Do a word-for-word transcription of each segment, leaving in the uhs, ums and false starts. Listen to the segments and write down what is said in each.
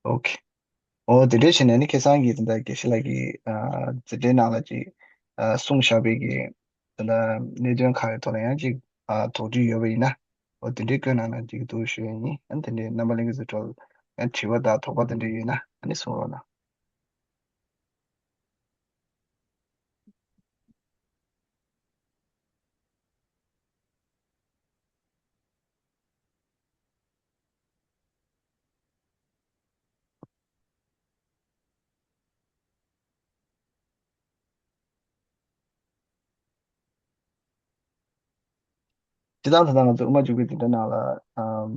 ཨོ་ཁེ། ཨོ་དེ་འདྲ་བྱས་ནས་ནི་ཁ་སང་གི་ད་ལྟ་དགེ་བཤེས་ལགས་ཀྱིས་ཨ་མཛད་འཕྲིན་ནང་ལ་ཅིག་ཨ་གསུངས་བཞག་པའི་གི་ད་ལྟ་གནད་དོན་ཁག་གི་ཐོག་ལ་ཡང་ཅིག་ཨ་དོགས་འདྲི་ཡོད་པ་ཡིན་ན། ཨོ་དེ་འདྲའི་བཀོད་གནང་ན་འགྲིག་གི་འདུག་ཞུ་ཡ་ཡིན། ཨ་ནི་དེ་འདྲའི་རྣམ་པ་ལྷན་རྒྱས་ཚོའི་ཁྲོད་ཡང་དྲི་བ་དང་དོགས་པ་དེ་འདྲ་ཡོད་ན་ཨ་ནི་གསུང་རོགས་གནང་། སྤྱིར་བཏང་ད་ལྟ་ང་ཚོ་དབུ་མ་འཇུག་པའི་འཛིན་གྲྭ་ནང་ལ་ཨམ་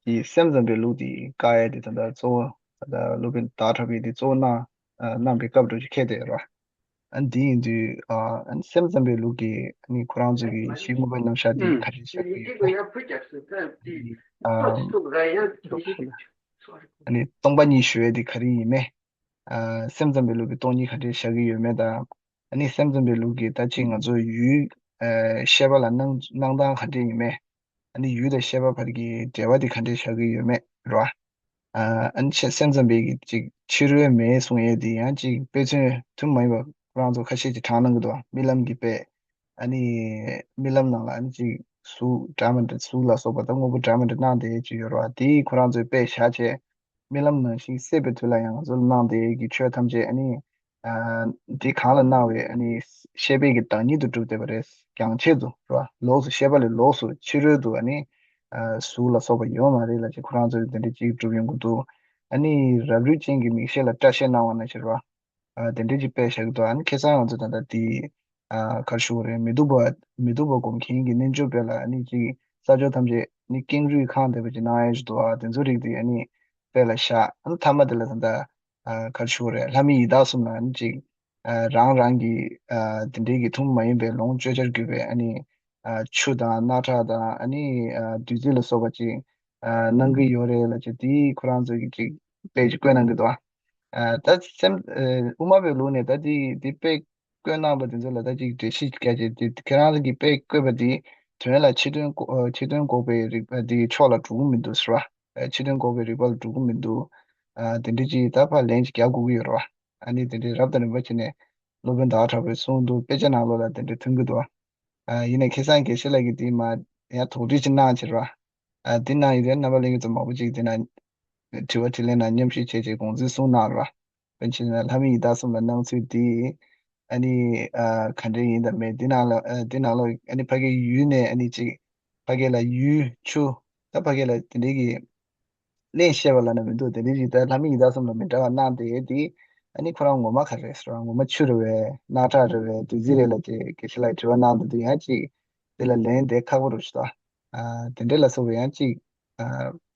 གྱི་སེམས་ཙམ་པའི་ལུགས་དེ་བཀག་ཡ་དེ་ད་ལྟ་གཙོ་བོ་ད་ལྟ་སློབ་དཔོན་ཟླ་གྲགས་པས་དེ་གཙོ་བོ་གནང་ཨ་གནང་པའི་སྐབས་འགྲོ་ཅིག་འཁེལ་བསྡད་ཡོད་རེད་བ། ཨ་འདི་ཡིན་དུས་ཨ་ཨ་ནི་སེམས་ཙམ་པའི་ལུགས་ཀྱི་ཨ་ནི་ཁོ་རང་ཚོ་གི་གཞི་དངོས་པོའི་རྣམ་གཞག་དེ་ག་འདྲས་བཞག་གི་ཡོད་པས། ཨ་ཨ་ནི་སྟོང་པ་ཉིད་ཞུ་ཡས་དེ་ག་རེ་ཡིན་མེད། ཨ་སེམས་ཙམ་པའི་ལུགས་ཀྱི་སྟོང་ཉིད་ག་འདྲས་བཞག་གི་ཡོད་མེད་དང་། ཨ་ནི་སེམས་ཙམ་པའི་ལུགས་ཀྱི་ད་ཅིག་ང་ཚོ་ཡུལ་ཨ་ཤེས་པ་ལ་སྣང་སྣང་སྟངས་ག་འདྲས་ཡིན་མེད། ཨ་ནི་ཡུལ་དང་ཤེས་པ་བར་གྱི་འབྲེལ་བ་དེ་ག་འདྲས་བཞག་གི་ཡོད་མེད་རེད་བ། ཨ་ཨ་ནི་ཆེ་སེམས་ཙམ་པའི་གི་ཅིག་ཕྱི་རོལ་མེད་གསུང་ཡས་དེ་ཡང་ཅིག་དཔེ་མཚོན་ཐུན་མོང་མ་ཡིན་པ་ཁོ་རང་ཚོ་ཁ་ཤས་ཀྱིས་དྲངས་གནང་གི་འདུག་རྨི་ལམ་གྱི་དཔེ། ཨ་ནི་རྨི་ལམ་ནང་ལ་ཨ་ནི་ཅིག་གཟུགས་འདྲ་མི་འདྲ་གཟུགས་ལ་སོགས་པ་དང་དངོས་པོ་འདྲ་མི་འདྲ་སྣང་བསྡད་ཀྱི་ཡོད་རེད་བ། དེ་ཁོ་རང་ཚོའི་དཔེ་བཞག་བྱས་རྨི་ལམ་ནང་བཞིན་སད་པའི་དུས་ལ་ཡང་ང་ཚོ་ལ་སྣང་བསྡད་ཀྱི་ཆོས་ཐམས་ཅད་ཨ་ནི་ཨ་འདི་གང་ལ་སྣང་བའི་ཨ་ནི་ཤེས་པའི་གི་བདག་ཉིད་དུ་གྲུབ་བསྡད་པ་རེད། རྒྱང་ཆད་དུ་རེད་བ། ལོགས་སུ་ཤེས་པ་ལས་ལོགས་སུ་ཕྱི་རོལ་དུ་ཨ་ནི་ཨ་གཟུགས་ལ་སོགས་པ་ཡོད་མ་རེད་ལབ་བྱས་ཁོ་རང་ཚོས་དེ་འདྲ་ཅིག་གྲུབ་ཡོང་གི་འདུག་ཨ་ནི་རབ་རིབ་ཅན་གྱི་མིག་ཤེས་ལ་སྐྲ་ཤད་སྣང་བ་ནང་བཞིན་རེད་བ། ཨ་དེ་འདྲ་ཅིག་དཔེ་བཞག་གི་འདུག་ཨ་ནི་ཁ་སང་ང་ཚོ་ད་ལྟ་དེ་ཨ་ག་རེ་ཞུ་དགོས་རེད། མི་སྡུག་པ་མི་སྡུག་པ་སྒོམ་མཁན་གྱི་རྣལ་འབྱོར་དཔེ་ལ་ཨ་ནི་ཅིག་ས་ཕྱོགས་ཐམས་ཅད་ནི་ཀེང་རུས་ཁེངས་བསྡད་པ་ཅིག་སྣང་ཡ་ཞིག་འདུག་ཨ་དེ་ཚོ་རིགས་དེ་ཨ་ནི་དཔེ་ལ་བཞག་ཨ་ནི་མཐའ་མ་དེ་ལ་ད་ལྟ་ཨ་ག་རེ་ཞུ་དགོས་རེད། ལྷ་མི་ཡི་དྭགས་གསུམ་ལ་ཨ་ནི་ཅིག་ཨ་རང་རང་གི་ཨ་དེ་འདྲའི་གི་ཐུན་མོང་མ་ཡིན་པའི་ལོངས་སྤྱོད་བྱར་གྱུར་པའི་ཨ་ནི་ཨ་ཆུ་དང་རྣག་ཁྲག་དང་ཨ་ནི་ཨ་བདུད་རྩི་ལ་སོགས་པ་ཅིག་ཨ་གནང་གི་ཡོད་རེད་ལབ་བྱས་དེ་ཁོ་རང་ཚོ་གི་ཅིག་དཔེ་ཅིག་བཀོད་གནང་གི་འདུག་ཨ་ད་སེམས་ཨ་དབུ་མ་པའི་ལུགས་ནས་ད་དེ་དེ་དཔེ་བཀོད་གནང་བ་དེ་ཚོ་ལ་ད་ཅིག་འགྲེལ་བཤད་རྒྱག་བྱས་དེ་ཁྱེད་རང་གི་དཔེ་བཀོད་པ་དེ་དོན་ལ་ཕྱི་དོན་འགོག་ཨ་ཕྱི་དོན་འགོག་པའི་རིགས་པ་དེ་ཕྱོགས་ལ་འགྲོ་གི་མི་འདུག་ཟེར་བ། ཨ་ཕྱི་དོན་འགོག་པའི་རིགས་པ་ལ་འགྲོ་གི་མི་འདུག་ཨ་དེ་འདྲ་ཅིག་ད་ཕར་ལན་ཅིག་རྒྱག་དགོས་ཀྱི་ཡོད་རེད་བ། ཨ་ནི་དེ་འདྲའི་རབ་དང་རིམ་པ་བྱས་ནས་སློབ་དཔོན་ཟླ་བ་གྲགས་པས་གསུངས་འདུག་དཔེ་ཆ་ནང་ལོགས་ལ་དེ་འདྲ་ཐོན་གྱི་འདུག་ཨ་ཡིན་ནའི་ཁ་སང་དགེ་བཤེས་ལགས་ཀྱིས་དེ་མར་ཡང་དོགས་འདྲི་ཅིག་གནང་བྱས་རེད་བ། ཨ་དེ་གནང་ཡོད་དུས་རྣམ་པ་ལྷན་རྒྱས་ཚོ་མང་པོ་ཅིག་དེ་ན་དྲི་བ་དྲིས་ལན་ནང་མཉམ་ཞུགས་བྱས་བྱས་དགོངས་ཚུལ་གསུངས་གནང་རེད་བ། དཔེར་ན་ལྷ་མི་ཡི་དྭགས་གསུམ་ལ་སྣང་ཚུལ་འདི། ཨ་ནི་ཨ་ག་འདྲ་ཡིན་དང་མེད་འདི་ནང་ལ་ཨ་འདི་ནང་ལ་ཨ་ནི་ཕ་གིའི་ཡུལ་ནས་ཨ་ནི་ཅིག་ཕ་གི་ལ་ཡུལ་ཆུ་ད་ཕ་གི་ལ་དེ་འདྲའི་གི་གླེང་བཤད་པ་ལབ་ན་མི་འདུག་དེ་འདྲའི་ཅིག་ད་ལྷ་མི་ཡི་དྭགས་གསུམ་ལ་མི་འདྲ་བ་གནང་དེ་འདི་ཨ་ནི་ཁོ་རང་ངོ་མ་ག་རེ་རེད་ཟེར་བ། ངོ་མ་ཆུ་རེད་བས། རྣག་ཁྲག་རེད་བས། བདུད་རྩི་རེད་ལབ་ཅེས་དགེ་བཤེས་ལགས་དྲི་བ་གནང་འདུག་དེ་ཡང་ཅིག་དེ་ལ་ལན་འདེབས་ཁག་པོ་རུ་ཞིག་ད། ཨ་དེ་འདྲ་ལ་སོགས་པ་ཡང་ཅིག་ཨ་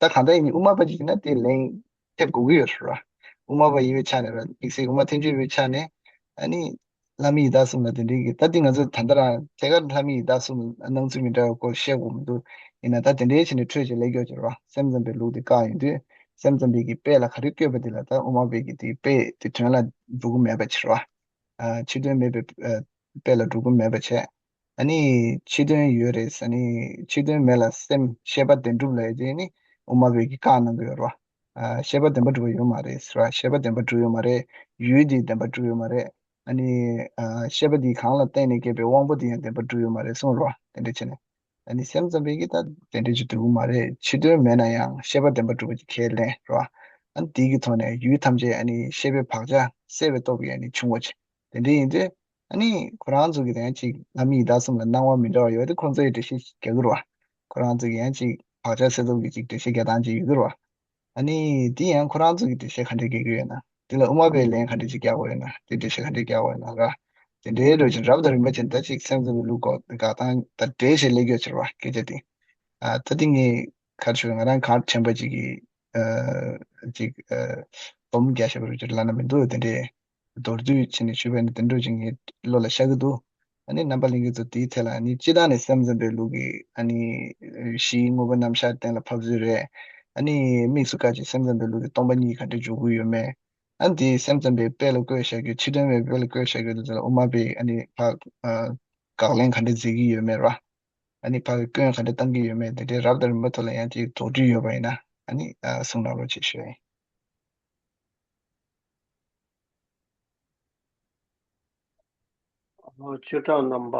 ད་གང་ལྟར་ཡིན་དབུ་མ་པ་ཅིག་ཡིན་ན་དེ་ལན་ཐེབས་དགོས་ཀྱི་ཡོད་རེད་བ། དབུ་མ་པ་ཡིན་པའི་ཆ་ནས་ར་དམིགས་བསལ་དབུ་མ་ཐལ་འགྱུར་བའི་ཆ་ནས་ཨ་ནི་ལྷ་མི་ཡི་དྭགས་གསུམ་ལ་དེ་འདྲའི་གི་ད་འདི་ང་ཚོ་ད་ལྟ་རང་ཐད་ཀར་ལྷ་མི་ཡི་དྭགས་གསུམ་སྣང་ཚུལ་མི་འདྲ་བའི་སྐོར་བཤད་དགོས་མི་འདུག་ཡིན་ན་ད་དེ་འདྲའི་བྱས་ནས་འཕྲོས་བྱས་ལས་སྐྱོ་བྱེད་རེད་བ། སེམས་ཙམ་པའི་ལུགས་དེ་བཀག་ཡོང་དུས་སེམས་ཙམ་པའི་གི་དཔེ་ལ་ག་རེ་བཀོད་པ་དེ་ལ་ད་དབུ་མ་པའི་གི་དེའི་དཔེ་དེ་དོན་ལ་འགྲོ་གི་མེད་པ་བྱེད་རེད་བ། ཨ་ཕྱི་དོན་མེད་པའི་ཨ་དཔེ་ལ་འགྲོ་གི་མེད་པ་བྱས། ཨ་ནི་ཕྱི་དོན་ཡོད་རེད། ཨ་ནི་ཕྱི་དོན་མེད་ལ་སེམས་ཤེས་པ་བདེན་གྲུབ་ལབ་ཡས་དེ་ནི་དབུ་མ་པའི་གི་བཀག་གནང་གི་ཡོད་རེད་བ། ཨ་ཤེས་པ་བདེན་པར་གྲུབ་པ་ཡོད་མ་རེད་ཟེར་བ། ཤེས་པ་བདེན་པར་གྲུབ་ཡོད་མ་རེད། ཡུལ་འདི་བདེན་པར་གྲུབ་ཡོད་མ་རེད། ཨ་ནི་ཨ་ཤེས་པ་འདི་གང་ལ་བརྟེན་ནས་སྐྱེས་པའི་དབང་པོ་འདི་ཡང་བདེན་པར་གྲུབ་ཡོད་མ་རེད་གསུངས་རེད་བ། དེ་འདྲ་བྱས་ནས་ཨ་ནི་སེམས་ཙམ་པའི་གི་ད་དེ་འདྲ་ཅིག་འདུག་མ་རེད། ཕྱི་དོན་མེད་ན་ཡང་ཤེས་པ་བདེན་པར་གྲུབ་པ་ཅིག་ཁས་ལེན་རེད་བ། ཨ་ནི་དེའི་གི་ཐོག་ནས་ཡུལ་ཐམས་ཅད་ཨ་ནི་ཤེས་པའི་བག་ཆགས་སད་པའི་སྟོབས་ཀྱིས་ཨ་ནི་བྱུང་བ་ཅིག་དེ་འདྲ་ཡིན་དུས། ཨ་ནི་ཁོ་རང་ཚོ་གི་དེ་ཡང་ཅིག་ལྷ་མི་ཡི་དྭགས་གསུམ་ལ་སྣང་བ་མི་འདྲ་བ་ཡོད་དེ་ཁོང་ཚོས་འགྲེལ་བཤད་རྒྱག་གི་རེད་བ། ཁོ་རང་ཚོ་གི་ཡང་ཅིག་བག་ཆགས་སད་སྟོབས་ཀྱི་ཅིག་འགྲེལ་བཤད་རྒྱག་སྟངས་ཅིག་ཡོད་ཀྱི་རེད་བ། ཨ་ནི་དེ་ཡང་ཁོ་རང་ཚོ་གི་འགྲེལ་བཤད་ག་འདྲས་རྒྱག་གི་ཡོད་ན། དེ་ལ་དབུ་མ་པའི་ལན་ག་འདྲས་ཅིག་རྒྱག་དགོས་ཡོད་ན། དེ་འགྲེལ་བཤད་ག་འདྲས་རྒྱག་དགོས་ཡོད་ན་ར། དེ་འདྲའི་འགྲོ་ཅིག་རབ་དང་རིམ་པ་ཅན་ད་ཅིག་སེམས་ཙམ་པའི་ལུགས་སྐོར་དགག་སྟངས་ད་འགྲེལ་བཤད་ལས་སྐྱོ་ཆེ་བ་སྐད་ཆ་དེ། ཨ་ད་དེ་ངས་ག་རེ་ཞུ་ང་རང་གངས་ཅན་པ་ཅིག་གི་ཨ་ཅིག་ཨ་སྡོམ་རྒྱག་ཤེས་པ་རུ་ཅིག་ལབ་ན་མི་འདུག་དེ་འདྲས། མདོར་བསྡུས་བྱས་ནས་ཞུས་པ་ཡིན་ན་དེ་འདྲ་ཅིག་ངའི་བློ་ལ་ཤར་གྱི་འདུག་ཨ་ནི་རྣམ་པ་ལྷན་རྒྱས་ཚོ་དེའི་ཐད་ལ་ཨ་ནི་སྤྱིར་བཏང་ནས་སེམས་ཙམ་པའི་ལུགས་ཀྱི་ཨ་ནི་གཞིའི་དངོས་པོ་རྣམ་གཞག་གཏན་ལ་ཕབ་ཚུལ་རེད། ཨ་ནི་དམིགས་སུ་བཀར་ཅིག་སེམས་ཙམ་པའི་ལུགས་ཀྱི་སྟོང་པ་ཉིད་ག་འདྲ་འཇོག་གི་ཡོད་མེད། ཨ་ནི་དེ་སེམས་ཙམ་པའི་དཔེ་ལ་བཀོད་བཞག་རྒྱུ་ཕྱི་དོན་མེད་པའི་དཔེ་ལ་བཀོད་བཞག་རྒྱུ་དེ་ཚོ་ལ་དབུ་མ་པས་ཨ་ནི་ཕར་ཨ་དགག་ལན་ག་འདྲ་མཛད་ཀྱི་ཡོད་མེད་ར། ཨ་ནི་ཕར་སྐྱོན་ག་འདྲ་བཏང་གི་ཡོད་མེད་དེ་འདྲའི་རབ་དང་རིམ་པ་ཐོག་ལ་ཡང་ཅིག་དོགས་འདྲི་ཡོད་པ་ཡིན་ན་ཨ་ནི་ཨ་གསུང་གནང་རོགས་ཞེས་ཞུ་ཡ་ཡིན། ཨོ། ཆོས་གྲོགས་རྣམ་པ་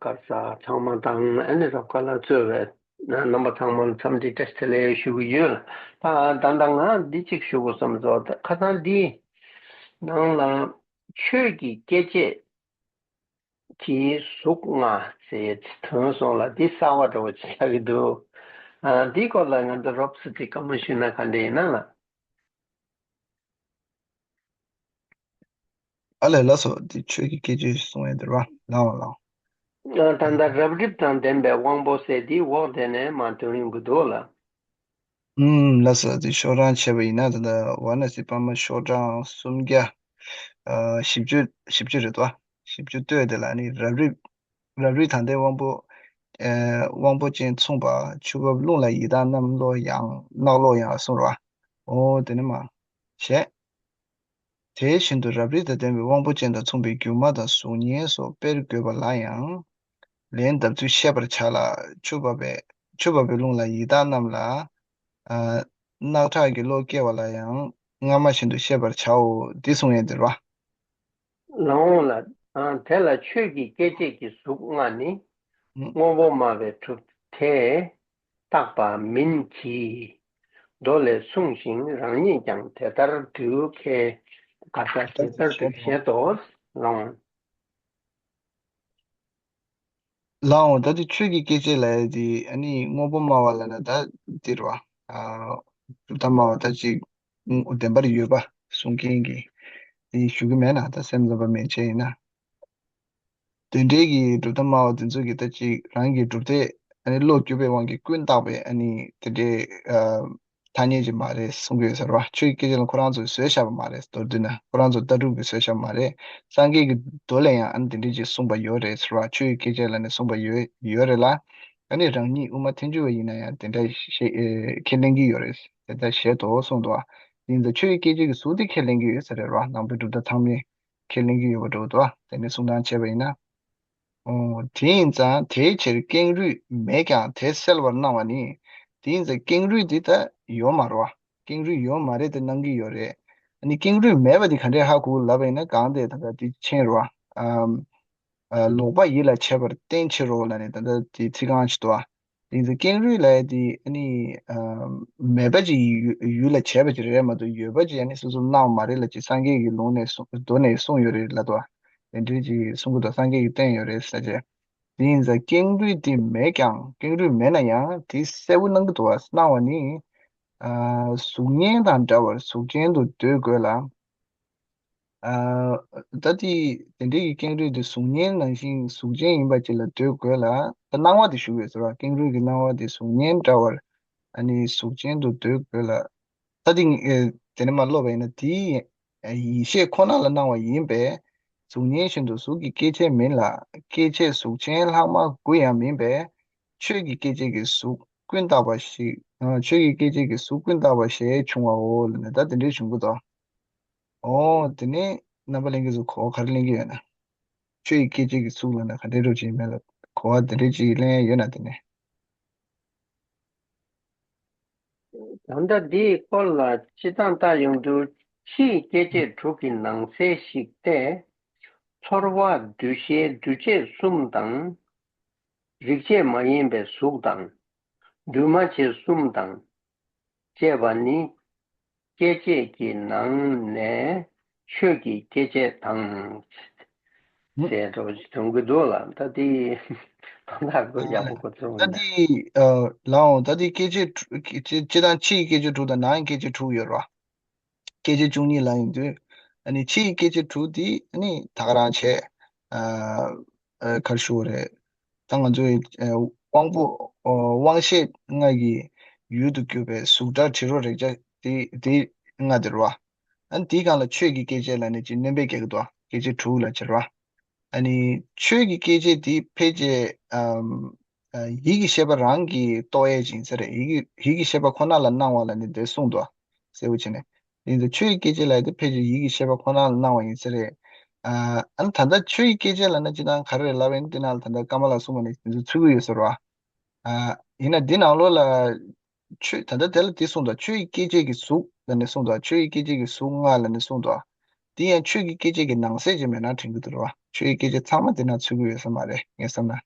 ག་ས་ཚང་མ་དང་ཨ་ནི་རབ་དཀར་ལ་གཙོས་པའི་རྣམ་པ་ཚང་མར་འཚམས་འདྲི་བཀྲ་ཤིས་བདེ་ལེགས་ཞུ་གི་ཡོད། ད་ད་ལྟ་ང་འདི་གཅིག་ཞུ་དགོས་བསམ་སོང་། ད་ཁ་སང་འདི་ནང་ལ་ཆོས་ཀྱི་སྐྱེ་མཆེད་ཀྱི་གཟུགས་ལྔ་ཟེར་ཐོན་སོང་ལ། འདི་གསར་བ་འདྲ་བོ་ཅིག་ཆགས་ཀྱི་འདུག་ཨ། འདིའི་སྐོར་ལ་ང་ཚོ་རོབ་ཙམ་ཅིག་བཀའ་མོལ་ཞུས་ན་ག་འདྲ་ཡིན་ན་ལགས། ཨ་ལས། ལགས་སོ། འདི་ཆོས་ཀྱི་སྐྱེ་མཆེད་གསུང་ཡས་འདི་རེད་པ། ལགས་འོང་ལགས་འོང་། ཨ། ད་ལྟ་རབ་རིབ་དང་ལྡན་པའི་དབང་པོ་ཟེར་འདི་འོག་དེ་ནས་མར་འདོན་ཡོང་གི་འདུག་ལགས། ཨུམ། ལགས་སོ། འདི་ཤོག་གྲངས་བྱས་པ་ཡིན་ན་ད་ལྟ་ཝཱ་ཎ་སི་པདྨ་ཤོག་གྲངས་སུམ་བརྒྱ། ཨ། བཞི་བཅུ། བཞི་བཅུ་རེད་དོ། བཞི་བཅུ་བསྟོད་དེ་ལ་ནི་རབ་རིབ། རབ་རིབ་དང་ལྡན་དབང་པོ། ཨ། དབང་པོ་ཅན་མཚུངས་པ། ཆུ་འབབ་རླུང་ལ་ཡི་དྭགས་རྣམས་ལོག་ཡང་། རྣག་ལོག་ཡང་གསུངས་རོ། ཨོ། དེ་ནི་མ། བྱས། དེ་བཞིན་དུ་རབ་རིབ་དང་ལྡན་པའི་དབང་པོ་ཅན་དང་མཚུངས་པའི་སྒྱུ་མ་དང་གཟུགས་བརྙན་སོགས་དཔེར་བཀོད་པ་ལ་ཡང་། ལན་གདབ་ཚུལ་བཤད་པར་བྱ་ལ། ཆུ་འབབ་པའི། ཆུ་འབབ་པའི་རླུང་ལ་ཡི་དྭགས་རྣམས་ལ། ཨ། རྣག་ཁྲག་གི་གློག་སྐྱེ་བ་ལ་ཡང་སྔ་མ་བཞིན་དུ་ཤེས་པར་བྱའོ། འདི་གསུང་ཡས་འདིར་བ། ལགས་འོང་ལགས། ཨ། དེ་ལ་ཆོས་ཀྱི་སྐྱེ་མཆེད་ཀྱི་གཟུགས་ལྔ་ནི། ཨུ། དངོས་པོ་སྨྲ་བས་གྲུབ་མཐས་བཏགས་པ་མིན་གྱི། མདོ་ལས་གསུངས་ཤིང་རང་ཉིད་ཀྱང་དེ་ལྟར་འདོད་ཁས། ག་ས། དེ་ལྟར་འདོད་བཞེད་དོ། ལགས་འོང་། ལགས་འོང་། ད་དེ་ཆོས་ཀྱི་སྐྱེ་མཆེད་ལབ་ཡས་དེ་ཨ་ནི་དངོས་པོ་སྨྲ་བ་ལབ་ན་ད་འདིར་བ། ཨ། གྲུབ་མཐའ་སྨྲ་བ་ད་ཅིག་བདེན་པར་ཡོད་པ་གསུང་མཁན་གྱི་དེ་ཞུ་གི་མེད་ན། ད་སེམས་ཙམ་པ་མན་ཆད་ཡིན་ན། དེ་འདྲའི་གི་གྲུབ་མཐའ་སྨྲ་བ་དེ་ཚོ་གི་ད་ཅིག་རང་གི་གྲུབ་མཐས་ཨ་ནི་བློ་བསྒྱུར་བའི་དབང་གིས་ཀུན་བཏགས་པའི་ཨ་ནི་དེ་འདྲའི། ཨ། ཐ་སྙད་ཅིག་མ་རེད་གསུང་གི་ཡོད་ས་རེད་བ། ཆོས་ཀྱི་སྐད་ཆ་ལ་ཁོ་རང་ཚོས་བཟོས་བཞག་པ་མ་རེད། མདོར་བསྡུས་ན་ཁོ་རང་ཚོ་ལྟ་གྲུབ་ཀྱིས་བཟོས་བཞག་པ་མ་རེད། སངས་རྒྱས་ཀྱི་མདོ་ལས་ཡང་ཨ་ནི་དེ་འདྲ་ཅིག་གསུངས་པ་ཡོད་རེད་ཟེར་བ། ཆོས་ཀྱི་སྐད་ཆ་ལ་ནི་གསུངས་པ་ཡོད་ཡོད་རེད་ལ། ཨ་ནི་རང་ཉིད་དབུ་མ་ཐལ་འགྱུར་བ་ཡིན་ན་ཡང་དེ་འདྲ་ཞིག་ཨེ་ཁས་ལེན་གྱི་ཡོད་རེད། དེ་ལྟར་བཞེད་དོ་གསུངས་འདུག་བ། ཡིན་ཙང་ཆོས་ཀྱི་སྐད་ཆ་གི་གཟུགས་དེ་ཁས་ལེན་གྱི་ཡོད་ས་རེད་བ། ནང་པའི་གྲུབ་མཐའ་ཚང་མས་ཁས་ལེན་གྱི་ཡོད་པ་འདྲ་བོ་འདུག་བ། དེ་ནས་གསུང་སྟངས་བྱས་པ་ཡིན་ན། ཨོ། དེ་ཡིན་ཙང་དེའི་ཕྱིར་ཀེང་རུས་མེད་ཀྱང་དེ་སེལ་བར་སྣང་བ་ནི། དེ་ཡིན་ཙང་ཀེང་རུས་འདི་ད་ཡོད་མ་རེད་བ། ཀེང་རུས་ཡོད་མ་རེད་དེ་སྣང་གི་ཡོད་རེད། ཨ་ནི་ཀེང་རུས་མེད་པ་འདི་ག་འདྲས་ཧ་གོ་ལབ་པ་ཡིན་ན། གང་དེ་ད་ལྟ་འདི་མཆན་རེད་བ། ཨམ། ཨ། ལོག་པ་ཡིད་ལ་བྱེད་པར་བསྟན་ཕྱིར་རོ་ལབ་ནས་ད་ལྟ་དེ་ཚིག་རྐང་ཞིག་འདུག་བ། དེ་ཡིན་ཙང་ཀེང་རུས་ལབ་ཡ་དེ་ཨ་ནི། ཨ། མེད་པ་ཅིག་ཡུལ་ཡུལ་ལ་བྱས་པ་ཅིག་རེད་མ་གཏོགས་ཡོད་པ་ཅིག་ཨ་ནི་སོ་སོར་སྣང་བ་མ་རེད་ལབ་ཅིག་སངས་རྒྱས་ཀྱི་ལུང་ནས་གསུངས། མདོ་ནས་གསུངས་ཡོད་རེད་ལབ་འདུག་བ། དེ་འདྲའི་ཅིག་གསུང་གི་འདུག་སངས་རྒྱས་ཀྱིས་བསྟན་ཡོད་རེད་ཟེར་བྱས། དེ་ཡིན་ཙང་ཀེང་རུས་དེ་མེད་ཀྱང་། ཀེང་རུས་མེད་ན་ཡང་དེ་གསལ་པོ་སྣང་གི་འདུག་བ། སྣང་བ་ནི། ཨ། གཟུགས་བརྙན་དང་འདྲ་བར་གཟུགས་ཅན་དུ་འདོད་དགོས་ལ། ཨ། ད་དེ་དེ་འདྲའི་གི་ཀེང་རུས་དེ་གཟུགས་བརྙན་ནང་བཞིན་གཟུགས་ཅན་ཡིན་པ་ཅིག་ལ་འདོད་དགོས་ལ། ད་སྣང་བ་དེ་ཞུ་དགོས་ཟེར་བ། ཀེང་རུས་ཀྱི་སྣང་བ་དེ་གཟུགས་བརྙན་འདྲ་བར་ཨ་ནི་གཟུགས་ཅན་དུ་འདོད་དགོས་ལ། ད་དེ་ཨེ་དེ་ནས་མར་ཀློག་པ་ཡིན་ན། དེའི་ཡེ་ཤེས་ཁོ་ན་ལ་སྣང་བ་ཡིན་པས་གཟུགས་བརྙན་བཞིན་དུ་གཟུགས་ཀྱི་སྐྱེ་མཆེད་མིན་ལ། སྐྱེ་མཆེད་གཟུགས་ཅན་ལྷག་མ་དགུ་ཡང་མིན་པས་ཆོས་ཀྱི་སྐྱེ་མཆེད་ཀྱི་གཟུགས་ཀུན་བཏགས་པ་ཞིག་ཨ། ཆོས་ཀྱི་སྐྱེ་མཆེད་ཀྱི་གཟུགས་ཀུན་བཏགས་པ་ཞེས་འབྱུང་བའོ་ལབ་ནས་ད་དེ་འདྲའི་འབྱུང་གི་འདུག་ཨོ། དེ་ནས་རྣམ་པ་ལྷན་རྒྱས་ཚོ་གོ་བ་ག་རེ་ལེན་གྱི་ཡོད་ན། ཆོས་ཀྱི་སྐྱེ་མཆེད་ཀྱི་གཟུགས་ལབ་ན་ག་འདྲའི་རོ་ཅིག་ཡིན་མིན་ལ་གོ་བ་དེ་འདྲའི་ཅིག་ལེན་ཡ་ཡོད་ན། དེ་ནས། ད་ལྟ་འདིའི་སྐོར་ལ་སྤྱིར་བཏང་ལྟ་ཡོང་དུས་ཕྱིའི་སྐྱེ་མཆེད་དྲུག་གི་ནང་གསེས་ཤིག་སྟེ། ཚོར་བ་འདུ་ཤེས་འདུས་བྱས་གསུམ་དང་། རིག་བྱེད་མ་ཡིན་པའི་གཟུགས་དང་། འདུས་མ་བྱས་གསུམ་དང་བཅས་པ་ནི་སྐྱེ་མཆེད་ཀྱི་ནང་ནས་ཆོས་ཀྱི་སྐྱེ་མཆེད་དང་། ཟེར་འགྲོ་བྱུང་གི་འདུག་ལ། ད་དེ་དོན་དག་གོ་ཡག་པོ་གོ་ཚོད་ད་མི་འདུག་དེ་ཨ་ལའང་ད་དེ་སྐད་ཆ་དྲུག་སྤྱི་སྤྱི་དང་ཕྱིའི་སྐད་ཆ་དྲུག་དང་ནང་སྐད་ཆ་དྲུག་ཡོད་རེད་བ། སྐད་ཆ་བཅུ་གཉིས་ལ་ཡིན་དུས། ཨ་ནི་ཕྱིའི་སྐད་ཆ་དྲུག་དེ་ཨ་ནི་ད་ག་རང་བྱས། ཨ་ཨ་ག་རེ་ཞུ་དགོས་རེད། ད་ང་ཚོའི་ཨ་དབང་པོ་ཨ་དབང་ཤེས་ལྔ་གི་ཡུལ་དུ་གྱུར་པའི་གཟུགས་སྒྲ་དྲི་རོ་རེག་བྱ་དེ་དེ་ལྔ་དེ་རེད་བ། ཨ་ནི་དེའི་སྒང་ལ་ཆོས་ཀྱི་སྐྱེ་མཆེད་ལབ་ནས་ཅིག་སྣོན་པ་རྒྱག་གི་འདུག་སྐད་ཆ་དྲུག་ལ་བྱས་རེད་བ། ཨ་ནི་ཆོས་ཀྱི་སྐྱེ་མཆེད་དེ་ཕལ་ཆེར་ཨམ་ཨ་ཡིད་ཀྱི་ཤེས་པ་རང་གིས་རྟོགས་ཡས་ཅིག་ཡིན་ས་རེད། ཡིད་ཀྱི་ཡིད་ཀྱི་ཤེས་པ་ཁོ་ན་ལ་སྣང་བ་ལབ་ནས་དེ་གསུངས་འདུག་གསལ་པོ་བྱས་ནས། ཡིན་ཙང་ཆོས་ཀྱི་སྐྱེ་མཆེད་ལབ་ཡས་དེ་ཕལ་ཆེར་ཡིད་ཀྱི་ཤེས་པ་ཁོ་ན་ལ་སྣང་བ་ཡིན་ས་རེད། ཨ་ཨ་ནི་ད་ལྟ་ཆོས་ཀྱི་སྐྱེ་མཆེད་ལབ་ན་སྤྱིར་བཏང་ག་རེ་རེད་ལབ་པ་ཡིན་ན། དེ་ནང་ལ་ད་ལྟ་ཀ་མ་ལ་གསུངས་པ་ནས་དེ་ཚོ་ཚུད་ཀྱི་ཡོད་ས་རེད་བ། ཨ་ཡིན་ན་འདི་ནང་ལོགས་ལ་ཆོས་ད་ལྟ་དེ་ལ་དེ་གསུངས་འདུག་ཆོས་ཀྱི་སྐྱེ་མཆེད་ཀྱི་གཟུགས་ལབ་ནས་གསུངས་འདུག་ཆོས་ཀྱི་སྐྱེ་མཆེད་ཀྱི་གཟུགས་ལྔ་ལབ་ནས་གསུངས་འདུག་དེ་ཡང་ཆོས་ཀྱི་སྐད་ཆ་གི་ནང་གསེས་ཅིག་མེད་ན་དྲན་གྱི་འདུག་རེད་བ། ཆོས་ཀྱི་སྐད་ཆ་ཚང་མ་དེ་ན་ཚུད་ཀྱི་ཡོད་ས་མ་རེད་ངས་བསམ་ན།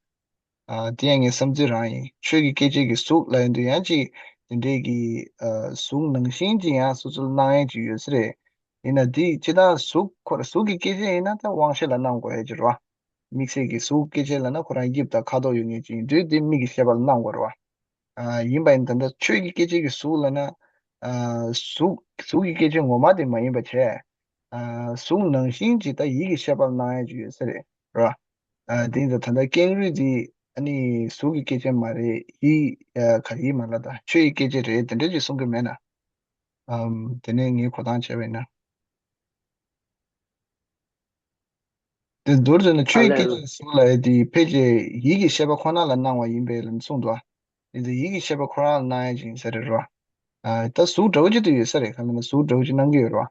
ཨ། དེ་ཡང་ངའི་བསམ་ཚུལ་རང་ཡིན། ཆོས་ཀྱི་སྐད་ཆ་གི་གཟུགས་ལབ་ཡོང་དུས་ཡང་ཅིག་དེ་འདྲའི་གི་ཨ། གཟུགས་ནང་བཞིན་ཅིག་ཡང་སོ་སོར་སྣང་ཡས་ཅིག་ཡོད་ས་རེད། ཡིན་ན་དེ་སྤྱིར་བཏང་གཟུགས་ཁོ་ར་གཟུགས་ཀྱི་སྐད་ཆ་ཡིན་ན་ད་དབང་ཤེས་ལ་སྣང་དགོས་ཡས་ཅིག་རེད་བ། དམིགས་བསལ་གྱི་གཟུགས་སྐད་ཆ་ལབ་ན་ཁོ་རང་དབྱིབས་དང་ཁ་དོག་ཡོད་མཁན་ཅིག་ཡིན་དུས་དེ་མིག་གི་ཤེས་པ་ལ་སྣང་དགོས་རེད་བ། ཨ། ཡིན་པ་ཡིན་ད་ལྟ་ཆོས་ཀྱི་སྐད་ཆ་གི་གཟུགས་ལབ་ན། ཨ། གཟུགས་གཟུགས་ཀྱི་སྐད་ཆ་ངོ་མ་དེ་མ་ཡིན་པ་བྱས། ཨ། གཟུགས་ནང་བཞིན་ཅིག་ད་ཡིད་ཀྱི་ཤེས་པ་ལ་སྣང་ཡས་ཅིག་ཡོད་ས་རེད་ར། ཨ། དེ་ཡིན་ད་ད་ལྟ་ཀེང་རུས་དེ་ཨ་ནི་གཟུགས་ཀྱི་སྐད་ཆ་མ་རེད། ཡིད། ཨ། ག་ཡིད་མ་ལ་ད་ཆོས་ཀྱི་སྐད་ཆ་རེད་དེ་འདྲ་ཅིག་གསུང་གི་མེད་ན། ཨམ། དེ་ནས་ངས་གོ་སྟངས་བྱས་པ་ཡིན་ན། དེ་མདོར་བསྡུས་ན་ཆོས་ཀྱི་སྐད་ཆ་གསུང་ལབ་ཡས་དེ་ཕལ་ཆེར་ཡིད་ཀྱི་ཤེས་པ་ཁོ་ན་ལ་སྣང་བ་ཡིན་པས་ལབ་ནས་གསུངས་འདུག་ཨ། དེ་ཚོ་ཡིད་ཀྱི་ཤེས་པ་ཁོ་རང་ལ་སྣང་ཡས་ཅིག་ཡིན་ས་རེད་རོ། ཨ། ད་གཟུགས་འདྲ་བོ་ཅིག་ཏུ་ཡོད་ས་རེད། གང་ལབ་ན་གཟུགས་འདྲ་བོ་ཅིག་སྣང་གི་ཡོད་རོ།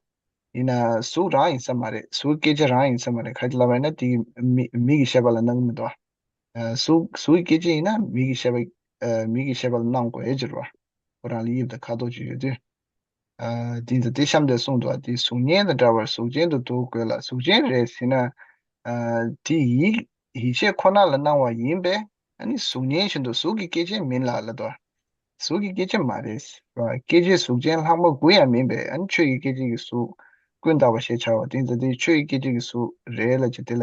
ཡིན་ན་གཟུགས་རང་ཡིན་ས་མ་རེད། གཟུགས་སྐད་ཆ་རང་ཡིན་ས་མ་རེད། ག་ཅི་ལབ་པ་ཡིན་ན་དེ་མི་མིག་གི་ཤེས་པ་ལ་སྣང་གི་མི་འདུག་ཨ། ཨ། གཟུགས་གཟུགས་ཀྱི་སྐད་ཆ་ཡིན་ན་མིག་གི་ཤེས་པ། ཨ། མིག་གི་ཤེས་པ་ལ་སྣང་དགོས་ཡས་ཅིག་རེད་བ། ཁོ་རང་ལ་དབྱིབས་དང་ཁ་དོག་ཅིག་ཡོད་དུས། ཨ། དེ་ཚོ་དེ་གཤམ་དུ་གསུངས་འདུག་ཨ། དེ་གཟུགས་བརྙན་དང་འདྲ་བར་གཟུགས་ཅན་དུ་འདོད་དགོས་ལ། གཟུགས་ཅན་རེད་ཟེར་ན། ཨ། དེ་ཡིད་ཡིད་ཤེས་ཁོ་ན་ལ་སྣང་བ་ཡིན་པས་ཨ་ནི་གཟུགས་བརྙན་བཞིན་དུ་གཟུགས་ཀྱི་སྐད་ཅན་མིན་ལ་ལབ་འདུག་ཨ། གཟུགས་ཀྱི་སྐད་ཅན་མ་རེད། སྐད་ཅན་གཟུགས་ཅན་ལྷག་མ་དགུ་ཡང་མིན་པས་ཨ་ནི་ཆོས་ཀྱི་སྐད་ཅན་གྱི་གཟུགས་ཀུན་བཏགས་པ་ཞེས་བྱ་བ་དེ་ཚོ་དེ་ཆོས་ཀྱི་སྐད་ཅན་གྱི་གཟུགས་རེད་ལབ་ཅིག་དེ་ལ་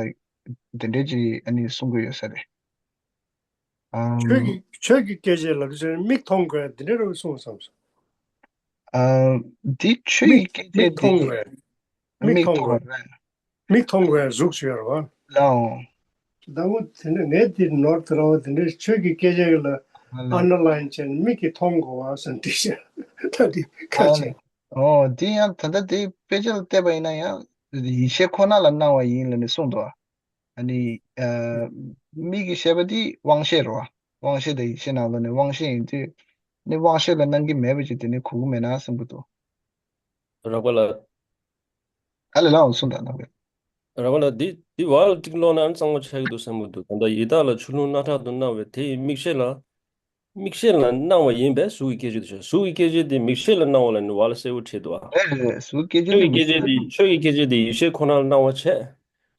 དེ་འདྲའི་ཅིག་ཨ་ནི་གསུང་གི་ཡོད་ས་རེད། ཨམ། ཆོས་ཀྱི་ཆོས་ཀྱི་སྐད་ཅན་ལབ་ཙང་མིག་མཐོང་དགོས་འདི་འདྲ་རུ་གསུངས་སམ། ཨ། འདི་ཆོས་མིག་ཀྱི་སྐད་མིག་ཅན་མཐོང་འདི་དགོས། མིག་མིག་མཐོང་མཐོང་དགོས། དགོས་རེད། མིག་མཐོང་དགོས་གཟུགས་ཞུ་ཡ་རེད་བ། ལའོ། ཟླ་ངོ་དེ་འདྲ་ངས་དེ་ནོར་དེ་རང་དེ་འདྲ་ཆོས་ཀྱི་སྐད་ཅན་ལ་ཨ་ནི་ཨན་ཌར་ལ་ཡིན་བྱས་ནས་མིག་གིས་མཐོང་དགོས་བ་ཟེར་འདི་ཤ་ད་འདི་ཁ་ཨ་ཆེ། ཨོ་འདི་ཡང་ད་ལྟ་དེ་དཔེ་ཆ་ལ་བལྟས་པ་ཡིན་ན་ཡང་ཡིད་ཤེས་ཁོ་ན་ལ་སྣང་བ་ཡིན་ལབ་ནས་གསུངས་འདུག་ཨ་ནི། ཨ། མིག་གི་ཤེས་པ་དེ་དབང་ཤེས་རེད་བ། དབང་ཤེས་དང་ཡིད་ཤེས་ནང་ལོགས་ནས་དབང་ཤེས་ཡིན་དུས། ནི་དབང་ཤེས་ལ་སྣང་གི་མེད་པ་ཅིག་དེ་ནི་གོ་གི་མེད་ན་བསམ་གི་འདུག་རག་པ་ལ། ཨ་ལས་ལའང་གསུངས་དང་གནང་གི། རག་པ་ལ་འདི་འདི་བར་ལ་ཏིག་ཀློག་ན་ཨ་ནི་གཙང་མ་ཆགས་ཀྱི་འདུག་བསམ་གི་འདུག་ད་ལྟ་ཡི་དྭགས་ལ་ཆུ་རླུང་སྣ་ཁྲག་ཏུ་སྣང་བའི་དེ་ཡི་མིག་ཤེས་ལ། མིག་ཤེས་ལ་སྣང་བ་ཡིན་པས་གཟུགས་ཀྱི་སྐད་ཅན་དུ་བྱ། གཟུགས་ཀྱི་སྐད་ཅན་དེ་མིག་ཤེས་ལ་སྣང་བ་ལ་ནི་བར་ལ་གསལ་བོ་བྲིས་འདུག་ཨ། རེད་རེད། གཟུགས་སྐད་ཅན་ཆོས་ཀྱི་སྐད་ཅན་དེ་ཆོས་ཀྱི་སྐད་ཅན་དེ་ཡིད་ཤེས་ཁོ་ན་ལ་སྣང་བ་བྱས།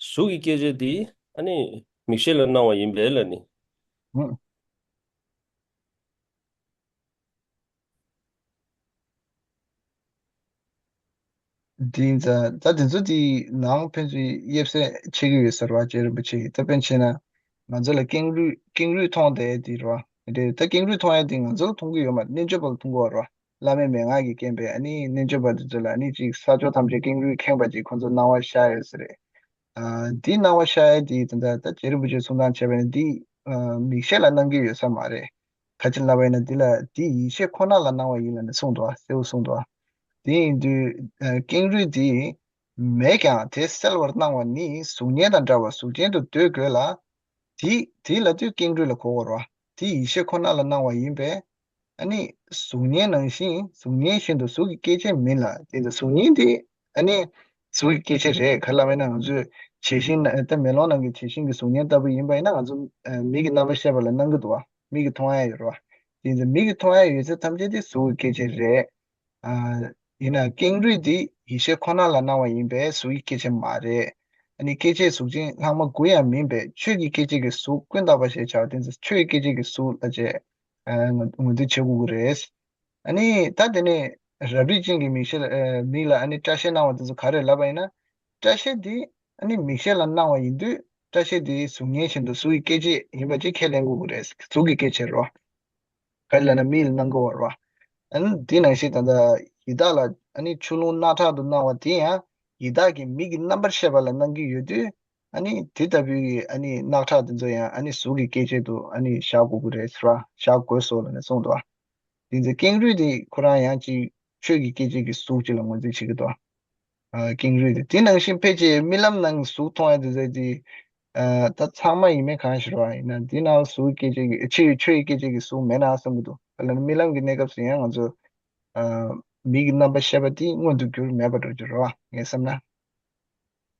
གཟུགས་ཀྱི་སྐད་ཅན་དེ་ཨ་ནི་མིག་ཤེས་ལ་སྣང་བ་ཡིན་པས་ལ་ནི། ཨང་། དེ་ཡིན་ཙང་ད་དེ་ཚོ་དེ་ནང་ཕན་ཚུན་དབྱེ་གསལ་ཕྱེ་གི་ཡོད་ཟེར་བ་རྗེ་རིན་པོ་ཆེ་གིས་ད་ཕན་ཆེ་ན་ང་ཚོ་ལ་ཀེང་རུས་ཀེང་རུས་མཐོང་བསྡད་དེ་རེད་བ། དེ་ད་ཀེང་རུས་མཐོང་ཡ་དེ་ང་ཚོ་ལ་མཐོང་གི་ཡོད་མ་རེད། རྣལ་འབྱོར་པ་ལ་མཐོང་གི་ཡོད་རེད་བ། བླ་མའི་མན་ངག་གིས་མཁྱེན་པའི་ཨ་ནི་རྣལ་འབྱོར་པ་དེ་ཚོ་ལ་ཨ་ནི་ཅིག་ས་ཕྱོགས་ཐམས་ཅད་ཀེང་རུས་ཁེངས་པ་ཅིག་ཁོ་ཚོ་སྣང་བ་ཤར་ཡོད་ས་རེད། ཨ། འདི་སྣང་བ་ཤར་ཡ་དེ་ད་ལྟ་ད་རྗེ་རིན་པོ་ཆེས་གསུང་སྟངས་བྱས་པ་ཡིན་ན་འདི་ཨ། མིག་ཤེས་ལ་སྣང་གི་ཡོད་ས་མ་རེད། ག་ཅི་ལབ་པ་ཡིན་ན་འདི་ལ་འདི་ཡིད་ཤེས་ཁོ་ན་ལ་སྣང་བ་ཡིན་ལབ་ནས་གསུངས་འདུག་ཨ། གསལ་བོ་གསུངས་འདུག་ཨ། དེ་ཡིན་དུས་ཨ། ཀེང་རུས་འདི་མེད་ཀྱང་དེ་གསལ་བར་སྣང་བ་ནི་གཟུགས་བརྙན་དང་འདྲ་བར་གཟུགས་ཅན་དུ་འདོད་དགོས་ལ། དེ་དེ་ལབ་དུས་ཀེང་རུས་ལ་གོ་དགོས་རེད་བ། དེ་ཡིད་ཤེས་ཁོ་ན་ལ་སྣང་བ་ཡིན་པས། ཨ་ནི་གཟུགས་བརྙན་ནང་བཞིན་གཟུགས་བརྙན་བཞིན་དུ་གཟུགས་ཀྱི་སྐྱེ་མཆེད་མིན་ལ། དེ་ལྟར་གཟུགས་བརྙན་དེ་ཨ་ནི་གཟུགས་ཀྱི་སྐྱེ་མཆེད་རེད། ག་ལབ་པ་ཡིན་ན་ང་ཚོས་བྱད་བཞིན་ན་ད་མེ་ལོང་ནང་གི་བྱད་བཞིན་གྱི་གཟུགས་བརྙན་ལྟ་བུ་ཡིན་པ་ཡིན་ན་ང་ཚོ་མིག་གི་རྣམ་པར་ཤེས་པ་ལ་སྣང་གི་འདུག་བ། མིག་གིས་མཐོང་ཡ་ཡོད་རེད་བ། དེ་ཡིན་ཙང་མིག་གིས་མཐོང་ཡ་ཡོད་ཚད་ཐམས་ཅད་དེ་གཟུགས་ཀྱི་སྐྱེ་མཆེད་རེད། ཨ། ཡིན་ནའང་ཀེང་རུས་འདི་ཡིད་ཤེས་ཁོ་ན་ལ་སྣང་བ་ཡིན་པས་གཟུགས་ཀྱི་སྐྱེ་མཆེད་མ་རེད། ཨ་ནི་སྐྱེ་མཆེད་གཟུགས་ཅན་ལྷག་མ་དགུ་ཡང་མིན་པས་ཆོས་ཀྱི་སྐྱེ་མཆེད་ཀྱི་གཟུགས་ཀུན་བཏགས་པ་ཞེས་བྱ་བ་དེ་ཚོ་ཆོས་ཀྱི་སྐྱེ་མཆེད་ཀྱི་གཟུགས་ལ་བྱས། ཨ། ངོས་འཛིན་བྱེད་དགོས་ཀྱི་རེད། ཨ་ནི་ད་དེ་ནས་རབ་རིབ་ཅན་གྱི་མིག་ཤེས་ལ། ཨ། མིག་ལ་ཨ་ནི་སྐྲ་ཤད་སྣང་བ་དེ་ཚོ་ག་རེ་ལབ་པ་ཡིན་ན། སྐྲ་ཤད་དེ་ཨ་ནི་མིག་ཤེས་ལ་སྣང་བ་ཡིན་དུས་སྐྲ་ཤད་དེ་གཟུགས་བརྙན་བཞིན་དུ་གཟུགས་ཀྱི་སྐྱེ་མཆེད་ཡིན་པ་ཅིག་ཁས་ལེན་དགོས་ཀྱི་རེད། གཟུགས་ཀྱི་སྐྱེ་མཆེད་རེད་བ། ག་རེ་ལབ་ན་མིག་ལ་སྣང་གི་ཡོད་རེད་བ། ཨ་ནི་དེ་ནང་བཞིན་ད་ལྟ་ཡི་དྭགས་ལ་ཨ་ནི་ཆུ་རླུང་རྣག་ཁྲག་ཏུ་སྣང་བ་དེ་ཡང་ཡི་དྭགས་ཀྱི་མིག་གི་རྣམ་པར་ཤེས་པ་ལ་སྣང་གི་ཡོད་དུས། ཨ་ནི་དེ་ལྟ་བུའི་ཨ་ནི་རྣག་ཁྲག་དེ་ཚོ་ཡང་ཨ་ནི་གཟུགས་ཀྱི་སྐྱེ་མཆེད་དུ་ཨ་ནི་བཞག་དགོས་ཀྱི་རེད་ཟེར་བ། བཞག་དགོས་སོ་ལབ་ནས་གསུངས་འདུག་བ། དེ་ཚོ་ཀེང་རུས་དེ་ཁོ་རང་ཡང་ཅིག་ཆོས་ཀྱི་སྐྱེ་མཆེད་ཀྱི་གཟུགས་ཅིག་ལ་ངོས་འཛིན་བྱེད་ཀྱི་འདུག་བ། ཨ། ཀེང་རུས་དེ། དེ་ནང་བཞིན་ཕལ་ཆེར་རྨི་ལམ་ནང་གི་གཟུགས་མཐོང་ཡ་དེ་ཚོ་དེ། ཨ། ད་ཚང་མ་ཡིན་མིན་གང་ཞིག་རེད་བ། ཡིན་ན་དེ་ནང་གཟུགས་སྐྱེ་མཆེད་ཀྱི་ཆོས་ཆོས་ཀྱི་སྐྱེ་མཆེད་ཀྱི་གཟུགས་མེད་ན་བསམ་གྱི་འདུག་ག་ལ་ནི་རྨི་ལམ་གྱི་གནས་སྐབས་སུ་ཡང་ང་ཚོ། ཨ། མིག་གི་རྣམ་པར་ཤེས་པ་དེ་མངོན་དུ་གྱུར་མེད་པ་འགྲོ་རྒྱུ་རེད་བ་ངས་བསམ་ན།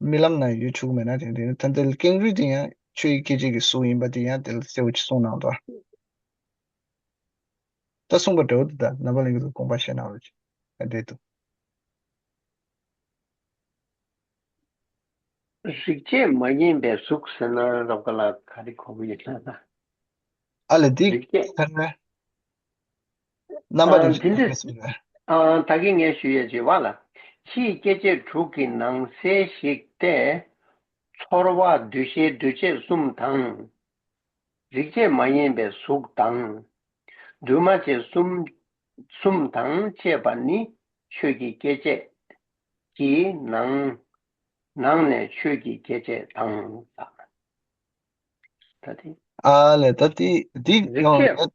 རྨི་ལམ་ན་ཡོད་ཆོག་གི་མེད་ན་དེ་འདྲ་ད་ལྟ་ཀེང་རུས་དེ་ཡང་ཆོས་ཀྱི་སྐྱེ་མཆེད་ཀྱི་གཟུགས་ཡིན་པ་དེ་ཡང་དེ་ལ་གསལ་བོ་ཅིག་གསུངས་གནང་འདུག་ད་གསུངས་པ་འདྲ་བོ་འདུག་ད་རྣམ་པ་ལྷན་རྒྱས་ཚོ་དགོངས་པ་བཞེས་གནང་རོགས་གྱིས། ཨ། འདྲེ་འདུག་རིག་བྱེད་མ་ཡིན་པའི་གཟུགས་ཟེར་ན་རབ་དགའ་ལགས་ག་རེ་གོ་གི་ཡོད་ན། ཨ་ལས་འདི་རིག་བྱེད། ཁ་ན་རྣམ་པ་ཨ། རིག་འདི་འདྲ། བྱེད་ཟེར་བ། ཨ། ད་གིན་ངས་ཞུ་ཡས་བྱེད་པ་ལ། ཕྱིའི་སྐྱེ་མཆེད་དྲུག་གི་ནང་གསལ་ཞིག་སྟེ། ཚོར་བ་འདུ་ཤེས་འདུ་བྱེད་གསུམ་དང་། རིག་བྱེད་མ་ཡིན་པའི་གཟུགས་དང་། འདུས་མ་བྱས་གསུམ་གསུམ་དང་བཅས་པ་ནི་ཆོས་ཀྱི་སྐྱེ་མཆེད་ཀྱི་ནང་ནང་ནས་ཆོས་ཀྱི་སྐྱེ་མཆེད་དང་། ད་དེ་ཨ་ལས་ད་དེ་དེ་རིག་ཡང་བྱེད།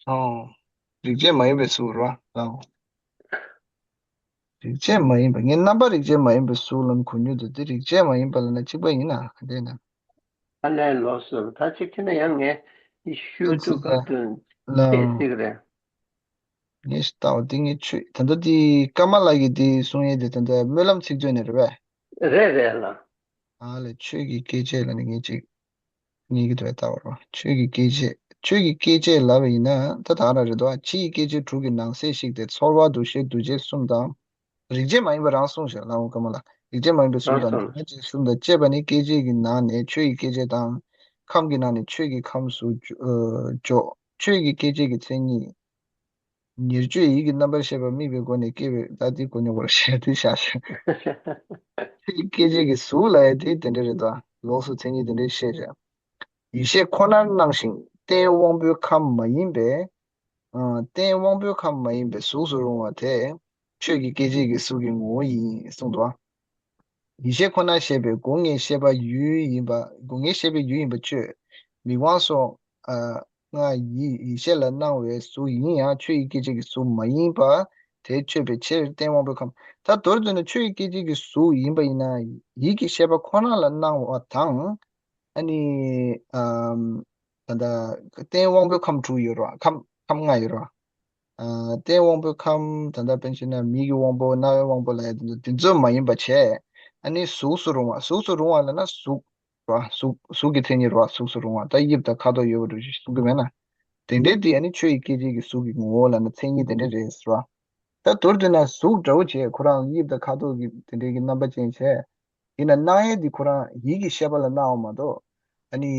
ཨོ། རིག་བྱེད་མ་ཡིན་པའི་གཟུགས་རོ་ལའོ། རིག་བྱེད་མ་ཡིན་པ་ངས་རྣམ་པ་རིག་བྱེད་མ་ཡིན་པའི་གཟུགས་ལ་གོ་མྱོང་དུ་དེ་རིག་བྱེད་མ་ཡིན་པ་ལ་ན་གཅིག་པ་ཡིན་ན་ག་འདྲས་ན། ཨ་ལས་ལོགས་སུ་ད་གཅིག་ཁྱེད་ན་ཡང་ངས་ཤུལ་ལོགས་སུ་དུ་ག་ད་དུ་ལའོ། བཤད་ཅིག་རེད། ངས་ལྟ་བ་འདི་ངས་ཆོས་ད་ལྟ་འདི་ཀ་མ་ལ་གི་འདི་གསུང་ཡས་འདི་ད་ལྟ་སྨོན་ལམ་ཚིག་མཛོད་ནས་རེད་པས། རེད་རེད་ལ། ཨ་ལས་ཆོས་ཀྱི་སྐྱེ་མཆེད་ལ་ནི་ངས་ཅིག་ངེས་ཀྱི་འདུག་ལྟ་བར་བ། ཆོས་ཀྱི་སྐྱེ་མཆེད། ཆོས་ཀྱི་སྐྱེ་མཆེད་ལབ་པ་ཡིན་ན་ད་ད་ར་རེད་དོ། ཕྱིའི་སྐྱེ་མཆེད་དྲུག་གི་ནང་གསལ་ཞིག་སྟེ་ཚོར་བ་འདུ་ཤེས་འདུ་བྱེད་གསུམ་དང་། རིག་བྱེད་མ་ཡིན་པ་རང་གསུངས་ཤག་ལའོ་ཀ་མ་ལ། རིག་བྱེད་མ་ཡིན་པའི་གསུམ་རང་དང་གསུངས། འདུས་མ་བྱས་གསུམ་དང་བཅས་པ་ནི་སྐྱེ་མཆེད་ཀྱི་ནང་ནས་ཆོས་ཀྱི་སྐྱེ་མཆེད་དང་། ཁམས་ཀྱི་ནང་ནས་ཆོས་ཀྱི་ཁམས་སུ་འཇོག་ཆོས་ཀྱི་སྐྱེ་མཆེད་ཀྱི་མཚན་ཉིད། ཉེར་སྤྱོད་ཡིད་ཀྱི་རྣམ་པར་ཤེས་པ་དམིགས་པའི་སྒོ་ནས་སྐྱེ་བའི་ད་ལྟའི་གོ་མྱོང་བར་ཤེས་དུས་བཞག་ཤིང་། ཆོས་ཀྱི་སྐྱེ་མཆེད་ཀྱི་གཟུགས་ལ་ཡང་དེ་དེ་འདྲ་རེད་དོ། ལོགས་སུ་མཚན་ཉིད་དེ་འདྲའི་ཤེས་བྱ། ཡིད་ཤེས་ཁོ་ནར་སྣང་ཞིང་རྟེན་དབང་པོའི་ཁམས་མ་ཡིན་པའི། ཨ། རྟེན་དབང་པོའི་ཁམས་མ་ཡིན་པའི་གཟུགས་སུ་རུང་བ་དེ་ཆོས་ཀྱི་སྐྱེ་མཆེད་ཀྱི་གཟུགས་ཀྱི་ངོ་བོ་ཡིན་གསུངས་འདུག། ཡིད་ཤེས་ཁོ་ནར་ཤེས་པའི་སྒོ་ལྔའི་ཤེས་པ་ཡུལ་ཡིན་པ། སྒོ་ལྔའི་ཤེས་པའི་ཡུལ་ཡིན་པ་དཔྱོད། མིག་དབང་སོགས། ཨ། ལྔ་ཡིས་ཡིད་ཤེས་ལ་སྣང་བའི་གཟུགས་ཡིན་ཡང་ཆོས་ཀྱི་སྐྱེ་མཆེད་ཀྱི་གཟུགས་མ་ཡིན་པ་དེ་དཔྱོད་པའི་ཕྱིར་རྟེན་དབང་པོའི་ཁམས། ད་མདོར་བསྡུས་ན་ཆོས་ཀྱི་སྐྱེ་མཆེད་ཀྱི་གཟུགས་ཡིན་པ་ཡིན་ན་ཡིད་ཀྱི་ཤེས་པ་ཁོ་ན་ལ་སྣང་བ་དང་། ཨ་ནི། ཨམ། ད་ལྟ་རྟེན་དབང་པོའི་ཁམས་དྲུག་ཡོད་རེད་བ། ཁམས་ཁམས་ལྔ་ཡོད་རེད་བ། ཨ། རྟེན་དབང་པོའི་ཁམས་ད་ལྟ་དཔེར་བྱས་ན་མིག་གི་དབང་པོ་རྣ་བའི་དབང་པོ་ལ་ཡ་དེ་ཚོ་དེ་ཚོ་མ་ཡིན་པ་བྱས། ཨ་ནི་གཟུགས་སུ་རུང་བ། གཟུགས་སུ་རུང་བ་ལབ་ན་གཟུགས་རེད་བ། གཟུགས་གཟུགས་ཀྱི་མཚན་ཉིད་རེད་བ། གཟུགས་སུ་རུང་བ་ད་དབྱིབས་དང་ཁ་དོག་ཡོད་པ་འདྲ་ཞིག་གསུང་གི་མེད་ན། དེ་འདྲའི་དེ་ཨ་ནི་ཆོས་ཀྱི་སྐྱེ་མཆེད་ཀྱི་གཟུགས་ཀྱི་ངོ་བོ་ལབ་ན་མཚན་ཉིད་དེ་འདྲ་རེད་ཟེར་བ། ད་མདོར་བསྡུས་ན་གཟུགས་འདྲ་བོ་བྱས་ཁོ་རང་དབྱིབས་དང་ཁ་དོག་གི་དེ་འདྲའི་གི་རྣམ་པ་ཅན་བྱས། ཡིན་ན་སྣང་ཡས་འདི་ཁོ་རང་ཡིད་ཀྱི་ཤེས་པ་ལ་སྣང་བ་མ་གཏོགས། ཨ་ནི།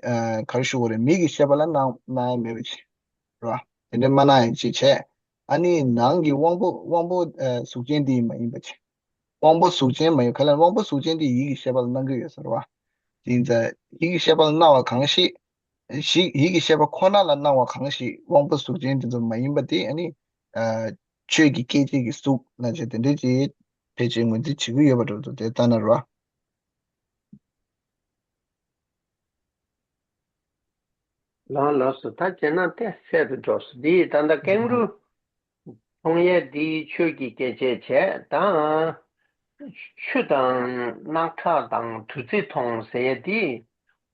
ཨ། ག་རེ་ཞུ་དགོས་རེད། མིག་གི་ཤེས་པ་ལ་སྣང་སྣང་ཡས་མེད་པ་ཅིག་རེད་བ། དེ་འདྲ་མ་སྣང་ཡས་ཅིག་བྱས། ཨ་ནི་ནང་གི་དབང་པོ་དབང་པོ། ཨ། གཟུགས་ཅན་འདི་མ་ཡིན་པ་ཅིག་དབང་པོ་གཟུགས་ཅན་མ་ཡིན་ག་ལ་དབང་པོ་གཟུགས་ཅན་འདི་ཡིད་ཀྱི་ཤེས་པ་ལ་སྣང་གི་ཡོད་ཟེར་བ། དེ་ཡིན་ཙང་ཡིད་ཀྱི་ཤེས་པ་ལ་སྣང་བ་གང་ཞིག་ཞིག་ཡིད་ཀྱི་ཤེས་པ་ཁོ་ན་ལ་སྣང་བ་གང་ཞིག་དབང་པོ་གཟུགས་ཅན་དེ་ཚོ་མ་ཡིན་པ་དེ་ཨ་ནི། ཨ། ཆོས་ཀྱི་སྐྱེ་མཆེད་ཀྱི་གཟུགས་ལ་བྱས་དེ་འདྲ་ཅིག་ཕལ་ཆེར་ངོས་འཛིན་བྱེད་ཀྱི་ཡོད་པ་འདྲ་འདུག་དེ་ལྟ་ན་རོ། ལགས་ལགས་སོ། ད་བྱས་ན་དེ་གསལ་དུ་འགྲོ་སོང་། འདི་ད་ལྟ་ཀེང་རུས་མཐོང་ཡས་འདི་ཆོས་ཀྱི་སྐྱེ་མཆེད་བྱས་དང་། ཆུ་དང་རྣག་ཁྲག་དང་བདུད་རྩི་མཐོང་ཟེར་ཡས་འདི་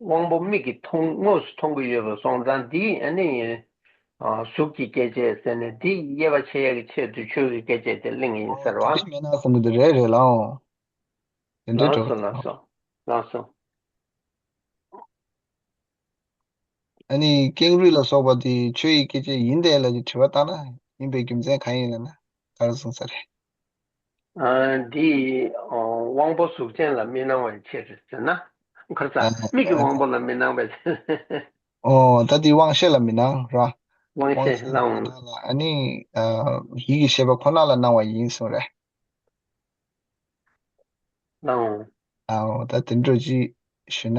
དབང་པོ་མིག་གིས་མཐོང་དངོས་སུ་མཐོང་གི་ཡོད་པ་སོང་ཙང་འདི་ཨ་ནི། ཨ། གཟུགས་ཀྱི་སྐྱེ་མཆེད་ཟེར་ནས་འདི་དབྱེ་བ་ཕྱེ་ཡས་ཀྱི་ཆེད་དུ་ཆོས་ཀྱི་སྐྱེ་མཆེད་དེ་གླེང་ཡིན་ཟེར་བ། དེ་འདྲ་མེད་ན་བསམ་གྱི་འདུག་རེད་རེད་ལགས་འོང་། དེ་འདྲ་ལགས་འགྲོ་སོ་གི་ལགས་སོ། ལགས་སོ། ཨ་ནི་ཀེང་རུས་ལ་སོགས་པ་དེ་ཆོས་ཀྱི་སྐྱེ་མཆེད་ཡིན་ཏེ་ལབ་ཀྱི་དྲི་བ་བཏང་ན་ཡིན་པའི་རྒྱུ་མཚན་གང་ཡིན་ལབ་ན་ག་རེ་གསུངས་ས་རེད། ཨ། འདི། ཨོ། དབང་པོ་གཟུགས་ཅན་ལ་མི་སྣང་བའི་ཕྱིར་ཟེར་ན། ག་རེ་ཟ། ཨ། མིག་གི་དབང་པོ་ལ་མི་སྣང་བའི་ཕྱིར། ཨོ། ད་འདི་དབང་ཤེས་ལ་མི་སྣང་ར། དབང་ཤེས་ལ་མི་སྣང་ལ་ཨ་ནི། ཨ། ཡིད་ཀྱི་ཤེས་པ་ཁོ་ན་ལ་སྣང་བ་ཡིན་གསུངས་རེད། ལའོ། ཨའོ། ད་དེ་འདྲ་ཅིག་ཞུས་ན་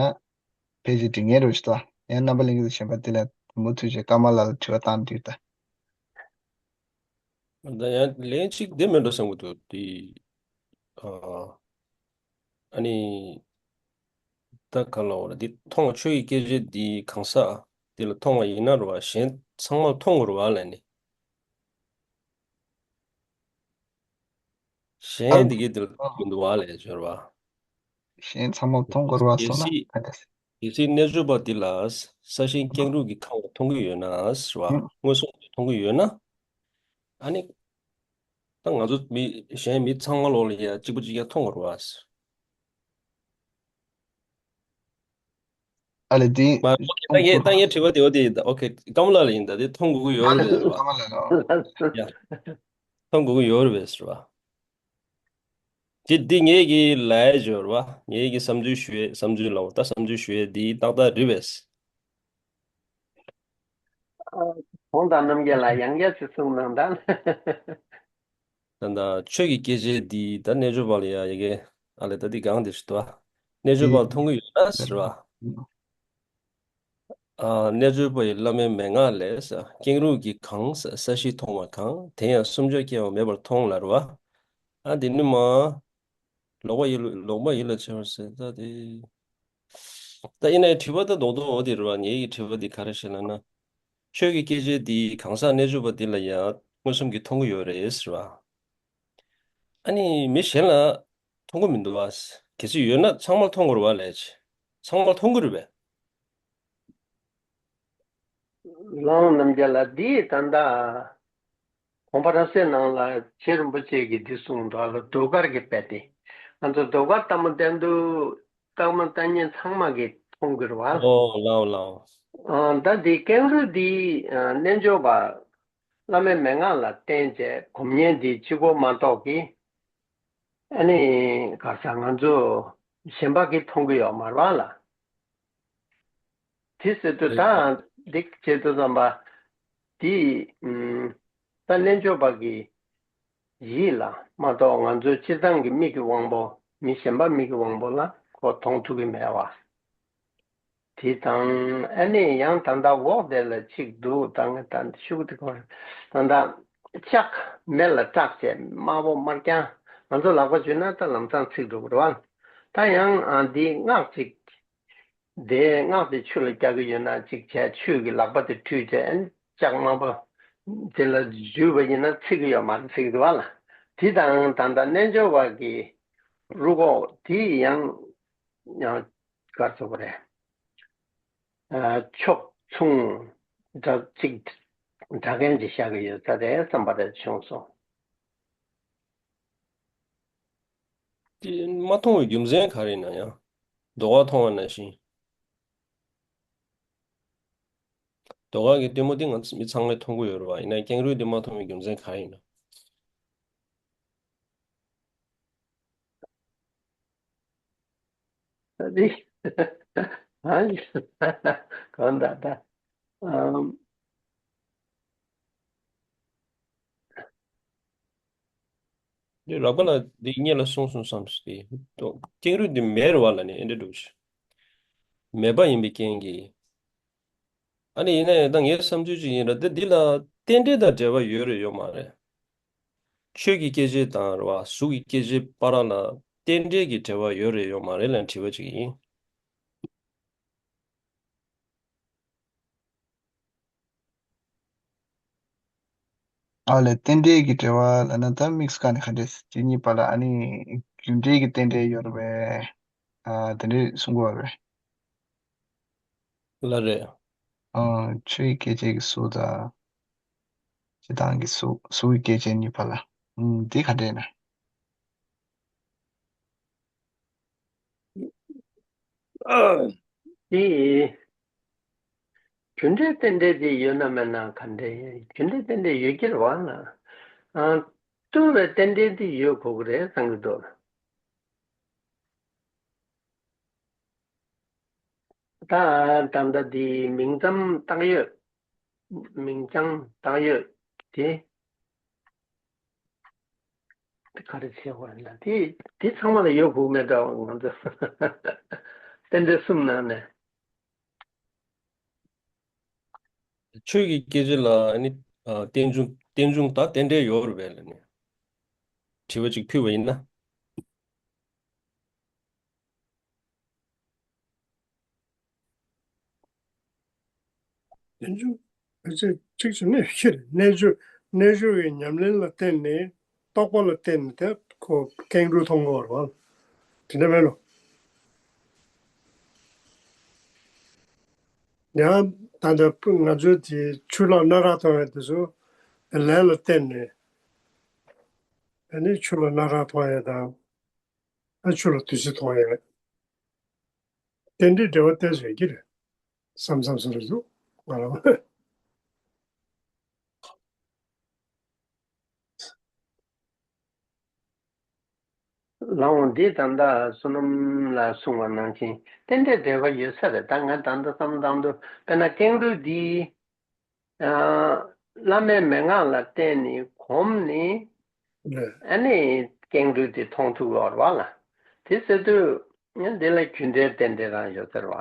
ཕལ་ཆེར་འགྲིག་ངེས་རེད་ཞུ་ད། ཡང་རྣམ་པ་ལྷན་རྒྱས་ཚོ་གཞན་པ་དེ་ལ་མུ་མཐུད་བྱས་ཀརྨ་ལགས་ལ་དྲི་བ་བཏང་དུས་ད། ད་ཡང་ལན་གཅིག་དེ་མེད་འགྲོ་བསམ་གྱི་འདུག་དེ། ཨ། ཨ་ནི། ད་ག་ལ་འོ་ལ་འདི་མཐོང་བ་ཆོས་ཀྱི་སྐྱེ་མཆེད་འདི་གང་ཟག་འདི་ལ་མཐོང་བ་ཡིན་ན་རེད་བ། གཞན་ཚང་མ་ལ་མཐོང་དགོས་རེད་བ་ལབ་ནི། གཞན་འདི་གའི་འདིར་མི་འདུག་བ་ལས་སྦྱོར་བ། གཞན་ཚང་མ་མཐོང་དགོས་རེད་བ་གལ་སོང་ན་སྲིད་ག་འདྲ་སེ། གལ་སྲིད་རྣལ་འབྱོར་པ་འདི་ལ་ས་ཞིང་ཀེང་རུས་ཀྱི་ཁམས་ལ་མཐོང་གི་ཡོད་ན་ཟེར་བ། ཨུ། མངོན་སུམ་དུ་མཐོང་གི་ཡོད་ན། ཨ་ནི། ད་ང་ཚོ་མི་གཞན་མི་ཚང་མ་ལོག་ལ་ཡ་གཅིག་པ་གཅིག་རྐྱང་མཐོང་དགོས་རེད་བ། ཨ་ལས་དེ་མ་ཨོ་ཁེ། ད་ངའི་ད་ངའི་དྲི་བ་དེ་འོ་དེ་ཡིན་ད། ཨོ་ཁེ། ཀརྨ་ལགས་ལ་ཡིན་ད། དེ་མཐོང་དགོས་ཀྱི་ཡོད་རེད་ཟེར་བ། ཀརྨ་ལགས་ལ། ཡ། མཐོང་དགོས་ཀྱི་ཡོད་རེད་པས་ཟེར་བ། དེ་འདི་ངེད་ཀྱི་ལས་སྦྱོར་བ། ངེད་ཀྱི་བསམ་ཚུལ་ཞུ་ཡས། བསམ་ཚུལ་ལ་འོ་ད་བསམ་ཚུལ་ཞུ་ཡས་འདི་ཏག་ཏག་རེད་པས། ཨ། གོང་དང་རྣམ་རྒྱལ་ལགས་ཡང་བསྐྱར་ཅིག་གསུངས་གནང་དང་། ད་ལྟ་ཆོས་ཀྱི་སྐྱེ་མཆེད་འདི་ད་རྣལ་འབྱོར་པ་ལ་ཡ་ཡ་གི་ཨ་ལས་ད་འདི་གང་དེ་ཞིག་ཏུ་ཨ། རྣལ་འབྱོར་པ་ལ་མཐོང་གི་ཡོད་ན་ཟེར་བ། ཨ། རྣལ་འབྱོར་པ་ཡི་བླ་མའི་མན་ངག་ལས། ཀེང་རུས་ཀྱིས་གང་། ས་གཞི་མཐོང་བ་གང་། དེ་ཡང་སུམ་བརྒྱ་སྐྱེ་བ་མེད་པར་མཐོང་ལ་རེད་བ། ཨ་འདི་ནི་མ། ལོག་པ་ཡིད་ལ། ལོག་པ་ཡིད་ལ་བྱེད་པར་ཟད་ད་དེ། ད་ཡིན་ནའི་དྲི་བ་ད་རྡོག་རྡོག་འོ་དེ་རེད་བ། ངེད་ཀྱི་དྲི་བ་འདི་ག་རེ་ཞེ་ལབ་ན། ཆོས་ཀྱི་སྐྱེ་མཆེད་འདི་གང་ཟག་རྣལ་འབྱོར་པ་འདི་ལ་ཡང་མངོན་སུམ་གྱིས་མཐོང་གི་ཡོད་རེད་ཟེར་བ། ཨ་ནི་མི་གཞན་ལ་མཐོང་གི་མི་འདུག་བ། གལ་སྲིད་ཡོད་ན་ཚང་མར་མཐོང་དགོས་རེད་བ་ལས། ཚང་མར་མཐོང་གི་རེད་པས། ལགས་རྣམ་རྒྱལ་ལགས། འདི་ད་ལྟ་གོང་པ་རབ་གསལ་ནང་ལ་རྗེ་རིན་པོ་ཆེ་གིས་འདི་གསུངས་འདུག་ལ། ཟློས་གར་གྱི་དཔེ་སྟེ། ང་ཚོ་ཟློས་གར་ལྟད་མོ་བསྟན་དུས་ལྟད་མོ་ལྟ་མཁན་ཚང་མ་གིས་མཐོང་གི་རེད་བ། ཨོ་ལའོ་ལའོ། ཨ། ད་འདི་ཀེང་རུས་འདི་ཨ་རྣལ་འབྱོར་པ་བླ་མའི་མན་ངག་ལ་བརྟེན་བྱས་སྒོམ་མཁན་འདི་གཅིག་པོ་མ་གཏོགས་ཀྱི། ཨ་ནི་ག་ས་ང་ཚོ་གཞན་པ་གིས་མཐོང་གི་ཡོད་མ་རེད་བ་ལ། དེ་ཟེར་དུས་ད་འདི་བྱེད་དུས་ཙམ་པ་འདི། ཨུམ། ད་རྣལ་འབྱོར་པ་གི་ཡིད་ལ་མ་གཏོགས་ང་ཚོའི་སྤྱིར་བཏང་གི་མིག་གི་དབང་པོ། མི་གཞན་པ་མིག་གི་དབང་པོ་ལ་ཁོ་མཐོང་ཐུབ་ཀྱི་མེད་པ། དེ་དང་ཨ་ནི་ཡང་ད་ལྟ་འོག་དེ་ལ་གཅིག་འདུག་ད་ངས་ད་ཤུགས་དེ་གོ་ད་ལྟ་ལྕགས་མེ་ལ་བཀྲག་བྱས་དམར་པོ་དམར་རྐྱང་། ང་ཚོ་ལག་པ་འཇུས་ན་ད་ལམ་སང་ཚིག་འགྲོ་གི་རེད་བ། ད་ཡང་ཨ་འདི་སྔགས་གཅིག་དེ་སྔགས་དེ་ཆུ་ལ་རྒྱག་གི་ཡོད་ན་གཅིག་བྱས། ཆུ་གི་ལག་པ་དེ་བཀྲུས་བྱས་ལྕགས་དམར་པོ་དེ་ལ་འཇུས་པ་ཡིན་ན་ཚིག་གི་ཡོད་མ་རེད། ཚིག་འདུག་བ་ལ། དེ་དང་ད་ལྟ་རྣལ་འབྱོར་བ་གི་རུ་ཁོག་དེ་ཡང་ཡང་གར་ཚུགས་པ་རེད། ཨ། ཕྱོགས་མཚུངས་འདྲ་གཅིག་འདྲ་མཁན་ཅིག་བཞག་གི་ཡོད་ས་རེད་བསམ་པ་རེ་བྱུང་སོང་། དེ་མ་མཐོང་བའི་རྒྱུ་མཚན་ག་རེ་ཡིན་ན་ཡང་། ཟློས་གར་མཐོང་བ་ནང་བཞིན། ཟློས་གར་གྱི་ལྟད་མོ་དེ་ང་ཚོ་མི་ཚང་མས་མཐོང་གི་ཡོད་རེད་བ། ཡིན་ན་ཀེང་རུས་དེ་མ་མཐོང་བའི་རྒྱུ་མཚན་ག་རེ་ཡིན་ན། ད་དེ། ཨ། གང་ལྟར་ད། ཨམ། འདི་རགས་པ་ལ་འདི་སྔོན་ལ་གསུངས་སོང་བསམ་སྟེ། ཀེང་རུས་འདི་མེད་རེད་བ་ལ་ནི་ཨེ་འདྲ་འདུག་ཤི། མེད་པ་ཡིན་པའི་རྐྱེན་གྱིས། ཨ་ནི་ཡིན་ན་ཡང་ད་ངའི་བསམ་ཚུལ་ཅིག་ཡིན་ར། འདི་འདི་ལ་རྟེན་འབྲེལ་དང་འབྲེལ་བ་ཡོད་རེད་ཡོད་མ་རེད། ཆོས་ཀྱི་སྐྱེ་མཆེད་དང་རེད་བ། གཟུགས་ཀྱི་སྐྱེ་མཆེད་བར་ལ་རྟེན་འབྲེལ་གྱི་འབྲེལ་བ་ཡོད་རེད་ཡོད་མ་རེད་ལབ་དྲི་བ་ཅིག་ཡིན། ཨ་ལས། རྟེན་འབྲེལ་གྱི་འབྲེལ་བ་ལབ་ན་ད་དམིགས་སུ་བཀར་ནས་ག་འདྲས་དེ་གཉིས་བར་ལ་ཨ་ནི་རྒྱུ་འབྲས་ཀྱི་རྟེན་འབྲེལ་ཡོད་རེད་པས། ཨ། དེ་འདྲས་གསུང་གི་ཡོད་རེད་པས། ལགས་རེད། ཨ། ཆོས་ཀྱི་སྐྱེ་མཆེད་ཀྱི་གཟུགས་དང་། སྤྱིར་བཏང་གི་གཟུགས། གཟུགས་ཀྱི་སྐྱེ་མཆེད་གཉིས་བར་ལ། ཨུམ། དེ་ག་འདྲས་ན། དེ་རྒྱུ་འབྲས་རྟེན་འབྲེལ་དེ་ཡོད་ན་མེད་ན་ག་འདྲ་ཡིན། རྒྱུ་འབྲས་རྟེན་འབྲེལ་ཡོད་ཀྱི་རེད་བ་ལ། ཨ། ལྟུང་བའི་རྟེན་འབྲེལ་དེ་ཡོད་དགོས་ཀྱི་རེད་བསམ་གྱི་འདུག་ད་ད་ལྟ་དེ་མིང་ཙམ་བཏགས་ཡོད། མིང་ཙམ་བཏགས་ཡོད་དེ། དེ་ག་རེ་བྱེད་དགོས་ན། དེ་དེ་ཚང་མ་ལ་ཡོད་དགོས་མེད་འདྲ་བ། ང་ཚོ་རྟེན་འབྲེལ་གསུམ་ནང་ནས། ཆོས་ཀྱི་སྐྱེ་མཆེད་ལ་ནི། ཨ། རྟེན་འབྱུང་། རྟེན་འབྱུང་དང་རྟེན་འབྲེལ་ཡོད་རེད་པས་ལབ་ནས་དྲི་བ་ཅིག་ཕུལ་བ་ཡིན་ན། རྟེན་འབྱུང་། ཕལ་ཆེར་གཅིག་བྱས་ནས་ཤེས། རྣལ་འབྱོར། རྣལ་འབྱོར་བའི་ཉམས་ལེན་ལ་བརྟེན་ནས། རྟོགས་པ་ལ་བརྟེན་ནས་དེ་ཁོ་ཀེང་རུས་མཐོང་གི་ཡོད་རེད་བ། དེ་འདྲ་མེད་ལོ། ཡང་ད་ལྟ་ང་ཚོའི་དེ་ཆུ་ལོག་སྣ་ཁ་མཐོང་ཡས་དེ་ཚོ་ལས་ལ་བརྟེན་ནས། ཨ་ནི་ཆུ་ལོག་སྣ་ཁ་མཐོང་ཡས་དང་། ཨ། ཆུ་ལོག་དུས་ཚོད་མཐོང་ཡས། རྟེན་འབྲེལ་འབྲེལ་བ་གཏན་ནས་ཡོད་ཀྱི་རེད་བསམ་བསམ་བསམ་རེད་འདུག་ང་རང་། ལགས་འོང་། འདི་ད་ལྟ་བསོད་ནམས་ལགས་གསུངས་པ་ནང་བཞིན་ཏན་ཏན་འབྲེལ་བ་ཡོད་ས་རེད། ད་ང་ད་ལྟ་བསམ་བློ་བཏང་དུས་དཔེར་ན་ཀེང་རུས་འདི། ཨ། བླ་མའི་མན་ངག་ལ་བརྟེན་ནས་གོམས་ནས། ཨ་ནི་ཀེང་རུས་དེ་མཐོང་ཐུབ་ཡོད་རེད་བ་ལ། དེ་ཟེར་དུས་ཨ་འདི་ལ་རྒྱུ་འབྲས་རྟེན་འབྲེལ་རང་ཡོད་ཟེར་བ།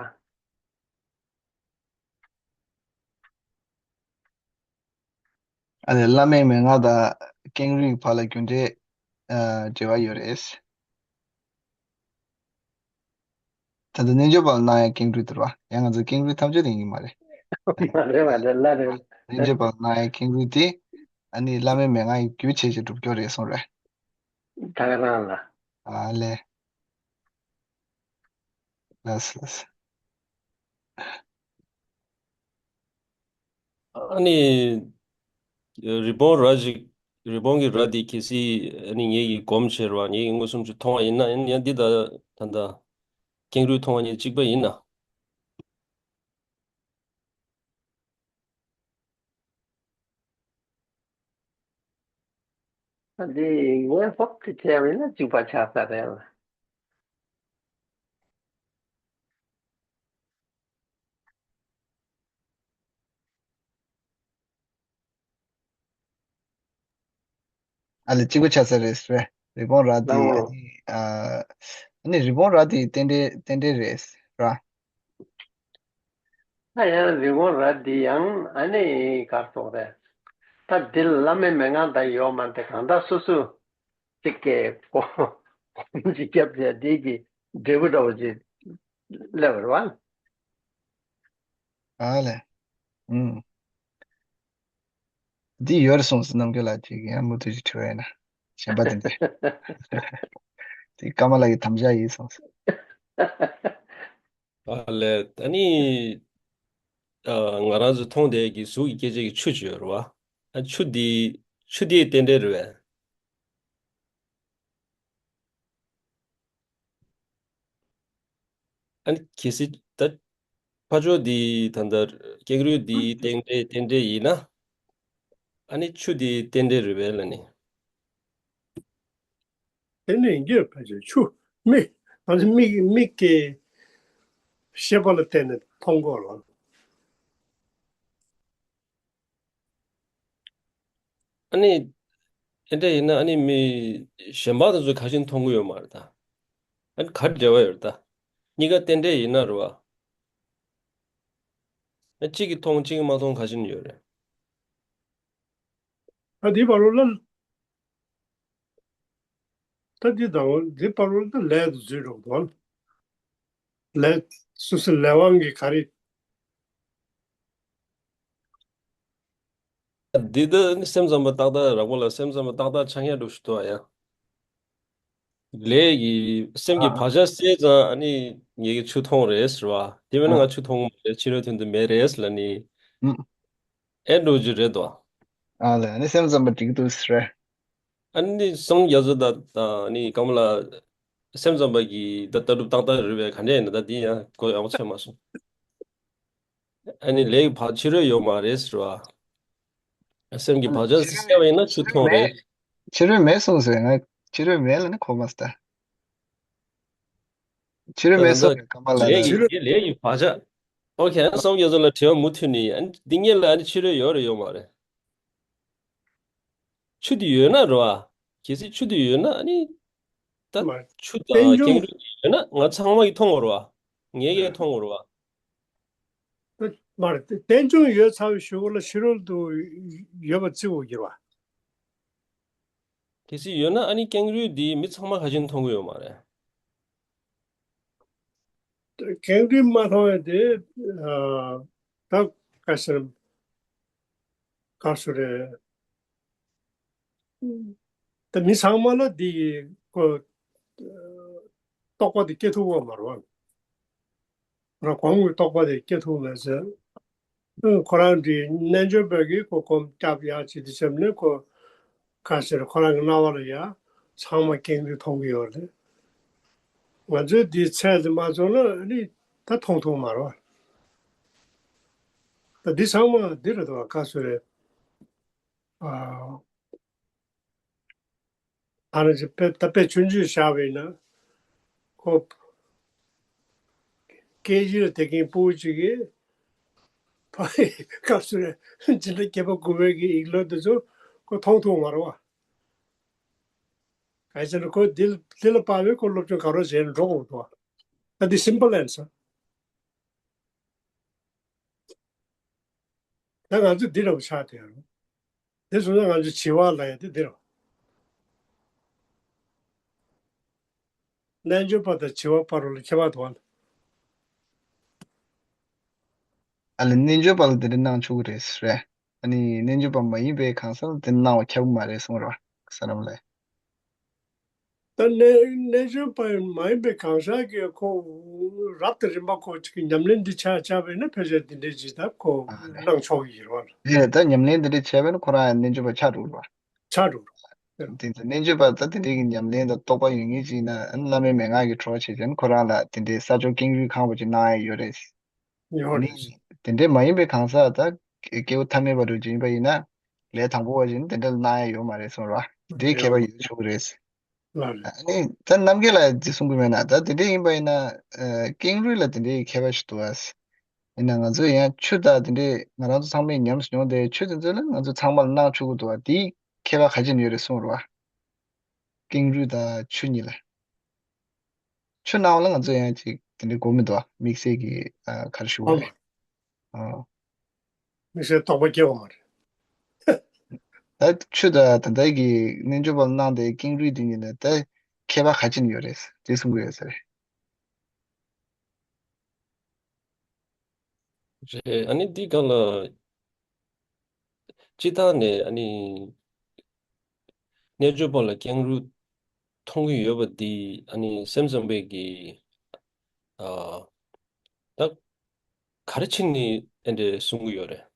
ཨ་ནི་བླ་མའི་མན་ངག་དང་ཀེང་རུས་བར་ལ་རྒྱུ་འབྲས་ཨ་འབྲེལ་བ་ཡོད་རེད། ད་ལྟ་རྣལ་འབྱོར་པ་ལ་གནང་ཡ་ཀེང་རུས་དེ་རེད་བ། ཡང་ང་ཚོ་ཀེང་རུས་ཐམས་ཅད་དེ་ཡིན་གྱི་མ་རེད། མ་རེད་མ་རེད། ལ་རེད། རྣལ་འབྱོར་པ་ལ་གནང་ཡ་ཀེང་རུས་དེ་ཨ་ནི་བླ་མའི་མན་ངག་གི་རྒྱུ་བྱས་བྱས་སྒྲུབ་སྐྱོར་རེད་གསུངས་རེད། ད་ག་རང་ལ། ཨ་ལས། ལགས་སོ་ལགས་སོ། ཨ་ནི། རི་བོང་རྭ་ཅིག་རི་བོང་གི་རྭ་དེ་གལ་སྲིད་ཨ་ནི་ངེད་ཀྱིས་སྒོམ་བྱས་ར་ངེད་ཀྱིས་མངོན་སུམ་ཅིག་མཐོང་བ་ཡིན་ན་ཡང་ཡང་འདི་ད་ད་ད་ཀེང་རུས་མཐོང་བ་གཉིས་གཅིག་པ་ཡིན་ན། ཨ་འདི་ངས་ཧོབ་ཏེ་བྱས་པ་ཡིན་ན་གཅིག་པ་ཆགས་ས་རེད་ལ། ཨ་ལས་གཅིག་པ་ཆགས་ས་རེད་ཟེར། རི་བོང་རྭ་དེ་ལའོ། ཨ་ནི་ཨ་ནི་རི་བོང་རྭ་དེ་རྟེན་འབྲེལ་རྟེན་འབྲེལ་རེད་ར། ད་ཡང་རི་བོང་རྭ་འདི་ཡང་ཨ་ནི་གར་སོང་རེད། ད་འདི་ལ་བླ་མའི་མན་ངག་ད་ཡོད་མ་རེད། གང་ལྟར་སོ་སོ་གཅིག་གིས་གོ་གོམས་ཅིག་བརྒྱབ་བྱས་འདི་གི་འབྲས་བུ་འདྲ་བོ་ཅིག་སླེབས་པ་རེད་བ། ཨ་ལས། ཨུམ། འདི་ཡོད་རེད་གསུངས་སོང་། རྣམ་རྒྱལ་ལགས་ཀྱིས་ཡང་མུ་མཐུད་ཅིག་དྲི་བ་ཡིན་ན། གཞན་པ་དེ་འདྲ། དེ་ཀརྨ་ལགས་ཀྱི་དམ་བཅའ་ཡིན་གསུངས་སོང་། ཨ་ལས་ད་ནི། ཨ་ང་རང་ཚོ་མཐོང་བསྡད་ཀྱི་གཟུགས་ཀྱི་སྐྱེ་མཆེད་ཀྱི་ཆུ་ཅིག་ཡོད་རེད་བ། ཨ་ཆུ་འདི་ཆུ་འདི་རྟེན་འབྲེལ་རེད་བས། ཨ་ནི་གལ་སྲིད་ད་ཕ་ཆོས་འདི་ད་ལྟ་ཀེང་རུས་འདི་རྟེན་འབྲེལ་རྟེན་འབྲེལ་ཡིན་ན། ཨ་ནི་ཆུ་འདི་རྟེན་འབྲེལ་རེད་བས་ལ་ནི། དེ་ནི་ཡིན་གྱི་ཕལ་ཆེར་ཆུ་མིག་ང་ཚོ་མིག་མིག་གི་ཤེས་པ་ལ་བརྟེན་ནས་མཐོང་གོ་ལ། ཨ་ནི། དེ་འདྲ་ཡིན་ན་ཨ་ནི་མི་གཞན་པ་དེ་ཚོ་ག་ཞིག་མཐོང་གི་ཡོད་མ་རེད་ད། ཨ་ནི་ག་འབྲེལ་བ་ཡོད་རེད་ད། གཉིས་ཀ་རྟེན་འབྲེལ་ཡིན་ན་རེད་བ། ཨ་གཅིག་གིས་མཐོང་གཅིག་གིས་མ་མཐོང་ག་ཞིག་ཡོད་རེད། ད་འདི་བར་རོ་ལ། ད་འདི་དང་འདི་བར་རོ་ལ་ལས་དུ་འཛུལ་འགྲོ་གི་འདུག་ལས་སོ་སོའི་ལས་དབང་གིས་ག་རེ། འདི་ད་ནི་སེམས་ཙམ་པ་ཏག་ཏག་རག་པ་ལ་སེམས་ཙམ་པ་ཏག་ཏག་ཆགས་ཡ་འགྲོ་ཞིག་འདུག་ཨ་ཡ། ལས་ཀྱི་སེམས་ཀྱི་ཨ། བག་ཆགས་སད་ཙང་ཨ་ནི་ངེད་ཀྱི་ཆུ་མཐོང་རེད་ཟེར་བ། དེ་མིན་ན་ཨ། ང་ཆུ་མཐོང་མ་རེད། ཕྱི་རོལ་དོན་དུ་མེད་རེད་ལ་ནི། ཨ། ཨེ་འགྲོ་རྒྱུ་རེད་དོ། ཨ་ལས་ཨ་ནི་སེམས་ཙམ་པ་འགྲིག་འདུག་ཟེར། ཨ་ནི་སངས་རྒྱས་ཟེར་ད་ད་ནི་ཀརྨ་ལགས་སེམས་ཙམ་པ་གི་ད་ལྟ་གྲུབ་ཏག་ཏག་རེད་བས། ག་འདྲ་ཡིན་ན་ད་འདི་ཡང་གོ་ཡག་པོ་ཆགས་མ་སོང་། ཨ་ནི་ལས་ཀྱི་བག་ཕྱི་རོལ་ཡོད་མ་རེད་ཟེར་བ། སེམས་ཀྱི་ཨ་བག་ཆགས་ཕྱི་རོལ་སད་པ་ཡིན་ན་ཆུ་མཐོང་རེད། ཕྱི་རོལ་མེད་གསུངས་ཟེར། ང་ཕྱི་རོལ་མེད་ལ་ནི་གོ་མ་སྟེ། ཕྱི་རོལ་མེད་ད་གསུངས་ད་ཀརྨ་ལགས་ལས་ལ། ཀྱི་དེ་ལས་ཀྱི་བག་ཆགས། ཨོ་ཁེ། སངས་རྒྱས་ལ་དྲི་བ་མུ་མཐུད་ནི་ཨ་ནི་འདི་ངེད་ལ་ཨ་ནི་ཕྱི་རོལ་ཡོད་རེད་ཡོད་མ་རེད། ཆུ་དེ་ཡོད་ན་རེད་བ། གལ་སྲིད་ཆུ་དེ་ཡོད་ན་ཨ་ནི། ད་མ་ཆུ་དང་རྟེན་འབྱུང་ཀེང་རུས་ཡོད་ན་ང་ཚང་མ་གིས་མཐོང་བ་རེད་བ། ངེད་ཀྱིས་མཐོང་བ་རེད་བ། མ་རེད། རྟེན་འབྱུང་ཡོད་ཚར་བའི་གཞུག་ལ་ཕྱི་རོལ་དུ་ཡོད་པ་བརྩི་དགོས་ཀྱི་རེད་བ། གལ་སྲིད་ཡོད་ན་ཨ་ནི་ཀེང་རུས་འདི་མི་ཚང་མ་ག་ཞིག་མཐོང་གི་ཡོད་མ་རེད། ཀེང་རུས་མ་མཐོང་བ་དེ་ཨ་ད་ག་ཟེར་ག་ཟེར་རེད། ད་མི་ཚང་མ་ལ་འདི་གི་ཁོ་རྟོགས་པ་དེ་སྐྱེ་ཐུབ་པ་མ་རེད་བ། ང་གོང་གི་རྟོགས་པ་དེ་སྐྱེ་ཐུབ་མེད་ཟེར། ཁོ་རང་འདི་རྣལ་འབྱོར་པ་གིས་ཁོ་སྒོམ་རྒྱབ་ཡག་བྱེད་དུས་ཙམ་ནས་ཁོ་ག་ཟེར་ཁོ་རང་གི་རྣ་བ་ལ་ཡ་ཚང་མ་ཀེང་རུས་མཐོང་གི་ཡོད་རེད། ང་ཚོས་འདི་ཚད་དེ་མ་ཚོར་ན་ཨ་ནི་ད་མཐོང་ཐུབ་མ་རེད་བ། ད་འདི་ཚང་མ་འདི་རེད་དོ་ག་ཟེར་རེད། ཨ། ཨ་ནི་ཅི་དཔེ་ད་དཔེ་ཆུང་ཆུང་བཞག་པ་ཡིན་ན། ཁོ་སྐད་ཡིག་ལ་དེ་གིན་སྤུ་གུ་གཅིག་གིས་ཕ་སྐབས་སུ་རེ་ཇི་འདྲ་སྐྱེས་པ་དགུ་པའི་གི་ཡིག་ལོ་དེ་ཚོ་ཁོ་མཐོང་ཐུབ་མ་རེད་བ། ག་ཅི་ན་ཁོ་འདི་ལ་འདི་ལ་དཔག་པའི་ཁོ་སློབ་སྦྱོང་ག་རོ་བྱས་ནས་འགྲོ་དགོས་འདུག་བ། ད་འདི་simple answer། ད་ང་ཚོ་འདི་འདྲ་བོ་ཆགས་བསྡད་ཡོད་རེད། དེ་སོང་ཙང་ང་ཚོ་བྱིས་པ་ལབ་ཡ་དེ་འདི་རེད། རྣལ་འབྱོར་པ་དང་བྱིས་པ་བར་ལ་ཁྱད་པར་འདུག་བ། ཨ་ལས་རྣལ་འབྱོར་པ་ལ་དེ་འདྲ་གནང་ཆོག་གི་རེད་རེད། ཨ་ནི་རྣལ་འབྱོར་པ་མ་ཡིན་པའི་གང་ཟག་ལ་དེ་གནང་བ་ཁྱབ་ཀྱི་མ་རེད་གསུངས་རེད་བ། ས་ལམ་ལས། ད་རྣལ་རྣལ་འབྱོར་པ་མ་ཡིན་པའི་གང་ཟག་གིས་ཁོ་རབ་དང་རིམ་པ་ཁོ་ཅིག་གི་ཉམས་ལེན་འདི་ཆ་བཞག་པ་ཡིན་ན་ཕལ་ཆེར་འདི་འདྲའི་ཇི་ལྟར་ཁོ་ཨ་ལས། གནང་ཆོག་གི་ཡོད་རེད་བ། ཡེ་ད་ཉམས་ལེན་འདི་འདྲ་བྱས་པ་ཡིན་ན་ཁོ་རང་ཡང་རྣལ་འབྱོར་པ་ཆགས་འགྲོ་རེད་བ། ཆགས་འགྲོ་རེད། དེ་ཚོ་རྣལ་འབྱོར་པ་ད་དེ་འདྲའི་གི་ཉམས་ལེན་དང་རྟོགས་པ་ཡོད་མཁན་ཅིག་ཡིན་ན་ཨ་ནི་བླ་མའི་མན་ངག་གི་གྲོགས་བྱེད་ཅན་ཁོ་རང་ལ་དེ་འདྲའི་ས་ཕྱོགས་ཀེང་རུས་ཁང་བ་ཅིག་གནང་ཡ་ཡོད་རེད། ཡོད་རེད། ནི་དེ་འདྲའི་མ་ཡིན་པའི་གང་ཟག་ད་སྐྱེ་བོ་ཐ་མལ་པ་འདྲ་ཅིག་ཡིན་པ་ཡིན་ན་ལས་དང་པོ་བ་ཅིག་ནི་དེ་འདྲ་ལ་གནང་ཡ་ཡོད་མ་རེད་གསུངས་ར། དེ་འདྲའི་ཁྱད་པར་ཡོད་ཆོག་གི་རེད། ལགས་རེད། ཨ་ནི་ད་རྣམ་རྒྱལ་ལགས་ཀྱིས་གསུང་གི་མེད་ན་ད་དེ་འདྲ་ཡིན་པ་ཡིན་ན་ཨ་ཀེང་རུས་ལ་དེ་འདྲའི་ཁྱད་པར་ཞིག་འདུག་ཨ། ཡིན་ན་ང་ཚོ་ཡང་ཆུ་དང་དེ་འདྲའི་ང་རང་ཚོ་ཚང་མས་ཉམས་སུ་མྱོང་དེ་ཆུ་དེ་ཚོ་ལ་ང་ཚོ་ཚང་མ་ལ་གནང་ཆོག་གི་འདུག་ཨ། དེའི་ཁྱད་པར་ག་ཅི་ཡོད་རེད་གསུངས་རོགས་ཨ། ཀེང་རུས་དང་ཆུ་གཉིས་ལ། ཆུ་ནང་ལ་ང་ཚོ་ཡང་ཅིག་དེ་འདྲའི་གོ་མི་འདུག་ཨ། དམིགས་བསལ་གྱི་ཨ་ག་རེ་ཞུ་དགོས་རེད། ཨ། དམིགས་བསལ་རྟོགས་པ་སྐྱེ་བ་མ་རེད། ད་ཆུ་དང་ད་ལྟ་གི་རྣལ་འབྱོར་པ་གནང་དེ་ཀེང་རུས་དེ་གཉིས་ལ་ད་ཁྱད་པར་ག་ཅི་ཡོད་རེད་དེ་གསུང་གི་ཡོད་ས་རེད། རེད། ཨ་ནི་འདི་སྒང་ལ་སྤྱིར་བཏང་ནས་ཨ་ནི་རྣལ་འབྱོར་པ་ལ་ཀེང་རུས་མཐོང་གི་ཡོད་པ་འདི་ཨ་ནི་སེམས་ཙམ་པས་ཀྱི་ཨ་ད་ག་རེ་བྱས་ནས་དེ་འདྲ་གསུང་གི་ཡོད་རེད།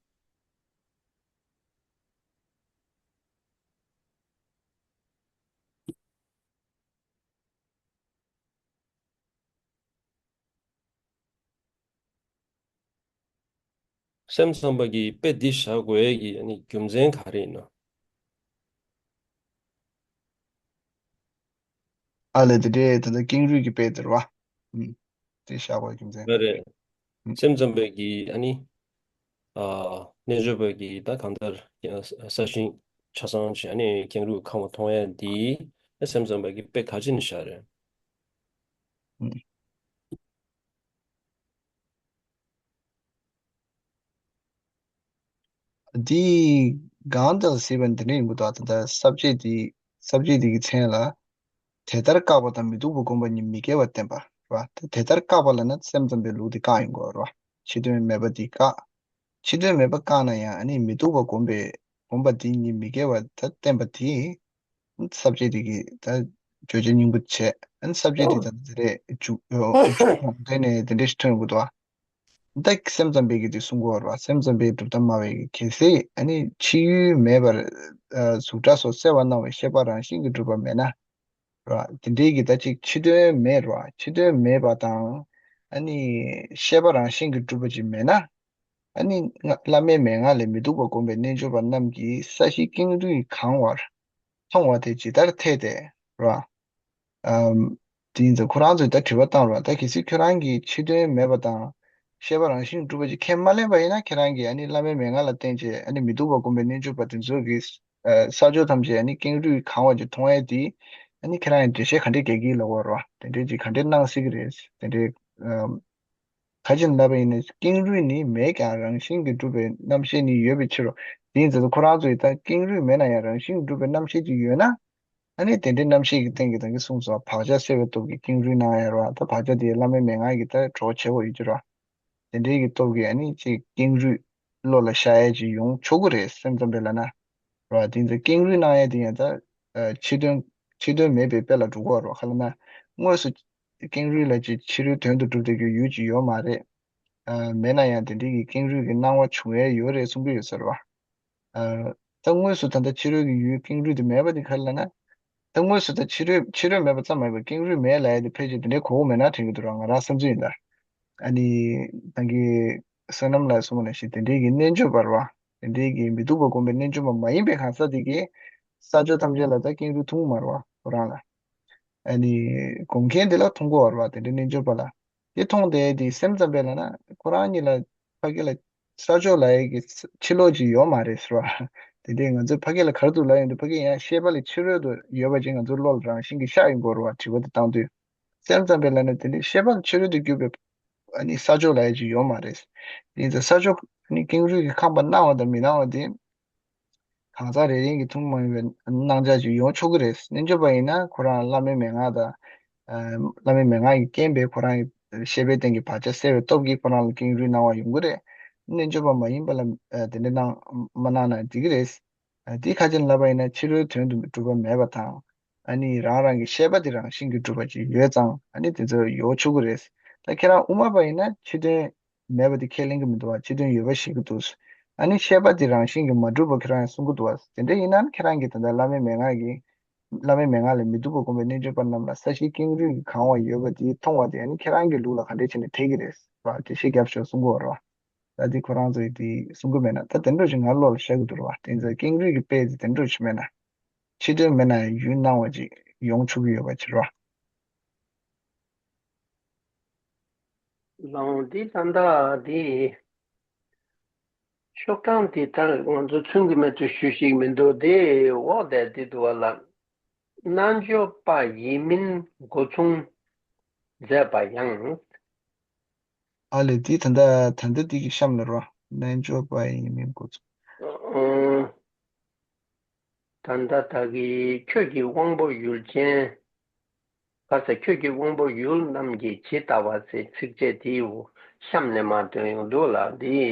སེམས་ཙམ་པ་གིས་དཔེ་འདི་བཞག་དགོས་ཡས་ཀྱི་ཨ་ནི་རྒྱུ་མཚན་ག་རེ་ཡིན་ནམ། ཨ་ལས་དེ་འདྲའི་ད་ལྟ་ཀེང་རུས་ཀྱི་དཔེ་དེ་རེད་བ། ཨུམ། དེ་བཞག་དགོས་རྒྱུ་མཚན། ལགས་རེད། ཨུམ། སེམས་ཙམ་པས་ཀྱི་ཨ་ནི། ཨ། རྣལ་འབྱོར་པ་གིས་ད་གང་ལྟར་ས་ཞིང་ཆ་ཚང་ཞིག་ཨ་ནི་ཀེང་རུས་ཁང་བ་མཐོང་ཡས་འདི་སེམས་ཙམ་པ་གིས་དཔེ་ག་ཅི་ནས་བཞག་རེད། ཨུམ། འདི་གང་དང་སྲིད་པ་འདི་འདྲ་ཡིན་པ་དང་ད་ལྟ་ས་བཅད་འདི་ས་བཅད་འདི་གི་མཚན་ལ། དེ་ལྟར་བཀག་པ་དང་མི་སྡུག་པ་བསྒོམ་པ་གཉིས་མི་འགལ་བར་བསྟན་པ་རེད་བ། ད་དེ་ལྟར་བཀག་པ་ལབ་ན་སེམས་ཙམ་པའི་ལུགས་འདི་བཀག་ཡིན་དགོས་རེད་བ། ཕྱི་དོན་མེད་པ་འདི་བཀག་ཕྱི་དོན་མེད་པ་བཀག་ན་ཡང་ཨ་ནི་མི་སྡུག་པ་བསྒོམ་པའི་བསྒོམ་པ་འདི་གཉིས་མི་འགལ་བར་ད་བསྟན་པ་དེ། ས་བཅད་དེ་གི་ད་བརྗོད་བྱ་སྙིང་པོ་བྱས། ཨ་ནི་ས་བཅད་དེ་ད་དེ་རེད་འཇུག་འཇུག་དེ་ནས་དེ་འདྲ་ཞིག་ཐོན་དགོས་འདུག་ཨ། ད་སེམས་ཙམ་པའི་གི་དེ་གསུང་གི་ཡོད་རེད་བ། སེམས་ཙམ་པའི་གྲུབ་མཐའ་སྨྲ་བའི་གི་གལ་སྲིད་ཨ་ནི་ཕྱི་ཡུལ་མེད་པར་གཟུགས་སྒྲ་སོགས་གསལ་བར་སྣང་བའི་ཤེས་པ་རང་བཞིན་གྱིས་གྲུབ་པ་མེད་ན། ར། དེ་འདྲའི་གི་ད་ཅིག་ཕྱི་དོན་མེད་ར། ཕྱི་དོན་མེད་པ་དང་། ཨ་ནི་ཤེས་པ་རང་བཞིན་གྱིས་གྲུབ་པ་ཅིག་མེད་ན། ཨ་ནི་ང་བླ་མའི་མན་ངག་ལས་མི་སྡུག་པ་བསྒོམས་པའི་རྣལ་འབྱོར་པ་རྣམས་ཀྱིས་ས་གཞི་ཀེང་རུས་གང་བར་མཐོང་བ་དེ་ཇི་ལྟར་འཐད་དེ་ར། ཨམ། དེ་ཡིན་ཙང་ཁོ་རང་ཚོས་ད་དྲི་བ་བཏང་ར། ད་གལ་སྲིད་ཁྱོད་རང་གིས་ཕྱི་དོན་མེད་པ་དང་། ཤེས་པ་རང་བཞིན་གྲུབ་པ་ཅིག་ཁས་མ་ལེན་པ་ཡིན་ན། ཁྱེད་རང་གིས་ཨ་ནི་བླ་མའི་མན་ངག་ལ་བརྟེན་བྱས་ཨ་ནི་མི་སྡུག་པ་བསྒོམས་པའི་རྣལ་འབྱོར་པ་དེ་ཚོ་གིས། ས་ཕྱོགས་ཐམས་ཅད་ཨ་ནི་ཀེང་རུས་གང་བ་ཅིག་མཐོང་ཡས་དེ། ཨ་ནི་ཁྱེད་རང་ཡང་འགྲེལ་བཤད་ག་འདྲས་རྒྱག་གི་ལབ་པ་རེད་བ། དེ་འདྲས་ཅིག་ག་འདྲས་གནང་སྲིད་ཀྱི་རེད། དེ་འདྲས། ཨམ། ག་ཅི་ལབ་པ་ཡིན་ན་ཀེང་རུས་ནི་མེད་ཀྱང་རང་བཞིན་གྱིས་གྲུབ་པའི་རྣམ་ཤེས་ནི་ཡོད་པའི་ཕྱིར་རོ། དེ་ཡིན་ཙང་ཁོ་རང་ཚོ་ཡིས་ད་ཀེང་རུས་མེད་ན་ཡང་རང་བཞིན་གྱིས་གྲུབ་པའི་རྣམ་ཤེས་ཅིག་ཡོད་ན། ཨ་ནི་དེ་འདྲའི་རྣམ་ཤེས་ཀྱི་སྟེང་གི་ད་གིན་གསུངས་སོང་བ། བག་ཆགས་སེལ་བའི་སྟོབས་ཀྱིས་ཀེང་རུས་སྣང་ཡ་རེད་བ། ད་བག་ཆགས་དེ་བླ་མའི་མན་ངག་གིས་ད་གྲོགས་བྱེད་དགོས་ཡོད་ཀྱི་རེད་བ། དེ་འདྲའི་གི་སྟོབས་ཀྱིས་ཨ་ནི་ཅིག་ཀེང་རུས་བློ་ལ་ཤར་ཡས་ཅིག་ཡོང་ཆོག་གི་རེད། སེམས་ཙམ་པས་ལབ་ན། རེད་བ། དེ་ཚོ་ཀེང་རུས་སྣང་ཡས་དེ་ཡང་ད་ཨ་ཕྱི་དོན་ཕྱི་དོན་མེད་པའི་དཔེ་ལ་འགྲོ་གི་རེད་བ། ག་ལབ་ན་དངོས་སུ་ཀེང་རུས་ལ་ཅིག་ཕྱི་རོལ་དོན་དུ་གྲུབ་བསྡད་རྒྱུའི་ཡུལ་ཅིག་ཡོད་མ་རེད། ཨ་མེད་ན་ཡང་དེ་འདྲའི་གི་ཀེང་རུས་ཀྱི་སྣང་བ་བྱུང་ཡས་ཡོད་རེད་གསུང་གི་ཡོད་ས་རེད་བ། ཨ་ད་དངོས་སུ་ད་ལྟ་ཕྱི་རོལ་གྱི་ཡུལ་ཀེང་རུས་དེ་མེད་པ་དེ་ག་རེ་ལབ་ན། ད་དངོས་སུ་ད་ཕྱི་རོལ་ཕྱི་རོལ་མེད་པ་ཙམ་མ་ཡིན་པར་ཀེང་རུས་མེད་ལབ་ཡ་དེ་ཕལ་ཆེར་དེ་འདྲའི་གོ་གི་མེད་ན་དྲན་གྱི་འདུག་ར། ང་རང་བསམ་ཚུལ་ཡིན་ད། ཨ་ནི་ད་གིན་བསོད་ནམས་ལགས་གསུངས་པ་ནང་བཞིན་དེ་འདྲའི་གི་རྣལ་འབྱོར་པ་རེད་བ། དེ་འདྲའི་གི་མི་སྡུག་པ་བསྒོམས་པའི་རྣལ་འབྱོར་པ་མ་ཡིན་པའི་གང་ཟག་དེ་གིས་ས་ཕྱོགས་ཐམས་ཅད་ལ་ད་ཀེང་རུས་མཐོང་གི་མ་རེད་བ། ཁོ་རང་ལ། ཨ་ནི་སྒོམ་མཁན་དེ་ལ་མཐོང་གི་ཡོད་རེད་བ། དེ་འདྲའི་རྣལ་འབྱོར་པ་ལ། དེ་མཐོང་དེ་དེ་སེམས་ཙམ་པས་ལབ་ན་ཁོ་རང་གཉིས་ལ་ཕ་གི་ལ་ས་ཕྱོགས་ལབ་ཡས་ཀྱི་ཕྱི་ལོགས་ཅིག་ཡོད་མ་རེད་ཟེར་བ། དེ་འདྲའི་ང་ཚོས་ཕ་གི་ལ་ག་རེ་འདུག་ལབ་ཡོང་དུས་ཕ་གི་ཡང་ཤེས་པ་ལས་ཕྱི་རོལ་དུ་ཡོད་པ་ཅིག་ང་ཚོའི་བློ་ལ་རང་བཞིན་གྱིས་ཤར་ཡོང་གི་ཡོད་རེད་བ། དྲི་བ་དེ་བཏང་དུས། སེམས་ཙམ་པས་ལབ་ན་དེ་ནི་ཤེས་པ་ལས་ཕྱི་རོལ་དུ་གྱུར་པའི་ཨ་ནི་ས་ཕྱོགས་ལབ་ཡས་ཅིག་ཡོད་མ་རེད། དེ་ཡིན་ཙང་ས་ཕྱོགས་ཨ་ནི་ཀེང་རུས་ཀྱི་ཁང་པ་སྣང་བ་དང་མི་སྣང་བ་དེ། གང་ཟག་རེ་རེ་གི་ཐུན་མོང་མ་ཡིན་པའི་སྣང་ཆ་ཅིག་ཡོང་ཆོག་གི་རེད། རྣལ་འབྱོར་པ་ཡིན་ན་ཁོ་རང་བླ་མའི་མན་ངག་དང་། ཨ། བླ་མའི་མན་ངག་གི་རྐྱེན་པས་ཁོ་རང་གི་ཤེས་པའི་སྟེང་གི་བག་ཆགས་སད་པའི་སྟོབས་ཀྱིས་ཁོ་རང་ལ་ཀེང་རུས་སྣང་བ་ཡོང་གི་རེད། རྣལ་འབྱོར་པ་མ་ཡིན་པ་ལ་ཨ་དེ་འདྲ་སྣང་མ་སྣང་ན་འགྲིག་གི་རེད། ཨ། དེ་ཁ་ཅིག་ལབ་པ་ཡིན་ན་ཕྱི་རོལ་དོན་དུ་གྲུབ་པ་མེད་པ་དང་། ཨ་ནི་རང་རང་གི་ཤེས་པ་དེ་རང་བཞིན་གྱིས་གྲུབ་པ་ཅིག་ཡོད་ཙང་ཨ་ནི་དེ་ཚོ་ཡོང་ཆོག་གི་རེད། ད་ཁྱེད་རང་དབུ་མ་པ་ཡིན་ན་ཕྱི་དོན་མེད་པ་དེ་ཁས་ལེན་གྱི་མི་འདུག་བ། ཕྱི་དོན་ཡོད་པ་ཤེས་ཀྱི་འདུག། ཨ་ནི་ཤེས་པ་དེ་རང་བཞིན་གྱིས་མ་གྲུབ་པ་ཁྱེད་རང་ཡང་གསུང་གི་འདུག་བ། དེ་འདྲ་ཡིན་ན་ཁྱེད་རང་གིས་ད་ལྟ་བླ་མའི་མན་ངག་གི་བླ་མའི་མན་ངག་ལས་མི་སྡུག་པ་བསྒོམས་པའི་རྣལ་འབྱོར་པ་རྣམས་ལ་ས་གཞི་ཀེང་རུས་ཀྱིས་གང་བ་ཡོད་པ་དེ་མཐོང་བ་དེ་ཨ་ནི་ཁྱེད་རང་གི་ལུགས་ལ་ག་འདྲས་བྱས་ནས་འཐད་ཀྱི་རེད་བ། འགྲེལ་བཤད་རྒྱབ་ཤོག་གསུང་གི་ཡོད་རེད་བ། ད་འདི་ཁོ་རང་ཚོས་འདི་གསུང་གི་མེད་ན་ད་དེ་འདྲ་ཞིག་ང་བློ་ལ་ཤར་གི་འདུག་ར་བ། དེ་ཚོ་ཀེང་རུས་ཀྱི་དཔེ་དེ་དེ་འདྲ་ཞིག་མེད་ན། ཕྱི་དོན་མེད་ན་ཡུལ་སྣང་བ་ཅིག་ཡོང་ཆོག་གི་ཡོད་པ་ཅིག་ར་བ། ལའང་འདི་ད་ལྟ་འདི་ཤོག་གྲངས་འདི་ད་ང་ཚོ་མཚོན་གྱི་མེད་དུ་ཞུ་ཞིག་མི་འདུག། དེ་འོག་དེ་འདི་འདུག་བ་ལ། རྣལ་འབྱོར་པ་ཡིན་མིན་སྒོ་མཚུངས་མཛད་པ་ཡང་། ཨ་ལས་འདི་ད་ལྟ་ད་ལྟ་འདི་གི་གཤམ་ལ་རོ། རྣལ་འབྱོར་པ་ཡིན་མིན་སྒོ་མཚུངས། ཨང་། ད་ལྟ་ད་གི་ཁྱོད་ཀྱི་དབང་པོ་ཡུལ་ཅན། ག་ས་ཁྱོད་ཀྱི་དབང་པོ་ཡུལ་རྣམས་ཀྱིས་ཇི་ལྟ་བ་ཟེར་ཚིགས་བཅད་དེའི་གཤམ་ནས་མར་འདོན་ཡོང་འདུག་ལ་འདི།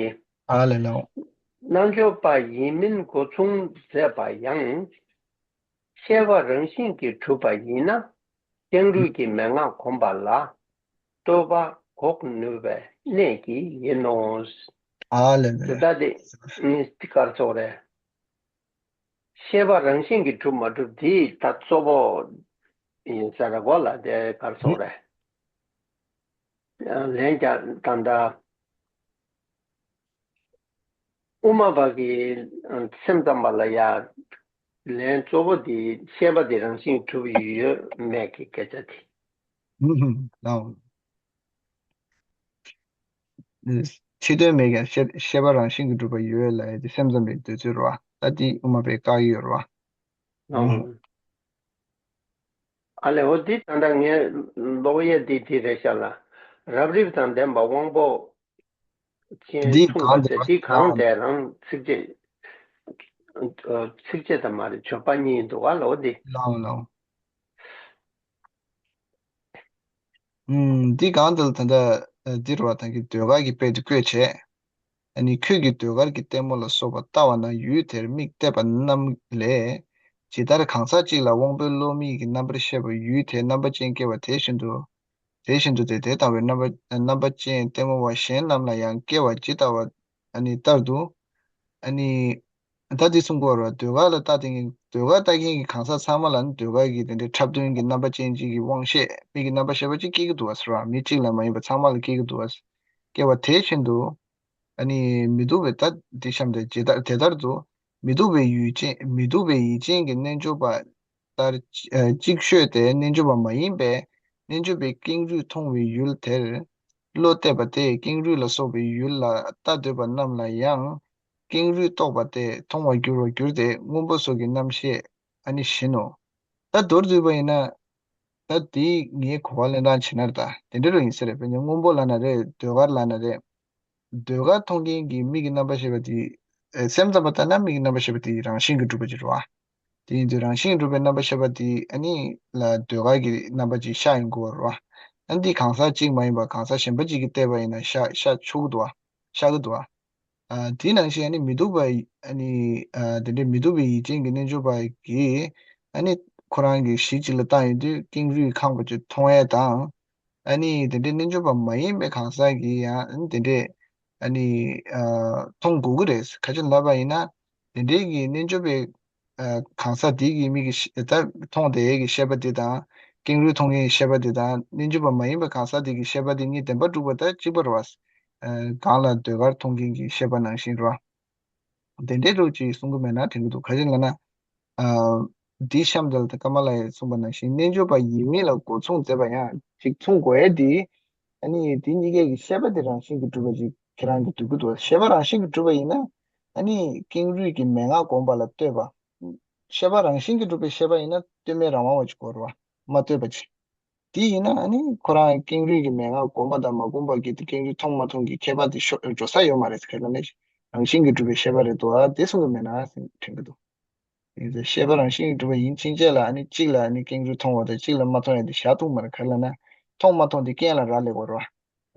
ཨ་ལས་ལའོ། རྣལ་འབྱོར་པ་ཡིན་མིན་སྒོ་མཚུངས་མཛད་པ་ཡང་། ཤེས་པ་རང་བཞིན་གྱིས་གྲུབ་པ་ཡིན་ན། ཀེང་རུས་ཀྱི་མན་ངག་གོམས་པ་ལ་རྟོགས་པ་འགོག་ནུས་པའི་གནད་ཀྱིས་ཡིན་ནོ། ཨ་ལས་ལས། དེ་ལྟ་སྟེ། ཨིན་སྟི་གར་སོགས་རེད། ཤེས་པ་རང་བཞིན་གྱིས་གྲུབ་མ་གྲུབ་དེ་ད་གཙོ་བོ་ཡིན་ས་རེད་གོ་ལ་དེ་གར་སོགས་རེད། ལན་རྒྱག་ད་ལྟ། དབུ་མ་པ་གི་སེམས་ཙམ་པ་ལ་ཡ། ལན་གཙོ་བོ་དེ་ཤེས་པ་དེ་རང་བཞིན་གྲུབ་ཡོད་མེད་ཀྱི་སྐད་ཆ་དེ། ཨུམ་ཧུམ་ལའོ། ཕྱི་དོན་མེད་ཀྱང་ཤེས་ཤེས་པ་རང་བཞིན་གྱིས་གྲུབ་པ་ཡོད་ལབ་ཡ་དེ་སེམས་ཙམ་པའི་འདོད་ཚུལ་རེད་བ། ད་དེ་དབུ་མ་པས་བཀག་ཡོད་རེད་བ། ཨུམ་ཧུམ། ཨ་ལས་འོ་འདི་ད་ལྟ་ངས་ཀློག་ཡས་འདི་འདི་རེད་ཤག་ལ། རབ་རིབ་དང་ལྡན་པ་དབང་པོ་ཅན་འདི་མཚུངས་པ་གང་ཟེར་འདི་གང་དེ་རང་ཚིགས་བཅད། ཚིགས་བཅད་དང་མ་རེད་བརྗོད་པ་གཉིས་འདུག་ག་ལ་འོ་འདི། ལའོ་ལའོ། ཨུམ། འདི་གང་འདི་ལ་ད་ལྟ་འདི་རུ་བ་དང་གི་ཟློས་གར་གྱི་དཔེ་དེ་བཀོད་བྱས། ཨ་ནི་ཁྱོད་ཀྱིས་ཟློས་གར་གྱི་ལྟད་མོ་ལ་སོགས་པ་ལྟ་བ་ན་ཡུལ་དེར་མིག་གཏད་པ་རྣམས་ལས། ཇི་ལྟར་གང་ཟག་གཅིག་ལ་དབང་པོའི་བློ་མིག་གི་རྣམ་པར་ཤེས་པ་ཡུལ་དེའི་རྣམ་པ་ཅན་སྐྱེ་བ་དེ་བཞིན་དུ། དེ་བཞིན་དུ་སྟེ་དེ་ལྟ་བུའི་རྣམ་པ་རྣམ་པ་ཅན་ལྟད་མོ་བ་གཞན་རྣམས་ལ་ཡང་སྐྱེ་བ་ཇི་ལྟ་བ་ཨ་ནི་ལྟར་དུ། ཨ་ནི། ད་འདི་གསུང་གི་ཡོད་རེད་བ། ཟློས་གར་ལ་ལྟ་དེ་ངས་ཟློས་གར་ལྟ་མཁན་གྱི་གང་ཟག་ཚང་མ་ལ་ནི་ཟློས་གར་གྱི་དེ་འདྲའི་འཁྲབ་སྟོན་གྱི་རྣམ་པ་ཅན་གཅིག་གི་དབང་ཤེས་མིག་གི་རྣམ་པར་ཤེས་པ་གཅིག་སྐྱེ་གི་འདུག་བ་ཟེར་བ། མི་གཅིག་ལ་མ་ཡིན་པ་ཚང་མ་ལ་སྐྱེ་གི་འདུག་བ། སྐྱེ་བ་དེ་བཞིན་དུ། ཨ་ནི་མི་སྡུག་པའི་ད་འདི་གཤམ་དེ་ཇི་ལྟར་དེ་ལྟར་དུ། མི་སྡུག་པའི་ཡུལ་ཅན་མི་སྡུག་པའི་ཡིད་ཅན་གྱི་རྣལ་འབྱོར་པ། ལྟར་ཨ་ཅིག་ཤོས་དེ་རྣལ་འབྱོར་པ་མ་ཡིན་པས་རྣལ་འབྱོར་པའི་ཀེང་རུས་མཐོང་བའི་ཡུལ་དེར་བློ་གཏད་པ་སྟེ་ཀེང་རུས་ལ་སོགས་པའི་ཡུལ་ལ་ལྟ་འདོད་པ་རྣམས་ལ་ཡང་ཀེང་རུས་རྟོགས་པ་སྟེ་མཐོང་བར་འགྱུར་བར་འགྱུར་ཏེ་སྔོན་པོ་སོགས་ཀྱི་རྣམ་ཤེས་ཨ་ནི་བཞིན་ནོ། ད་མདོར་བསྡུས་པ་ཡིན་ན། ད་དེ་ངའི་གོ་བ་ལེན་སྟངས་བྱས་ན་རེད་ད་དེ་འདྲ་རུ་ཡིན་ས་རེད། དཔེར་ན་སྔོན་པོ་ལབ་ན་རེད། ཟློས་གར་ལབ་ན་རེད། ཟློས་གར་མཐོང་མཁན་གྱི་མིག་གི་རྣམ་པར་ཤེས་པ་དེ། ཨེ་སེམས་ཙམ་པ་ལྟར་ན་མིག་གི་རྣམ་པར་ཤེས་པ་དེ་རང་བཞིན་གྱིས་གྲུབ་པ་ཅིག་རེད་བ། དེ་ཡིན་དུས་རང་བཞིན་གྱིས་གྲུབ་པའི་རྣམ་པར་ཤེས་པ་དེ་ཨ་ནི་ལ་ཟློས་གར་གྱི་རྣམ་པ་ཅིག་ཤར་ཡོང་དགོས་པ་རེད་བ། ཨ་ནི་དེ་གང་ཟག་གཅིག་མ་ཡིན་པར་གང་ཟག་གཞན་པ་ཅིག་གིས་བལྟས་པ་ཡིན་ན་ཤར་ཤར་ཆོག་གི་འདུག་བ། ཤར་གི་འདུག་བ། ཨ་དེ་ནང་བཞིན་ཨ་ནི་མི་སྡུག་པ་ཨ་ནི་ཨ་དེ་འདྲའི་མི་སྡུག་པའི་ཡིད་ཅན་གྱི་རྣལ་འབྱོར་པ་གིས་ཨ་ནི་ཁོ་རང་གི་གཞི་གཅིག་ལ་བཏང་ཡོང་དུས་ཀེང་རུས་ཁེངས་པ་ཅིག་མཐོང་ཡས་དང་། ཨ་ནི་དེ་འདྲའི་རྣལ་འབྱོར་པ་མ་ཡིན་པའི་གང་ཟག་གིས་ཡང་ཨ་ནི་དེ་འདྲའི་ཨ་ནི་ཨ་མཐོང་དགོས་ཀྱི་རེད། ག་ཅི་ལབ་པ་ཡིན་ན། དེ་འདྲའི་གི་རྣལ་འབྱོར་པའི་ཨ་གང་ཟག་དེ་གི་མིག་གི་ཤེས་ད་མཐོང་དེ་གི་ཤེས་པ་དེ་དང་། ཀེང་རུས་མཐོང་མཁན་གྱི་ཤེས་པ་དེ་དང་རྣལ་འབྱོར་པ་མ་ཡིན་པའི་གང་ཟག་དེ་གི་ཤེས་པ་དེ་གཉིས་བདེན་པར་གྲུབ་པ་ད་གཅིག་པ་རེད་བ། ཨ་གང་ལ་ཟློས་གར་མཐོང་མཁན་གྱི་ཤེས་པ་ནང་བཞིན་རེད་བ། དེ་འདྲའི་རོ་ཅིག་གསུང་གི་མེད་ན་དྲན་གྱི་འདུག། ག་ཅི་ལབ་ན། ཨ་ འདི་གཤམ་དེ་ལ་ད་ཀ་མ་ལ་ཡས་གསུངས་པ་ནང་བཞིན་རྣལ་འབྱོར་པ་ཡིན་མིན་ལ་སྒོ་མཚུངས་མཛད་པ་ཡང་ཅིག་མཚུངས་དགོས་ཡས་འདི། ཨ་ནི་འདི་གཉིས་ཀའི་གི་ཤེས་པ་དེ་རང་བཞིན་གྱིས་གྲུབ་པ་ཅིག་ཁྱེད་རང་གིས་འདོད་ཀྱི་འདུག་ཤེས་པ་རང་བཞིན་གྱིས་གྲུབ་པ་ཡིན་ན། ཨ་ནི་ཀེང་རུས་ཀྱི་མན་ངག་བསྒོམས་པ་ལ་ལྟོས་པ། ཤེས་པ་རང་བཞིན་གྱིས་གྲུབ་པའི་ཤེས་པ་ཡིན་ན་ལྟོས་མེད་རང་དབང་བ་ཅིག་དགོས་རེད་བ། མ་ལྟོས་པ་ཅིག་དེ་ཡིན་ན་ཨ་ནི་ཁོ་རང་ཀེང་རུས་ཀྱི་མན་ངག་བསྒོམས་པ་དང་མ་བསྒོམས་པ་གི་དེ་ཀེང་རུས་མཐོང་མ་མཐོང་གི་ཁྱད་པར་དེ་ཤོ་འགྲོ་ས་ཡོད་མ་རེད་ཟེར་ག་ལ་ནི། རང་བཞིན་གྱིས་གྲུབ་པའི་ཤེས་པ་རེད་འདུག་ཨ། དེ་གསུང་གི་མེད་ན་དྲན་གྱི་འདུག་དེ་ཚོ་ཤེས་པ་རང་བཞིན་གྱིས་གྲུབ་པ་ཡིན་ཕྱིན་ཆད་ལ་ཨ་ནི་གཅིག་ལ་ཨ་ནི་ཀེང་རུས་མཐོང་བ་དང་གཅིག་ལ་མ་མཐོང་ཡ་དེ་བཞག་ཐུབ་མ་རེད། ག་རེ་ལབ་ན། མཐོང་མ་མཐོང་དེ་རྐྱེན་ལ་རག་ལས་པ་རེད་བ།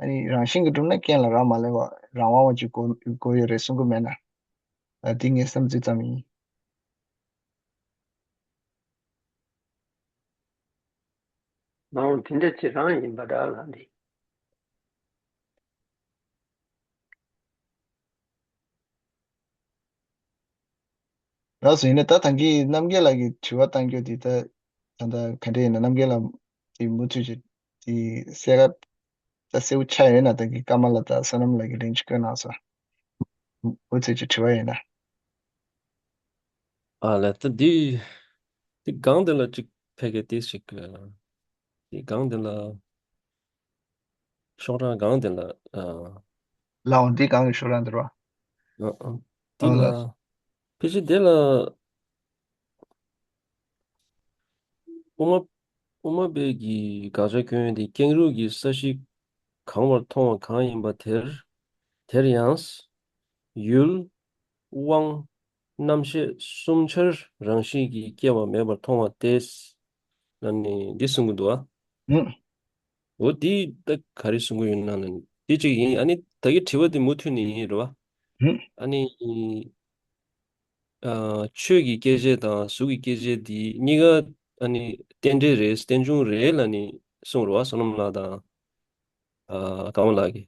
ཨ་ནི་རང་བཞིན་གྱིས་གྲུབ་ན་རྐྱེན་ལ་རག་མ་ལས་པ་རང་དབང་བ་ཅིག་དགོས་དགོས་ཡོད་རེད་གསུང་གི་མེད་ན། ཨ་འདི་ངའི་བསམ་ཚུལ་ཙམ་ཡིན། མ་འོངས་དེ་འདྲ་ཅིག་རང་ཡིན་པ་འདྲ་ལ་འདི། ལགས་སོ། ཡིན་ན་ད་ཐང་གི་རྣམ་རྒྱལ་ལགས་ཀྱི་དྲི་བ་བཏང་རྒྱུ་འདི་ད་ད་ལྟ་ག་འདྲ་ཡིན་ན། རྣམ་རྒྱལ་ལགས་ཀྱི་མུ་མཐུད་ཀྱི་དེ་གསལ་ཁ་ད་གསལ་པོ་ཆགས་ཡོད་ན། ད་གི་ཀ་མ་ལ་དང་བསོད་ནམས་ལགས་ཀྱི་ལན་ཅིག་བསྐོན་གནང་སོང་། མུ་མཐུད་ཀྱི་དྲི་བ་ཡིན་ན། ཨ་ལས་ད་འདི་འདི་སྒང་འདི་ལ་ཅིག་ཕལ་སྐད་དེ་ཞིག་གི་འདི་སྒང་འདི་ལ་ཤོག་གྲངས་སྒང་འདི་ལ་ཨ། ལའོ་འདི་སྒང་གི་ཤོག་གྲངས་འདི་རོ། ཨ་ཨ། འདི་ལ་ཕལ་ཆེར་འདི་ལ་དབུ་མ་དབུ་མ་པའི་གི་དགག་བྱ་སྐྱོན་ཡོན་དེ་ཀེང་རུས་ཀྱི་ས་གཞི་གང་བར་མཐོང་བ་གང་ཡིན་པ་དེར། དེར་ཡང་། ཡུལ། དབང་། རྣམ་ཤེས་གསུམ་ཆར་རང་བཞིན་གྱིས་སྐྱེ་བ་མེད་པར་མཐོང་བ་སྟེ། ལ་ནི་འདི་གསུང་གི་འདུག་ཨ། འོ་འདི་ད་ག་རེ་གསུང་གི་ཡོད་ན་ལ་ནི་འདི་གཅིག་ཡིན། ཨ་ནི་ད་གི་དྲི་བ་འདི་མུ་མཐུད་ནས་ཡིན་རེད་བ། ཨ་ནི། ཨ། ཆོས་ཀྱི་སྐྱེ་མཆེད་དང་གཟུགས་ཀྱི་སྐྱེ་མཆེད་འདི་གཉིས་ཀ་ཨ་ནི་རྟེན་འབྲེལ་རེད། རྟེན་འབྱུང་རེད་ལ་ནི་གསུང་རེད་བ། བསོད་ནམས་ལགས་དང་། ཨ། ཀ་མ་ལགས་ཀྱིས།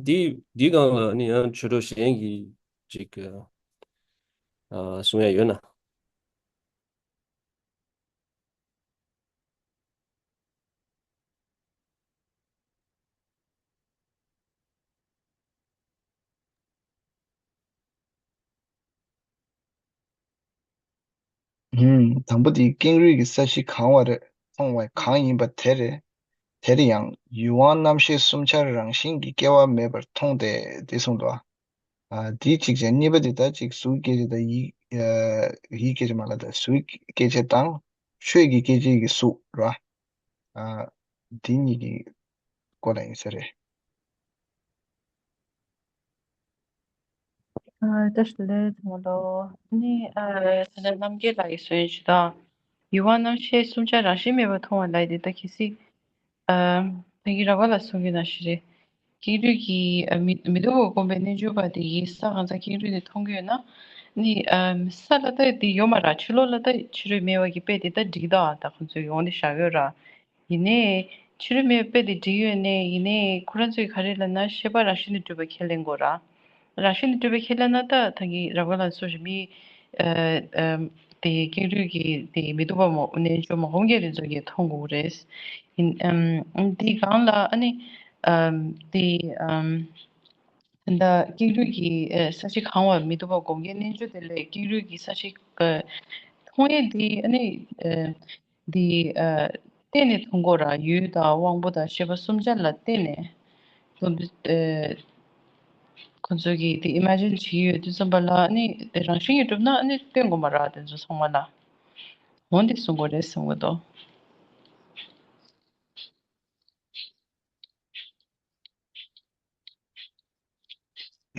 འདི་འདི་སྒང་ལ་ནི་ཡང་ཆོས་གྲོགས་གཞན་གྱིས་ཅིག་ཨ། གསུང་ཡ་ཡོད་ན། ཧུམ། དང་པོ་དེ་ཀེང་རུས་ཀྱི་ས་གཞི་གང་བར་མཐོང་བ་གང་ཡིན་པ་དེར། དེར་ཡང་ཡུལ་དབང་རྣམ་ཤེས་གསུམ་ཆར་རང་བཞིན་གྱིས་སྐྱེ་བ་མེད་པར་མཐོང་སྟེ། དེ་གསུངས་འདུག་ཨ། དེ་གཅིག་བྱས། གཉིས་པ་དེ་ད་ཅིག་གཟུགས་སྐྱེ་མཆེད་དང་ཡིད་ཡིད་སྐྱེ་མཆེད་མ་ལ་ད་གཟུགས་སྐྱེ་མཆེད་དང་ཆོས་ཀྱི་སྐྱེ་མཆེད་ཀྱི་གཟུགས་ར། ཨ། དེ་གཉིས་ཀྱི་སྐོར་ལ་ཡིན་ས་རེད། ཨ། བཀྲ་ཤིས་བདེ་ལེགས་ཚང་མ་ལོ། ནི་ཨ། ད་ལྟ་རྣམ་རྒྱལ་ལགས་ཀྱིས་གསུངས་ཡོད་ཅིག་དང་། ཡུལ་དབང་རྣམ་ཤེས་གསུམ་ཆར་རང་བཞིན་མེད་པར་མཐོང་བ་ལབ་ཡ་དེ་ད་གལ་སྲིད། ཨ། ད་གིན་ར་བ་ལ་གསུང་གི་ནང་བཞིན་རེད། ཀེང་རུས་ཀྱི་ཨ། མི་མི་སྡུག་པ་བསྒོམས་པའི་རྣལ་འབྱོར་པ་དེ་གིས་ས་གང་ས་ཀེང་རུས་དེ་མཐོང་གི་ཡོད་ན། ནི་ཨ། ས་ལ་ད་དེ་ཡོད་མ་རེད། ཕྱི་ལོགས་ལ་ད་ཕྱི་རོལ་མེད་པ་གི་དཔེ་དེ་ད་འགྲིག་ད། ད་ཁོང་ཚོས་ཡོང་དེ་བཞག་ཡོད་ར། ཡིན་ནའི་ཕྱི་རོལ་མེད་པའི་དཔེ་དེ་འགྲིག་ཡོད་ནའི། ཡིན་ནའི་ཁོ་རང་ཚོས་ག་རེ་ལབ་ན་ཤེས་པ་རང་བཞིན་དུ་གྲུབ་པ་ཁས་ལེན་དགོས་ར། རང་བཞིན་དུ་གྲུབ་པ་ཁས་ལེན་ན་ད་ད་གིན་ར་བ་ལ་སོགས་ཀྱི་མི། ཨ། ཨ། དེ་ཀེང་རུས་ཀྱི་དེ་མི་སྡུག་པ་མོ་རྣལ་འབྱོར་མ་བསྒོམ་མཁན་དེ་ཚོ་གིས་མཐོང་དགོས་རེད། ཡིན། ཨམ། དེ་སྒང་ལ་ཨ་ནི། ཨམ། དེ། ཨམ། ད་ཀེང་རུས་ཀྱི་ཨ། ས་གཞི་གང་བར་མི་སྡུག་པ་བསྒོམ་མཁན་རྣལ་འབྱོར་དེ་ལས་ཀེང་རུས་ཀྱི་ས་གཞི་ཨ། མཐོང་ཡས་དེ་ཨ་ནི། ཨ། དེ་ཨ། བརྟེན་ནས་མཐོང་གོ་ར། ཡུལ་དང་དབང་པོ་དང་ཤེས་པ་གསུམ་ཆར་ལ་བརྟེན་ནས་དོན་དུ་ཨ། ཁོ་ཚོ་གིས་དེ་ཨི་མ་ཇིན་བྱེད་ཀྱི་ཡོད་དུས་ཙམ་པ་ལ་ཨ་ནི་དེ་རང་བཞིན་གྱིས་གྲུབ་ན་ཨ་ནི་བརྟེན་དགོས་མ་ར། དེ་ཚོ་ཚང་མ་ལ་འོན་ཏེ་གསུང་དགོས་རེད་བསམ་གི་འདུག་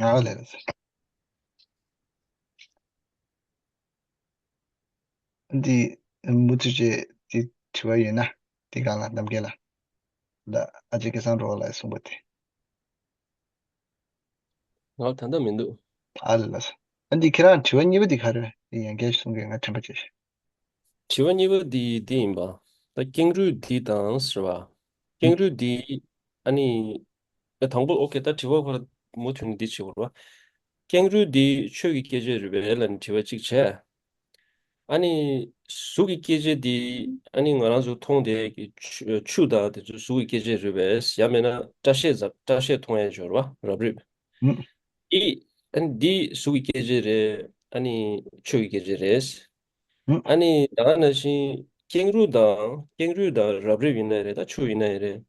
ང་ལ་ལས། འདི་མུ་མཐུད་བྱས་དེ་དྲི་བ་ཡོད་ན་དེ་སྒང་ལ་རྣམ་རྒྱལ་ལགས། ད་ཨ་ཅེ་སྐལ་བཟང་རོགས་ལགས་གསུངས་པ་དེ། ང་ད་ལྟ་མི་འདུག་ཨ་ལ་ལ་ས། ཨ་འདི་ཁྱེད་རང་དྲི་བ་གཉིས་པ་འདི་ག་རེ་རེད། འདི་ཡང་བསྐྱར་གསུང་གི། ང་དྲན་པ་བརྗེད་ཤག་དྲི་བ་གཉིས་པ་འདི་འདི་ཡིན་པ། ད་ཀེང་རུས་འདི་དང་ཟེར་བ། ཀེང་རུས་འདི་ཨ་ནི། ཨ། དང་པོ་ཨོ་ཁེ། ད་དྲི་བ་ཁོ་ར་མུ་མཐུད་ནས་འདི་བྱེད་དགོས་རེད་བ། ཀེང་རུས་འདི་ཆོས་ཀྱི་སྐྱེ་མཆེད་རེད་པས་ལབ་ནས་དྲི་བ་གཅིག་བྱས། ཨ་ནི་གཟུགས་ཀྱི་སྐྱེ་མཆེད་འདི་ཨ་ནི་ང་རང་ཚོ་མཐོང་བསྡད་ཀྱི་ཆུ་ཆུ་དང་དེ་ཚོ་གཟུགས་ཀྱི་སྐྱེ་མཆེད་རེད་པས། ཡང་མིན་ན་སྐྲ་ཤད་ཟ། སྐྲ་ཤད་མཐོང་ཡས་འབྱོར་བ་རབ་རིབ། ཨི། ཨ་ནི་འདི་གཟུགས་ཀྱི་སྐྱེ་མཆེད་རེད། ཨ་ནི་ཆོས་ཀྱི་སྐྱེ་མཆེད་རེད། ཨ་ནི་ད་ག་ནང་བཞིན་ཀེང་རུས་དང་ཀེང་རུས་དང་རབ་རིབ་ཡིན་ན་རེད། ད་ཆུ་ཡིན་ན་རེད།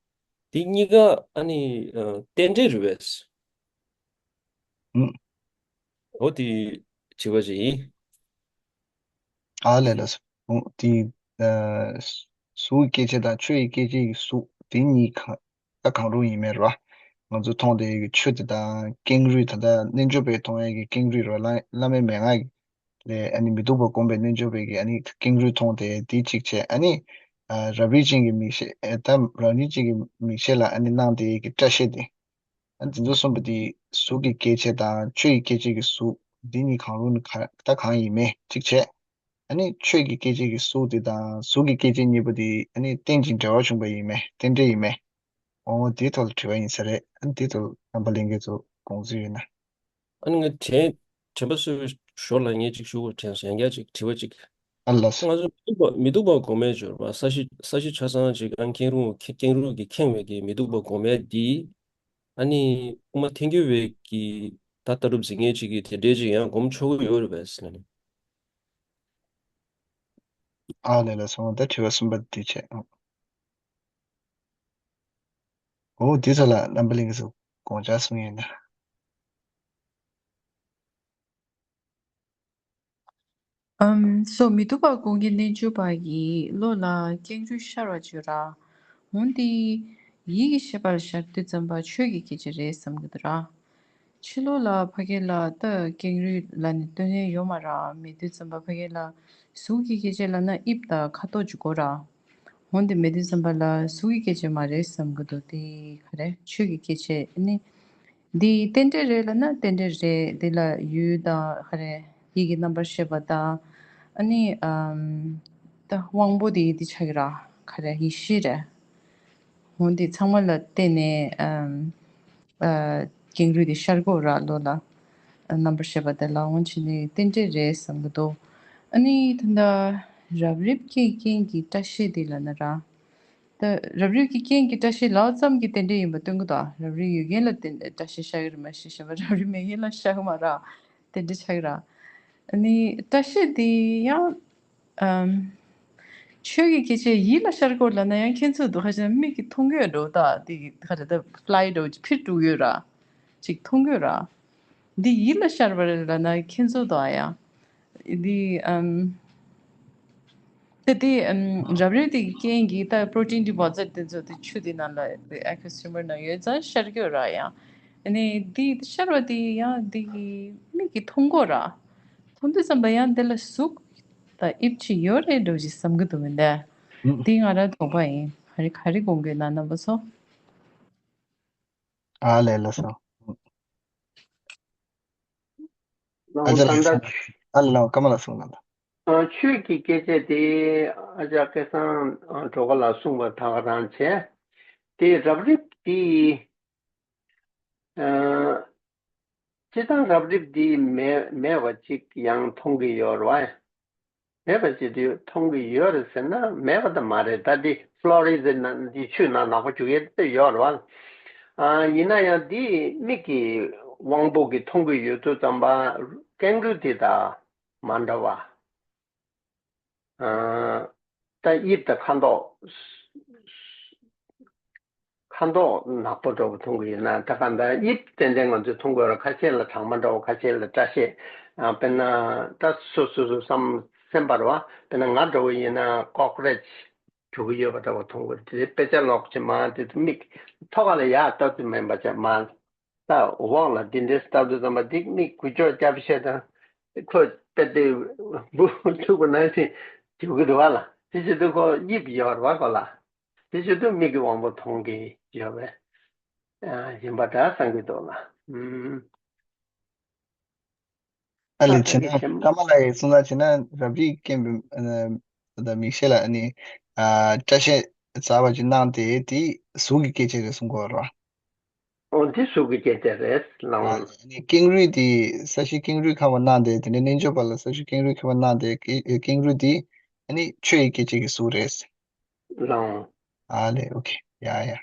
དེ་གཉིས་ཀ་ཨ་ནི་ཨ་རྟེན་འབྲེལ་རེད་པས། ཨུ། འོ་དེ་དྲི་བ་ཅིག་ཡིན། ཨ་ལས་ལགས་སོ། འོ་དེ་ཨ་གཟུགས་ཀྱི་སྐྱེ་མཆེད་དང་ཆོས་ཀྱི་སྐྱེ་མཆེད་ཀྱི་གཟུགས་དེ་གཉིས་གང་ད་གང་རུང་ཡིན་མེད་རེད་བ། ང་ཚོ་མཐོང་བསྡད་ཡོད་ཀྱི་ཆུ་དེ་དང་ཀེང་རུས། ད་ལྟ་རྣལ་འབྱོར་པས་མཐོང་ཡས་ཀྱི་ཀེང་རུས་རེད་བ། བླ་བླ་མེད་མན་ངག་ལས་ཨ་ནི་མི་སྡུག་པ་བསྒོམས་པའི་རྣལ་འབྱོར་པས་ཀྱི་ཨ་ནི་ཀེང་རུས་མཐོང་སྟེ་དེ་གཅིག་བྱས། ཨ་ནི་ཨ་རབ་རིབ་ཅན་གྱི་མིག་ཤེས། ཨེ་ད་རབ་རིབ་ཅན་གྱི་མིག་ཤེས་ལ་ཨ་ནི་སྣང་བསྡད་ཡས་ཀྱི་སྐྲ་ཤད་དེ། ཨ་དེ་ཚོ་གསུམ་པོ་དེ་གཟུགས་ཀྱི་སྐྱེ་མཆེད་དང་ཆོས་ཀྱི་སྐྱེ་མཆེད་ཀྱི་གཟུགས་འདི་གཉིས་གང་རུང་ནི་ག་ད་གང་ཡིན་མེད་གཅིག་བྱས། ཨ་ནི་ཆོས་ཀྱི་སྐྱེ་མཆེད་ཀྱི་གཟུགས་དེ་དང་གཟུགས་ཀྱི་སྐྱེ་མཆེད་གཉིས་པོ་དེ་ཨ་ནི་རྟེན་ཅིང་འབྲེལ་བ་བྱུང་བ་ཡིན་མེད། རྟེན་འབྲེལ་ཡིན་མེད། འོ་འདིའི་ཐོག་ལ་དྲི་བ་ཡིན་ས་རེད། ཨ་ནི་འདིའི་ཐོག་ལ་རྣམ་པ་ལྷན་རྒྱས་ཚོ་དགོངས་ཚུལ་ཡོད་ན། ཨ་ནི་ང་དྲན་དྲན་པ་གསོ་བའི་ཞོར་ལ་ངས་ཅིག་ཞུ་དགོས་དྲན་སོང་། ཡང་བསྐྱར་ཅིག་དྲི་བ་ཅིག་ཨ་ལགས་སོ། ང་ཚོ་མི་སྡུག་པ་མི་སྡུག་པ་སྒོམ་མེད་སྦྱོར་བ། ས་གཞི་ས་གཞི་ཆ་ཚང་ཅིག་ཨ་ཀེང་རུས་ཀེང་རུས་ཀྱིས་ཁེངས་པའི་གི་མི་སྡུག་པ་སྒོམ་མེད་འདི། ཨ་ནི་དབུ་མ་ཐལ་འགྱུར་བའི་གི་ད་ལྟ་གྲུབ་འཛིན་མཁན་ཅིག་གིས་དེ་འདྲའི་ཅིག་ཡང་སྒོམ་ཆོག་གི་ཡོད་རེད་པས་ཟེར་ནས། ཨ་ལས་ལགས་སོ། ད་དྲི་བ་གསུམ་པ་འདི་བྱས། འོ་དེ་ཚོ་ལ་རྣམ་པ་གླིང་གིས་དགོངས་འཆར་གསུང་ཡས་ན། ཨམ་སོ་མི་སྡུག་པ་སྒོམ་མཁན་རྣལ་འབྱོར་པ་ཡིས་བློ་ལ་ཀེང་རུས་ཤར་བ་བརྗོད་ར། འོན་ཏེ་ཡིད་ཀྱི་ཤེས་པ་ལ་ཤར་དུས་ཙམ་པ་ཆོས་ཀྱི་སྐྱེ་མཆེད་རེད་བསམ་གྱི་འདུག་ར། ཕྱི་ལོགས་ལ་ཕ་གི་ལ་ད་ཀེང་རུས་ལབ་ནས་སྟོན་ཡས་ཡོད་མ་ར། མེད་དུས་ཙམ་པ་ཕ་གི་ལ་གཟུགས་ཀྱི་སྐྱེ་མཆེད་ལབ་ན་དབྱིབས་དང་ཁ་དོག་ཅིག་དགོས་ར། འོན་ཏེ་མེད་དུས་ཙམ་པ་ལ་གཟུགས་ཀྱི་སྐྱེ་མཆེད་མ་རེད་བསམ་གྱི་འདུག་དེ་ག་རེ་ཆོས་ཀྱི་སྐྱེ་མཆེད་ནི། འདི་རྟེན་འབྲེལ་རེད་ལབ་ན་རྟེན་འབྲེལ་རེད། འདི་ལ་ཡུལ་དང་ག་རེ་ཡིད་ཀྱི་རྣམ་པར་ཤེས་པ་དང་། ཨ་ནི་ཨམ་ད་དབང་པོ་དེ་འདི་ཆགས་ཀྱི་ར། ག་རེ་ཡེ་ཤེས་རེད། འོན་ཏེ་ཚང་མ་ལ་བརྟེན་ནས་ཨམ་ཨ་ཀེང་རུས་དེ་ཤར་གྱི་ཡོད་ར། བློ་ལ་རྣམ་པར་ཤེས་པ་དེ་ལ་འོན་ཅི་ནི་རྟེན་འབྲེལ་རེད་བསམ་གྱི་འདུག་ཨ་ནི་ད་ལྟ་རབ་རིབ་ཀྱི་རྐྱེན་གྱིས་སྐྲ་ཤད་དེ་ལབ་ན་ར། ད་རབ་རིབ་ཀྱི་རྐྱེན་གྱིས་སྐྲ་ཤད་ལབ་ཙམ་གྱིས་རྟེན་འབྲེལ་ཡིན་པ་སྟོན་གྱི་འདུག་རབ་རིབ་ཡོད་མཁན་ལ་བརྟེན་ནས་སྐྲ་ཤད་ཤར་གྱི་རེད་མ་གཞི་གཞན་པ་རབ་རིབ་མེད་མཁན་ལ་ཤར་གྱི་མ་རེད། དེ་འདྲ་ཆགས་ཀྱི་རེད། ཨ་ནི་སྐྲ་ཤད་དེ་ཡང་ཨམ་ཆོས་ཀྱི་སྐྱེ་མཆེད་ཡིད་ལ་ཤར་གྱི་ཡོད་ལབ་ན་ཡང་ཁྱད་མཚར་འདུག་ཧ་ཅང་མིག་གིས་མཐོང་གི་ཡོད་འགྲོ། ད་དེ་ག་རེ་ད་ཕ་ལའི་འགྲོ་ཅིག་འཕུར་འགྲོ་གི་ཡོད་ར། ཅིག་མཐོང་གི་ཡོད་ར། འདི་ཡིད་ལ་ཤར་བ་རེད་ལབ་ན་ཁྱད་མཚར་འདུག་ཨ་ཡ། འདི་ཨམ། ད་དེ་ཨམ་རབ་རིབ་དེ་གི་རྐྱེན་གྱིས་ད་པྲོ་ཊིན་ཌི་པོ་ཛིཊ་དེ་ཚོ་དེ་ཆུ་དེ་ནང་ལ་དེ་ཨེ་ཁུ་ཨུས་ཊི་མར་ནང་ཡོད་ཙང་ཤར་གྱི་ཡོད་ར་ཡ། ཨ་ནི་དེ་ཤར་བ་དེ་ཡང་དེ་གི་མིག་གིས་མཐོང་གི་ཡོད་ར། མཐོང་དུས་ཙམ་པ་ཡང་དེ་ལ་གཟུགས་དང་དབྱིབས་ཅིག་ཡོད་རེད་འགྲོ་ཅིག་བསམ་གྱི་འདུག་མི་འདུག་ཨུ། དེ་ང་རང་དོགས་པ་ཡིན། ག་རེ་ག་རེ་དགོངས་ཀྱི་ཡོད་ན་རྣམ་པ་ཚོ། ཨ་ལས་ལགས་སོ། ཨ་ལས་ལགས་སོ། ཨ་ལས་ལགས་ཀརྨ་ལགས་གསུངས་གནང་དང་། ཨ་ཆོས་ཀྱི་སྐྱེ་མཆེད་དེ་ཨ་ཅག་སྐལ་བཟང་ཨ་གྲོ་ག་ལགས་གསུངས་པ་ད་ག་རང་བྱས། དེ་རབ་རིབ་དེ་ཨ་སྤྱིར་བཏང་རབ་རིབ་འདི་མེད་མེད་པ་ཅིག་ཡང་མཐོང་གི་ཡོད་རེད་བ། མེད་པ་ཅིག་འདི་མཐོང་གི་ཡོད་རེད་ཟེར་ན་མེད་པ་ད་མ་རེད། ད་འདི་ཕློ་རི་ཟེར་ན་འདི་ཆུ་ནང་ནག་པོ་བྱུག་ཡས་དེ་ཡོད་རེད་བ། ཨ་ཡིན་ན་ཡང་འདི་མིག་གི་དབང་པོ་གིས་མཐོང་གི་ཡོད་དུས་ཙམ་པ་ཀེང་རུས་དེ་དང་མ་འདྲ་བ། ཨ་ད་དབྱིབས་དང་ཁ་མདོག་ཁ་མདོག་ནག་པོ་འདྲ་པོ་མཐོང་གི་ཡོད་ན། ད་ག་ད་དབྱིབས་ཏན་ཏན་ང་ཚོས་མཐོང་གི་ཡོད་རེད། ཁ་ཤས་ལ་གྲང་མ་འདྲ་པོ། ཁ་ཤས་ལ་སྐྲ་ཤད། ཨ་དཔེར་ན་ད་སོ་སོ་སོ་བསམ་སེམས་པ་རེད་བ། དཔེར་ན་ང་འདྲ་པོ་ཡིན་ན་ཀོག་རེ་ཆི་བྱུག་གི་ཡོད་པ་འདྲ་པོ་མཐོང་གི་རེད། དེ་དཔེ་ཆ་ཀློག་བྱེད་མ་དེ་ཚོ་མིག་ཐོག་ཁ་ལ་ཡར་ལྟ་དུས་མིན་པ་བྱས་མ། ད་འོག་ལ་འདི་འདྲའི་ལྟ་དུས་ཙམ་པ་འདི་མིག་འགུལ་སྐྱོད་རྒྱབ་བཤད་དང་ཁོས་དཔེ་དེ་འབུ་འཁྲུག་པ་ནང་བཞིན་བྱུག་གི་འདུག་བ་ལ། དེ་བྱེད་དུས་ཁོ་དབྱིབས་ཡོད་རེད་བ་ཁོ་ལ། དེ་བྱེད་དུས་མིག་གི་དབང་པོ་མཐོང་གི་ཡོད་པས་ཨ་ཡིན་པ་འདྲ་བསམ་གྱི་འདུག་ལ། ཨུམ། ཨ་ལས་བྱས་ན་ཀརྨ་ལགས་ཀྱིས་གསུངས་ན་བྱས་ན་རབ་རིབ་རྐྱེན་པས་ཨ་ད་མིག་ཤེས་ལ་ཨ་ནི་ཨ་སྐྲ་ཤད་འཛག་པ་ཅིག་སྣང་སྟེ་དེ་གཟུགས་ཀྱི་སྐྱེ་མཆེད་རེད་གསུང་གི་ཡོད་རེད་བ། འོ་འདི་གཟུགས་ཀྱི་སྐྱེ་མཆེད་རེད་ལགས། ཨ་ནི་ཀེང་རུས་དེ་ས་གཞི་ཀེང་རུས་ཁ་བ་སྣང་སྟེ་དེ་ནས་རྣལ་འབྱོར་པ་ལ་ས་གཞི་ཀེང་རུས་ཁ་བ་སྣང་སྟེ་ཀེ་ཀེང་རུས་དེ་ཨ་ནི་ཆོས་ཀྱི་སྐྱེ་མཆེད་ཀྱི་གཟུགས་རེད། ལགས། ཨ་ལས་ཨོ་ཁེ་ཡ་ཡ།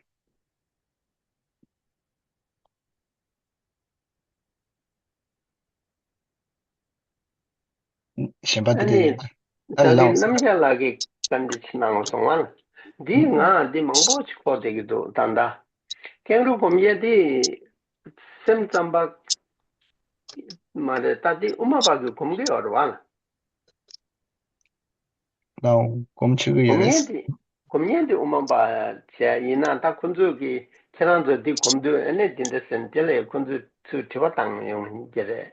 གཞན་པ་དེ་འདྲ་ཡོད་ན། ད་རེས་རྣམ་རྒྱལ་ལགས་ཀྱིས་བཀའ་འདྲི་ཞིག་གནང་སོང་བ། འདི་ང་འདི་མང་པོ་ཞིག་གོ་བསྡད་ཀྱི་འདུག་ད་ལྟ་ཀེང་རུས་སྒོམ་ཡས་འདི་སེམས་ཙམ་པ་མ་རེད། ད་འདི་དབུ་མ་པ་གིས་སྒོམ་གྱི་ཡོད་རེད་བ། ལའོ། སྒོམ་ཆོག་གི་ཡོད་རེད། སྒོམ་ཡས་འདི་དབུ་མ་པ་བྱས་ཡིན་ན། ད་ཁོ་ཚོས་ཀྱིས་ཁྱེད་རང་ཚོས་འདི་སྒོམ་དུས་ཨ་ནི་འདི་འདྲ་ཟེར་ནས་དེ་ལས་ཁོ་ཚོས་ཚུར་དྲི་བ་བཏང་ཡོང་གི་རེད།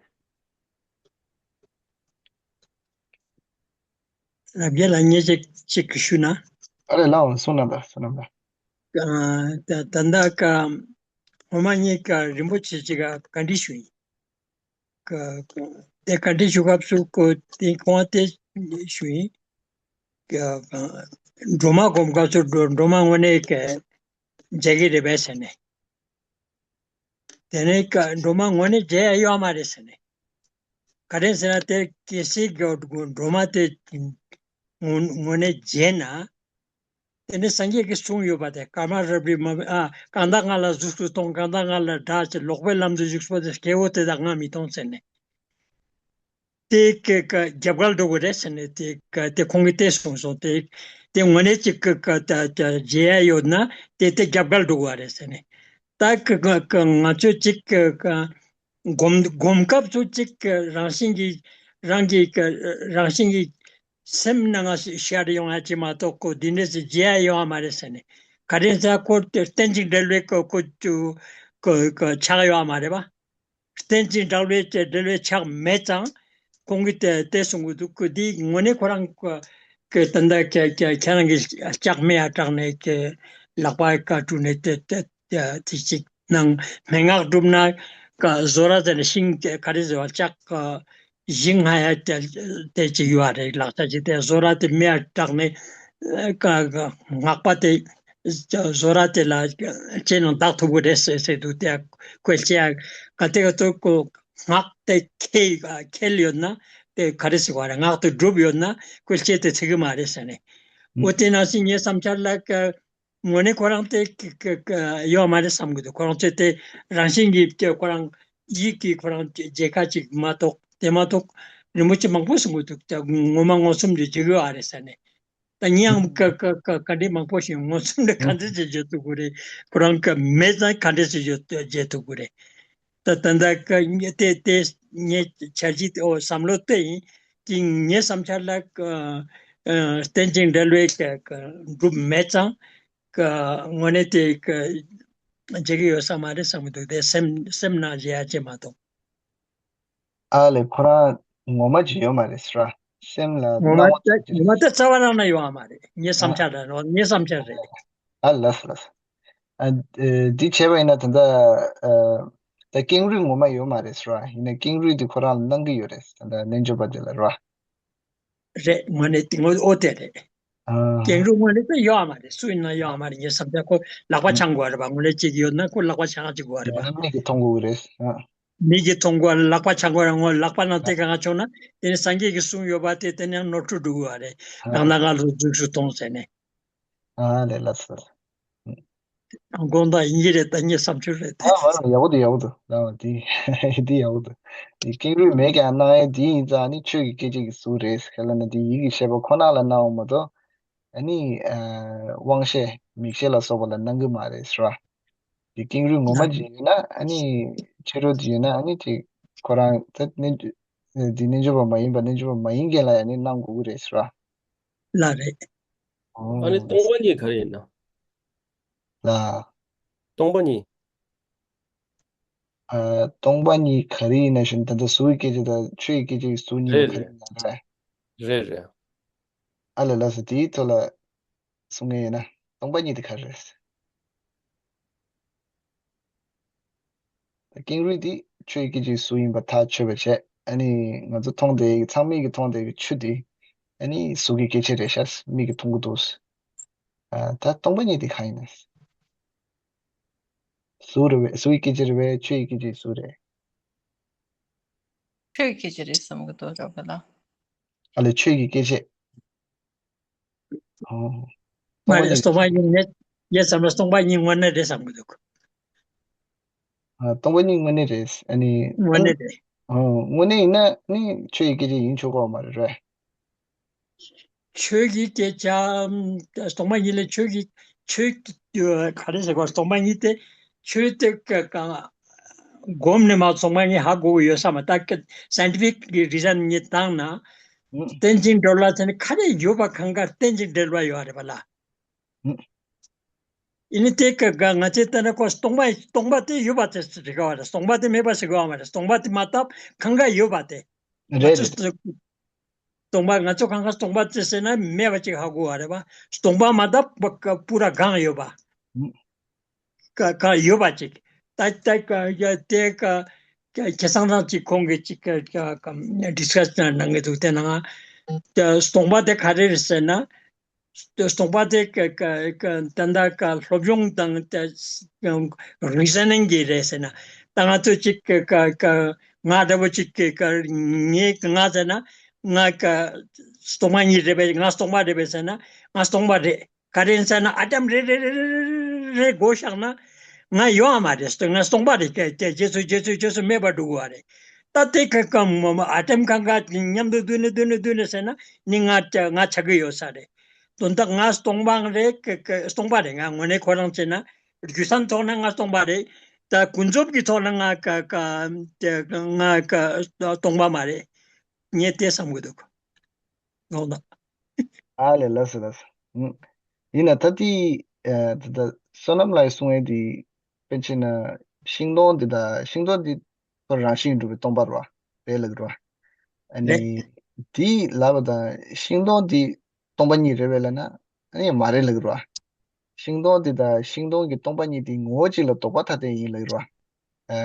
རབ་རྒྱས་ལགས་ངས་ཅིག་ཅིག་ཞུ་ན། ཨ་རེ་ལའོ། གསུང་གནང་དང་གསུང་གནང་དང་། ཨ། ད་ད་ལྟ་ཀ་འོ་མ་ངས་ཀ་རིན་པོ་ཆེ་ཅིག་ག་བཀའ་འདྲི་ཞུ་ཡིན། ཀ་ཀ་དེ་བཀའ་འདྲི་ཞུ་སྐབས་སུ་ཀོ་དེ་ཁོང་དེ་ཞུ་ཡིན། ཀ་ཀ་སྒྲོལ་མ་སྒོམ་སྐབས་སུ་སྒྲོལ་སྒྲོལ་མ་དངོས་གནས་ཀ་མཇལ་གི་རེད་པས་ཟེར་ནས། དེ་ནས་ཀ་སྒྲོལ་མ་དངོས་གནས་མཇལ་ཡ་ཡོད་མ་རེད་ཟེར་ནས། ག་རེ་ཟེར་ན་དེ་གལ་སྲིད་ཀྱི་སྒྲོལ་མ་དེ་དངོས་དངོས་གནས་མཇལ་ན། དེ་ནས་སངས་རྒྱས་ཀྱིས་གསུངས་ཡོད་པ་དེ། ཀརྨ་རབ་རིབ་མ་ཨ། གང་དག་ང་ལ་གཟུགས་སུ་མཐོང་། གང་དག་ང་ལ་སྒྲ་ཅེས། ལོག་པའི་ལམ་དུ་ཞུགས་པ་དེ་སྐྱེ་བོ་དེ་དག་ང་མི་མཐོང་ཟེར་ནས། དེ་ཀ་ཀ་རྒྱབ་འགལ་འགྲོ་གི་རེད་ཟེར་ནས། དེ་ཀ་དེ་ཁོང་གིས་དེ་གསུངས་སོང་། དེ་དེ་དངོས་གནས་ཅིག་ཀ་ཀ་ད་ད་མཇལ་ཡ་ཡོད་ན་དེ་དེ་རྒྱབ་འགལ་འགྲོ་གི་རེད་ཟེར་ནས། ད་ཀ་ཀ་ཀ་ང་ཚོས་ཅིག་ཀ་ཀ་སྒོམ་སྒོམ་སྐབས་སུ་ཅིག་ཀ་རང་བཞིན་གྱིས་རང་གིས་ཀ་རང་བཞིན་གྱིས་སེམས་ནང་ང་ཤར་ཡོང་ཡ་ཅིག་མ་གཏོགས་ཁོ་འདི་འདྲས་སེ་མཇལ་ཡ་ཡོད་མ་རེད་ཟེར་ནས། ག་རེ་ཟེར་ཁོ་རྟེན་ཅིང་འབྲེལ་བའི་ཀ་ཁོ་ཀ་ཀ་ཆགས་ཡོད་མ་རེད་པ། རྟེན་ཅིང་འབྲེལ་བའི་འབྲེལ་བའི་ཆགས་མེད་ཙང་། ཁོང་གིས་དེ་དེ་གསུང་གི་འདུག་གི། འདི་དངོས་གནས་ཁོ་རང་གི་ད་ལྟ་ཁྱེད་ཁྱེད་ཁྱེད་རང་གིས་ལྕགས་སྨད་ཡ་དྲངས་ནས་ཀྱི་ལག་པ་ཀ་བཀྲུས་ནས་དེ་དེ་དེ་དེ་ཅིག་ནང་མན་ངག་སྒྲུབ་ན་ཀ་བཟོ་ར་ཟེར་ནས་ཤིང་ག་རེ་ཟེར་བ་ལྕགས་ཀ་ཞིང་སྔ་ཡ་དེ་དེ་ཅིག་ཡོད་རེད། ལག་ཆ་ཅིག་དེ་བཟོ་ར་དེ་སྨད་ཡ་དྲངས་ནས་ཀ་ཀ་སྔགས་པ་དེ། བཟོ་ར་དེ་ལ་ལྕེ་ནང་བདག་ཐུབ་ཀྱི་རེད་ཟེར་ཟེར་འདུག་དེ་ཁོས་ལྕེ་ཡ་ག་དེ་ག་ཏོ་ཀོ་སྔགས་དེ་ཁེལ་ཁེལ་ཡོད་ན་དེ་ག་རེ་ཟེར་བ་རེད། སྔགས་དེ་འགྲུབ་ཡོད་ན་ཁོས་ལྕེ་དེ་ཚིག་གི་མ་རེད་ཟེར་ནས། འོ་དེ་ནང་བཞིན་ངའི་བསམ་འཆར་ལ་ཀ་དངོས་གནས་ཁོ་རང་དེ་ཀ་ཀ་ཀ་ཡོད་མ་རེད་བསམ་གི་འདུག་ཁོ་རང་ཚོས་དེ་རང་བཞིན་གྱིས་ཀ་ཁོ་རང་ཡིད་ཀྱིས་ཁོ་རང་མཇལ་ཁ་ཅིག་མ་གཏོགས། དེ་མ་གཏོགས་རིན་པོ་ཆེ་མང་པོ་གསུང་གི་འདུག་ད་ངོ་མ་མངོན་སུམ་དུ་མཇལ་གི་ཡོད་རེད་ཟེར་ནས། ད་ངས་ཡང་བཀའ་བཀའ་བཀའ་བཀའ་འདྲི་མང་པོ་ཞིག་མངོན་སུམ་དུ་ག་འདྲ་ཞིག་བརྗོད་ཐུབ་ཀྱི་རེད། ཁོ་རང་བཀའ་མེད་ཙང་ག་འདྲ་ཞིག་བརྗོད་བརྗོད་ཐུབ་ཀྱི་རེད། ད་ད་ལྟ་བཀའ་དེ་དེ་ངས་འཆར་གཞི་དེ་འོ་བསམ་བློ་དེ་ཡིན་གྱི། ངའི་བསམ་འཆར་ལ་ཨ་ཨ་རྟེན་ཅིང་འབྲེལ་བའི་བཀའ་བཀའ་འགྲུབ་མེད་ཙང་བཀའ་དངོས་གནས་དེ་བཀའ་བྱེད་ཀྱི་ཡོད་ས་མ་རེད་བསམ་གྱི་འདུག་དེ་སེམས་སེམས་ནང་བཞེས་ཡ་ཅིག་མ་གཏོགས། ཨ་ལས། ཁོ་རང་ངོ་མ་ཅིག་ཡོད་མ་རེད་ཟེར་བ། སེམས་ལ་ངོ་མ་སྣང་བ་ད་ཅིག་ངོ་མ་ད་རྩ་བ་རང་ན་ཡོད་མ་རེད། ངའི་བསམ་འཆར་རེད། ངའི་བསམ་འཆར་རེད། ཨ་ལས་ལས། ཨ་འདི་བྱས་པ་ཡིན་ན་ད་ལྟ་ཨ་ད་ཀེང་རུས་ངོ་མ་ཡོད་མ་རེད་ཟེར་བ། ཡིན་ན་ཀེང་རུས་འདི་ཁོ་རང་ལ་གནང་གི་ཡོད་རེད། ད་ལྟ་རྣལ་འབྱོར་པ་འདི་ལ་རེད་བ། རེད། དངོས་གནས་དེ་ངོ་ཨོ་དེ་རེད། ཨ། ཀེང་རུས་དངོས་གནས་དེ་ཡོད་མ་རེད། སུ་ཡིན་ན་ཡོད་མ་རེད། ངའི་བསམ་འཆར་ཁོ་ལག་པ་འཆང་དགོས་རེད་པ། དངོས་གནས་གཅིག་ཡོད་ན་ཁོ་ལག་པ་འཆང་གཅིག་དགོས་རེད་པ། མིག་གིས་མཐོང་དགོས་རེད། ཨ། མིག་གིས་མཐོང་དགོས། ལག་པ་འཆང་དགོས་རེད། ངོ་ལག་པ་ནང་དེ་གང་ག་བྱུང་ན་དེ་ནི་སངས་རྒྱས་ཀྱིས་གསུངས་ཡོད་པ་དེ་དེ་ནས་ནོར་འཁྲུལ་འགྲོ་གི་བ་རེད། ཨ། ནང་ན་ང་ལོ་རྫུན་ཞུ་གཏོང་ཟེར་ནས། ཨ་ལས་ལ་སོ། དགོངས་དག་ཡིན་གྱི་རེད། ད་ངའི་བསམ་ཚུལ་རེད་དེ། ཨ་ཨ་ཡག་པོ་འདུག་ཡག་པོ་འདུག་ཨ་འདི་འདི་ཡག་པོ་འདུག་དེ་ཀེང་རུས་མེད་ཀྱང་གནང་ཡས་འདི་ཡིན་ཙང་ནི་ཆོས་ཀྱི་སྐད་ཆ་གི་ཟུར་རེད། ག་ལ་ན་འདི་ཡིད་ཀྱི་ཤེས་པ་ཁོ་ན་ལ་གནང་བ་མ་གཏོགས། ཨ་ནི་ཨ་དབང་ཤེས་མིག་ཤེས་ལ་སོགས་པ་ལ་གནང་གི་མ་རེད་ཟེར་བ། དེ་ཀེང་རུས་ངོ་མ་ཅིག་ཡིན་ན་ཨ་ནི་ཕྱི་རོལ་ཅིག་ཡིན་ན་ཨ་ནི་ཅིག་ཁོ་རང་ད་ནི་འདི་རྣལ་འབྱོར་པ་མ་ཡིན་པ་རྣལ་འབྱོར་པ་མ་ཡིན་མཁན་ལ་ཡང་ནི་གནང་དགོས་ཀྱི་རེད་ཟེར་བ། ལ་རེད། ཨ་ནི་ཨོ། སྟོང་པ་ཉིད་ག་རེ་ཡིན་ན། ལ། སྟོང་པ་ཉིད། ཨ། སྟོང་པ་ཉིད་ག་རེ་ཡིན་ན་ཞུ་ན། ད་ལྟ་གཟུགས་ཀྱི་སྐད་ཆ་དང་ཆོས་ཀྱི་སྐད་ཆ་གི་གཟུགས་གཉིས་ལ་ག་རེ་ཡིན་ན་རེད། རེད་རེད། ཨ་ལས་ལགས་སོ། དེའི་ཐོག་ལ་གསུང་མཁན་ཡིན་ན་སྟོང་པ་ཉིད་དེ་ག་རེ་རེད། ད་ཀེང་རུས་དེ་ཆོས་ཀྱི་སྐད་ཆ་གི་གཟུགས་ཡིན་པ་ཐག་ཆོད་པ་བྱས། ཨ་ནི་ང་ཚོ་མཐོང་བསྡད་ཀྱི་ཚང་མས་ཀྱི་མཐོང་བསྡད་ཀྱི་ཆུ་དེ་ཨ་ནི་གཟུགས་ཀྱི་སྐད་ཆ་རེད་ཤག་མིག་གིས་མཐོང་གི་འདུག་ཨ། ད་སྟོང་པ་ཉིད་དེ་གང་ཡིན་ན། གཟུགས་རེད་པས། གཟུགས་ཀྱི་སྐད་ཆ་རེད་པས། ཆོས་ཀྱི་སྐད་ཆ་གི་གཟུགས་རེད། ཆོས་ཀྱི་སྐད་ཆ་རེད་བསམ་གྱི་འདུག་རོགས་པ་ལ། ཨ་ལས་ཆོས་ཀྱི་སྐད་ཆ། ཨོ། མ་རེད། སྟོང་པ་ཉིད་ངས་ངས་བསམ་ན་སྟོང་པ་ཉིད་དངོས་གནས་རེད་བསམ་གྱི་འདུག་ཨ། སྟོང་པ་ཉིད་དངོས་གནས་རེད། ཨ་ནི་དངོས་གནས་རེད། ཨོ། དངོས་གནས་ཡིན་ན་ནི་ཆོས་ཀྱི་སྐད་ཆ་ཡིན་ཆོག་གི་ཡོད་མ་རེད་རེད། ཆོས་ཀྱི་སྐད་ཆ། སྟོང་པ་ཉིད་ལ་ཆོས་ཀྱི་ཆོས་ཀྱི་ག་རེ་ཟེར་གོ་སྟོང་པ་ཉིད་དེ་ཆོས་དེ་ག་ག་སྒོམ་ནས་མ་སྟོང་པ་ཉིད་ཧ་གོ་གི་ཡོད་ས་མ་ད་སའེན་ཊི་ཕིག་རི་ཛན་ཉིད་བཏང་ན། རྟེན་ཅིང་འབྲེལ་བ་ཟེར་ནས་ག་རེ་ཡོད་པ་གང་ག་རྟེན་ཅིང་འབྲེལ་བ་ཡོད་རེད་པ་ལ། ཡིན་ནི་དེ་ག་ག་ང་ཚོས་ལྟ་ན་ཁོ་སྟོང་པ་སྟོང་པ་དེ་ཡོད་པ་དེ་རེད་ག་བ་རེད། སྟོང་པ་དེ་མེད་པ་ཞིག་ག་བ་མ་རེད། སྟོང་པ་དེ་མ་གཏོགས་གང་ག་ཡོད་པ་དེ། ང་རེད་ཚོས་རེད། སྟོང་པ་ང་ཚོ་གང་ག་སྟོང་པ་དེ་ཟེར་ན་མེད་པ་ཅིག་ཧ་གོ་བ་རེད་པ། སྟོང་པ་མ་གཏོགས་པ་ག་པུ་ར་གང་ཡོད་པ། ཀ་ཀ་ཡོད་པ་ཅིག་ད་ད་ཀ་ཡ་དེ་ཀ་ཀ་ཁེ་སང་ཚང་ཅིག་ཁོང་གིས་ཅིག་ཀ་ཀ་ཀ་ཌི་སི་ཀ་སི་གནང་གི་འདུག་དེ་ནང་ང་སྟོང་པ་དེ་ག་རེ་རེད་ཟེར་ན། སྟོང་པ་དེ་ཀ་ཀ་ཀ་ད་ད་ཀ་སློབ་སྦྱོང་དང་ད་རི་ཛ་ནིང་གི་རེད་ཟེར་ན། ད་ང་ཚོ་ཅིག་ཀ་ཀ་ཀ་ང་འདྲ་བོ་ཅིག་ཀ་ཀ་ངས་ང་ཟེར་ན་ང་ཀ་སྟོང་པ་ཉིད་རེད་པས། ང་སྟོང་པ་རེད་པས་ཟེར་ན་ང་སྟོང་པ་རེད། ག་རེ་ཡིན་ཟེར་ན་ཨ་ཏམ་རེ་རེ་རེ་རེ་རེ་རེ་སྒོ་བཞག་ན་ང་ཡོད་ཨ་མ་རེད། ང་སྟོང་པ་རེད། དེ་དེ་རྗེས་སུ་རྗེས་སུ་རྗེས་སུ་མེད་པར་འགྲོ་གི་བ་རེད། ད་དེ་ག་ག་མ་མ་ཨ་ཏམ་གང་ག་མཉམ་དུ་བསྡུས་ནས་བསྡུས་ནས་བསྡུས་ནས་ཟེར་ན་ནི་ང་ང་ཆགས་ཀྱི་ཡོད་ས་རེད། དོན་དག་ང་སྟོང་པ་རེད། ཀ་ཀ་སྟོང་པ་རེད། ང་དངོས་གནས་ཁོ་རང་བྱས་ན་རྒྱུ་མཚན་ཐོག་ནས་ང་སྟོང་པ་རེད། ད་ཀུན་རྫོབ་ཀྱི་ཐོག་ནས་ང་ཀ་ཀ་དེ་ང་ཀ་སྟོང་པ་མ་རེད། ངས་དེ་བསམ་གི་འདུག་ནོག་ནོག་ཨ་ལས། ལགས་སོ་ལགས་སོ། ཨུམ། ཡིན་ན་ད་དེ་ཨ་ད་ད་བསོད་ནམས་ལགས་གསུང་ཡས་དེ་དཔེ་ཆ་ན་ཤིང་སྡོང་འདི་དང་ཤིང་སྡོང་འདི་ཁོ་རང་བཞིན་གྲུབ་པའི་སྟོང་པ་རེད་པ། རེད་ལབ་ཀྱི་རེད་པ། ཨ་ནི་རེད། དེ་ལབ་པ་དང་ཤིང་སྡོང་འདི་སྟོང་པ་ཉིད་རེད་པས་ལབ་ན་ཨ་ནི་མ་རེད་ལབ་ཀྱི་རེད་པ། ཤིང་སྡོང་འདི་དང་ཤིང་སྡོང་གི་སྟོང་པ་ཉིད་དེ་ངོ་བོ་གཅིག་ལ་ལྡོག་པ་ཐ་དད་ཡིན་ལབ་ཀྱི་རེད་པ། ཨ་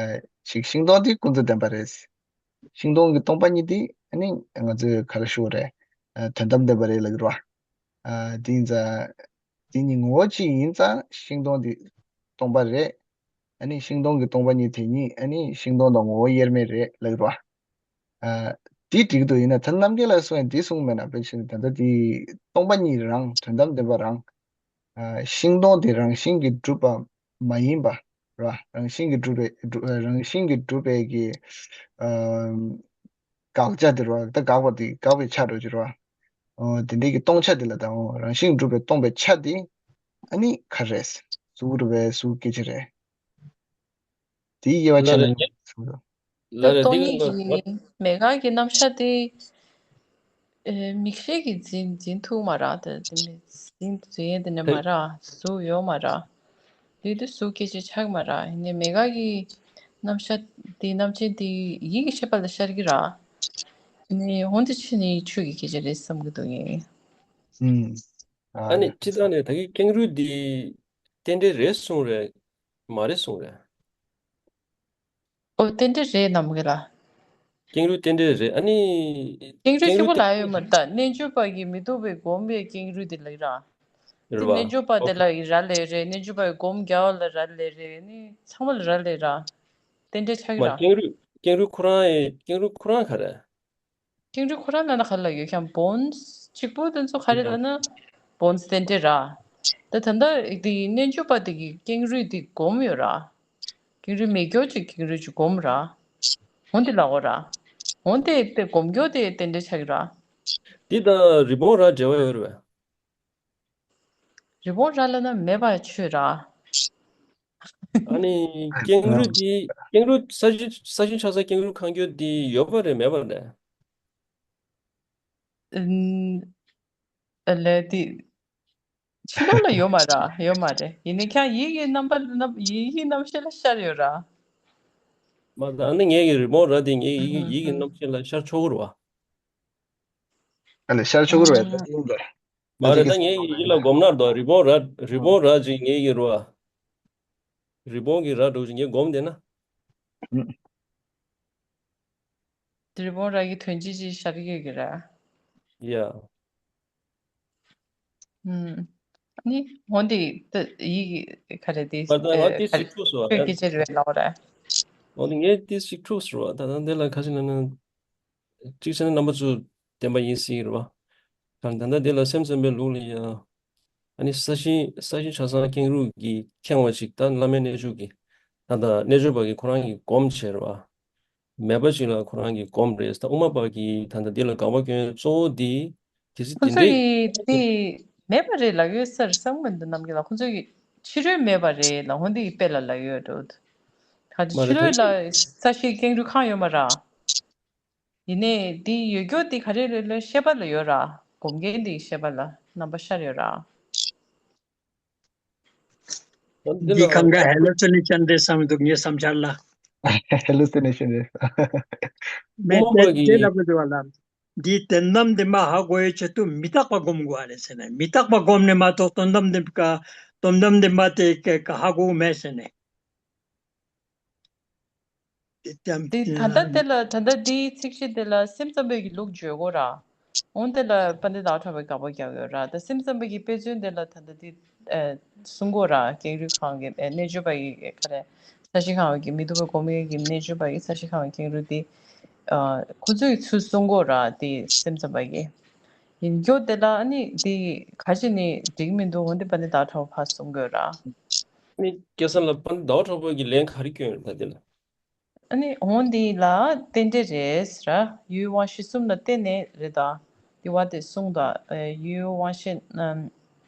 ཅིག་ཤིང་སྡོང་དེ་ཀུན་རྫོབ་བདེན་པ་རེད། ཤིང་སྡོང་གི་སྟོང་པ་ཉིད་དེ་ཨ་ནི་ང་ཚོས་ག་རེ་ཞུ་དགོས་རེད། ཨ་དོན་དམ་བདེན་པ་རེད་ལབ་ཀྱི་རེད་པ། ཨ་དེ་ཡིན་ཙང་དེ་གཉིས་ངོ་བོ་གཅིག་ཡིན་ཙང་ཤིང་སྡོང་དེ་སྟོང་པ་རེད། ཨ་ནི་ཤིང་སྡོང་གི་སྟོང་པ་ཉིད་དེ་ཉིད་ཨ་ནི་ཤིང་སྡོང་དང་ངོ་བོ་དབྱེར་མེད་རེད་ལབ་ཀྱི་རེད་པ། ཨ་དེ་འགྲིག་འདུག་ཡིན་ན་ད་རྣམ་རྒྱལ་ལགས་གསུངས་ཡ་འདི་གསུངས་མེད་ན་དཔེ་ཆ་ནི་ད་ལྟ་དེ་སྟོང་པ་ཉིད་རང་དོན་དམ་བདེན་པ་རང་། ཨ་ཤིང་སྡོང་དེ་རང་བཞིན་གྱིས་གྲུབ་པ་མ་ཡིན་པ་ར། རང་བཞིན་གྱིས་གྲུབ་པའི་གྲུབ་རང་བཞིན་གྱིས་གྲུབ་པའི་གི་ཨ་དགག་བྱ་དེ་ར། ད་དགག་པ་དེ་དགག་པའི་ཆ་འགྲོ་གི་ར། ཨོ་དེ་འདྲའི་གི་སྟོང་ཆ་དེ་ལ་ད་ཨོ་རང་བཞིན་གྱིས་གྲུབ་པའི་སྟོང་པའི་ཆ་དེ་ཨ་ནི་ག་རེ་རེད། གཟུགས་རེད་པས། གཟུགས་སྐད་ཅིག་རེད། དེའི་དབྱེ་བ་ལ་ཕྱེ་ན་རེད། ལ་རེད། འདི་སྟོང་ཉིད་ཀྱི་མེད་དགག་གི་རྣམ་གཞག་དེ། ཨེ་མིག་ཤེས་ཀྱིས་འཛིན་འཛིན་ཐུབ་མ་རེད། དེ་དེ་མི་འཛིན་འཛིན་ཡས་དེ་ནས་མ་རེད། གཟུགས་ཡོད་མ་རེད། དེ་དུས་གཟུགས་སྐད་ཅིག་ཆགས་མ་རེད། ཡིན་ནའི་མེད་དགག་གི་རྣམ་གཞག་དེ་རྣམ་མཁྱེན་དེ་ཡིད་ཀྱི་ཤེས་པ་ལ་ཤར་གྱི་རེད། ཡིན་ནའི་འོན་ཏེ་ཕྱི་ནས་ཆོས་ཀྱི་སྐད་ཆ་རེད་བསམ་གྱི་འདུག་ངས། ཨུམ། ཨ་ཨ་ནི་རེད། སྤྱིར་བཏང་ནས་ད་གིན་ཀེང་རུས་འདི་རྟེན་འབྲེལ་རེད་གསུངས་རེད། མ་རེད་གསུངས་རེད། ཨོ་རྟེན་འབྲེལ་རེད་རྣམ་རྒྱལ་ལགས། ཀེང་རུས་རྟེན་འབྲེལ་རེད། ཨ་ནི་ཀེང་རུས་ཀེང་རུས་གཅིག་པོ་ལ་ཡོད་མ་རེད། ད་རྣལ་འབྱོར་པ་གིས་མི་ལྡོག་པའི་སྒོམ་པའི་ཀེང་རུས་དེ་ལ་ཡོད་ར། དེ་རེད་པ། རྣལ་འབྱོར་པ་དེ་ལ་ཡི་ར་ལས་རེད། རྣལ་འབྱོར་པ་ཡི་སྒོམ་རྒྱལ་བ་ལ་ར་ལས་རེད། ནི་ཚང་མ་ལ་ར་ལས་ར། རྟེན་འབྲེལ་ཆགས་ཀྱི་མ་ར། ཀེང་རུས་ཀེང་རུས་ཁོ་རང་ཡི་ཀེང་རུས་ཁོ་རང་ག་རེ། ཀེང་རུས་ཁོ་རང་ལ་ན་ག་ལ་ཡོད་ཀྱང་བོན་གཅིག་པོ་དེ་ཚོ་ག་རེ་ལ་ན་བོན་རྟེན་འབྲེལ་ར། ད་ད་ལྟ་དེ་རྣལ་འབྱོར་པ་དེ་གི་ཀེང་རུས་དེ་སྒོམ་ཡོད་ར། ཀེང་རུས་མེད་སྐྱོ་ཅིག་ཀེང་རུས་ཅིག་སྒོམ་ར། འོན་ཏེ་ལ་འོ་ར། འོན་ཏེ་དེ་སྒོམ་སྐྱོ་དེ་རྟེན་འབྲེལ་ཆགས་ཀྱི་ར། འདི་དང་རི་བོང་རྭ་འབྲེལ་བ་ཡོད་རེད་པས། རི་བོང་རྭ་ལ་ན་མེད་པ་ཆོས་ར། ཨ་ནི་ཀེང་རུས་འདི་ཀེང་རུས་ས་ཞིང་ས་ཞིང་ཆགས་ས་ཀེང་རུས་ཁ་འགྱོ་འདི་ཡོད་པ་རེད་མེད་པ་རེད། ཨིན། ཨ་ལས་དེ། ཕྱི་ལོགས་ལ་ཡོད་མ་ར་ཡོད་མ་རེད། ཡིན་ནའི་ཁྱང་ཡིད་ཀྱི་རྣམ་པ་རྣམ་ཡིད་ཀྱི་རྣམ་ཤེས་ལ་ཤར་ཡོད་ར། མ་ད་ཨ་ནི་ངའི་གི་རི་བོང་རྭ་དེ་ངའི་ཡིད་ཀྱི་ཡིད་ཀྱི་རྣམ་ཤེས་ལ་ཤར་ཆོག་གི་རེད་བ། ཨ་ལས་ཤར་ཆོག་གི་རེད་བ། ད་ཨིན་ད། མ་རེད། ད་ངའི་གི་ཡིད་ལ་སྒོམ་ན་རེད་དོ། རི་བོང་རྭ་རི་བོང་རྭ་ཅིག་ངའི་གི་རེད་བ། རི་བོང་གི་རྭ་འདྲ་བོ་ཅིག་ངས་སྒོམ་བསྡད་ན། རི་བོང་རྭ་གི་དོན་སྤྱི་ཅིག་ཤར་གྱི་ཡོད་ཀྱི་ར། ཡ། ཨུམ། ནི་འོན་ཏེ་ད་ཡིད་ཀྱི་ག་རེ་དེ་མ་ད་ང་ཏིས་ཅིག་འཁྲུགས་སོང་བ། ཁྱོད་ཀྱི་ཅེར་བའི་ལོག་ར། འོན་ཏེ་ངས་ཏིས་ཅིག་འཁྲུགས་སོང་བ། ད་ད་འདི་ལ་ཁ་ཤས་ན་ན། གཅིག་བྱས་ན་རྣམ་པ་ཚོ་བདེན་པ་ཡིན་སྲིད་རེད་བ། གང་ད་ལྟ་འདི་ལ་སེམས་ཙམ་པའི་ལུགས་ལ་ཡ། ཨ་ནི་ས་ཞིང་ས་ཞིང་ཆ་ཚང་ཀེང་རུས་ཀྱིས་ཁེངས་པ་ཅིག་ད་བླ་མའི་རྣལ་འབྱོར་གྱིས་ད་ལྟ་རྣལ་འབྱོར་པ་གིས་ཁོ་རང་གིས་སྒོམ་བྱས་རེད་བ། མེད་པ་ཅིག་ལ་ཁོ་རང་གིས་སྒོམ་རེད། ད་དབུ་མ་པ་གིས་ད་ལྟ་འདི་ལ་དགག་པ་སྐྱོན་གཙོ་བོ་འདི་ གལ་སྲིད་ཁོ་དེ་ཚོ་འདྲའི་གི་དེ་མེད་པ་རེད་ལབ་ཡོད་ས་རེད་བསམ་གི་མི་འདུག་རྣམ་རྒྱལ་ལགས། ཁོ་ཚོ་གི་ཕྱི་རོལ་མེད་པ་རེད་ལབ། འོན་ཏེ་དཔེ་ལ་ལབ་ཡོད་འགྲོ། ད་ཅི་མ་ཕྱི་རེད། རོལ་ད་ལ་ས་གཞི་ཀེང་རུས་ཁང་ཡོད་མ་ར། ཡིན་ནའི་འདི་ཡོད་རྒྱུ་འདི་ག་རེ་རེད་ལབ་ཤེས་པ་ལ་ཡོད་ར། སྒོམ་མཁན་འདི་ཤེས་པ་ལ་རྣམ་པ་ཤར་ཡོད་ར། འདི་གང་ག་ཧེ་ལོ་སི་ནེ་ཤན་རེད་བསམ་འདུག་ངའི་བསམ་འཆར་ལ། ཧེ་ལོ་སི་ནེ་ཤན་རེད། མེད་དེ་དེ་ལབ་དགོས་འདུག་བ་ལ། འདི་དོན་དམ་བདེན་པ་ཧ་གོ་ཡའི་ཆེད་དུ་མི་རྟག་པ་སྒོམ་དགོས་བ་རེད་ཟེར་ནས། མི་རྟག་པ་སྒོམ་ནས་མ་གཏོགས་དོན་དམ་བདེན་པ་དོན་དམ་བདེན་པ་དེ་ཧ་གོ་གི་མེད་ཟེར་ནས། དེ་ལྟ་དེ་ད་ལྟ་དེ་ལ་ད་ལྟ་འདིའི་ཚིགས་བཅད་དེ་ལ་སེམས་ཙམ་པའི་གི་ལུགས་བརྗོད་དགོས་ར། འོང་དེ་ལ་དཔལ་ལྡན་ཟླ་བ་གྲགས་པས་དགག་པ་རྒྱག་ཡོད་ར། ད་སེམས་ཙམ་པའི་གི་དཔེ་མཚོན་དེ་ལ་ད་ལྟ་འདི་ཨ་གསུང་དགོས་ར། ཀེང་རུས་ཁང་གི་ཨ་རྣལ་འབྱོར་པ་ཡི་ག་རེ་ས་གཞི་གང་བའི་གི་མི་སྡུག་པའི་སྒོམ་མཁན་གི་རྣལ་འབྱོར་པ་ཡི་ས་གཞི་གང་བའི་ཀེང་རུས་འདི་ཨ་ཁོ་ཚོའི་ཚུལ་གསུང་དགོས་ར། དེ་སེམས་ཙམ་པ་གི་ཡིན་རྒྱུ་དེ་ལ་ཨ་ནི་འདི་ག་ཅི་ནི་འགྲིག་མི་འདུག་འོང་དེ་དཔལ་ལྡན་ཟླ་བ་གྲགས་པ་ཕར་གསུང་དགོས་ར། ནི་སྐལ་བཟང་ལགས། དཔལ་ལྡན་ཟླ་བ་གྲགས་པ་གི་ལན་ག་རེ་བསྐྱོན་ཡོད་ད་དེ་ལ། ཨ་ནི་འོང་འདི་ལ་རྟེན་འབྲེལ་རེད་ཟེར་ར། ཡུལ་དབང་ཤེས་གསུམ་ལ་བརྟེན་ནས་རེད་ད། འདི་བ་དེ་གསུངས་ད། ཨ་ཡུལ་དབང་ཤེས་ཨམ་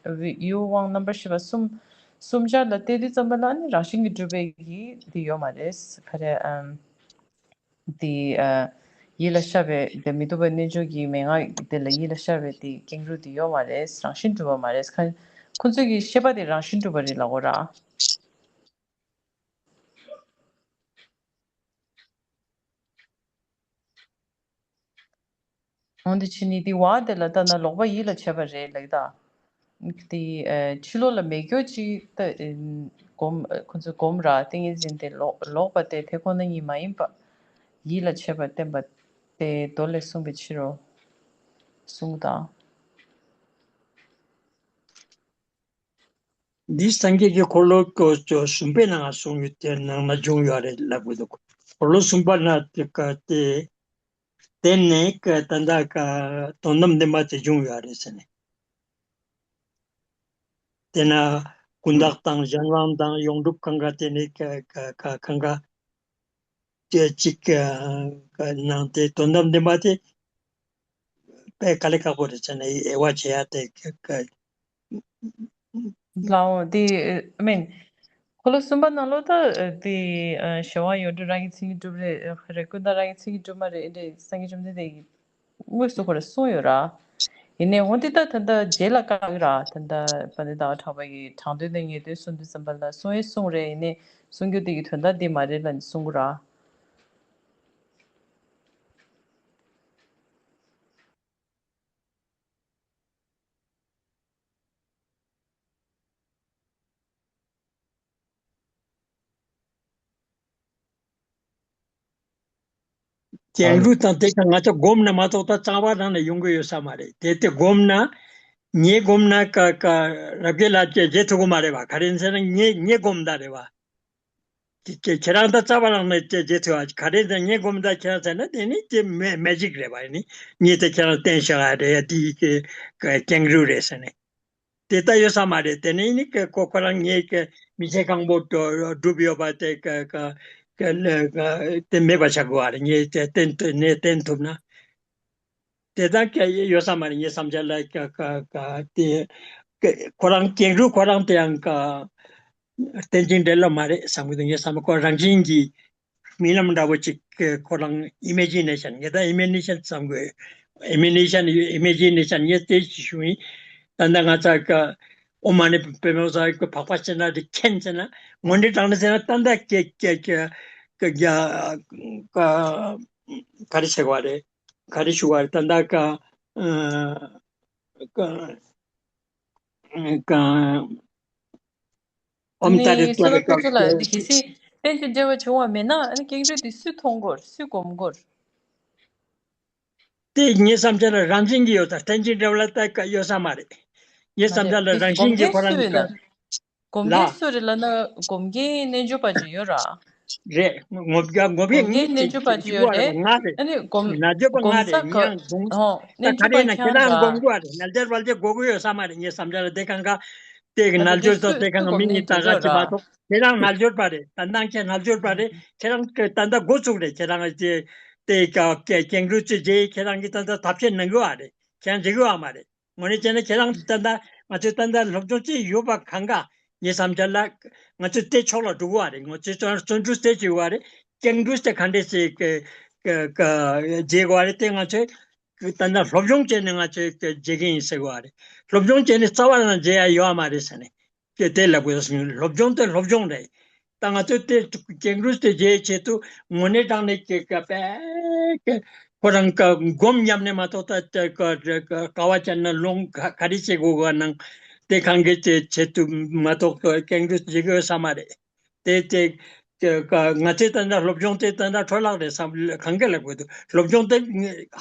ཡུལ་དབང་རྣམ་པར་ཤེས་པ་གསུམ་གསུམ་ཆར་ལ་བལྟས་དུས་ཙམ་པ་ལ་ནི་རང་བཞིན་གྱིས་གྲུབ་པའི་གི་འདི་ཡོད་མ་རེད། ག་རེ་ཨམ་འདི་ཨ་ཡིད་ལ་ཤར་བའི་དེ་མི་སྡུག་པའི་རྣལ་འབྱོར་གྱི་མན་ངག་དེ་ལ་ཡིད་ལ་ཤར་བའི་དེ་ཀེང་རུས་དེ་ཡོད་མ་རེད། རང་བཞིན་གྲུབ་པ་མ་རེད། ཁ་ཁོ་ཚོས་ཀྱི་ཤེས་པ་དེ་རང་བཞིན་གྲུབ་པ་རེད་ལབ་དགོས་ར། འོན་ཏེ་ཕྱི་ནི་འདི་བ་དེ་ལ་ལྟ་ན་ལོག་པ་ཡིད་ལ་བྱེད་པ་རེད་ལབ་ད། དེ་ཨ་ཕྱི་ལོགས་ལ་མེད་རྒྱུ་ཅིག་ད་སྒོམ་ཁོ་ཚོས་སྒོམ་ར། ཏིང་ངེ་འཛིན་དེ་ལོག་ལོག་པ་དེ་དེ་ཁོ་ན་ཉིད་མ་ཡིན་པ་ཡིད་ལ་བྱེད་པ་བསྟན་པ་དེ་མདོ་ལས་གསུངས་པའི་ཕྱིར་རོ། གསུངས་དང་། འདི་སངས་རྒྱས་ཀྱི་འཁོར་ལོ་གོ་ཅོ་གསུམ་པའི་ནང་གསུངས་ཡོད་དེ་ནང་ན་བྱུང་ཡོད་རེད་ལབ་གི་འདུག་འཁོར་ལོ་གསུམ་པ་ན་དེ་ཀ་དེ་དེ་ནས་ཀ་ད་ལྟ་ཀ་དོན་དམ་བདེན་པ་དེ་བྱུང་ཡོད་རེད་ཟེར་ནས། དེ་ན་ཀུན་བརྟགས་དང་གཞན་དབང་དང་ཡོངས་གྲུབ་གང་ག་དེ་ནས་ཀ་ཀ་ཀ་གང་ག་དེ་གཅིག་ཀ་ནང་དེ་དོན་དམ་བདེན་པ་དེ་དཔེ་དཀའ་ལས་ཁག་པོ་རེད་ཟེར་ནས་དབྱེ་བ་ཕྱེ་ཡ་དེ་ཀ་ཀ་ལའོ། དེ་ཨ་མིན། འཁོར་ལོ་གསུམ་པ་ནང་ལོགས་ད་དེ་ཨ་གཞན་དབང་ཡོངས་གྲུབ་རང་གི་མཚན་ཉིད་གྲུབ་རེད་རེད། ཀུན་བརྟགས་རང་གི་མཚན་ཉིད་གྲུབ་མ་རེད། ཨེ་འདྲས་སངས་རྒྱས་བཅོམ་ལྡན་འདས་ཀྱིས་དངོས་སུ་ཁོ་ལ་གསུངས་ཡོད་ར། ཡིན་ནའི་འོ་འདི་ད་ད་ལྟ་རྗེས་ལ་བཀག་ཡོད་ར། ད་ལྟ་དཔལ་ལྡན་ཟླ་བ་གྲགས་པ་ཡིས་དྲང་དོན་དང་ངེས་དོན་གསུང་དུས་ཙམ་པ་ལ་གསུང་ཡས་གསུང་རེད། ཡིན་ནའི་གསུང་རྒྱུ་དེ་གི་དོན་དག་འདི་མ་རེད་ལབ་ནས་གསུང་གི་ར། ཀེང་རུས་དང་དེ་ཀ་ང་ཚོ་སྒོམ་ན་མ་གཏོགས་ད་རྩ་བ་རང་ནས་ཡོང་གི་ཡོད་ས་མ་རེད། དེ་དེ་སྒོམ་ན་ངས་སྒོམ་ན་ཀ་ཀ་རབ་རྒྱས་ལ་བྱེད་བྱེད་ཐུབ་ཀྱི་མ་རེད་བ། ག་རེ་ཟེར་ན་ངས་ངས་སྒོམ་ད་རེད་བ། ཁྱེད་ཁྱེད་ཁྱེད་རང་ད་རྩ་བ་རང་ནས་བྱེད་བྱེད་ཐུབ་བ། ག་རེ་ཟེར་ངས་སྒོམ་ད་ཁྱེད་རང་ཟེར་ན་དེ་ནི་དེ་མེ་མེ་ཇིག་རེད་བ། ནི་ངས་དེ་ཁྱེད་རང་བསྟན་བཞག་ཡ་རེད། དེ་ཀེང་རུས་རེད་ཟེར་ནས། དེ་ལྟ་ཡོད་ས་མ་རེད། དེ་ནས་ནི་ཁོ་ཁོ་རང་ངས་མི་ཚེ་གང་པོ་སྒྲུབ་ཡོད་པ་དེ་དེ་མེད་པ་བྱ་དགོས་པ་རེད། ངས་དེ་བསྟན་ཐུབ་ནས་བསྟན་ཐུབ་ན། དེ་ལྟར་ཡོད་ས་མ་རེད། ངའི་བསམ་འཆར་ལ་དེ་ཁོ་རང་ཀེང་རུས་ཁོ་རང་དེ་ཡང་བསྟན་ཅིང་འབྲེལ་ལོ་མ་རེད་བསམ་གི་འདུག་ངའི་བསམ་པ་ཁོ་རང་བཞིན་གྱིས་རྨི་ལམ་འདྲ་པོ་ཅིག་ཁོ་རང་ཨི་མེ་ཇི་ནེ་ཤན། ངས་ད་ཨི་མེ་ཇི་ནེ་ཤན་བསམ་དགོས། ཨི་མེ་ཇི་ནེ་ཤན་ཨི་མེ་ཇི་ནེ་ཤན་ངས་དེ་ཅིག་ཞུ་ཡིན། ད་ལྟ་ང་ཚ་ཀ་ཨོཾ་མ་ཎི་པདྨེ་ཧཱུྃ་ས་ཀ་འཕགས་པ་སྤྱན་རས་གཟིགས་མཁྱེན་ཟེར་ན་ངོ་འདྲི་དྲང་ནས་ཟེར་ན་ད་ལྟ་ཀེ་ཀེ་ཀེ་ཀེ་ཀ་ཀ་ག་རེ་ཟེར་བ་རེད། ག་རེ་ཞུ་བ་རེད། ད་ལྟ་ཀ་ཀ་ཀ་ཨོཾ་ཏཱ་རེ་ཏུ་རེ་ཀ་ཀ་གལ་སྲིད་རྟེན་ཅིང་འབྲེལ་བ་བྱུང་བ་མེད་ན་ཨ་ནི་ཀེང་རུས་དེ་སུས་མཐོང་དགོས། སུས་སྒོམ་དགོས། དེ་ངའི་བསམ་འཆར་ལ་རང་བཞིན་གྱིས་ཡོད་ད། རྟེན་ཅིང་འབྲེལ་བ་ལ་ད་ཡོད་ས་མ་རེད། ངའི་བསམ་འཆར་ལ་རང་བཞིན་གྱིས་ཁོ་རང་གི་སྒོམ་མཁན་སུ་རེད་ལབ་ན་སྒོམ་མཁན་རྣལ་འབྱོར་པ་ཅིག་ཡོད་ར། རེད། ངོ་མ་ངོ་མ་སྒོམ་མཁན་རྣལ་འབྱོར་པ་ཅིག་ཡོད་རེད། ང་རེད། ཨ་ནི་སྒོམ་རྣལ་འབྱོར་པ་ང་རེད། ངས་སྒོམ་ད་ག་རེ་ན་ཁྱེད་རང་སྒོམ་དགོས་རེད། རྣལ་འབྱོར་པ་ཅིག་དགོས་ཀྱི་ཡོད་ས་མ་རེད། ངའི་བསམ་འཆར་ལ་དེ་གང་ག་དེ་གི་རྣལ་འབྱོར་ཚོ་དེ་གང་ག་མི་གཉིས་ད་ག་ཅིག་མ་གཏོགས་ཁྱེད་རང་རྣལ་འབྱོར་པ་རེད། ད་ནང་ཁྱེད་རྣལ་འབྱོར་པ་རེད། ཁྱེད་རང་གི་ད་ལྟ་འགོ་བཙུགས་རེད། ཁྱེད་རང་དེ་དེ་ཀ་ཀེང་རུས་ཚོས་རྗེས་ཁྱེད་རང་གི་ད་ལྟ་ཐབས་ཤེས་གནང་གི་ཡོད་རེད། ཁྱེད་རང་འཇིགས་ཡོད་མ་རེད། དངོས་གནས་བྱས་ན་ཁྱེད་རང་ད་ལྟ་ང་ཚོའི་ད་ལྟ་སློབ་སྦྱོང་བྱེད་ཡོད་པ་གང་ག་ངའི་བསམ་འཆར་ལ་ང་ཚོས་དེ་ཕྱོགས་ལ་འགྲོ་གི་ཡོད་རེད། ང་ཚོས་བརྩོན་བརྩོན་འགྲུས་བྱེད་ཀྱི་ཡོད་རེད། སྐྱོན་འགྲུས་དེ་ག་འདྲས་ཞིག་གི་གི་གི་བྱེད་དགོས་རེད། དེ་ང་ཚོས་ད་ལྟ་སློབ་སྦྱོང་བྱས་ནས་ང་ཚོས་བྱེད་ཀྱི་ཡིན་ཟེར་གི་ཡོད་རེད། སློབ་སྦྱོང་བྱས་ནས་རྩ་བ་རང་བྱེད་ཡ་ཡོད་མ་རེད་ཟེར་ནས། དེ་དེ་ལབ་དགོས་སོང་། སློབ་སྦྱོང་དེ་སློབ་སྦྱོང་རེད། ད་ང་ཚོས་དེ་སྐྱོན་འགྲུས་དེ་བརྗེ་ཆེད་དུ་དངོས་གནས་དྲང་གནས་ཀྱི་ཀ་པའི་ཀ་ཁོ་རང་ཀ་སྒོམ་ཉམས་ནས་མ་གཏོགས་ད་ཀ་ཀ་ཀ་བ་ཅན་ན་ལོང་ག་ག་རེ་བྱེད་དགོས་ག་ནང་དེ་གང་གི་ཆེད་ཆེད་དུ་མ་གཏོགས་སྐྱོན་འགྲུས་བརྗེ་དགོས་ས་མ་རེད། དེ་དེ་ཀ་ང་ཚོས་ད་ལྟ་སློབ་སྦྱོང་དེ་ད་ལྟ་འཕྲོ་བརླག་རེད་བསམ། གང་ག་ལབ་དགོས་འདུག་སློབ་སྦྱོང་དེ་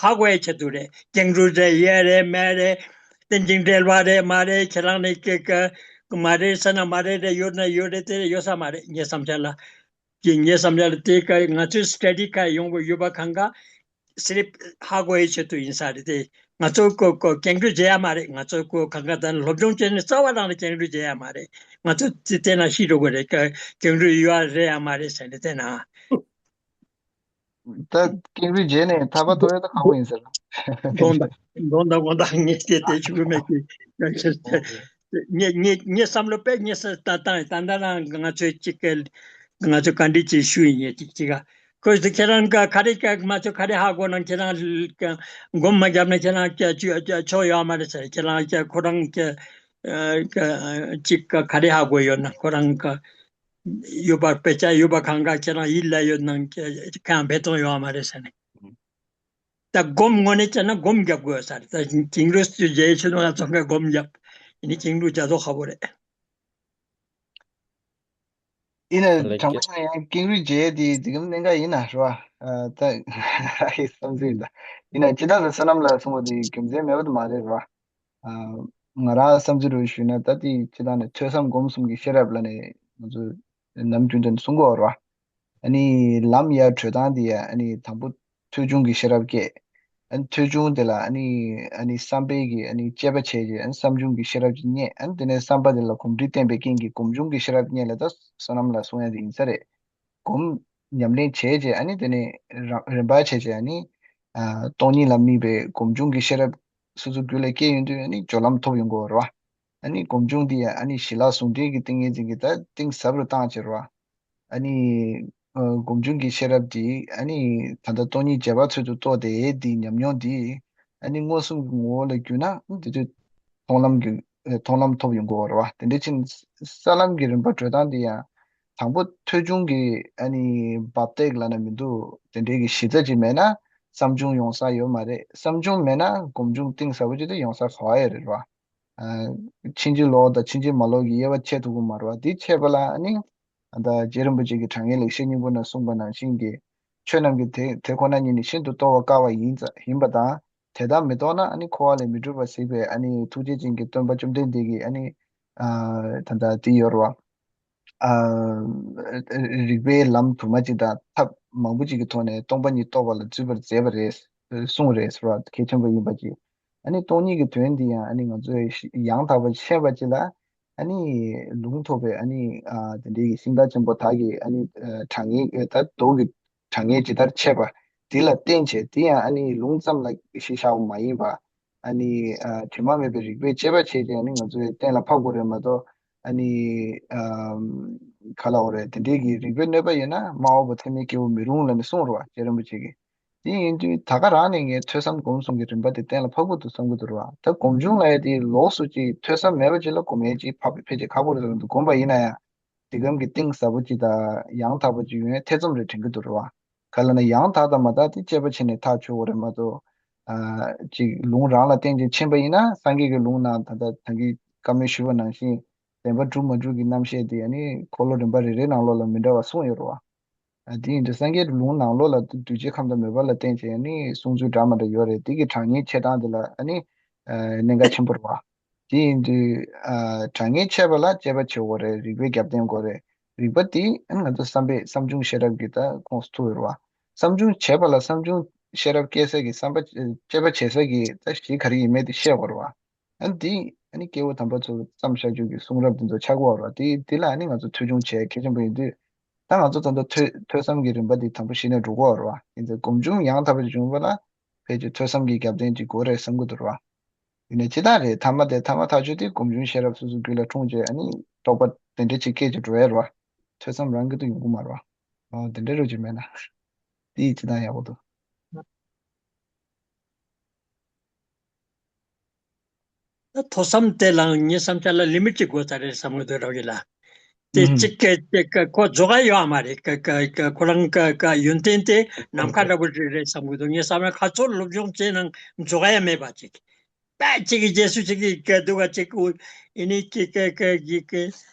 ཧ་གོ་ཡ་ཆེད་དུ་རེད། སྐྱོན་འགྲུས་རེད། ཡས་རེད། མས་རེད། རྟེན་ཅིང་འབྲེལ་བ་རེད་མ་རེད། ཁྱེད་རང་ནས་ཀྱི་ཀ་མ་རེད་ཟེར་ན་མ་རེད་རེད། ཡོད་ན་ཡོད་རེད། དེ་རེད་ཡོད་ས་མ་རེད། ངའི་བསམ་འཆར་ལ་ཀྱི་ངའི་བསམ་འཆར་ལ་དེ་ཀ་ང་ཚོའི་སི་ཊ་ཌི་ཁ་ཡོང་དགོས་ཡོད་པ་གང་ག་སི་རིབ་ཧ་གོ་ཡའི་ཆེད་དུ་ཡིན་ས་རེད། དེ་ང་ཚོ་ཀོ་ཀོ་སྐྱོན་འགྲུས་བྱེད་ཡ་མ་རེད། ང་ཚོ་ཀོ་གང་ག་ད་སློབ་སྦྱོང་བྱས་ནས་རྩ་བ་རང་ལ་སྐྱོན་འགྲུས་བྱེད་ཡ་མ་རེད། ང་ཚོ་དེ་དེ་ན་ཤི་འགྲོ་དགོས་རེད། ཀ་སྐྱོན་འགྲུས་ཡོད་ཡ་རེད་ཡ་མ་རེད་ཟེར་ནས་དེ་ན། ད་སྐྱིད་རུས་རྗེས་ནས་ཐར་པ་ཐོབ་ཡ་ད་ཁག་པོ་ཡིན་ཟེར། དགོངས་དག་དགོངས་དག་དགོངས་དག་ངས་དེ་དེ་ཆུ་མེད་ཀི་ངས་ངས་ངས་བསམ་བློ་དཔེ་ངས་ས་ད་ད་ད་ད་རང་ང་ཚོའི་གཅིག་གི་ང་ཚོ་ག་འདྲི་ཅིག་ཞུ་ཡིན་ངས་གཅིག་གཅིག་ག་ཁོས་དེ་ཁྱེད་རང་ག་ག་རེ་ག་ང་ཚོ་ག་རེ་ཧ་གོ་ན་ཁྱེད་རང་སྒོམ་མ་བརྒྱབ་ན་ཁྱེད་རང་ཀྱ་ཆོ་ཆོ་ཡོད་མ་རེད་ཟེར། ཁྱེད་རང་ཀྱ་ཁོ་རང་ཀྱ་ཀྱ་གཅིག་ག་ག་རེ་ཧ་གོ་ཡོད་ན་ཁོ་རང་ག་ཡོད་པ་དཔེ་ཆ་ཡོད་པ་གང་ག་ཁྱེད་རང་ཡིད་ལ་ཡོད་ནང་ཁྱེད་ཁ་ཡང་འབད་བརྩོན་ཡོད་མ་རེད་ཟེར་ནས། ད་སྒོམ་དངོས་གནས་བྱས་ན་སྒོམ་རྒྱབ་དགོས་ས་རེད། ད་ཅིང་ལུ་སུ་རྗེ་ཆོས་དང་ཚོང་ཁ་སྒོམ་རྒྱབ་ཡིན་ནི་ཅིང་ལུ་རྒྱ་མཚོ་ཁ་པོ་རེད། ཡིན་ན་ལེགས་དྲང་པོ་ཡང་ཀེང་རུས་རྗེ་དེ་དེ་གམ་གནད་འགག་ཡིན་ན་རེད་བ། ད་བསམ་ཚུལ་ཡིན་ད། ཡིན་ན་ཅི་ད་ད་བསོད་ནམས་ལ་གསུང་བ་དེ་རྒྱུ་མཚན་མེད་པ་དུ་མ་རེད་བ། ང་རང་བསམ་ཚུལ་རུ་ཞུས་ན་ད་དེ་ཅི་ད་ནི་ཐོས་བསམ་སྒོམ་གསུམ་གྱི་ཤེས་རབ་ལ་ནི་ང་ཚོ་ནམ་རྒྱུན་དུ་གསུང་གི་ཡོད་རེད་བ། ཨ་ནི་ལམ་ཡར་བགྲོད་སྟངས་དེ་ཡ་ཨ་ནི་དང་པོ་ཐོས་བྱུང་གི་ཤེས་རབ་སྐྱེས། ཨ་ནི་ཐོས་བྱུང་དེ་ལ་ཨ་ནི་ཨ་ནི་བསམ་པའི་གི་ཨ་ནི་དཔྱད་པ་བྱས་རྗེས་ཨ་ནི་བསམ་བྱུང་གི་ཤེས་རབ་ཅིག་རྙེད། ཨ་ནི་དེ་ནས་བསམ་པ་དེ་ལ་གོམས་འདྲིས་བསྟེན་པའི་རྐྱེན་གྱིས་སྒོམ་བྱུང་གི་ཤེས་རབ་རྙེད་ལ་ད་བསོད་ནམས་ལ་གསུང་ཡ་དེ་ཡིན་ས་རེད། སྒོམ་ཉམས་ལེན་བྱས་རྗེས་ཨ་ནི་དེ་ནས་ར་རིམ་པ་བྱས་རྗེས་ཨ་ནི་ཨ་སྟོང་ཉིད་ལ་དམིགས་པའི་སྒོམ་བྱུང་གི་ཤེས་རབ་སོ་སོ་རྒྱུད་ལ་སྐྱེས་ཡོང་དུས་ཨ་ནི་སྦྱོར་ལམ་ཐོབ་ཡོང་གི་ཡོད་རེད་བ། ཨ་ནི་སྒོམ་བྱུང་འདི་ཡང་ཨ་ནི་ཞི་ལྷག་ཟུང་འབྲེལ་གྱི་ཏིང་ངེ་འཛིན་གྱི་ད་གཏིང་ཟབ་རུ་བཏང་བྱས་རེད་བ། ཨ་ནི་ཨ་སྒོམ་བྱུང་གི་ཤེས་རབ་འདི་ཨ་ནི་ད་ལྟ་སྟོང་ཉིད་རྗེས་དཔག་ཚུལ་དུ་རྟོགས་དེ་འདི་ཉམས་མྱོང་འདི་ཨ་ནི་མངོན་སུམ་གྱི་ངོ་བོ་ལ་གྱུར་ན་དེ་དུས་མཐོང་ལམ་གྱི་མཐོང་ལམ་ཐོབ་ཡོང་གི་ཡོད་རེད་བ། དེ་འདྲ་ཕྱིན་ས་ལམ་གྱི་རིམ་པ་བགྲོད་སྟངས་འདི་ཡང་དང་པོ་ཐོས་བྱུང་གི་ཨ་ནི་བབ་སྟེགས་ལབ་ན་མི་འདུག་དེ་འདྲའི་གི་གཞི་རྩ་ཅིག་མེད་ན་བསམ་བྱུང་ཡོང་ས་ཡོད་མ་རེད། བསམ་བྱུང་མེད་ན་སྒོམ་བྱུང་གཏིང་ཟབ་པོ་ཅིག་ད་ཡོང་ས་ག་བ་ཡོད་རེད་བ། ཕྱིན་ཅི་ལོག་དང་ཕྱིན་ཅི་མ་ལོག་གི་དབྱེ་བ་ཕྱེ་ཐུབ་ཀྱི་མ་རེད་བ། དེ་ཕྱེ་བ་ལ་ཨ་ནི་ད་རྗེ་རིན་པོ་ཆེ་གི་དྲང་ངེས་ལེགས་བཤད་སྙིང་པོ་ན་གསུངས་པ་ནང་བཞིན་གྱི་ཆོས་རྣམས་ཀྱི་དེ་དེ་ཁོ་ན་ཉིད་ནི་ཤིན་ཏུ་རྟོགས་པར་དཀའ་བ་ཡིན་ཙ་ཡིན་པ་དང་། དེ་ལྟར་མི་རྟོགས་ན་ཨ་ནི་འཁོར་བ་ལས་མི་འགྲོལ་བར་གཟིགས་པའི་ཨ་ནི་ཐུགས་རྗེ་ཅན་གྱི་སྟོན་པ་བཅོམ་ལྡན་འདས་ཀྱི་ཨ་ནི་ད་ལྟ་དེ་ཡོད་རེད་བ། རིགས་པའི་ལམ་དུ་མ་ཅིག་དང་ཐབས་མང་པོ་ཅིག་གི་ཐོག་ནས་སྟོང་པ་ཉིད་རྟོགས་པ་ལ་འཛུད་པར་མཛད་པ་རེད། གསུངས་རེད་ཟེར་བ་གལ་ཆེན་པོ་ཡིན་པ་ཅིག་ཨ་ནི་སྟོང་ཉིད་ཀྱི་དོན་འདི་ཡང་ཨ་ནི་ང་ཚོས་ཡང་དག་པར་ཤེས་པ་ཅིག་ལ་ཨ་ནི་ལུང་ཐོབ་པའི་ཨ་ནི་དེ་འདྲའི་ཤིང་རྟ་ཆེན་པོ་དག་གི་ཨ་ནི་དྲང་ངེས་ད་མདོ་གི་དྲང་ངེས་ཇི་ལྟར་འཆད་པ་དེ་ལ་བརྟེན་བྱས་དེ་ཡང་ཨ་ནི་ལུང་ཙམ་ལ་གཞི་བཞག་པ་མ་ཡིན་པ། ཨ་ནི་ཨ་དྲི་མ་མེད་པའི་རིགས་པས་དཔྱད་པ་བྱས་ཏེ་ཨ་ནི་ང་ཚོས་གཏན་ལ་ཕབ་དགོས་རེད་མ་གཏོགས། ཨ་ནི་ཨ་ག་ལ་འོ་རེད། དེ་འདྲའི་གི་རིགས་པའི་གནོད་པ་ཡོད་ན་སྨྲ་བ་པོ་ཚད་མའི་སྐྱེ་བོ་མི་རུང་ལབ་ནས་གསུངས་རེད་བ། རྗེ་རིན་པོ་ཆེ་གིས། དེ་ཡིན་དུས་ད་ག་རང་ནས་ངས་ཐོས་བསམ་སྒོམ་གསུམ་གྱི་རིམ་པ་དེ་གཏན་ལ་ཕབ་དགོས་འདུག་བསམ་གྱི་འདུག་རེད་བ། ད་སྒོམ་བྱུང་ལབ་ཡ་དེ་ལོགས་སུ་ཅིག་ཐོས་བསམ་མེད་པ་ཅིག་ལ་སྒོམ་ཡ་ཅིག་ཕབ་ཕལ་ཆེར་ཁག་པོ་རེད་བསམ་གྱི་འདུག་སྒོམ་པ་ཡིན་ན་ཡང་། དེ་གམ་གྱི་གཏིང་ཟབ་པོ་ཅིག་དང་ཡང་དག་པོ་ཅིག་ཡོང་ཡ་ཐེ་ཚོམ་རེ་དྲན་གྱི་འདུག་རེད་བ། ག་ལབ་ན་ཡང་དག་དང་མ་དག་དེ་དཔྱད་པ་བྱས་ནས་ཐག་ཆོད་དགོས་རེད་མ་གཏོགས། ཨ་ཅིག་ལུང་རང་ལ་བརྟེན་ཅིང་ཕྱིན་པ་ཡིན་ན་སངས་རྒྱས་ཀྱི་ལུང་ནང་ད་ལྟ་ད་གིན་བཀའ་མོལ་ཞུས་པ་ནང་བཞིན་བདེན་པ་གྲུབ་མ་གྲུབ་ཀྱི་རྣམ་བཤད་དེ་ཨ་ནི་འཁོར་ལོ་རིམ་པ་རེ་རེའི་ནང་ལོགས་ལ་མི་འདྲ་བ་གསུངས་ཡོད་རེད་བ། ཨ་དེ་ཡིན་དུས་སངས་རྒྱས་ཀྱི་ལུང་ནང་ལོགས་ལ་གདུལ་བྱའི་ཁམས་དང་མོས་པ་ལ་བརྟེན་བྱས་ཨ་ནི་གསུང་ཚུལ་འདྲ་མི་འདྲ་ཡོད་རེད། དེ་གི་དྲང་ངེས་འཆད་སྟངས་དེ་ལ་ཨ་ནི་ཨ་གནད་འགག་ཆེན་པོ་རེད་བ། དེ་ཡིན་དུས་ཨ་དྲང་ངེས་འཆད་པ་ལ་དཔྱད་པ་བྱེད་དགོས་རེད། རིགས་པའི་རྒྱབ་རྟེན་དགོས་རེད། རིགས་པ་དེ་ཨ་ནི་ང་ཚོ་བསམ་པས་བསམ་བྱུང་ཤེས་རབ་ཀྱི་ད་ཁོངས་སུ་ཐུག་ཡོད་རེད་བ། བསམ་བྱུང་བྱས་པ་ལ་བསམ་བྱུང་ཤེས་རབ་སྐྱེ་ས་ཀྱི་བསམ་པ་དཔྱད་པ་བྱེད་ས་ཀྱི་ད་གཞི་ག་རེ་ཡིན་མིན་དེ་ཤེས་དགོས་རེད་བ། ཨ་ནི་དེ་ཨ་ནི་སྐྱེས་བུ་དམ་པ་ཚོ་བརྩམས་བཞག་རྒྱུ་གི་གསུང་རབ་དེ་ཚོ་ཆགས་ཀྱི་ཡོད་རེད་བ། དེ་དེ་ལ་ཨ་ནི་ང་ཚོ་ཐོས་བྱུང་བྱེད་གལ་ཆེན་པོ་ཡིན་དུས། ད་ང་ཚོ་ད་ལྟ་ཐོས་ཐོས་བསམ་གྱི་རིམ་པ་འདི་དང་པོ་གཞི་ནས་འགྲོ་གི་ཡོད་རེད་བ། ཡིན་ཙང་སྒོམ་བྱུང་ཡང་དག་པ་ཅིག་བྱུང་བ་ལ་ཕལ་ཆེར་ཐོས་བསམ་གྱི་རྒྱབ་རྟེན་ཅིག་དགོས་རེད་བསམ་གྱི་འདུག་རེད་བ། ཡིན་ནའི་ཅི་ལྟར་རེད། ཐ་མ་དེ་ཐ་མ་ཐག་ཆོད་དེ་སྒོམ་བྱུང་ཤེས་རབ་སོ་སོའི་རྒྱུད་ལ་འཁྲུངས་རྗེས་ཨ་ནི་རྟོགས་པ་དེ་འདྲ་ཅིག་སྐྱེས་ཀྱི་འགྲོ་ཡ་རེད་བ། ཐོས་བསམ་རང་གི་དུ་ཡོང་གི་མ་རེད་བ། ཨོ་དེ་འདྲ་རུ་ཅིག་མེད་ན། དེ་ཡིས་ཅི་ལྟར་ཡག་པོ་འདུག་ད་ཐོས་བསམ་དེ་ལའང་ངའི་བསམ་འཆར་ལ་ལི་མིཊ་ཅིག་དགོས་ས་རེད་བསམ་གི་འདུག་རང་གི་ལ། དེ་ཨུམ། གཅིག་གི་གཅིག་གི་ཁོ་རྫོགས་ཡ་ཡོད་མ་རེད། ཀ་ཀ་ཀ་ཁོ་རང་ཀ་ཀ་ཡོན་ཏན་དེ་ནམ་མཁའ་འདྲ་པོ་ཞིག་རེད་བསམ་གི་འདུག་ངས་བསམ་ན་ག་ཚོད་སློབ་སྦྱོང་བྱས་ནའང་རྫོགས་ཡ་མེད་པ་ཅིག་པ་ཅིག་གི་རྗེས་སུ་ཅིག་གི་ཀ་འདུག་ག་ཅིག་གུ་ཨེ་ནི་ཀི་ཀ་ཀ་ཀི་ཀི་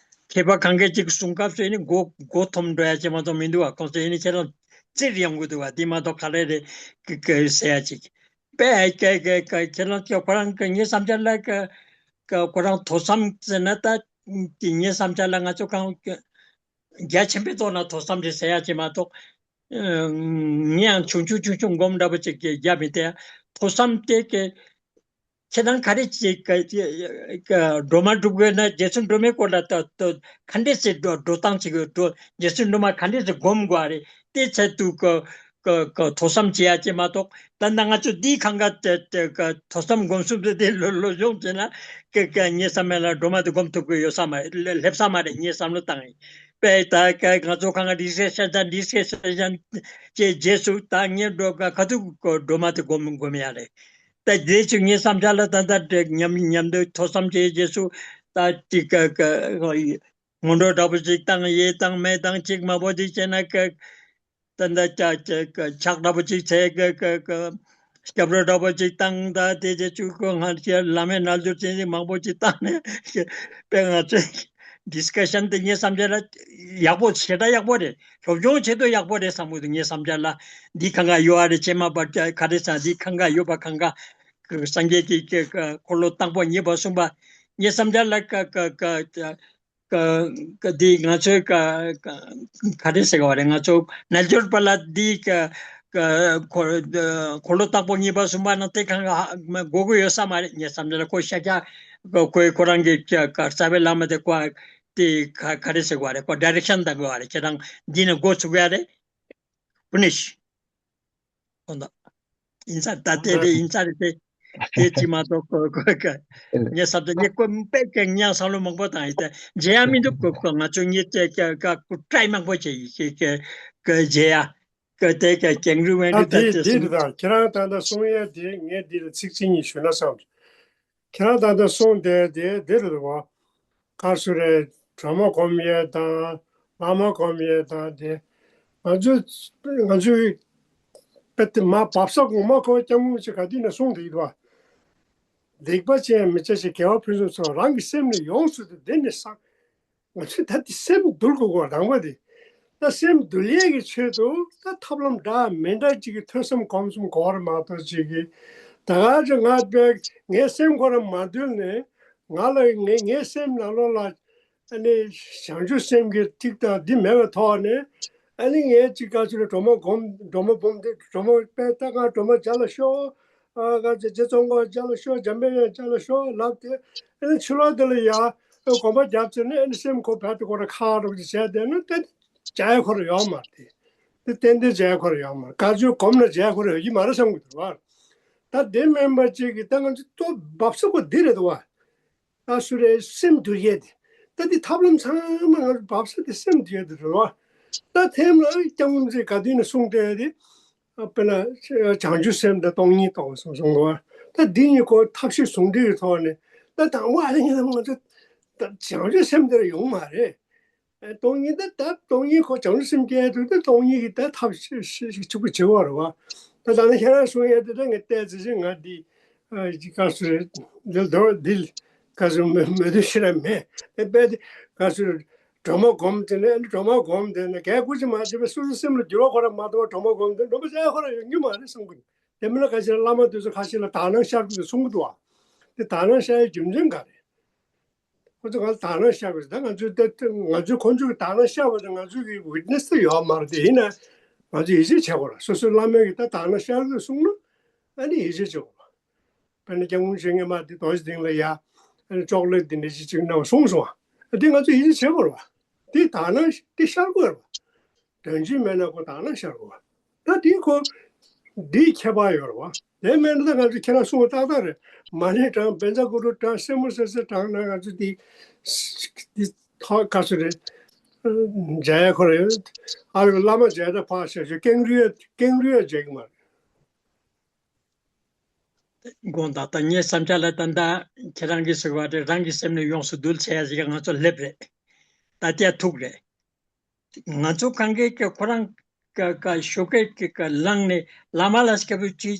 མཁས་པ་གང་གས་ཅིག་གསུང་སྐབས་སུ་ཨེ་ནི་མགོ་མགོ་འཐོམ་འགྲོ་ཡ་ཅིག་མ་གཏོགས་མི་འདུག་བ། ཁོང་ཚོ་ཨེ་ནི་ཁྱེད་རང་རྩིར་ཡོང་གི་འདུག་བ། དེ་མ་གཏོགས་ག་རེ་རེད་ཀི་ཀི་ཟེར་ཡ་ཅིག་པས་ཀ་ཀ་ཀ་ཁྱེད་རང་ཁྱེད་ཁོ་རང་གི་ངའི་བསམ་འཆར་ལ་ཀ་ཀ་ཁོ་རང་ཐོས་བསམ་ཟེར་ན་ད་ཀི་ངའི་བསམ་འཆར་ལ་ང་ཚོ་གང་ཀི་རྒྱ་ཆེན་པོའི་ཐོག་ན་ཐོས་བསམ་ཞིག་ཟེར་ཡ་ཅིག་མ་གཏོགས་ཨ་ངས་ཡང་ཆུང་ཆུང་ཆུང་ཆུང་སྒོམ་འདྲ་པོ་ཅིག་གི་རྒྱ་མི་བལྟས་ཡ། ཐོས་བསམ་དེ་ཀི་ཁྱེད་རང་ག་རེ་ཅིག་ཀ་ཀ་སྒྲོལ་མ་སྒྲུབ་དགོས་ན་རྗེ་བཙུན་སྒྲོལ་མའི་སྐོར་ལ་ད་ད་ག་འདྲས་སེ་འགྲོ་འགྲོ་སྟངས་ཅིག་འགྲོ་རྗེ་བཙུན་སྒྲོལ་མ་ག་འདྲས་སེ་སྒོམ་དགོས་རེད། དེ་ཚད་དུ་ཀ་ཀ་ཀ་ཐོས་བསམ་བྱེད་ཡ་ཅིག་མ་གཏོགས་ད་ལྟ་ང་ཚོ་འདིའི་ཁང་ག་དེ་དེ་ཀ་ཐོས་བསམ་སྒོམ་གསུམ་དེ་དེ་ལོ་ལོ་སྦྱོང་བྱས་ན་ཀ་ཀ་ངའི་བསམ་མེད་ལ་སྒྲོལ་མ་དེ་སྒོམ་ཐུབ་ཀྱི་ཡོད་ས་མ་རེད། སླེབས་ས་མ་རེད་ངའི་བསམ་བློ་བཏང་ཡིན། པས་ད་ཀ་ང་ཚོ་ཁང་ག་འདི་སེ་ཤ་ཅན་འདི་སེ་ཤ་ཅན་ཅེས་རྗེས་སུ་ད་ངས་འགྲོ་ཀ་ཁ་ཐུག་སྒྲོལ་མ་དེ་སྒོམ་སྒོམ་ཡ་རེད། ད་དེ་ཚོ་ངའི་བསམ་འཆར་ལ་ད་ལྟ་དེ་མཉམ་མཉམ་དུ་ཐོས་བསམ་བྱས་རྗེས་སུ་ད་ཅིག་ཀ་ཀ་སྔོན་འགྲོ་འདྲ་པོ་ཅིག་བཏང་ཡས་བཏང་མེད་བཏང་ཅིག་མང་པོ་ཅིག་བྱས་ན་ཀ་ད་ད་ཅ་ཅ་ཀ་ཕྱག་འདྲ་པོ་ཅིག་བྱས་ཀ་ཀ་ཀ་སྐྱབས་འགྲོ་འདྲ་པོ་ཅིག་བཏང་ད་དེ་རྗེས་ཅུ་ཀ་ང་ཚོ་བླ་མའི་རྣལ་འབྱོར་ཅན་ཅིག་མང་པོ་ཅིག་བཏང་ནས་དཔེ་ང་ཚོས་ཌི་སི་ཀ་ཤན་དེ་ངའི་བསམ་འཆར་ལ་ཡག་པོ་ཞེ་དྲག་ཡག་པོ་རེད། སློབ་སྦྱོང་བྱེད་དུ་ཡག་པོ་རེད་བསམ་གི་འདུག་ངའི་བསམ་འཆར་ལ། འདི་གང་ག་ཡོད་ཨ་རེད་ཅེས་མ་པར་ཀ་ག་རེ་ཟ་འདི་གང་ག་ཡོད་པ་གང་ག་སངས་རྒྱས་ཀྱི་ཀ་ཀ་འཁོར་ལོ་དང་པོ་གཉིས་པ་གསུམ་པ་ངའི་བསམ་འཆར་ལ་ཀ་ཀ་ཀ་ཀ་ཀ་འདི་ང་ཚོའི་ཀ་ཀ་ག་རེ་ཟེར་ག་བ་རེད། ང་ཚོ་རྣལ་འབྱོར་པ་ལ་འདི་ཀ་ཀ་འཁོར་འཁོར་ལོ་དང་པོ་གཉིས་པ་གསུམ་པ་ནང་དེ་གང་ག་དགོས་ཀྱི་ཡོད་ས་མ་རེད། ངའི་བསམ་འཆར་ལ་ཁོ་ཤཱཀྱ་ཁོས་ཁོ་རང་གི་ཀ་ཀ་རྩ་བའི་བླ་མ་དེ་ཀ་དེ་ག་ག་རེ་ཟེར་ག་བ་རེད། ཁོ་ཌའི་རེག་ཤན་གཏོང་གི་བ་རེད། ཁྱེད་རང་འདི་ནས་འགོ་ཚུགས་ཡ་རེད། ཕུ་ནིཤ། ཁོ་ན། ཡིན་ས་ད་ལྟའི་རེད་ཡིན་ས་རེད་དེ། དེ་ཅི་མ་གཏོགས་ཁོ་ཁོ་ཁ། ངས་བསམ་ཚེ་ངས་ཁོ་དཔེ་ཀྱང་ངས་བསམ་བློ་མང་པོ་བཏང་ཡིན་ཏེ། མཇལ་ཡ་མི་འདུག་ཁོ་ཁོ་ང་ཚོ་ངས་ཀྱ་ཀྱ་ཀ་ཁོ་ཊའི་མང་པོ་བྱས་ཡིན་ཀྱ་ཀྱ་ཀྱ་མཇལ་ཡ། ཀྱ་དེ་ཀྱ་ཀྱང་རུ་བན་ཨ་རུ་ད་དེ་དེ་དེ་སུ། རེད་ད་ཁྱེད་རང་ད་ལྟ་གསུང་ཡས་དེ་ངས་འདི་ལ་ཚིག་གཅིག་གཉིས་ཞུས་ན་བསམ། ཁྱེད་རང་ད་ལྟ་གསུངས་བསྡད་དེ་འདི་རེད་བ། ག་སུ་རེད། སྒྲོལ་མ་སྒོམ་ཡས་དང་བླ་མ་སྒོམ་ཡས་དང་དེ། ང་ཚོས་ང་ཚོས་དཔེ་དེ་མ་བབས་ས་གོང་མ་ཁོ་སྐྱབས་མགོན་ཆེན་ག་དུས་ནས་གསུངས་བསྡད་ཡོད་བ། སྡིག་པ་ཅན་མི་བྱ་ཞིང་དགེ་བ་ཕུན་སུམ་ཚོགས། རང་གི་སེམས་ནི་ཡོངས་སུ་འདུལ། འདི་ནི་ས། ང་ཚོས་ད་དེ་སེམས་འདུལ་དགོས་གོ་རང་བ་དེ། ད་སེམས་འདུལ་ཡས་ཀྱི་ཆེད་དུ་ད་ཐབས་ལམ་འདྲ་མི་འདྲ་ཅིག་གི་ཐོས་བསམ་སྒོམ་གསུམ་གོ་བར་མ་གཏོགས་ཅིག་གི། ད་ག་ཅིག་ང་དཔེ་ངའི་སེམས་ཁོ་རང་མ་འདུལ་ནས་ང་ལ་ངའི་ངའི་སེམས་ནང་ལོགས་ལ་ཨ་ནི་བྱང་ཆུབ་སེམས་ཀྱི་ཐིག་དང་འདི་མེད་པའི་ཐོག་ནས་ཨ་ནི་ངའི་ཅིག་ག་ཚོད་སྒྲོལ་མ་སྒོམ་སྒྲོལ་མ་སྒོམ་དེ་སྒྲོལ་མ་དཔེ་ད་ང་སྒྲོལ་མ་བྱ་ལ་ཤོག་ཨ་ག་ཚོད་རྗེ་ཙོང་ཁ་བྱ་ལ་ཤོག་འཇམ་དཔལ་དབྱངས་བྱ་ལ་ཤོག་ལབ་དེ་ཨ་ནི་ཕྱི་ལོགས་དེ་ལ་ཡ། སྒོམ་པ་རྒྱབ་ཚེ་ནི་ཨ་ནི་སེམས་ཁོ་བལ་དུ་ཁོ་ར་ཁ་རོག་ཅིག་བྱས་བསྡད་ན་ཏན་ཏན་བྱ་ཡ་ཁོ་ར་ཡོང་མ་རེད། དེ་ཏན་ཏན་བྱ་ཡ་ཁོ་ར་ཡོང་མ་རེད། བཀའ་ཆོས་སྒོམ་ན་བྱ་ཡ་ཁོ་ར་ཡོད་ཀྱི་མ་རེད་བསམ་གི་འདུག་བ། ད་དེ་མིན་པ་ཅིག་གི་ད་ང་ཚོ་ལྟོ་བབས་ས་ཁོ་འདི་རེད་འདུག་བ། ད་སུ་རེད་སེམས་འདུལ་ཡས་དེ། ད་འདི་ཐབས་ལམ་ཚང་མ་ང་ཚོ་བབས་ས་དེ་སེམས་འདུལ་ཡས་དེ་རེད་བ། ད་ཐེམ་ལ་སྐྱབས་མགོན་ཚེ་ག་དུས་ནས་གསུངས་བསྡད་དེ། དཔེར་ན་བྱང་ཆུབ་སེམས་དང་སྟོང་ཉིད་རྟོགས་གསུངས་སོང་བ། ད་འདི་གཉིས་ཁོ་ཐབས་ཤེས་ཟུང་འབྲེལ་གྱི་ཐོག་ནས་ད་དང་པོ་ཨ་ནི་ང་ཚོ་ད་བྱང་ཆུབ་སེམས་དེར་ཡོང་མ་རེད། སྟོང་ཉིད་ད་ད་སྟོང་ཉིད་ཁོ་བྱང་ཆུབ་སེམས་སྐྱེ་དུས་ད་སྟོང་ཉིད་ཀྱི་ད་ཐབས་ཤེས་ཤེས་ཤེས་ཆུག་པོ་བྱེད་བར་བ། ད་ད་ནི་ཁྱེད་རང་གསུང་ཡས་དེ་ད་ངས་བལྟས་ཚེ་ཅི་ང་འདི་ཨ་ཅི་ག་སུ་རེད། འདི་ལྡོག་འདི་ག་སུ་མོས་མོས་མཐུན་ཤི་ར་མེད་ཨེ་པས་དེ་ག་སུ་རེད། སྒྲོལ་མ་སྒོམ་དེ་ནས་སྒྲོལ་མ་སྒོམ་དེ་ནས་གལ་ཀུ་ཅི་མ་བྱེད་པའི་སོ་སོ་སེམས་ལ་འགྱུར་བ་ཁོ་ར་མ་གཏོགས་སྒྲོལ་མ་སྒོམ་དེ་འགྲོ་པ་ཅག་ཁོ་ར་ཡོང་རྒྱུ་མ་རེད་བསམ་གི་འདུག་དེ་མིན་ན་ཁ་ཤས་བླ་མ་དེ་ཚོ་ཁ་ཤས་ལ་དག་སྣང་ཤར་དགོས་ཀྱི་གསུང་གི་འདུག་བ། དེ་དག་སྣང་ཤར་ཡའི་རྒྱུ་མཚན་ག་རེད། ཁོ་ཚོ་ང་ཚོ་དག་སྣང་ཤར་དགོས་ཟེར་ད་ང་ཚོའི་ད་ང་ཚོའི་ཁོང་ཚོའི་དག་སྣང་ཤར་བ་དང་ང་ཚོའི་གི་ཝིཊ་ནེ་སི་དེ་ཡོད་མ་རེད། དེ་ཡིན་ན་ང་ཚོས་ཡིད་ཆེས་བྱེད་དགོས་རེད། སོ་སོའི་བླ་མས་གི་ད་དག་སྣང་ཤར་དགོས་གསུངས་ན་ཨ་ནི་ཡིད་ཆེས་བྱེད་དགོས་རེད། དཔེར་ན་སྐྱབས་མགོན་ཆེན་སྔོན་མ་དེ་རྡོ་རྗེ་གདན་ལ་ཡ་ཨ་ནི་ཅོག་ལེ་དེ་འདྲ་ཞིག་ཅིག་གནང་བ་གསུངས་སོང་བ། ཨ་དེ་ང་ཚོས་ཡིད་ཆེས་བྱེད་དགོས་རེད་བ། དེ་དག་སྣང་དེ་ཤར་དགོས་རེད་བ། དོན་སྤྱི་མེད་ན་ཁོ་དག་སྣང་ཤར་དགོས་བ། ད་དེ་ཁོ་འདིའི་ཁྱད་པར་ཡོད་རེད་བ། དེ་མེད་ན་ད་ང་ཚོ་ཁྱེད་རང་གསུང་བ་ཏག་ཏག་རེད། མ་ཎི་བགྲང་བཛྲ་གུ་རུ་བགྲང་སེན་མོ་སེར་སེར་བགྲང་ན་ང་ཚོ་འདི་འདི་ཐོག་ག་ཚོད་རེད། མཇལ་ཡ་ཁོ་རེད། ཨ་རེ་བླ་མ་མཇལ་ད་ཕག་ཤ་ཤ་ཀེང་རུས་ཀེང་རུས་ཡ་མཇལ་གི་མ་རེད། དགོངས་དག་ད་ངའི་བསམ་འཆར་ལ་ད་ལྟ་ཁྱེད་རང་གིས་ཟེར་བ་དེ་རང་གི་སེམས་ནས་ཡོངས་སུ་འདུལ་ཟེར་ཡ་ཞིག་ང་ཚོ་སླེབས་རེད། ད་ལྟ་ཐུག་རེད། ང་ཚོ་གང་གས་ཀྱི་ཁོ་རང་ག་ག་ཞོགས་ཀས་ཀྱི་ག་ལངས་ནས་བླ་མ་ལ་སྐྱབས་བཅོལ་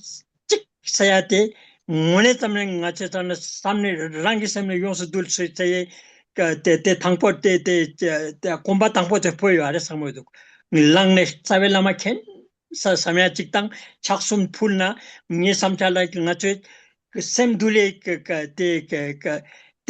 ཅིག་ཟེར་ཡ་དེ་དངོས་གནས་ཙམ་ནས་ང་ཚོས་ཙམ་ནས་བསམ་ནས་རང་གི་སེམས་ནས་ཡོངས་སུ་འདུལ་ཟེར་ཟེར་ཡས་ག་དེ་དེ་དང་པོ་དེ་དེ་དེ་གོམ་པ་དང་པོ་དེ་སྤོས་ཡོད་རེད་བསམ་གི་འདུག་ལངས་ནས་རྩ་བའི་བླ་མ་མཁྱེན། ས་བསམ་ཡ་གཅིག་དང་ཕྱག་གསུམ་ཕུལ་ན་ངའི་བསམ་འཆར་ལ་ང་ཚོའི་སེམས་འདུལ་ལས་ཀ་ཀ་དེ་ཀ་ཀ་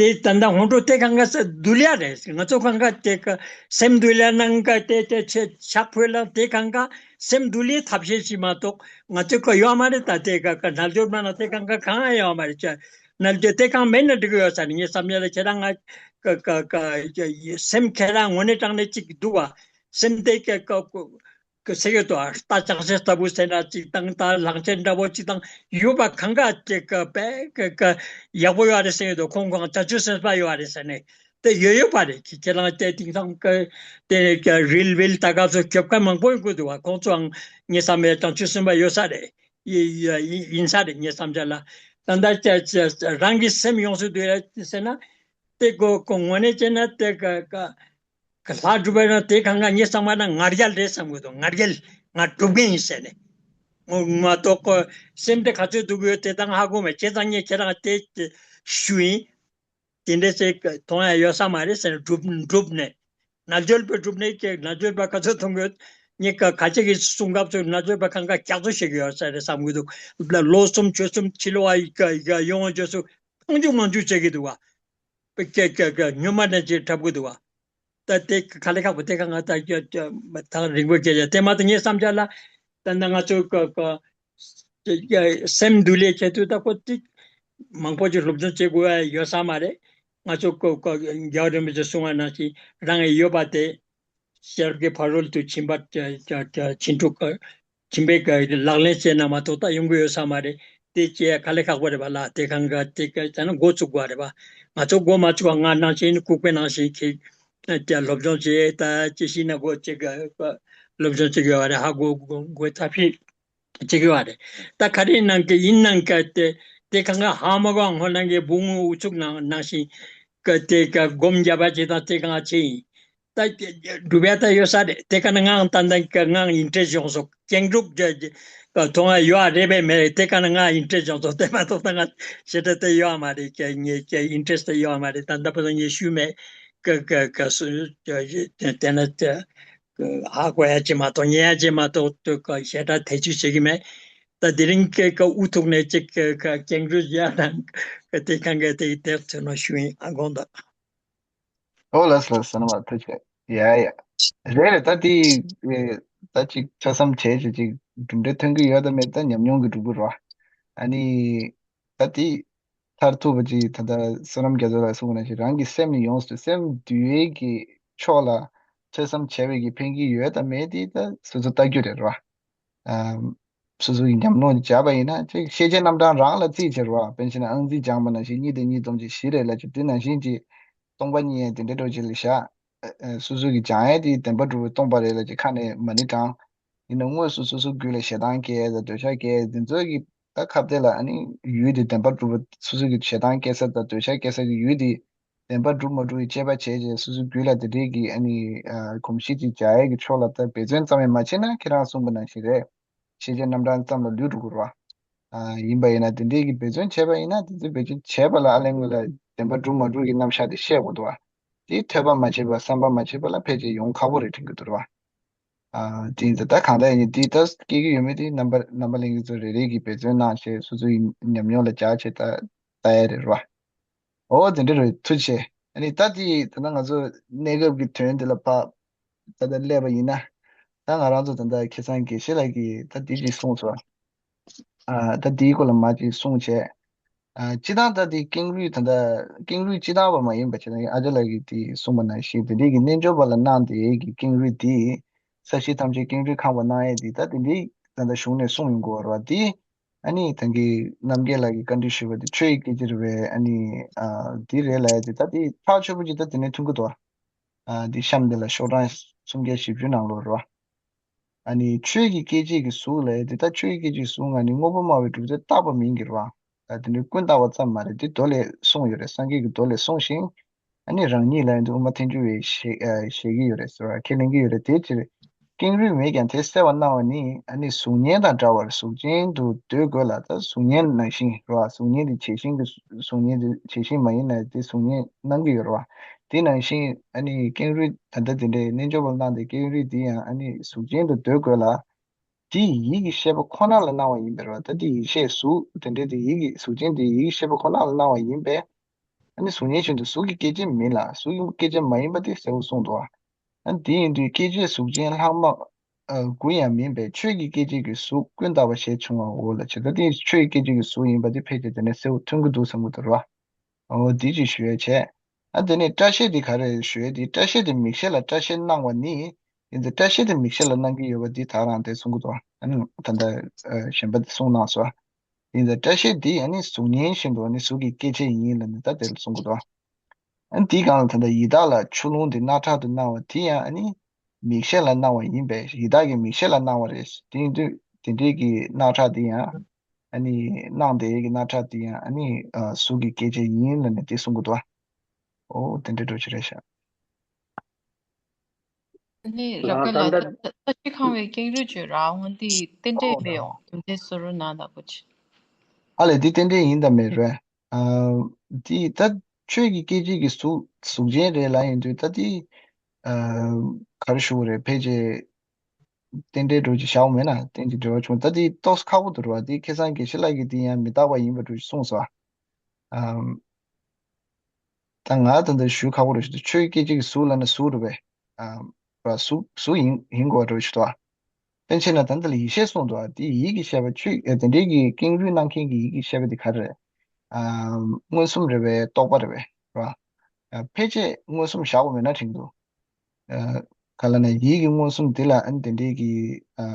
དེ་ད་ལྟ་ཧོན་ཀྲུང་དེ་གང་ག་ས་འདུལ་ཡ་རེད། ང་ཚོ་གང་ག་དེ་ཀ་སེམས་འདུལ་ཡ་ནང་ཀ་དེ་དེ་ཆེ་ཕྱག་ཕུལ་ལ་དེ་གང་ག་སེམས་འདུལ་ལས་ཐབས་ཤེས་ཤིག་མ་གཏོགས་ང་ཚོ་ཀ་ཡོད་མ་རེད། ད་དེ་ཀ་ཀ་རྣལ་འབྱོར་མ་ན་དེ་གང་ག་གང་ཡང་ཡོད་མ་རེད། ཅ་རྣལ་འབྱོར་དེ་གང་མེད་ན་འགྲིག་གི་ཡོད་ས་ནི་ངའི་བསམ་ཡ་ལ་ཁྱེད་རང་ང་ཀ་ཀ་ཀ་སེམས་ཁྱེད་རང་དངོས་གནས་དྲང་གནས་གཅིག་འདུག་བ། སེམས་དེ་ཀ་ཀ་ཀ་ཟེར་གྱི་འདུག་ཨ། རྟ་ལྕག་ཤེལ་ལྟ་བུ་ཟེར་ན་གཅིག་དང་ད་གླང་ཆེན་འདྲ་པོ་གཅིག་དང་ཡོད་པ་གང་ག་ཅིག་ག་པས་ཀ་ཀ་ཡག་པོ་ཡོད་རེད་ཟེར་གྱི་འདུག་ཁོང་ཁོང་བྱང་ཆུབ་སེམས་དཔའ་ཡོད་རེད་ཟེར་ནས་དེ་ཡོད་ཡོད་པ་རེད། ཁྱེད་རང་དེ་དེང་སང་ཀ་དེ་ཀ་རིལ་བིལ་ལྟ་སྐབས་སུ་གྱོད་ཁ་མང་པོ་ཡོང་གི་འདུག་བ། ཁོང་ཚོའང་ངས་བསམ་པའི་བྱང་ཆུབ་སེམས་དཔའ་ཡོད་ས་རེད། ཡི་ཡི་ཡིན་ས་རེད་ངའི་བསམ་འཆར་ལ། ད་ལྟ་ཅ་ཅ་རང་གི་སེམས་ཡོངས་སུ་འདུལ་ཡ་ཟེར་ན་དེ་ཀོ་ཀོ་དངོས་གནས་བྱས་ན་དེ་ཀ་ཀ་ཀ་ལྷ་སྒྲུབ་པ་ན་དེ་གང་ག་ངས་བསམ་པ་ན་ང་རྒྱལ་རེད་བསམ་གི་འདུག་ང་རྒྱལ་ང་སྒྲུབ་མཁན་ཡིན་ཟེར་ནས། ངོ་མ་གཏོགས་ཀོ་སེམས་དེ་ག་ཚོད་འདུག་ཡོད་དེ་དང་ཧ་གོ་མེད། བྱས་ཙང་ངས་ཁྱེད་རང་དེ་ཞུ་ཡིན། དེ་འདྲ་ཞིག་མཐོང་ཡ་ཡོད་ས་མ་རེད་ཟེར་ནས་སྒྲུབ་སྒྲུབ་ནས། རྣལ་འབྱོར་པའི་སྒྲུབ་ནས་ཀྱི་རྣལ་འབྱོར་པ་ག་ཚོད་མཐོང་གི་ཡོད། ངས་ཀ་ཁ་ཅིག་གིས་གསུང་སྐབས་སུ་རྣལ་འབྱོར་པ་གང་ག་ཀྱག་ཚོད་བྱེད་ཀྱི་ཡོད་ས་རེད་བསམ་གི་འདུག་ལོ་གསུམ་ཆོས་གསུམ་ཕྱི་ལོགས་ཡི་ཀ་ཡི་ཀ་ཡོང་བ་བཅོས་སུ་རྐང་འཇུག་མང་འཇུག་བྱེད་ཀྱི་འདུག་བ། ཀྱ་ཀྱ་ཀྱ་སྨྱོན་མ་ནས་ཅིག་འཁྲབ་གི་འདུག་བ། ད་དེ་ག་ལེ་ཁག་པོ་དེ་གང་ང་ད་ཀྱ་ཀྱ་ཐག་རིང་པོ་ཀྱ་ཀྱ་དེ་མ་གཏོགས་ངའི་བསམ་འཆར་ལ་ད་ནི་ང་ཚོ་ཀ་ཀ་སེམས་འདུལ་ལས་བྱེད་དུས་ད་ཁོ་ཏིག་མང་པོ་ཅིག་སློབ་སྦྱོང་བྱེད་དགོས་ཡ་ཡོད་ས་མ་རེད། ང་ཚོ་ཀོ་ཀོ་རྒྱལ་བ་རིན་པོ་ཆེ་གསུང་བ་ནང་བཞིན་རང་ཡི་ཡོད་པ་དེ་ཤེས་རབ་ཀྱི་ཕ་རོལ་ཏུ་ཕྱིན་པ་ཕྱིན་དྲུག་ཕྱིན་པའི་ལག་ལེན་བྱས་ན་མ་གཏོགས་ད་ཡོང་གི་ཡོད་ས་མ་རེད། དེ་བྱས་ག་ལེ་ཁག་པོ་རེད་པ་ལ། དེ་གང་ག་དེ་ག་ད་ནི་འགོ་བཙུགས་དགོས་རེད་པ། ང་ཚོ་འགོ་མ་བཙུགས་པ་ང་ནང་བཞིན་ལྐུགས་པའི་ནང་བཞིན་གྱི་སློབ་སྦྱོང་བྱས་ད་ཅི་ཞིག་ན་འགོ་ཅིག་སློབ་སྦྱོང་བྱེད་དགོས་པ་རེད། ཧ་གོ་དགོས་ཐབས་ཤེས། བྱེད་ཀྱི་ཡོད་རེད། ད་ག་རེ་གནང་གི་ཡིན་གནང་གི་དེ་དེ་གང་ག་ཧ་མ་གོ་ཧོ་གནང་གི་བུ་ངུ་ཨུ་ཚུགས་གནང་གནང་བཞིན་གི་དེ་ག་སྒོམ་རྒྱབ་པ་ཅིག་དང་དེ་གང་བྱེད་ཡིན། ད་སྒྲུབ་ཡ་ད་ཡོད་ས་རེད། དེ་ག་ནི་ངའང་ད་ལྟ་གི་ངའང་ཨིན་ཊེ་རེ་སི་ཊི་ཡོང་སོང་། ཀེང་གྲུབ་ཀྱི་མཐོང་ཡ་ཡོད་རེད་པས་མེད་རེད། དེ་ག་ནི་ངའང་ཨིན་ཊེ་རེ་སི་ཊི་ཡོང་སོང་། དེ་མ་གཏོགས་ད་ང་ཞེ་དྲག་དེ་ཡོད་མ་རེད། ཀྱི་ངའི་ཀྱི་ཨིན་ཊེ་རེ་སི་ཊི་དེ་ཡོད་མ་རེད། ད་ལྟ་བར་དུ་ངས་ཞུས་མེད། ཀི་ཀི་ཀི་སུ་དེ་ན་དེ། ཧ་གོ་ཡ་ཅིག་མ་གཏོགས་ཉན་ཡ་ཅིག་མ་གཏོགས་དུ་ཀ་ཞེ་དྲག་ཐེ་ཇུས་བྱེད་ཀྱི་མེད། ད་དེ་རིང་ཀེ་ཀ་ཨུ་ཐུག་ནས་ཅིག་ཀེ་ཀ་ཀེང་རུས་ཡ་དང་ཀ་དེ་གང་ག་དེ་དེར་ཚོད་ནོ་ཞུ་ཡིན། ཨ་དགོངས་དག་ཨོ་ལགས་ལགས་སོ་ནམ་ཐུགས་རྗེ་ཆེ། ཡ་ཡ། རེད་རེད། ད་དེ་ད་ཅིག་ཆ་བསམ་བྱས་ཅིག་ཅིག་གྲུབ་འབྲས་ཐོན་གི་ཡོད་དམ་མེད་ད་ཉམས་མྱོང་གི་གྲུབ་པ་རེད་བ། ཨ་ནི། ད་དེ་མཐར་ཐུག་པ་ཅིག་ད་ལྟ་བསོད་ནམས་རྒྱ་མཚོ་ལགས་གསུངས་པ་ནང་བཞིན་རང་གི་སེམས་ནི་ཡོངས་སུ་སེམས་འདུལ་བའི་གི་ཕྱོགས་ལ་ཐོས་བསམ་བྱས་པའི་གི་ཕན་གྱི་ཡོད་དམ་མེད་དེ་ད་སོ་སོ་ལྟ་རྒྱུ་རེད་བ། ཨམ། སོ་སོ་གི་ཉམས་མྱོང་བྱས་པ་ཡིན་ན་ཅིག་ཤེས་བྱའི་རྣམ་གྲངས་རང་ལ་རྩིས་བྱེད་རེད་བ། དཔེར་ན་ཨང་རྩིས་སྦྱངས་པ་ནང་བཞིན་གཉིས་དང་གཉིས་བསྡོམས་ཀྱི་བཞི་རེད་ལབ་ཅིག་དེ་ནང་བཞིན་གྱི་སྟོང་པ་ཉིད་དེ་འདྲ་འགྲོ་ཅིག་ལ་བཞག་ཨ་ཨ་སོ་སོ་གི་སྦྱང་ཡས་དེ་བདེན་པར་གྲུབ་པའི་སྟོང་པ་རེད་ལབ་ཅིག་ཁ་ནས་མ་ཎི་བགྲང་། ཡིན་ན་དངོས་སུ་སོ་སོ་རྒྱུད་ལ་ཞེ་སྡང་སྐྱེ་ཡས་དང་འདོད་ཆགས་སྐྱེ་ཡས་དེ་ཚོ་གི་ད་ཁ་གཏད་ལ་ཨ་ནི་ཡུལ་དེ་བདེན་པར་གྲུབ་པ་སོ་སོ་གི་ཞེ་སྡང་སྐྱེ་ས་དང་འདོད་ཆགས་སྐྱེ་ས་གི་ཡུལ་དེ་བདེན་པར་གྲུབ་མ་གྲུབ་ཀྱི་དཔྱད་པ་བྱས་རྗེས་སོ་སོ་རྒྱུད་ལ་དེ་འདྲའི་གི་ཨ་ནི་ཨ་གོམས་གཤིས་ཅིག་འཇགས་ཡས་ཀྱི་ཕྱོགས་ལ་ད་འབད་བརྩོན་ཙམ་ཡང་མ་བྱས་ན་ཁྱེད་རང་གསུངས་པ་ནང་བཞིན་རེད། ཤེས་བྱའི་རྣམ་གྲངས་ཙམ་ལ་ལུས་འགྲོ་གི་རེད་བ། ཨ་ཡིན་པ་ཡིན་ན་དེ་འདྲའི་གི་འབད་བརྩོན་བྱས་པ་ཡིན་ན་དེ་ཚོ་འབད་བརྩོན་བྱས་པ་ལ་ཨ་ལན་ལ་བདེན་པར་གྲུབ་མ་གྲུབ་ཀྱི་རྣམ་གཞག་དེ་ཤེས་དགོས་འདུག་བ། དེ་ཐོས་པ་མ་བྱས་པ་བསམ་པ་མ་བྱས་པ་ལ་ཕལ་ཆེར་ཡོང་ཁག་པོ་རེད་དྲན་གྱི་འདུག་རེད་བ། ཨ་དེ་ཡིན་ཙང་ད་གང་ལྟར་ཡིན་དེ་ད་སྐྱེ་གི་ཡོད་མེད་དེ་རྣམ་པ་རྣམ་པ་ལྷན་རྒྱས་ཚོ་རེ་རེ་གིས་འབད་བརྩོན་གནང་བྱས་སོ་སོའི་ཉམས་མྱོང་ལ་སྦྱར་བྱས་ད་ལྟ་ཡ་རེད་རེད་བ། ཨོ་དེ་འདྲ་རེད། ཐུགས་རྗེ་ཆེ། ཨ་ནི་ད་དེ་ད་ལྟ་ང་ཚོ་གནས་སྐབས་ཀྱི་དོན་དེ་ལ་ཕར་ད་ལྟ་སླེབས་པ་ཡིན་ན་ད་ང་རང་ཚོ་ད་ལྟ་ཁ་སང་དགེ་བཤེས་ལགས་ཀྱིས་ད་དེ་ཅིག་གསུངས་སོང་། ཨ་ད་དེའི་སྐོར་ལ་མར་ཅིག་གསུངས་བྱས། ཨ་སྤྱི་བཏང་ད་དེ་ཀེང་རུས་ད་ལྟ་ཀེང་རུས་སྤྱི་བཏང་བ་མ་ཡིན་པ་བྱས་ན་ཨ་ཅག་ལགས་ཀྱིས་དེ་གསུངས་པ་ནང་བཞིན་དེ་འདྲའི་གི་རྣལ་འབྱོར་པ་ལ་གནང་བསྡད་ཀྱི་ཀེང་རུས་དེ་ས་གཞི་ཐམས་ཅད་ཀེང་རུས་ཁང་པ་གནང་ཡས་དེ་ད་དེ་འདྲའི་ད་ལྟ་གཞུང་ནས་གསུངས་ཡོང་གི་ཡོད་རེད་བ། དེ་ ཨ་ནི་ད་གིན་རྣམ་རྒྱལ་ལགས་ཀྱིས་བཀའ་འདྲི་ཞུས་པ་དེ་ཆོས་ཀྱི་སྐད་ཆ་རེད་པས། ཨ་ནི་ཨ་འདི་རེད་ལབ་ཡ་དེ་ད་དེ་ཐག་ཆོད་པོ་ཅིག་ད་དེ་ནས་མཐུན་གྱི་འདུག་ཨ་འདི་གཤམ་འདི་ལ་ཤོག་གྲངས་སུམ་བརྒྱ་བཞི་བཅུ་ནང་ལོགས་རེད་པ། ཨ་ནི་ཆོས་ཀྱི་སྐད་ཅིག་གི་གཟུགས་ལབ་ཡ་དེ་ད་ཆོས་ཀྱི་སྐད་ཅིག་གཟུགས་ང་ནི་དངོས་པོ་སྨྲ་བའི་གྲུབ་མཐས་བཏགས་པ་མིན་གྱི་རེད་པ། ད་དེ་ནི་ཀུན་བཏགས་པ་ཙམ་མ་རེད། དེ་མདོ་ལས་གསུངས་ཡོད་རེད། སངས་རྒྱས་ཀྱིས་མདོ་ལས་གསུངས་ཤིང་། ཨ་ནི་རང་ཉིད་ལ་ཡང་དབུ་མ་ཐལ་འགྱུར་བས་བཞེད་ཨ་བཞེད་ཀྱི་ཡོད་རེད་ཟེར་བ་ཁས་ལེན་གྱི་ཡོད་རེད། དེའི་ཕྱིར་ཀེང་རུས་མེད་ཀྱང་དེ་གསལ་བར་སྣང་བ་ནི། ཨ་ནི་གཟུགས་བརྙན་དང་འདྲ་བར་གཟུགས་ཅན་དུ་འདོད་དགོས་ལ། ད་གཟུགས་བརྙན་ནང་བཞིན་རེད་པ། གཟུགས་བརྙན་དེ་བྱད་བཞིན་གྱི་གཟུགས་བརྙན་དེ་བྱད་བཞིན་མ་ཡིན་ན་དེ་གཟུགས་བརྙན་སྣང་གི་ཡོད་རེད་པ། དེ་ནང་བཞིན་ཨ་ནི་ཀེང་རུས་ད་ལྟ་དེ་འདྲའི་རྣལ་འབྱོར་པ་གནང་སྟེ་ཀེང་རུས་དེ་ཡང་ཨ་ནི་གཟུགས་ཅན་དུ་འདོད་དགོས་ལ། དེ་ཡིད་ཀྱི་ཤེས་པ་ཁོ་ན་ལ་སྣང་བ་ཡིན་པས་རེད་པ། ད་དེ་ཡིད་ཤེས་གཟུགས་དེ་འདྲའི་དེ་ཡིད་ཀྱི་གཟུགས་ཅན་དེ་ཡིད་ཀྱི་ཤེས་པ་ཁོ་ན་ལ་སྣང་བ་ཡིན་པས། ཨ་ནི་གཟུགས་བརྙན་བཞིན་དུ་གཟུགས་ཀྱི་སྐྱེ་མཆེད་མིན་ལ། གཟུགས་ཀྱི་སྐྱེ་མཆེད་མ་ཡིན་པ་དེ་གསལ་བོ་གསུངས་འདུག་ཨ་ནི་དེ་ཡིན་དུས་སྐྱེ་མཆེད་གཟུགས་ཅན་ལྷག་མ་ཨ་དགུ་ཡང་མིན་པས། ཆོས་ཀྱི་སྐྱེ་མཆེད་ཀྱི་གཟུགས་ཀུན་བཏགས་པ་ཞེས་བྱུང་བའོ་ལབ་བྱས། ད་དེ་ཆོས་ཀྱི་སྐྱེ་མཆེད་ཀྱི་གཟུགས་ཡིན་པ་དེ་ཕལ་ཆེར་དེ་ནས་གསལ་བོ་མཐོང་གི་འདུག་བསམ་གྱི་འདུག་རེད་པ། འོ་དེ་ཅིག་ཞུ་ཡ་བྱས། ཨ་དེ་ནས་སྐྲ་ཤད་དེ་ག་རེ་ཞུ་ཡ་དེ། སྐྲ་ཤད་དེ་མིག་ཤེས་ལ་སྐྲ་ཤད་སྣང་བ་ནི། ཡིན་ཙང་སྐྲ་ཤད་དེ་མིག་ཤེས་ལ་སྣང་གི་ཡོད་པ་འདི་ད་རང་དེ་གསུང་གི་འདུག་ཨ་ནི་ད་ལྟ་ཨ་གཞན་པ་དེ་གསུང་གནང་སོང་། ཡིན་ཙང་སྐྲ་ཤད་འདི་ཨ་ནི་གཟུགས་བརྙན་བཞིན་དུ་ཨ་ནི་གཟུགས་ཀྱི་སྐྱེ་མཆེད་ཡིན་ལབ་ནས་ད་དེ་ལ་གསུང་གི་འདུག་ཨ་ནི་དེའི་སྒང་ལ་ད་ལྟ་ཡི་དྭགས་ལ་ཆུ་ཀླུང་དེ་རྣག་ཁྲག་ཏུ་སྣང་བ་དེ་ཡང་ཨ་ནི་མིག་ཤེས་ལ་སྣང་བ་ཡིན་པས། ཡི་དྭགས་ཀྱི་མིག་ཤེས་ལ་སྣང་བ་རེད། དེ་ཡིན་དུས་དེ་འདྲའི་གི་རྣག་ཁྲག་དེ་ཡང་ཨ་ནི་སྣང་དེ་གི་རྣག་ཁྲག་དེ་ཡང་ཨ་ནི་ཨ་གཟུགས་ཀྱི་སྐྱེ་མཆེད་ཡིན་ལབ་ནས་དེ་གསུང་གི་འདུག་ཨ། འོ་དེ་འདྲའི་འགྲོ་ཆེ་རེད་ཤག་ཨ་ནི་རབ་དགའ་ལགས། ད་ལྟ་ད་ཤི་ཁང་བའི་ཀེང་རུས་བརྗོད་ར་འོང་འདི་རྟེན་འབྲེལ་མེད་འོང་། རྒྱུ་མཚན་གསུང་རོགས་གནང་དང་པོ་ཆེ། ཨ་ལས་འདི་རྟེན་འབྲེལ་ཡིན་དང་མེད་རེད། ཨ་འདི་ད་ཆོས་ཀྱི་སྐད་ཅིག་གི་གཟུགས་གཟུགས་ཅན་རེད་ལབ་ཡིན་དུས་ད་འདི་ཨ་ག་རེ་ཞུ་དགོས་རེད། ཕལ་ཆེར་རྟེན་འབྲེལ་འགྲོ་ཅིག་བཞག་པ་མེད་ན་རྟེན་གྱི་འབྲེལ་བ་བྱུང་། ད་འདི་ཏོག་ཙམ་ཁག་པོ་འདུག་རེད་པ། འདི་ཁ་སང་དགེ་བཤེས་ལགས་ཀྱིས་འདི་ཡང་མི་རྟག་པ་ཡིན་པ་འདྲ་ཅིག་གསུངས་སོང་། ཨ། ད་ང་ད་ལྟ་ཞུ་ཁག་པོ་རེད་ཞུ། ཆོས་སྐད་ཅིག་གི་གཟུགས་ལབ་ན་གཟུགས་རེད་པས། ཨ་ར་གཟུགས་གཟུགས་ཡིན་ཡིན་དགོས་པ་འདྲ་ཞུ་དོ། པཎ་ཆེན་ལ་ད་ལྟ་ལ་ཡིད་ཤེས་གསུངས་འདུག་ཨ་དེ་ཡིད་ཀྱི་ཤེས་པ་ཆོས་ཨ་དེ་འདྲའི་གི་ཀེང་རུས་སྣང་མཁན་གྱི་ཡིད་ཀྱི་ཤེས་པ་དེ་ག་རེ་རེད། ཨ་མངོན་སུམ་རེད་པས། རྟོག་པ་རེད་པས། ར། ཨ་ཕལ་ཆེར་མངོན་སུམ་བཞག་པ་མེད་ན་དྲན་འདུག་ཨ་ག་ལ་ན་ཡིད་ཀྱི་མངོན་སུམ་དེ་ལ་ཨ་ནི་དེ་འདྲའི་གི་ཨ་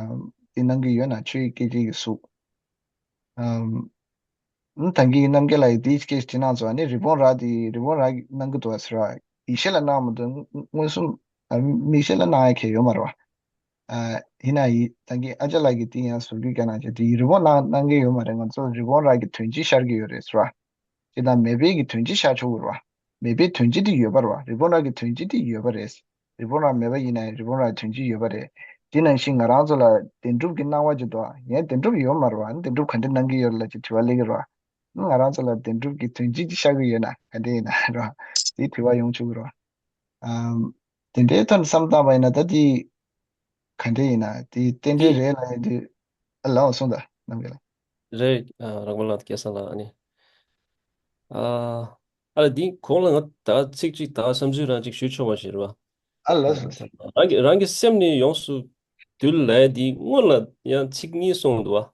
དེ་སྣང་གི་ཡོད་ན་ཆོས་སྐད་ཅིག་གི་གཟུགས། ཨམ། ད་གིན་རྣམ་རྒྱལ་ལགས་ཀྱིས་དེའི་སྐད་ཆ་དྲིས་གནང་སོང་། ཨ་ནི་རི་བོང་རྭ་དེ་རི་བོང་རྭ་གིས་སྣང་གི་འདུག་ཟེར་བ། ཡིད་ཤེས་ལ་སྣང་མི་འདུག་མངོན་སུམ། ཨ་མིག་ཤེས་ལ་སྣང་ཡ་གང་ཡང་ཡོད་མ་རེད་པ། ཨ་ཡིན་ན་ཡིན་ད་གིན་ཨ་ཅག་ལགས་ཀྱིས་དེ་ཡང་ཟུར་བརྒྱུད་བསྐྱངས་གནང་བྱས་དེ་རི་བོང་སྣང་སྣང་གི་ཡོད་མ་རེད། ང་ཚོ་རི་བོང་རྭ་གི་དོན་སྤྱི་ཤར་གྱི་ཡོད་རེད་ཟེར་བ། དེ་དང་མེས་པོའི་གི་དོན་སྤྱི་ཤར་ཆོག་གི་རེད་པ། མེས་པོའི་དོན་སྤྱི་དེ་ཡོད་པ་རེད་པ། རི་བོང་རྭ་གི་དོན་སྤྱི་དེ་ཡོད་པ་རེད། རི་བོང་རྭ་མེད་པ་ཡིན་ན་ཡང་རི་བོང་རྭའི་དོན་སྤྱི་ཡོད་པ་རེད། དེ་ནང་བཞིན་ང་རང་ཚོ་ལ་བདེན་གྲུབ་ཀྱི་སྣང་བ་ཅིག་འདུག་ཡང་བདེན་གྲུབ་ཡོད་མ་རེད་པ། བདེན་གྲུབ་ག་འདྲ་སྣང་གི་ཡོད་རེད་ལབ་ཅིག་དྲི་བ་སླེབས་ཀྱི་རེད་པ། ང་རང་ཚོ་ལ་བདེན་གྲུབ་ཀྱི་དོན་སྤྱི་ཅིག་ཤར་གྱི་ཡོད་ན་ག་འདྲ་ཡིན་ན་རེད་པ། དེ་དྲི་བ་ཡོང་ཆོག་གི་རེད་པ། ཨམ། དེ་འདྲའི་ཐོག་ནས་བསམ་བཏང་བ་ཡིན་ན་ད་དེ་ག་འདྲ་ཡིན་ན་དེ་རྟེན་འབྲེལ་དེ་རེད་ལབ་ཡོང་དུས། ཨ་ལའོ་གསུངས་དང་རྣམ་རྒྱལ་ལགས། རེད། ཨ་རང་དབང་ལགས། སྐལ་བཟང་ལགས། ཨ་ནི། ཨ་ཨ་ལ་འདི་གོང་ལ་ང་ད་ཚིག་གཅིག་ད་བསམ་ཚུལ་རང་གཅིག་ཞུ་ཆོག་པ་ཞིག་རེད་པ། ཨ་ལ་ཨ་ལ་སོ་སོ། རང་གི་རང་གི་སེམས་ནི་ཡོངས་སུ་འདུལ་ལབ་ཡ་འདི་སྔོན་ལ་ཡང་ཚིག་གཉིས་གསུངས་འདུག་པ།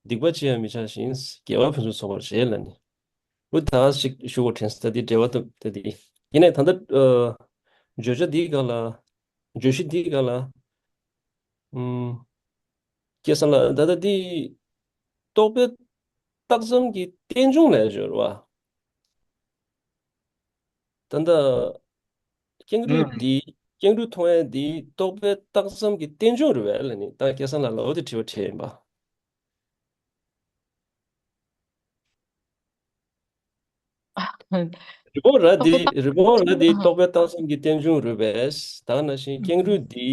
སྡིག་པ་ཅི་ཡང་མི་བྱ་ཞིང་། དགེ་བ་ཕུན་སུམ་ཚོགས་པར་བྱེད་ལབ་ནས། འོ་ད་ཞིག་ཞུ་དགོས་དྲན་སོང་། ད་འདི་འགྲེལ་པ་ད་ད་འདི་ཡིན་ནའི་ད་ལྟ་ཨ་བརྗོད་བྱ་འདིའི་སྒང་ལ། བརྗོད་གཞི་འདིའི་སྒང་ལ། ཨུམ། སྐལ་བཟང་ལགས། ད་ལྟ་འདི་རྟོག་པས་བཏགས་ཙམ་གྱི་རྟེན་འབྱུང་ལབ་ཡོད་རེད་པ། ད་ལྟ་ཀེང་རུས་ཨུམ། འདི་ཀེང་རུས་མཐོང་ཡས་འདི་རྟོག་པས་བཏགས་ཙམ་གྱི་རྟེན་འབྱུང་རེད་པས་ལབ་ནི་ད་སྐལ་བཟང་ལགས་ལ་འོ་དེ་དྲི་བ་དྲིས་ཡིན་པ། རི་བོང་རྭ་རྟོག་པས་འདི་བཏགས། རི་བོང་རྭ་འདི་ཨ་རྟོག་པས་བཏགས་ཙམ་གྱི་རྟེན་འབྱུང་རེད་པས། ད་ག་ནང་བཞིན་ཀེང་རུས་འདི་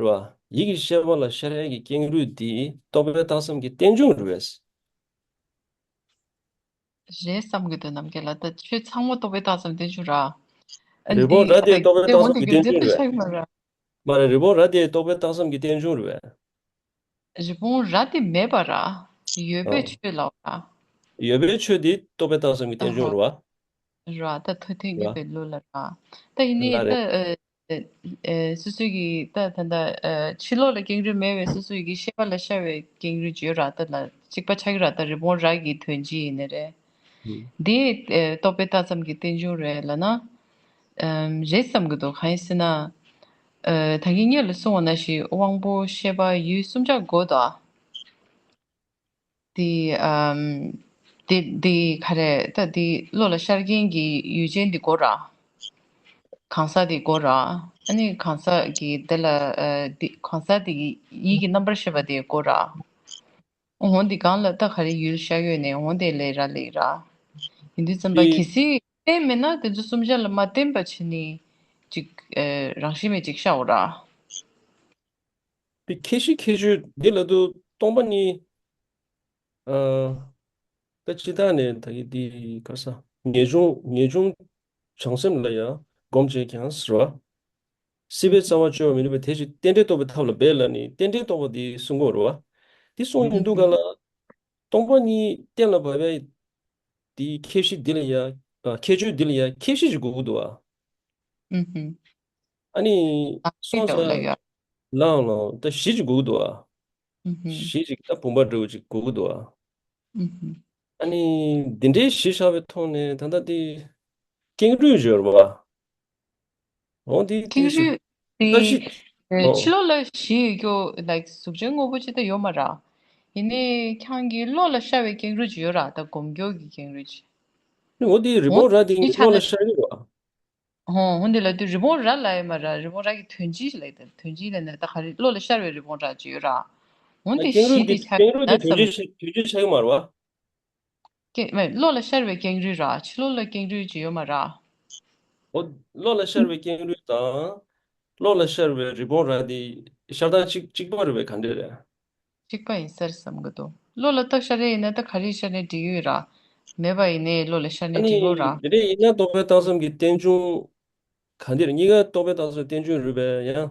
རེད་པ། ཡིད་ཀྱི་ཤེས་པ་ལ་ཤར་ཡས་ཀྱི་ཀེང་རུས་འདི་རྟོག་པས་བཏགས་ཙམ་གྱི་རྟེན་འབྱུང་རེད་པས། རེད་བསམ་གྱི་འདུག་རྣམ་རྒྱལ་ལགས། ད་ཆོས་ཚང་མ་རྟོག་པས་བཏགས་ཙམ་རྟེན་འབྱུང་ར། ཨ་རི་བོང་འདི་རྭ་དེ་ད་རྟོག་པས་དེ་བཏགས་འོན་ཏེ་ཙམ་གྱི་རྒྱུ་མཚན་རྟེན་འབྱུང་ད་རེད་པས། ཆགས་ཀྱི་མ་ར། མ་རེད། རི་བོང་རྭ་དེ་རྟོག་པས་བཏགས་ཙམ་གྱི་རྟེན་འབྱུང་རེད་པས། རི་བོང་རྭ་དེ་མེད་པ་ར། ཡོད་པའི་ཨོ། ཆོས་ལ་ར། ཡོད་པའི་ཆོས་དེ་རྟོག་པས་བཏགས་ཙམ་གྱི་རྟེན་འབྱུང་རེད་པ། ར། ད་ཐོས་ཐེངས་ར། ཡོད་པའི་ལུགས་ལ་ར། ད་ཡིན་ནའི་ལ་ད་རེད། ཨ་ཨ་སོ་སོ་གི་ད་ད་ད་ཨ་ཕྱི་ལོགས་ལ་ཀེང་རུས་མེད་པའི་སོ་སོ་གི་ཤེས་པ་ལ་ཤར་བའི་ཀེང་རུས་བརྗོད་ར། ད་ལ་གཅིག་པ་ཆགས་ཀྱི་ར། ད་རི་བོང་རྭ་གི་དོན་སྤྱི་ཡིན་ནི་རེད། ཨུ། འདི་ཨ་རྟོག་པས་བཏགས་ཙམ་གྱི་རྟེན་འབྱུང་རེད་ལབ་ན། ཨམ་རེད་བསམ་གྱི་འདུག་གང་ཡིན་ཟེར་ན། ཨ་ད་གིན་སྔོན་ལ་གསུངས་པ་ནང་བཞིན་དབང་པོ་ཤེས་པ་ཡུལ་གསུམ་ཆར་གོ་འདུག་ཨ། དེ་ཨམ། དེ་དེ་ག་རེ་ད་དེ་བློ་ལ་ཤར་མཁན་གྱི་ཡུལ་ཅན་དེ་དགོས་ར། གང་ཟག་དེ་དགོས་ར། ཨ་ནི་གང་ཟག་གི་དེ་ལ་ཨ་དེ་གང་ཟག་དེ་གི་ཡིད་ཀྱི་རྣམ་པར་ཤེས་པ་དེ་དགོས་ར། འོ་དེ་གང་ལ་ད་ག་རེ་ཡུལ་ཤར་ཡོད་ནས་འོ་དེ་ལས་ར་ལས་ར། ཡིན་དུས་ཙམ་པ་དེ་གལ་སྲིད་བརྟེན་མེད་ན་དེ་ཚོ་གསུམ་ཆ་ལ་མ་བརྟེན་པ་བྱས་ནས་ཅིག་ཨ་རང་བཞིན་མེད་ཅིག་ཤར་འོ་ར། དེ་ཁྱད་གཞི་ཁྱད་ཆོས་འདི་ལ་དུ་སྟོང་པ་ཉིད། ཨ། ད་ཅི་ལྟར་ནས་ད་གི་འདི་ག་ས་ངེས་འབྱུང་ངེས་འབྱུང་བྱང་སེམས་ལ་ཡང་སྒོམ་བྱེད་ཀྱང་ཟེར་བ། སྲིད་པའི་རྩ་བ་གཅོད་པ་མི་ནུས་པའི་དེ་བཞིན་རྟེན་འབྲེལ་རྟོགས་པའི་ཐབས་ལ་འབད་ལ་ནི་རྟེན་འབྲེལ་རྟོགས་པ་འདི་གསུང་གི་རེད་བ། འདི་གསུང་ཡོང་དུས་ག་ལ་སྟོང་པ་ཉིད་གཏན་ལ་ཕབ་པའི་འདི་ཁྱད་གཞི་འདི་ལ་ཡང་ཨ་ཁྱད་ཆོས་འདི་ལ་ཡང་ཁྱད་གཞི་ཞིག་དགོས་ཀྱི་འདུག་བ། ཨ་ནི་ཨ་ཁྱེད་སོང་ཙང་ལ་ཡ། ལའང་ལའང་ད་གཞི་ཅིག་དགོས་ཀྱི་འདུག་ཨ། གཞི་ཅིག་ད་བུམ་པ་འདྲ་བོ་ཅིག་དགོས་ཀྱི་འདུག་ཨ། ཨ་ནི་འདི་འདྲའི་གཞི་བཞག་པའི་ཐོག་ནས་ད་ལྟ་འདི་ཀེང་རུས་སྦྱོར་བ། འོ་འདི་ཀེང་རུས་དེ་ད་གཞི་ཨོ། ཕྱི་ལོགས་ལ་གཞི་ཡོད་རྒྱུ་like གཟུགས་ཅན་དངོས་པོ་ཅིག་ད་ཡོད་མ་ར། ཡིན་ནའི་ཁྱེད་ཀྱི་བློ་ལ་ཤར་བའི་ཀེང་རུས་ཅིག་ཡོད་ར་ད་སྒོམ་རྒྱུ་གི་ཀེང་རུས་ཅིག་འོ་འདི་རི་བོང་ར་དེ་ངའི་བློ་ལ་ཤར་གྱི་རེད་བ། ཧོ་ཧོ་འདི་ལ་དུས་རི་བོང་ར་ལ་ཡ་མ་ར་རི་བོང་ར་གི་དོན་སྤྱི་ལ་དོན་སྤྱི་ལ་ནི་ད་ག་རེ་བློ་ལ་ཤར་བའི་རི་བོང་ར་ཅིག་ཡོད་ར། འོན་ཏེ་ཀེང་རུས་གཞི་དེ་དེ་ཆ་ཀེང་རུས་ན་དེ་དོན་ཙམ་སྤྱི་དོན་སྤྱི་ཆགས་ཀྱི་མ་རེད་བ། ཀེ་མེ་བློ་ལ་ཤར་བའི་ཀེང་རུས་ར་ཕྱི་ལོགས་ལ་ཀེང་རུས་ཅིག་ཡོད་མ་ར། འོ་བློ་ལ་ཤར་བའི་ཀེང་རུས་དང་། བློ་ལ་ཤར་བའི་རི་བོང་ར་དེ་ཤར་སྟངས་གཅིག་གཅིག་པ་རེད་བས་ག་འདྲས་རེད། གཅིག་པ་ཡིན་ཟེར་བསམ་གི་འདུག་བློ་ལ་རྟགས་ཤར་རེ་ཡིན་ན་ད་ག་རེ་ཤར་ནས་འགྲིག་ཡོད་ར། མེད་པ་ཡིན་ནའི་བློ་ལ་ཤར་ནས་འགྲིག་ཡོད་ར། དེ་འདྲ་ཡིན་ན་རྟོག་པའི་རྟགས་ཙམ་གྱི་རྟེན་འབྱུང་། ག་འདིར་གཉིས་ཀ་རྟོག་པའི་རྟགས་ཙམ་རྟེན་འབྱུང་རེད་པས་ཡང་།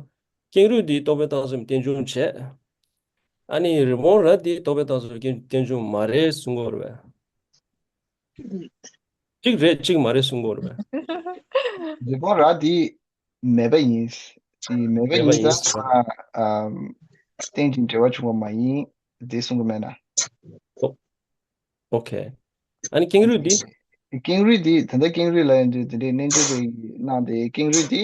ཀེང་རུས་འདི་རྟོག་པའི་རྟགས་ཙམ་རྟེན་འབྱུང་བྱས། ཨ་ནི་རི་བོང་ར་འདི་རྟོག་པའི་རྟགས་ཙམ་རྟེན་འབྱུང་མ་རེད་གསུང་གི་རེད་པས། གཅིག་རེད་གཅིག་མ་རེད་གསུང་གི་རེད་པས། རི་བོང་ར་འདི་མེད་པ་ཡིན། འདི་མེད་པ་མེད་པ་ཡིན་ཡིན་ཙང་ཨ། རྟེན་ཅིང་འབྲེལ་བ་བྱུང་བ་མ་ཡིན། འདི་གསུང་གི་མེད་ན། ཨོ་ཁེ། ཨ་ནི་ཀེང་རུས་འདི། ཀེང་རུས་འདི་ད་ལྟ་ཀེང་རུས་ལ་ཡིན་དུས་དེ་འདྲའི་རྣལ་འབྱོར་པའི་གནང་སྟེ་ཀེང་རུས་འདི་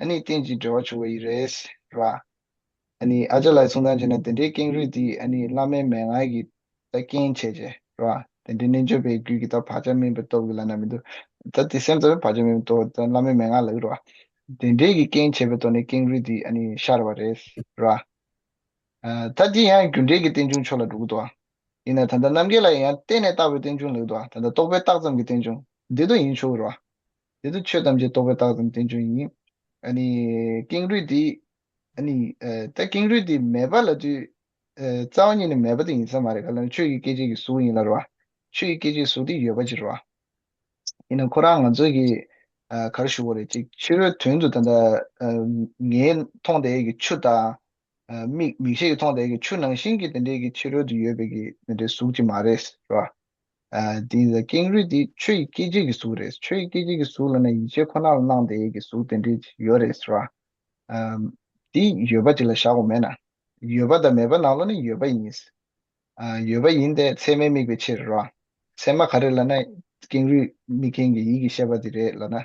ཨ་ནི་རྟེན་ཅིང་འབྲེལ་བ་བྱུང་བ་ཡིན་རེད་ར། ཨ་ནི་ཨ་ཅག་ལགས་གསུང་སྟངས་བྱས་ན་དེ་འདྲའི་ཀེང་རུས་འདི་ཨ་ནི་བླ་མའི་མན་ངག་གི་ད་རྐྱེན་བྱས་བྱས་ར། དེ་འདྲའི་རྣལ་འབྱོར་པའི་རྒྱུད་ཀྱི་ད་བག་ཆགས་དམན་པའི་སྟོབས་ཀྱིས་ལབ་ན་མི་འདུག་ད་དེ་སེམས་ཙམ་པའི་བག་ཆགས་དམན་པའི་སྟོབས་ད་བླ་མའི་མན་ངག་ལབ་ཀྱི་རེད་བ། དེ་འདྲའི་གི་རྐྱེན་བྱས་པའི་ཐོག་ནས་ཀེང་རུས་འདི་ཨ་ནི་ཤར་བ་རེད་ར། ཨ། ད་འདི་ཡང་རྒྱུ་འབྲས་ཀྱི་རྟེན་འབྱུང་ཕྱོགས་ལ་འགྲོ་གི་འདུག་ཨ། ཡིན་ན་ད་ལྟ་རྣམ་རྒྱལ་ལ་ཡང་བརྟེན་ནས་བཏགས་པའི་རྟེན་འབྱུང་ལབ་འདུག་ཨ། ད་ལྟ་རྟོག་པའི་རྟགས་ཙམ་གྱི་རྟེན་འབྱུང་འདི་དུ་ཡིན་ཆོག་གི་རེད་བ། འདི་དུ་ཆོས་ཐམས་ཅད་རྟོག་པའི་རྟགས་ཙམ་རྟེན་འབྱུང་ཡིན། ཨ་ནི་ཀེང་རུས་འདི་ཨ་ནི་ཨ། ད་ཀེང་རུས་འདི་མེད་པ་ལབ་དུས་ཨ། རྩ་བ་ཉིད་ནས་མེད་པ་དེ་ཡིན་ས་མ་རེད། ག་ལ་ན་ཆོས་ཀྱི་སྐྱེ་མཆེད་ཀྱི་གཟུགས་ཡིན་ལབ་རེད་བ། ཆོས་ཀྱི་སྐྱེ་མཆེད་གཟུགས་དེ་ཡོད་པ་ཅིག་རེད་བ། ཡིན་ན་ཁོ་རང་ང་ཚོ་གི་ཨ། ག་རེ་ཞུ་དགོས་རེད་ཅིག་ཕྱི་རོལ་དོན་དུ་ད་ལྟ་ཨ། ངས་མཐོང་བསྡད་ཡས་ཀྱི་ཆུ་དང་། ཨ། མིག་མིག་ཤེས་ཀྱིས་མཐོང་བསྡད་ཡས་ཀྱི་ཆུ་ནང་བཞིན་གྱི་དེ་འདྲའི་གི་ཕྱི་རོལ་དུ་ཡོད་པའི་གི་དེ་འདྲའི་གཟུགས་ཅིག་མ་རེད་ར། ཨ། དེ་ཡིན་ཙང་ཀེང་རུས་དེ་ཆོས་ཀྱི་སྐྱེ་མཆེད་ཀྱི་གཟུགས་རེད། ཆོས་ཀྱི་སྐྱེ་མཆེད་ཀྱི་གཟུགས་ལབ་ན་ཡིད་ཆེས་ཁོ་ན་ལ་སྣང་བསྡད་ཡས་ཀྱི་གཟུགས་དེ་འདྲའི་ཅིག་ཡོད་རེད་ར། ཨ། དེ་ཡོད་པ་ཅིག་ལ་བཞག་དགོས་མེད་ན། ཡོད་པ་དང་མེད་པ་ནང་ལོགས་ནས་ཡོད་པ་ཡིན། ཨ། ཡོད་པ་ཡིན་ཏེ་ཚད་མས་དམིགས་པའི་ཕྱིར་རོ། ཚད་མ་ག་རེ་ལབ་ན་ཀེང་རུས་དམིགས་མཁན་གྱི་ཡིད་ཀྱི་ཤེས་པ་དེ་རེད་ལབ་ན།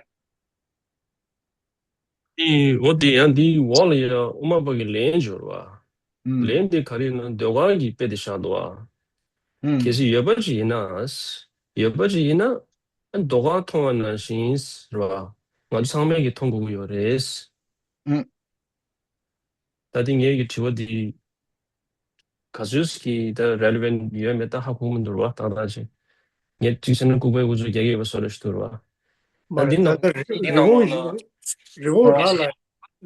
ཨེ། འོ་དེ་ཡང་འདིའི་འོག་ལ་ཡང་དབུ་མ་པ་གི་ལན་སྦྱོར་བ། ཨུམ། ལན་དེ་ག་རེ་ཡིན་ན་ཟློས་གར་གྱི་དཔེ་དེ་བཞག་འདུག་བ། ཨུམ། གལ་སྲིད་ཡོད་པ་ཅིག་ཡིན་ན། ཡོད་པ་ཅིག་ཡིན་ན། ཨ། ཟློས་གར་མཐོང་བ་ནང་བཞིན་རེད་བ། ང་ཚོ་ཚང་མས་ཀྱིས་མཐོང་དགོས་ཀྱི་ཡོད་རེད། ཨུམ། ད་དེ་ངའི་གི་དྲི་བ་འདི་ག་ཚོད་ཀྱི་ད་relevant ཡོད་མེད་ད་ཧ་གོ་མི་འདུག་ར། ཏག་ཏག་ཅིག་ངས་གཅིག་བྱས་ན་ལྐུགས་པའི་འུ་ཚོ་རྒྱག་གི་ཡོད་པ་བཟོ་འདྲ་ཞིག་འདུག་ར། ད་འདི་ནང་ད་ལྟ་རི་བོང་རི་བོང་ར་ལ་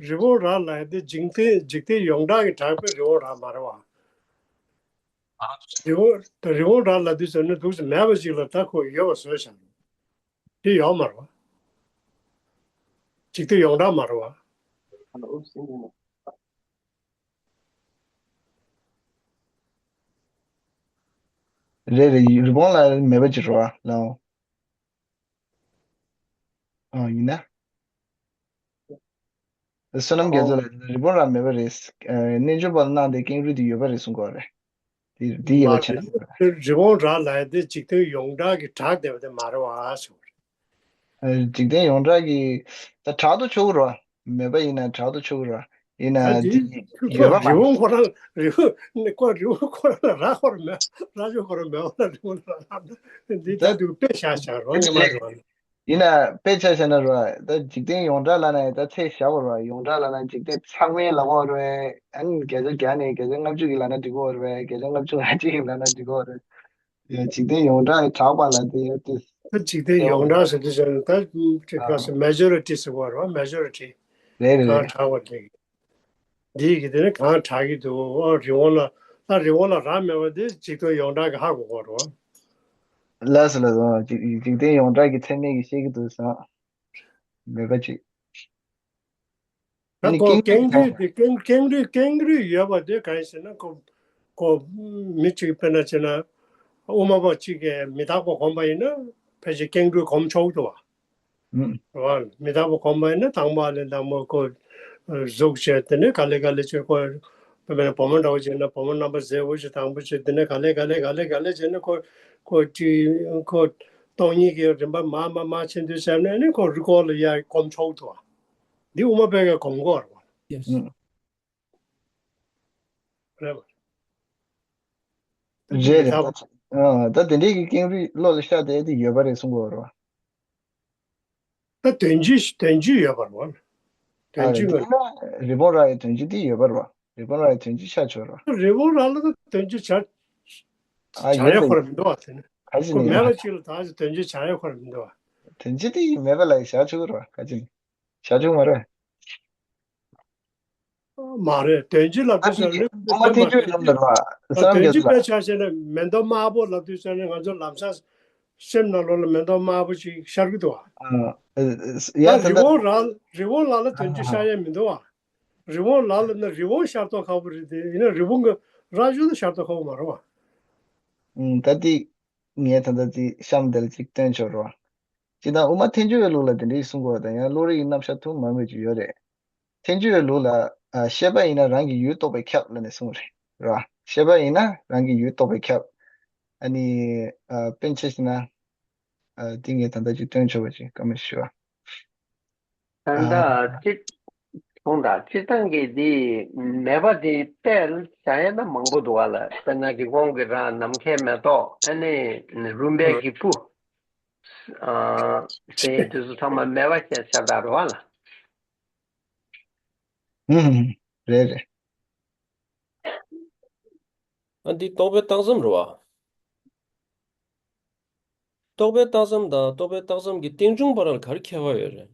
རི་བོང་ར་ལ་དེ་འཇིག་རྟེན་འཇིག་རྟེན་ཡོངས་གྲགས་ཀྱི་གྲགས་པའི་རི་བོང་ར་མ་རེད་བ། རི་བོང་ད་རི་བོང་ར་ལ་དུས་ཟེར་ན་འདུག་སེ་མེད་པ་ཞིག་ལ་ད་ཁོ་ཡོད་པ་བཟོས་བཞག་འདུག་དེ་ཡོད་མ་རེད་བ། འཇིག་རྟེན་ཡོངས་གྲགས་མ་རེད་བ། རེད་རེད། རི་བོང་ལ་མེད་པ་ཅིག་རེད་བ་ལགས། ཨ། ཡིན་ན། བསོད་ནམས་རྒྱ་མཚོ་ལགས་རི་བོང་ར་མེད་པ་རེད། ཨ། རྣལ་འབྱོར་པ་ལ་གནང་སྟེ་ཀེང་རུས་དེ་ཡོད་པ་རེད་གསུང་གི་རེད། དེ་དེ་ཡོད་པ་བྱས་ན། རི་བོང་ར་ལབ་ཡ་དེ་འཇིག་རྟེན་ཡོངས་གྲགས་ཀྱི་གྲགས་བསྡད་པ་དེ་མ་རེད་བ་ཟེར་བ་རེད། འཇིག་རྟེན་ཡོངས་གྲགས་ཀྱི་ད་གྲགས་དུ་ཆུག་རོ། མེད་པ་ཡིན་ན་གྲགས་དུ་ཆུག་རོ། ཡིན་ད་ན་དེ་དེ་ཁོ་ཡོད་པ་རི་མ་བོ་ཁོ་རང་རི་བོ་ནི་ཁོ་རི་བོ་ཁོ་རང་ལ་རག་ཁོ་ར་མེད། རག་ཆོག་ཁོ་ར་མེད་པ་ལ་རི་བོ་ལ་རག་ན་འདི་ད་ད་དུ་དཔེ་བཞག་བཞག་རོགས་ཉི་མ་རེད་བ། ཡིན་ན་དཔེ་ཆ་བཞག་ན་རོ། ད་འཇིག་རྟེན་ཡོངས་གྲགས་ལབ་ན་ད་ཚད་བཞག་པ་རོ། ཡོངས་གྲགས་ལབ་ན་འཇིག་རྟེན་ཚང་མའི་ལབ་པ་རོ། ཨ་ནི་བརྒྱ་ཆ་བརྒྱ་ནས་བརྒྱ་ཆ་ལྔ་བཅུ་གི་ལབ་ན་འགྲིག་གི་རོ། བརྒྱ་ཆ་ལྔ་བཅུ་ང་གཅིག་གི་ལབ་ན་འགྲིག་གི་རོ། ཡ་འཇིག་རྟེན་ཡོངས་གྲགས་གྲགས་པ་ལ་དེ་ཡ་དེ་ད་འཇིག་རྟེན་ཡོངས་གྲགས་ཟེར་དུས་ཙམ་ད་ཅིག་ག་ཟེར་མེ་ཇོ་རི་ཊི་ཟེར་བ་རོ། མེ་ཇོ་རི་ཊི་རེད་རེད་གང་རེད། གྲགས་པ་དེ། འདི་གི་དེ་ནི་གང་གྲགས་ཀྱི་འདུག་ཨ་རི་བོང་ལ་ད་རི་བོང་ལ་རག་མེད་པ་དེ་འཇིག་རྟེན་ཡོངས་གྲགས་ཀྱི་ཧ་གོ་གོ་རོ། ལགས་སོ་ལགས་སོ། འཇིག་འཇིག་རྟེན་ཡོངས་གྲགས་ཀྱི་ཚད་མས་ཀྱི་བཤད་ཀྱི་འདུག་བསམ། མེད་པ་ཅིག་ད་ནི་ཁོ་ཀེང་ཀེང་རུས་རུས་དེ་ཀེང་ཀེང་རུས་ཀེང་རུས་ཡོད་པ་དེ་གང་ཡིན་ཟེར་ན་ཁོ་ཁོ་མི་གཅིག་དཔེར་ན་བྱས་ན་དབུ་མ་པ་གཅིག་གིས་མི་རྟག་པ་སྒོམ་པ་ཡིན་ན་ཕལ་ཆེར་ཀེང་རུས་སྒོམ་ཆོག་འདུག་བ། ཨུམ། རེད་བ། མི་རྟག་པ་སྒོམ་པ་ཡིན་ན་དང་པོ་ལས་དང་པོ་ཁོ་གཟུགས་བྱས་དེ་ནས་ག་ལེ་ག་ལེ་བྱས་ཁོ་དཔེར་ན་བུ་མོ་འདྲ་བོ་བྱས་ན་བུ་མོ་རྣམ་པ་མཛེས་པོ་ཞིག་དང་པོ་བྱས་དེ་ནས་ག་ལེ་ག་ལེ་ག་ལེ་ག་ལེ་བྱས་ན་ཁོ་ཁོ་ཅི་ཁོ་སྟོང་ཉིད་ཀྱི་རིམ་པ་མར་མར་མར་ཕྱིན་དུས་ཙམ་ནས་ནི་ཁོ་རི་སྐོར་ལ་ཡར་སྒོམ་ཆོག་འདུག་བ། འདི་དབུ་མ་པས་ཀྱང་སྒོམ་དགོས་རེད་བ། ཡེས། ཨུམ། རེད་བ། རེད་རེད། ད་ཨ་ད་དེ་འདྲའི་གི་ཀེང་རུས་བློ་ལ་ཤར་བསྡད་དེ་ཡོད་པ་རེད་གསུང་གི་ཡོད་རེད་བ། ད་དོན་སྤྱི་དོན་སྤྱི་ཡོད་པ་རེད་བ། ཨ་དོན་སྤྱི་དེ་ཡིན་ན་རི་བོང་རྭ་ཡི་དོན་སྤྱི་དེ་ཡོད་པ་རེད་བ། རི་བོང་རྭ་ཡི་དོན་སྤྱི་ཤར་ཆོག་རེད་བ། རི་བོང་རྭ་ལ་ད་དོན་སྤྱི་བྱ་ཨ་བྱ་ཡོད་ཡ་པ་ཁོ་ར་མི་འདུག་བ། དེ་ནི་ག་ཅི་ཁོ་ནས་མེད་པ་ཅིག་ལ་ད་དོན་སྤྱི་བྱ་ཡ་ཁོ་ར་མི་འདུག་བ། དོན་སྤྱི་དེ་མེད་པ་ལ་ཤར་ཆོག་གི་རེད་བ། ག་ཅི་ནས་ཤར་ཆོག་མ་རེད། མ་རེད། དོན་སྤྱི་ལབ་ཨ་དུས་ཙམ་ནས་དབུ་མ་ཐལ་འགྱུར་ལམ་ལ་རོ། བསམ་དོན་སྤྱི་དཔེ་རྒྱ་ཆ་བཤད་ན་མེ་ཏོག་དམར་པོ་ལབ་དུས་ཙམ་ནས་ང་ཚོ་ལམ་སང་སེམས་ནང་ལོགས་ལ་མེ་ཏོག་དམར་པོ་ཅིག་ཤར་གི་འདུག་བ། ཡ་ད་ད་རི་བོང་རྭ་རི་བོང་རྭ་ལ་དོན་སྤྱི་ཤར་ཡ་མི་འདུག་བ། རི་བོང་རྭ་ལབ་ན་རི་བོང་ཤར་མདོག་ཁ་པོ་རེད་དེ་ཡིན་ན་རི་བོང་གི་རྭ་ཅོ་ད་ཤར་མདོག་ཁ་པོ་མ་རེད་བ། ད་དེ་ངས་ད་ལྟ་དེ་གཤམ་དེ་ལ་ཅིག་སྟོན་ཆོག་རོ། ཅི་ད་དབུ་མ་ཐལ་འགྱུར་བའི་ལུགས་ལ་དེ་འདྲའི་གསུང་གི་ཡོད་པ་དང་ཡང་བློ་རིག་གི་རྣམ་གཞག་ཐུང་མང་པོ་ཅིག་ཡོད་རེད། ཐལ་འགྱུར་བའི་ལུགས་ལ་ཨ་ཤེས་པ་ཡིན་ན་རང་གི་ཡུལ་རྟོགས་པས་ཁྱབ་ལབ་ནས་གསུངས་རེད་ར། ཤེས་པ་ཡིན་ན་རང་གི་ཡུལ་རྟོགས་པས་ཁྱབ། ཨ་ནི་ཨ་དཔེར་ན་ཆ་བཞག་ན་ཨ་འདི་ངས་ད་ལྟ་ཅིག་སྟོན་ཆོག་པ་ཅིག་བཀའ་མོལ་ཞུ་བ། ད་ལྟ་ཨ་སྤྱིར་གསུངས་དང་སྤྱིར་བཏང་གི་འདི་མེད་པ་འདི་དཔེ་བཞག་ཡ་ན་མང་པོ་འདུག་བ་ལ། དཔེར་ན་རི་བོང་གི་རྭ། ནམ་མཁའི་མེ་ཏོག་ཨ་ནི་རུམ་བཏེགས་ཀྱི་སྤུ། ཨ་ཟེར་དེ་ཚོ་ཚང་མ་མེད་པ་བྱས་ཤ་སྟག་རེད་བ་ལ། ཨུམ། རེད་རེད། ཨ་འདི་རྟོག་པའི་རྟགས་ཙམ་རེད་བ། རྟོག་པའི་རྟགས་ཙམ་དང་རྟོག་པའི་རྟགས་ཙམ་གྱི་རྟེན་འབྱུང་བར་ལ་ག་རེ་ཁྱད་པར་ཡོད་རེད།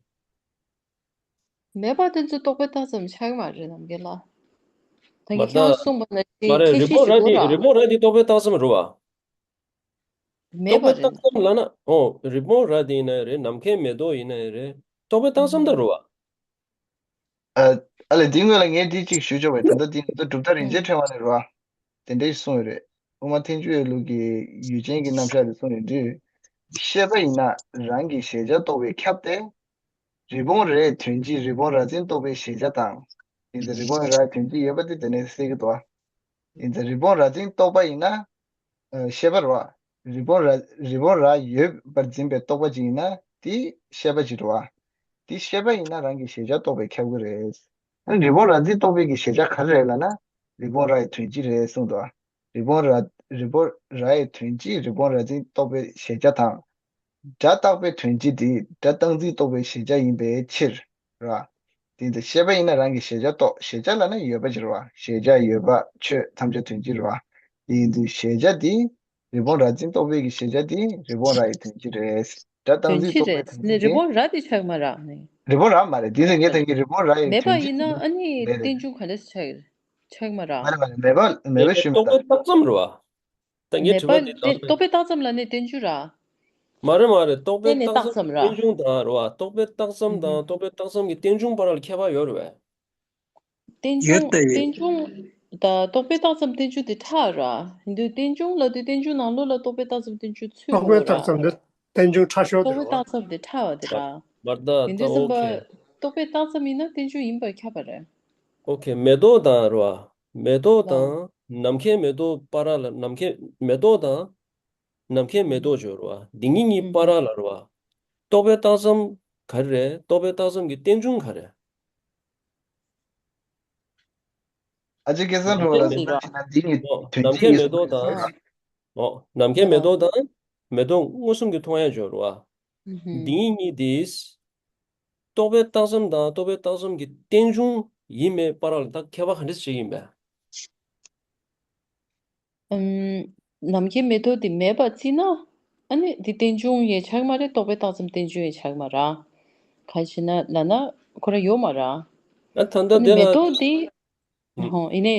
མེད་པ་དེ་ཚོ་རྟོག་པའི་རྟགས་ཙམ་ཆགས་ཀྱི་མ་རེད་ནམ་མཁའི་ལ། ད་མ་གིན་ཁྱེད་རང་གསུངས་པ་ནང་བཞིན་མ་རེད། ཁྱད་རིག་པོ་ཤས་ཤིག་ར་འདུག་དེ་ར། རིག་པོ་ར་དེ་རྟོག་པའི་རྟགས་ཙམ་རེད་བ། མེད་རྟོག་པའི་པ་རེད་རྟགས་ཙམ་ལབ་ན་ཨོ་རི་བོང་རྭ་དེ་ཡིན་ན་རེད། ནམ་མཁའི་མེ་ཏོག་ཡིན་ན་རེད། རྟོག་པའི་རྟགས་ཙམ་ད་རེད་བ། ཨ་ཨ་ལས་འདི་སྔོན་ལ་ངས་འདི་གཅིག་ཞུ་ཆོག་པས། ད་ལྟ་འདི་ང་ཚོ་གྲུབ་མཐའ་རིན་ཆེན་ཕྲེང་བ་ནས་རེད་བ། དེ་འདྲའི་གསུངས་ཡོད་རེད། དབུ་མ་ཐལ་འགྱུར་བའི་ལུགས་ཀྱི་ཡུལ་ཅན་གྱི་རྣམ་གཞག་རེད་གསུངས་ཡོད་དུས། ཤེས་པ་ཡིན་ན་རང་གི་གཞལ་བྱ་རྟོགས་པས་ཁྱབ་སྟེ། རི་བོང་རྭའི་དོན་སྤྱི་རི་བོང་རྭ་འཛིན་རྟོག་པའི་གཞལ་བྱ་དང་། ཡིན་ཙང་རི་བོང་རྭའི་དོན་སྤྱི་ཡོད་པ་དེ་དེ་ནས་གསལ་གྱི་འདུག་བ། ཡིན་ཙང་རི་བོང་རྭ་འཛིན་རྟོག་པ་ཡིན་ན། ཨ་ཤེས་པ་རེད་བ། རི་བོང་རྭ་རི་བོང་རྭ་ཡོད་པར་འཛིན་པའི་རྟོག་པ་ཅིག་ཡིན་ན་དེ་ཤེས་པ་ཅིག་རེད་བ། དེ་ཤེས་པ་ཡིན་ན་རང་གི་གཞལ་བྱ་རྟོགས་པས་ཁྱབ་ཀྱི་རེད། ཨ་རི་བོང་རྭ་འཛིན་རྟོག་པའི་གི་གཞལ་བྱ་ག་རེ་རེད་ལབ་ན། རི་བོང་རྭ་ཡི་དོན་སྤྱི་རེད་གསུངས་འདུག་བ། རི་བོང་རྭ་རི་བོང་རྭ་ཡི་དོན་སྤྱི་རི་བོང་རྭ་འཛིན་རྟོག་པའི་གཞལ་བྱ་དང་། སྒྲ་རྟག་པའི་དོན་སྤྱི་དེ་སྒྲ་རྟག་འཛིན་རྟོག་པའི་གཞལ་བྱ་ཡིན་པའི་ཕྱིར། ར། དེ་ཡིན་ཙང་ཤེས་པ་ཡིན་ན་རང་གི་གཞལ་བྱ་རྟོགས། གཞལ་བྱ་ལབ་ན་ཡོད་པ་ཅིག་རེད་བ། གཞལ་བྱ་ཡོད་པ་ཆོས་ཐམས་ཅད་དོན་སྤྱི་རེད་བ། དེ་ཡིན་དུས་གཞལ་བྱ་དེ་རི་བོང་རྭ་འཛིན་རྟོག་པའི་གི་གཞལ་བྱ་དེ་རི་བོང་རྭ་ཡི་དོན་སྤྱི་རེད། སྒྲ་རྟག་དོན་འཛིན་སྤྱི་རྟོག་པའི་རེད་དོན་སྤྱི་ནི་རི་དེ་བོང་རྭ་དེ་ཆགས་མ་རེད་ནི། རི་བོང་རྭ་མ་རེད། དེ་ཚོ་ངས་དོན་གྱི་རི་བོང་རྭ་ཡི་མེད་པ་དོན་སྤྱི་ཡིན་ན་ཨ་ནི་རེད་རེད། རྟེན་འབྱུང་ག་ལས་ཆགས་ཆགས་མ་རེད། མ་རེད་མ་རེད། མེད་པ་མེད་པ་ཞུ་མེད་ད། རྟོག་པའི་རྟགས་ཙམ་རེད་བ། ད་ངས་མེད་དྲི་བ་པ་འདི་རྟོག་པའི་རྟགས་ཙམ་ལ་ནི་རྟེན་འབྱུང་ར། མ་རེད་མ་རེད། རྟོག་པའི་རྟེན་ནི་རྟགས་རྟགས་ཙམ་ར། རྟེན་འབྱུང་དང་རེད་བ། རྟོག་པའི་རྟགས་ཙམ་དང་རྟོག་པའི་རྟགས་ཙམ་གྱི་རྟེན་འབྱུང་བར་ལ་ཁྱད་པར་ཡོད་རེད་བས། རྟེན་ཡོད་འབྱུང་ད་ཡོད། རྟེན་འབྱུང་། ད་རྟོག་པའི་རྟགས་ཙམ་རྟེན་འབྱུང་དེ་ཕྲ་ར། ཡིན་དུས་རྟེན་འབྱུང་ལབ་དུས་རྟེན་འབྱུང་ནང་ལོགས་ལ་རྟོག་པའི་རྟགས་ཙམ་རྟེན་འབྱུང་ཚུད་རྟོག་པའི་དགོས་ར། རྟགས་ཙམ་དེ་རྟེན་འབྱུང་ཕྲ་ཤོས་རྟོག་དེ་པའི་རེད་བ། རྟགས་ཙམ་དེ་ཕྲ་བ་དེ་ར། མར་ད་ཡིན་ད་དུས་ཙམ་ཨོ་པ། ཁེ། རྟོག་པའི་རྟགས་ཙམ་ཡིན་ན་རྟེན་འབྱུང་ཡིན་པར་ཁྱབ་པ་རེད། ཨོ་ཁེ། མེ་ཏོག་དང་རེད་བ། མེ་ཏོག་ལ། དང་ནམ་མཁའི་མེ་ཏོག་བར་ལ་ནམ་མཁའི་མེ་ཏོག་དང་། ནམ་མཁའི་མེ་ཏོག་ཅིག་ཡོད་རེད་བ། འདི་གཉིས་གཉིས་ཨུ། བར་ལ་རེད་བ། རྟོག་པའི་རྟགས་ཙམ་ག་རེ་རེད། རྟོག་པའི་རྟགས་ཙམ་གྱི་རྟེན་འབྱུང་ག་རེ། ཨ་ཅེ་སྐལ་བཟང་གྲུབ་ལ་ཟེར་ན་ཅི་ན་འདི་གཉིས་ཨོ། དོན་ནམ་གཅིག་མཁའི་ཡིན་མེ་ཏོག་དང་། ཨོ། ནམ་མཁའི་མེ་ཏོག་དང་། མེ་ཏོག་མངོན་སུམ་གྱིས་མཐོང་ཡ་འབྱོར་བ། ཨུ་ཧུ། འདི་གཉིས་དེས། རྟོག་པའི་རྟགས་ཙམ་དང་རྟོག་པའི་རྟགས་ཙམ་གྱི་རྟེན་འབྱུང་ཡིན་མིན་བར་ལ་ད་ཁྱད་པར་ག་འདྲ་ཞིག་ཡིན་པས། ཨུམ། ནམ་མཁའི་མེ་ཏོག་དེ་མེད་པ་བརྩིས་ན། ཨ་ནི་དེ་རྟེན་འབྱུང་ཡང་ཆགས་མ་རེད། རྟོག་པའི་རྟགས་ཙམ་རྟེན་འབྱུང་ཡང་ཆགས་མ་རེད། གང་ཞེ་ན་ལབ་ན་ཁོ་རང་ཡོད་མ་རེད། ཨ་ད་ལྟ་ཨ་ནི་དེ་མེ་ལ་ཏོག་དེ། ཧོ། ཡིན་ནའི་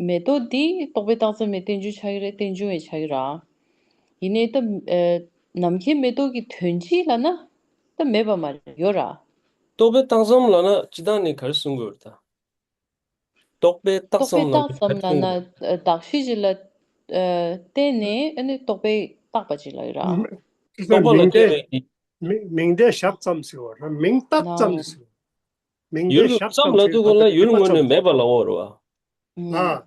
མེ་ཏོག་འདི་རྟོག་པའི་རྟགས་ཙམ་མའི་རྟེན་འབྱུང་ཆགས་ཀྱི་རེད། རྟེན་འབྱུང་ཡང་ཆགས་ཀྱི་རེད། ཡིན་ནའི་ད། ཨ། ནམ་མཁའི་མེ་ཏོག་གི་དོན་སྤྱི་ལབ་ན་ད་མེད་པ་མ་རེད། ཡོད་ར། རྟོག་པའི་རྟགས་ཙམ་ལབ་ན་སྤྱིར་བཏང་ནས་ག་རེ་གསུང་དགོས་རེད་ད། རྟོག་པའི་རྟགས་རྟོག་པའི་ཙམ་ལབ་རྟགས་ན་ཙམ་ག་རེ་ལབ་ན་གསུང་དགོས་རེད། ཨ། གདགས་གཞི་ཅིག་ལ། ཨ། བརྟེན་ནས་ཨ་ནི་རྟོག་པས་བཏགས་པ་ཅིག་ལབ་ཡོད་ར། རྟོག་པ་ལ་མིང་དེ་སྐྱེ་བའི་མིང་མིང་དེ་བཞག་ཙམ་ཟེར་བ་ར། མིང་བཏགས་ཙམ་ནའོ། ཟེར། མིང་དེ་ཡུལ་བཞག་ཙམ་ཙམ་ལབ་དུས་ཟེར་གོ་ན་ད་ཡུལ་ངོས་ནས་མེད་པ་ལབ་འོ་རེད་བ། ཨ།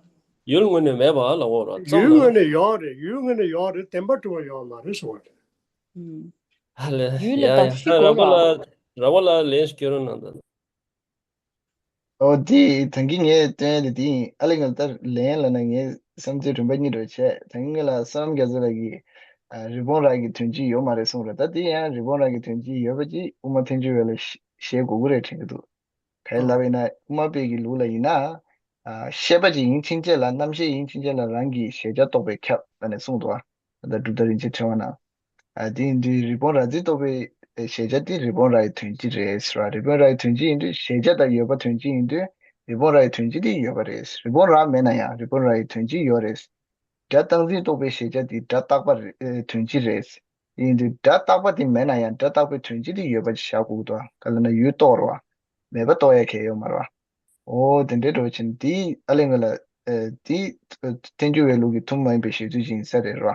ཡུལ་ངོས་ནས་མེད་པ་ལབ་འོ་རེད་བ། ཙམ་ཡུལ་ལབ་ངོས་ནས་ཡོད་རེད། ཡུལ་ངོས་ནས་ཡོད་རེད། བདེན་པ་གྲུབ་པ་ཡོད་མ་རེད་ཟེར་བ་རེད། ཨ་ལས། ཡུལ་ཡ་ལ་ཡ། གདགས་གཞི་ད་རང་དགོས་པ་ལ། ལ་རང་དགོས་པ་ལ་ལན་ཞིག་སྐྱོན་རོགས་གནང་དང་། ཨོ་དེ་ད་གིན་ངས་སྟོན་ཡ་དེ་དེ་ཡིན། ཨ་ལས་ང་ལ་ད་ལན་ལབ་ན་ངའི་བསམ་ཚུལ་རིམ་པ་གཉིས་འགྲོ་བྱས། ད་གིན་ང་ལ་བསོད་ནམས་རྒྱ་མཚོ་ལགས་ཀྱིས། ཨ། རི་བོང་རྭ་གི་དོན་སྤྱི་ཡོད་མ་རེད་གསུངས་རེད། ད་དེ་ཡང་རི་བོང་རྭ་གི་དོན་སྤྱི་ཡོད་པ་ཅིག་དབུ་མ་ཐལ་འགྱུར་བ་ལ་བཞེད་དགོས་ཀྱི་རེད་དྲན་གྱི་འདུག་ག་རེ་ལབ་ཡིན་ན་དབུ་མ་པའི་གི་ལུགས་ལ་ཡིན་ན། ཨ། ཤེས་པ་ཅིག་ཡིན་ཕྱིན་ཆད་ལ། རྣམ་ཤེས་ཡིན་ཕྱིན་ཆད་ལ་རང་གི་གཞལ་བྱ་རྟོགས་པའི་ཁྱབ་ལབ་ནས་གསུངས་འདུག་ཨ། ད་གྲུབ་མཐའ་རིན་ཆེན་ཕྲེང་བ་ན། ཨ། དེ་ཡིན་དུས་རི་བོང་རྭ་རྫི་རྟོགས་པའི་གཞལ་བྱ་དེ་རི་བོང་རྭ་ཡི་དོན་སྤྱི་རེད་ཟེར་བ། རི་བོང་རྭ་ཡི་དོན་སྤྱི་ཡིན་དུས་གཞལ་བྱ་དང་ཡོད་པ་དོན་སྤྱི་ཡིན་དུས་རི་བོང་རྭ་ཡི་དོན་སྤྱི་དེ་ཡོད་པ་རེད། རི་བོང་རྭ་མེད་ན་ཡང་རི་བོང་རྭ་ཡི་དོན་སྤྱི་ཡོད་རེད། སྒྲ་རྟག་འཛིན་རྟོགས་པའི་གཞལ་བྱ་དེ་སྒྲ་རྟག་པ་རེ། ཨེ། དོན་སྤྱི་རེད། ཡིན་དུས་སྒྲ་རྟག་པ་དེ་མེད་ན་ཡང་སྒྲ་རྟག་པའི་དོན་སྤྱི་དེ་ཡོད་པ་ཞིག་བཞག་དགོས་འདུག་ག་ལབ་ན་ཡུལ་རྟོགས་རེད་བ། མེད་པ་རྟོགས་ཡ་གང་ཡང་ཡོད་མ་རེད་བ། ཨོ་དེ་འདྲའི་འགྲོ་ཕྱིན་དེ་ཨ་ལས་ང་ལ། ཨེ། དེ་ཐལ་འགྱུར་བའི་ལུགས་ཀྱི་ཐུན་མོང་མ་ཡིན་པའི་བཞེད་ཚུལ་ཅིག་ཡིན་ས་རེད་ར།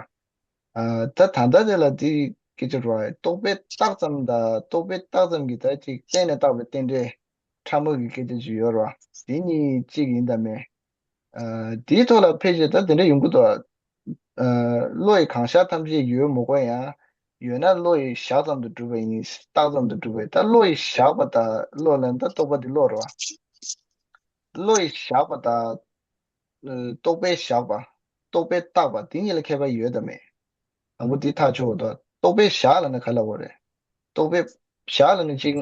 ཨ། ད་ད་ལྟ་དེ་ལ་དེ་སྐད་ཆ་ར། རྟོག་པའི་རྟགས་ཙམ་དང་རྟོག་པའི་རྟགས་ཙམ་གྱི་ད་ཅིག་གཏན་ནས་བཏགས་པའི་རྟེན་འབྲེལ་ཕྲ་མོ་གི་སྐད་ཆ་ཅིག་ཡོད་ར། དེ་གཉིས་གཅིག་ཡིན་དང་མེད། ཨ། དེའི་ཐོག་ལ་ཕལ་ཆེར་ད་དེ་འདྲ་ཡོང་གི་འདུག་ཨ། བློ་ཡི་གང་ཤར་ཐམས་ཅད་ཡོད་མི་དགོས་ཡང་། ཡོད་ན་བློ་ཡི་བཞག་ཙམ་དུ་གྲུབ་པ་ཡིན། བཏགས་ཙམ་དུ་གྲུབ་པ་ཡིན། ད་བློ་ཡི་བཞག་པ་དང་བློ་ལ་ད་རྟོག་པ་དེ་བློ་རེད་བ། བློ་ཡི་བཞག་པ་དང་། ཨ། རྟོག་པས་བཞག་པ། རྟོག་པས་བཏགས་པ་དེ་གཉིས་ལ་ཁྱད་པར་ཡོད་དམ་མེད། དང་པོ་དེ་ཐག་ཆོད་དགོས་འདུག་རྟོག་པས་བཞག་ལབ་ན་ག་ལབ་དགོས་རེད། རྟོག་པས་བཞག་ལབ་ན་ཅིག་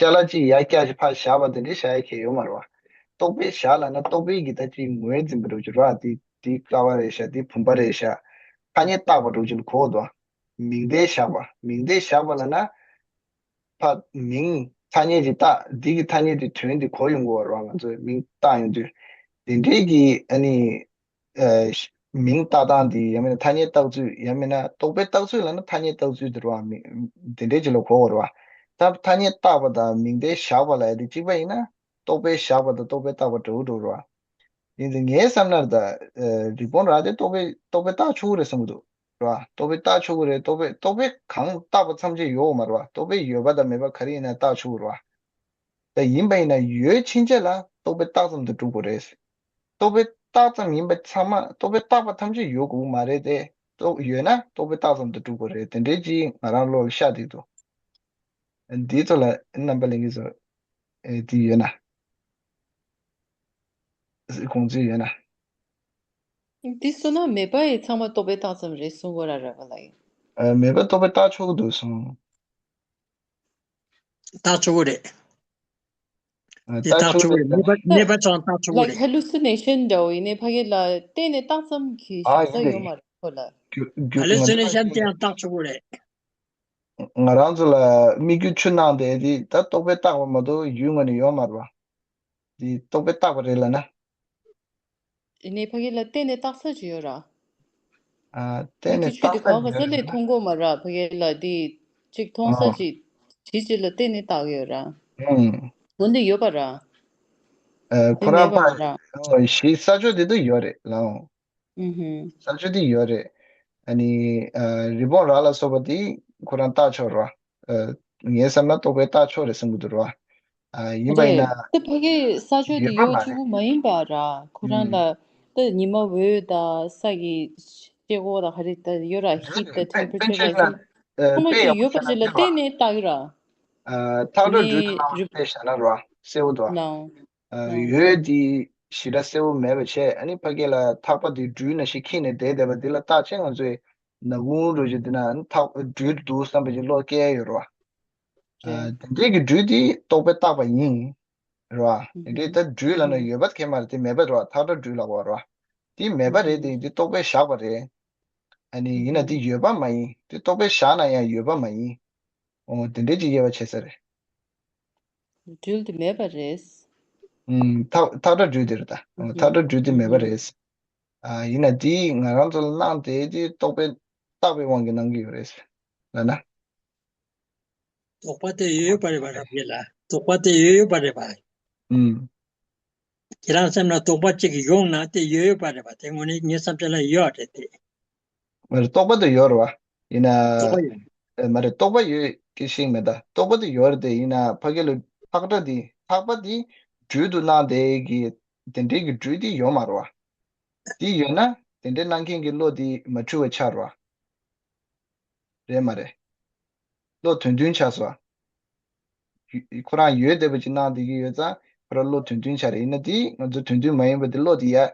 ཅ་ལག་ཅིག་ཡར་བཀྱགས་ཅིག་ཕར་བཞག་པ་དེ་འདྲའི་བཞག་ཡ་གང་ཡང་ཡོད་མ་རེད་བ། རྟོག་པས་བཞག་ལབ་ན་རྟོག་པས་ཀྱི་ད་ཅིག་ངོས་འཛིན་པ་འདྲ་བོ་ཅིག་རེད་བ། དེ་དེ་ཀ་བ་རེད་ཤག་དེ་བུམ་པ་རེད་ཤག་ཐ་སྙད་བཏགས་པ་འདྲ་བོ་ཅིག་ལ་གོ་དགོས་འདུག་མིང་མཐའ་བཞག་པ། མིང་མཐའ་བཞག་པ་ལབ་ན། ཕ། མིང་ཐ་སྙད་ཅིག་བཏགས། འདི་གི་ཐ་སྙད་དེ་དོན་དེ་གོ་ཡོང་གི་ཡོད་རེད་བ། ང་ཚོས་མིང་བཏགས་ཡོང་དུས། དེ་འདྲའི་གི་ཨ་ནི། ཨ། མིང་བཏགས་སྟངས་དེ་ཡང་མིན་ན་ཐ་སྙད་བཏགས་ཚུལ། ཡང་མིན་ན་རྟོག་པའི་བཏགས་ཚུལ་ལབ་ན་ཐ་སྙད་བཏགས་ཚུལ་དེ་རེད་བ། མིང་དེ་འདྲའི་ཅིག་ལ་གོ་དགོས་རེད་བ། ད་ཐ་སྙད་བཏགས་པ་དང་མིང་མཐའ་བཞག་པ་ལབ་ཡ་དེ་གཅིག་པ་ཡིན་ན། རྟོག་པས་བཞག་པ་དང་རྟོག་པས་བཏགས་པ་འདྲ་བོ་འདྲ་བོ་རེད་བ། ཡིན་ཙང་ངའི་བསམ་ན་ད། ཨ། རི་བོང་རྭ་དེ་རྟོག་པས་རྟོག་པས་བཏགས་ཆོག་གི་རེད་བསམ་གྱི་འདུག་རེད་བ། རྟོག་པས་བཏགས་ཆོག་གི་རེད། རྟོག་པས་རྟོག་པས་གང་བཏགས་པ་ཐམས་ཅད་ཡོད་མ་རེད་བ། རྟོག་པས་ཡོད་པ་དང་མེད་པ་ག་རེ་ཡིན་ན་བཏགས་ཆོག་གི་རེད་བ། ད་ཡིན་པ་ཡིན་ན་ཡོད་ཕྱིན་ཆད་ལ་རྟོག་པས་བཏགས་ཙམ་དུ་གྲུབ་དགོས་རེད། རྟོག་པས་བཏགས་ཙམ་ཡིན་པ་ཚང་མ་རྟོག་པས་བཏགས་པ་ཐམས་ཅད་ཡོད་དགོས་མ་རེད་དེ། རྟོག་ཡོད་ན་རྟོག་པས་བཏགས་ཙམ་དུ་གྲུབ་དགོས་རེད། དེ་འདྲའི་ཅིག་ང་རང་བློ་ལ་ཤར་བསྡད་འདུག་འདིའི་ཐོག་ལ་རྣམ་པ་ལྷན་རྒྱས་ཚོ། ཨེ། དེ་ཡོད་ན། དགོངས་ཚུལ་ཡོད་ན། འདི་སོང་ན་མེད་པ་ཡི་ཚང་མ་རྟོག་པས་བཏགས་ཙམ་རེད་གསུང་གི་ཡོད་ར། ར་བ་ལ་ཡིན། ཨ། མེད་པ་རྟོག་པས་བཏགས་ཆོག་གི་འདུག་གསུངས། བཏགས་ཆོག་གི་རེད། ཨ། དེ་བཏགས་ཆོག་གི་རེད། མེད་པ་མེད་པ་ཙམ་བཏགས་ཆོག་གི་ལའིག་རེད། ཧེ་ལུ་སི་ནེ་ཤན་འདྲ་བོ་ཡིན་ནའི་ཕ་གི་ལ་གཏན་ནས་བཏགས་ཙམ་གྱི་ཨ། བཞག་ས་ཡིན་ཡོད་རེད། མ་རེད་ཁོ་ལ། རྒྱུ་རྒྱུ་ཧེ་ལུ་སི་ནེ་ཤན་དེ་ཡང་བཏགས་ཆོག་གི་རེད། ང་རང་ཚོ་ལ་མིག་རྒྱུ་ཆུ་སྣང་དེ་དེ་ད་རྟོག་པས་བཏགས་པ་མ་གཏོགས་ཡུལ་ངོས་ནས་ཡོད་མ་རེད་བ། དེ་རྟོག་པས་བཏགས་པ་རེད་ལབ་ན། ཡིན་ནའི་ཕ་གི་ལ་གཏན་ནས་བཏགས་ས་ཅིག་ཡོད་ར། ཨ། གཏན་ནས་མིག་གི་ཆུ་དེ་བཏགས་ས་གང་ག་ཅིག་ས་ཡོད་ལས་ན། མཐོང་གི་མ་ར། ཕ་གི་ལ་དེ་གཅིག་མཐོང་ས་ཨ། ཅིག་གཅིག་ཅིག་ལ་གཏན་ནས་བཏགས་ཡོད་ར། ཨང་། འོན་ཏེ་ཡོད་པ་ར། ཨ། དེ་ཁོ་རང་མེད་པ་མ་ར། ཕ། ཨ། གཞི་ས་ཕྱོགས་དེ་དུ་ཡོད་རེད་ལགས། ཨུ་ཧུ། ས་ཕྱོགས་དེ་ཡོད་རེད། ཨ་ནི། ཨ། རི་བོང་རྭ་ལ་སོགས་པ་དེ་ཁོ་རང་བཏགས་ཆོག་ར། ཨ། ངའི་བསམ་ན་རྟོག་པས་བཏགས་ཆོག་རེད་བསམ་གྱི་འདུག་ར། ཨ། ཡིན་པ་ཡིན་རེད། ན་ད་ཕ་གི་ས་ཕྱོགས་དེ་ཡོད་པ་ཡོད་མ་གཅིག་པུ་རེད། མ་ཡིན་པ་ར། ཁོ་རང་ཨུམ། ལ་ད་ཉི་མ་འོད་དང་ས་གི་སྐྱེ་སྒོ་དང་ག་རེ་ད་ཡོད་ར། ཧིཊ་དང་ཐེམ་པེ་ཅར་དང་ཨ། ཚང་མ་ཅིག་ཡོད་པ་ཅིག་ལ་གཏན་ནས་བཏགས་ཡོད་ར། ཨ། ཐག་གྲོད་འགྲོས་ནི་དང་རི་དཔེ་བཞག་ན་ར་གསལ་བོ་འདུག་ཨ། ནའོ། ཨ། ནའོ། འོད་དེ་ ཞེ་དྲག་གསལ་པོ་མེད་པ་བྱས། ཨ་ནི་ཕ་གི་ལ་ཐག་པ་དེ་སྦྲུལ་ནང་བཞིན་འཁྱིལ་ནས་བསྡད་བསྡད་པ་དེ་ལ་བརྟག་བྱས། ང་ཚོས་ནག་ཁུང་འདྲ་ཅིག་དེ་ན་ཨ་ནི་ཐག་སྦྲུལ་དེ་འདུག་བསམ་པ་ཅིག་བློ་སྐྱེ་ཡོད་རེད་བ། ཨ། དེ་འདྲའི་གི་སྦྲུལ་དེ་རྟོག་པས་བཏགས་པ་ཡིན། རེད་བ། དེ་འདྲའི་ད་སྦྲུལ་ལབ་ན་ཡོད་པ་དེ་མ་རེད། དེ་མེད་པ་རེད་བ། ཐག་ཁྲ་སྦྲུལ་ལབ་པ་རེད་བ། དེ་མེད་པ་རེད། དེ་དེ་རྟོག་པས་བཞག་པ་རེད། ཨ་ནི་ཡིན་ན་དེ་ཡོད་པ་མ་ཡིན། དེ་རྟོག་པས་བཞག་ན་ཡང་ཡོད་པ་མ་ཡིན། འོ་དེ་འདྲའི་ཅིག་དབྱེ་བ་ཕྱེ་ས་རེད། སྦྲུལ་དེ་མེད་པ་རེད། ཨུམ། ཐག་ཐག་ཁྲ་སྦྲུལ་དེ་རེད་ད། ཨུམ། ཐག་ཁྲ་སྦྲུལ་དེ་མེད་པ་རེད། ཨ། ཡིན་ན་དེ་ང་རང་ཚོ་ལ་སྣང་དེ་དེ་རྟོག་པས་བཏགས་པའི་དབང་གིས་སྣང་གི་ཡོད་རེད་ལབ་ན། རྟོག་པ་དེ་ཡོད་ཡོད་པ་རེད་པ། རབ་རྒྱས་ལགས། རྟོག་པ་དེ་ཡོད་ཡོད་པ་རེད་པ། ཨུམ། ཁྱེད་རང་སེམས་ལ་རྟོག་པ་གཅིག་ཡོང་ན་དེ་ཡོད་ཡོད་པ་རེད་པ། དེ་དངོས་གནས་ངའི་བསམ་འཆར་ལ་ཡོད་རེད་དེ། མ་རེད། རྟོག་པ་དེ་ཡོད་རེད་བ། ཡིན་ན། རྟོག་པ་ཡོད། ཨེ། མ་རེད། རྟོག་པ་ཡོད་ཀྱི་ཤིག་མེད་ད། རྟོག་པ་དེ་ཡོད་རེད་དེ། ཡིན་ན་ཕ་གི་ལ་ཐག་ཁྲ་དེ་ཐག་པ་དེ་སྦྲུལ་དུ་སྣང་དེ་གི་དེ་འདྲའི་གི་སྦྲུལ་དེ་ཡོད་མ་རེད་བ། དེ་ཡོད་ན་དེ་འདྲའི་སྣང་མཁན་གྱི་བློ་དེ་མ་འཁྲུལ་བ་ཆགས་རེད་བ། རེད་མ་རེད། བློ་དོན་མཐུན་ཆགས་སོང་། ཡུ- ཁོ་རང་ཡོད་བསྡད་པ་ཅིག་སྣང་བསྡད་ཀྱི་ཡོད་ཙང་ཁོ་རང་བློ་དོན་མཐུན་ཆགས་རེད། ཡིན་ན་དེ་ང་ཚོ་དོན་མཐུན་མ་ཡིན་པ་དེ་བློ་དེ་ཡར་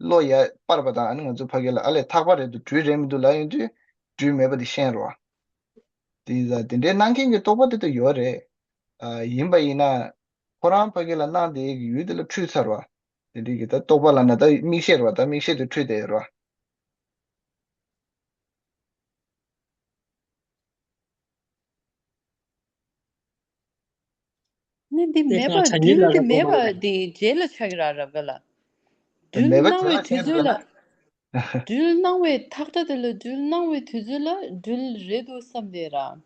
བློ་ཡར་སྤར་བ་དང་། ཨ་ནི་ང་ཚོ་ཕ་གི་ལ་ཨ་ལས་ཐག་པ་རེད་འདུག་སྦྲུལ་རེད་མི་འདུག་ལབ་ཡོང་དུས་སྦྲུལ་མེད་པ་དེ་ཤེས་རེད་བ། དེ་ཡིན་ཙང་དེ་འདྲའི་སྣང་མཁན་གྱི་རྟོག་པ་དེ་ད་ཡོད་རེད། ཨ། ཡིན་པ་ཡིན་ན་ཁོ་རང་ཕ་གི་ལ་སྣང་བསྡད་ཀྱི་ཡུལ་དེ་ལ་འཁྲུལ་ཚར་བ། དེ་འདྲའི་གི་ད་རྟོག་པ་ལབ་ན་ད་མིག་ཤེས་རེད་བ། ད་མིག་ཤེས་དེ་འཁྲུལ་བསྡད་ཡོད་རེད་བ། ནི་འདི་དེ་མེད་པ། སྒང་ཆ་ཉིད་སྦྲུལ་ལ་དེ་རག་མེད་པ་གོ་མ་རེད། འདི་རྗེས་ལ་ཆགས་ཀྱི་ར། རབ་དགའ་ལགས། སྦྲུལ་མེད་པ་སྣང་བའི་དུས་ཚོད་ལ། སྦྲུལ་སྣང་བའི་ཐག་ཁྲ་དེ་ལ། སྦྲུལ་སྣང་བའི་དུས་ཚོད་ལ་སྦྲུལ་རེད་འདུག་བསམ་བསྡད་ར།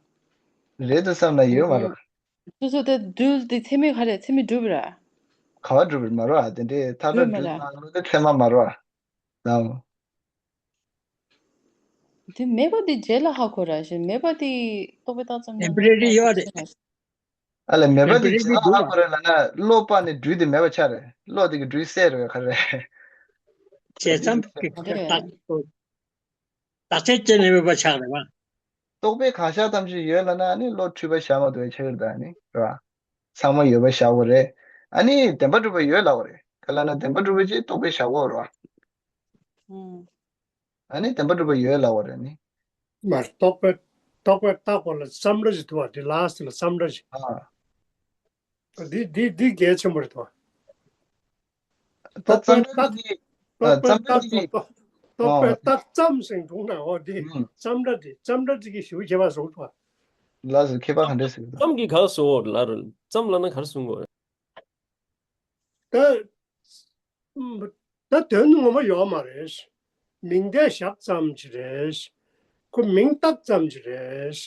རེད་འདུག་བསམ་ན་ཡོད་མ་རེད། སོ་སོ་ད་སྦྲུལ་དེ་མཚན་མེད་ག་རེ། མཚན་མེད་གྲུབ་ར། ག་བ་གྲུབ་རེད་མ་རེད། དེ་འདྲའི་ཐག་ཁྲ་གྲུབ་མ་རེད། སྣང་ལུགས་དེ་ཚད་མ་མ་རེད། ལའོ། དེ་མེད་པ་དེ་རྗེས་ལ་ཧ་གོ་ར་ཞེས། མེད་པ་དེ་རྟོག་པས་བཏགས་ཙམ་ན་ཊེམ་པོ་རེ་རི་ཡོད་རེད། ཨ་ལས་མེད་པ་དེ་ཊེམ་པོ་རེ་རི་རྗེས་ལ་འདུག་ཧ་གོ་ར་ལབ་ན་བློ་སྤར་ནས་སྦྲུལ་དེ་མེད་པ་ཆགས་རེད། བློ་དེ་གི་སྦྲུལ་བསད་རེད་ག་རེ། བྱས་ཙམ་གྱི་རེད། རྟགས་རྟགས་ཆད་བཅད་ནས་མེད་པ་ཆགས་རེད་བ། རྟོག་པས་གང་ཤར་ཙམ་ཞིག་ཡོད་ལབ་ན་ཨ་ནི་བློ་འཁྲུལ་པ་བཞག་མ་ཐུབ་པའི་ཕྱིར་དང་ནི་རེད་བ། ཚང་མ་ཡོད་པ་བཞག་དགོས་རེད། ཨ་ནི་བདེན་པ་གྲུབ་པ་ཡོད་ལབ་དགོས་རེད། ག་ལབ་ན་བདེན་པ་གྲུབ་པ་ཅིག་རྟོག་པས་བཞག་དགོས་རེད་བ། ཨ་ནི་བདེན་པ་གྲུབ་པ་ཡོད་ལབ་དགོས་རེད་ནི། མ་རྟོག་པས་རྟོག་པས་བཏགས་པ་ལ་ཙམ་ར་ཞིག་འདུག་བ། དེ་ལ་སི་ལ་ཙམ་ར་ཞིག་ཨ། འདི་འདི་འདི་གལ་ཆེན་པོ་རེད་དོ། ད་རྟོག་པས་ཙམ་ར་བཏགས། འདི་རྟོག་པས་ཙམ་ར་བཏགས་འདི། རྟོག་པས་ཨ། བཏགས་ཙམ་ཞིག་འདུག་ན། འོ་འདི་ཨུམ། ཙམ་ར་འདི་ཙམ་ར་འདི་གི་ཞུ་ཁྱད་པར་བཟུང་ཐུབ། ལ་སི་ཁྱད་པར་ག་འདྲས་ཟེར་གི་འདུག་ཙམ་གྱི་ག་སོ་ལ་རུ་ཙམ་ལ་ན་གར་སོང་གོ། ད་ད་དོན་ངོ་མ་ཡོད་མ་རེད། མིང་བརྡ་བཞག་ཙམ་ཅིག་རེད། ཁོ་མིང་བཏགས་ཙམ་ཅིག་རེད།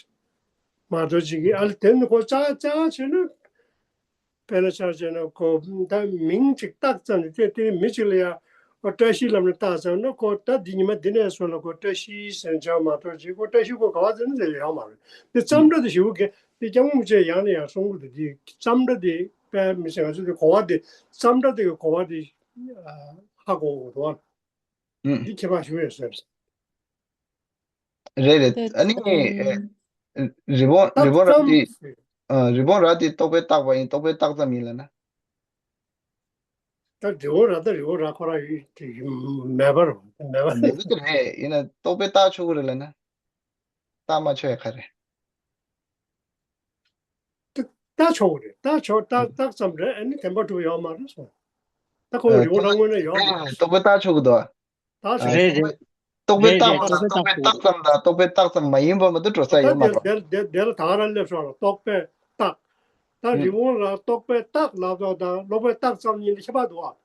མ་གཏོགས་ཅིག་གི་ཨ་ལ་དོན་ཁོ་ཅག་ཅག་བྱས་ན། དཔེར་ན་ཆ་བཞག་ན་ཁོ་ད་མིང་ཅིག་བཏགས་ཙམ་ནས་དེ་དེ་མི་ཅིག་ལ་ཡ་ཨོ་བཀྲ་ཤིས་ལབ་ནས་བཏགས་ཙམ་ན་ཁོ་ད་འདི་ཉི་མ་འདི་ནས་བཟུང་ལ་ཁོ་བཀྲ་ཤིས་ཟེར་བྱ་མ་གཏོགས་ཅིག་ཁོ་བཀྲ་ཤིས་ཁོ་ག་བ་ཟེར་ན་ཟེར་ཡོད་མ་རེད། དེ་ཙམ་འདྲ་དེ་ཞེ་པོ་གི་དེ་སྐྱབས་མགོན་རིན་པོ་ཆེས་ཡང་ནས་ཡང་གསུང་གི་འདུག་དེ་ཙམ་འདྲ་དེ་དཔེ་མི་སྲིད། ང་ཚོ་དེ་གོ་བ་དེ་ཙམ་འདྲ་དེ་གི་གོ་བ་དེ་ཧ་གོ་དགོས་འདུག་བ། ཨུམ། འདི་ཁྱད་པར་ཞུ་ཡོད་ཟེར། རེད་རེད། ཨ་ནི་ཨེ། རི་བོང་རི་བོང་ར་དེ། ཨ། རི་བོང་ར་དེ་རྟོག་པས་བཏགས་པ་ཡིན། རྟོག་པས་བཏགས་ཙམ་ཡིན་ལབ་ན། ད་རི་བོང་ར་ད་རི་བོང་ར་ཁོ་རང་ཡུལ་དེ་ཡུལ་མེད་པ་རེད། མེད་པ་མེད་པ་དེ་རེད། ཡིན་ན་རྟོག་པས་བཏགས་ཆོག་གི་རེད་ལབ་ན། བཏགས་མ་ཆོག་ཡ་ག་རེད། ད་ད་ཆོག་གི་རེད། ད་ཆོག་ད་ཨུམ། བཏགས་ཙམ་རེད། ཨ་ནི་བདེན་པ་གྲུབ་ཡོད་མ་རེད་སོང་། ད་ཁོ་ཨ། རི་བོང་ར་དངོས་གནས་ཡོད་མ་རེད། རྟོག་པས་བཏགས་ཆོག་གི་འདུག་ཨ། ད་ཆོག་རེད་རེད། རྟོག་པས་རེད་རེད། བཏགས་པ་དང་རྟོག་པས་བཏགས་ཙམ་དང་རྟོག་པས་བཏགས་ཙམ་མ་ཡིན་པ་མ་གཏོགས་འགྲོ་ས་ད་ཡོད་མ་དེ་རེད། དེ་དེ་ལ་ད་ག་རང་སླེབས་སོང་ལ། རྟོག་པས་བཏགས། ད་ཨུམ། རི་བོང་ར་རྟོག་པས་བཏགས་ལབ་དོ་དང་རྟོག་པས་བཏགས་ཙམ་གཉིས་ལ་ཁྱད་པར་འདུག་ཨ།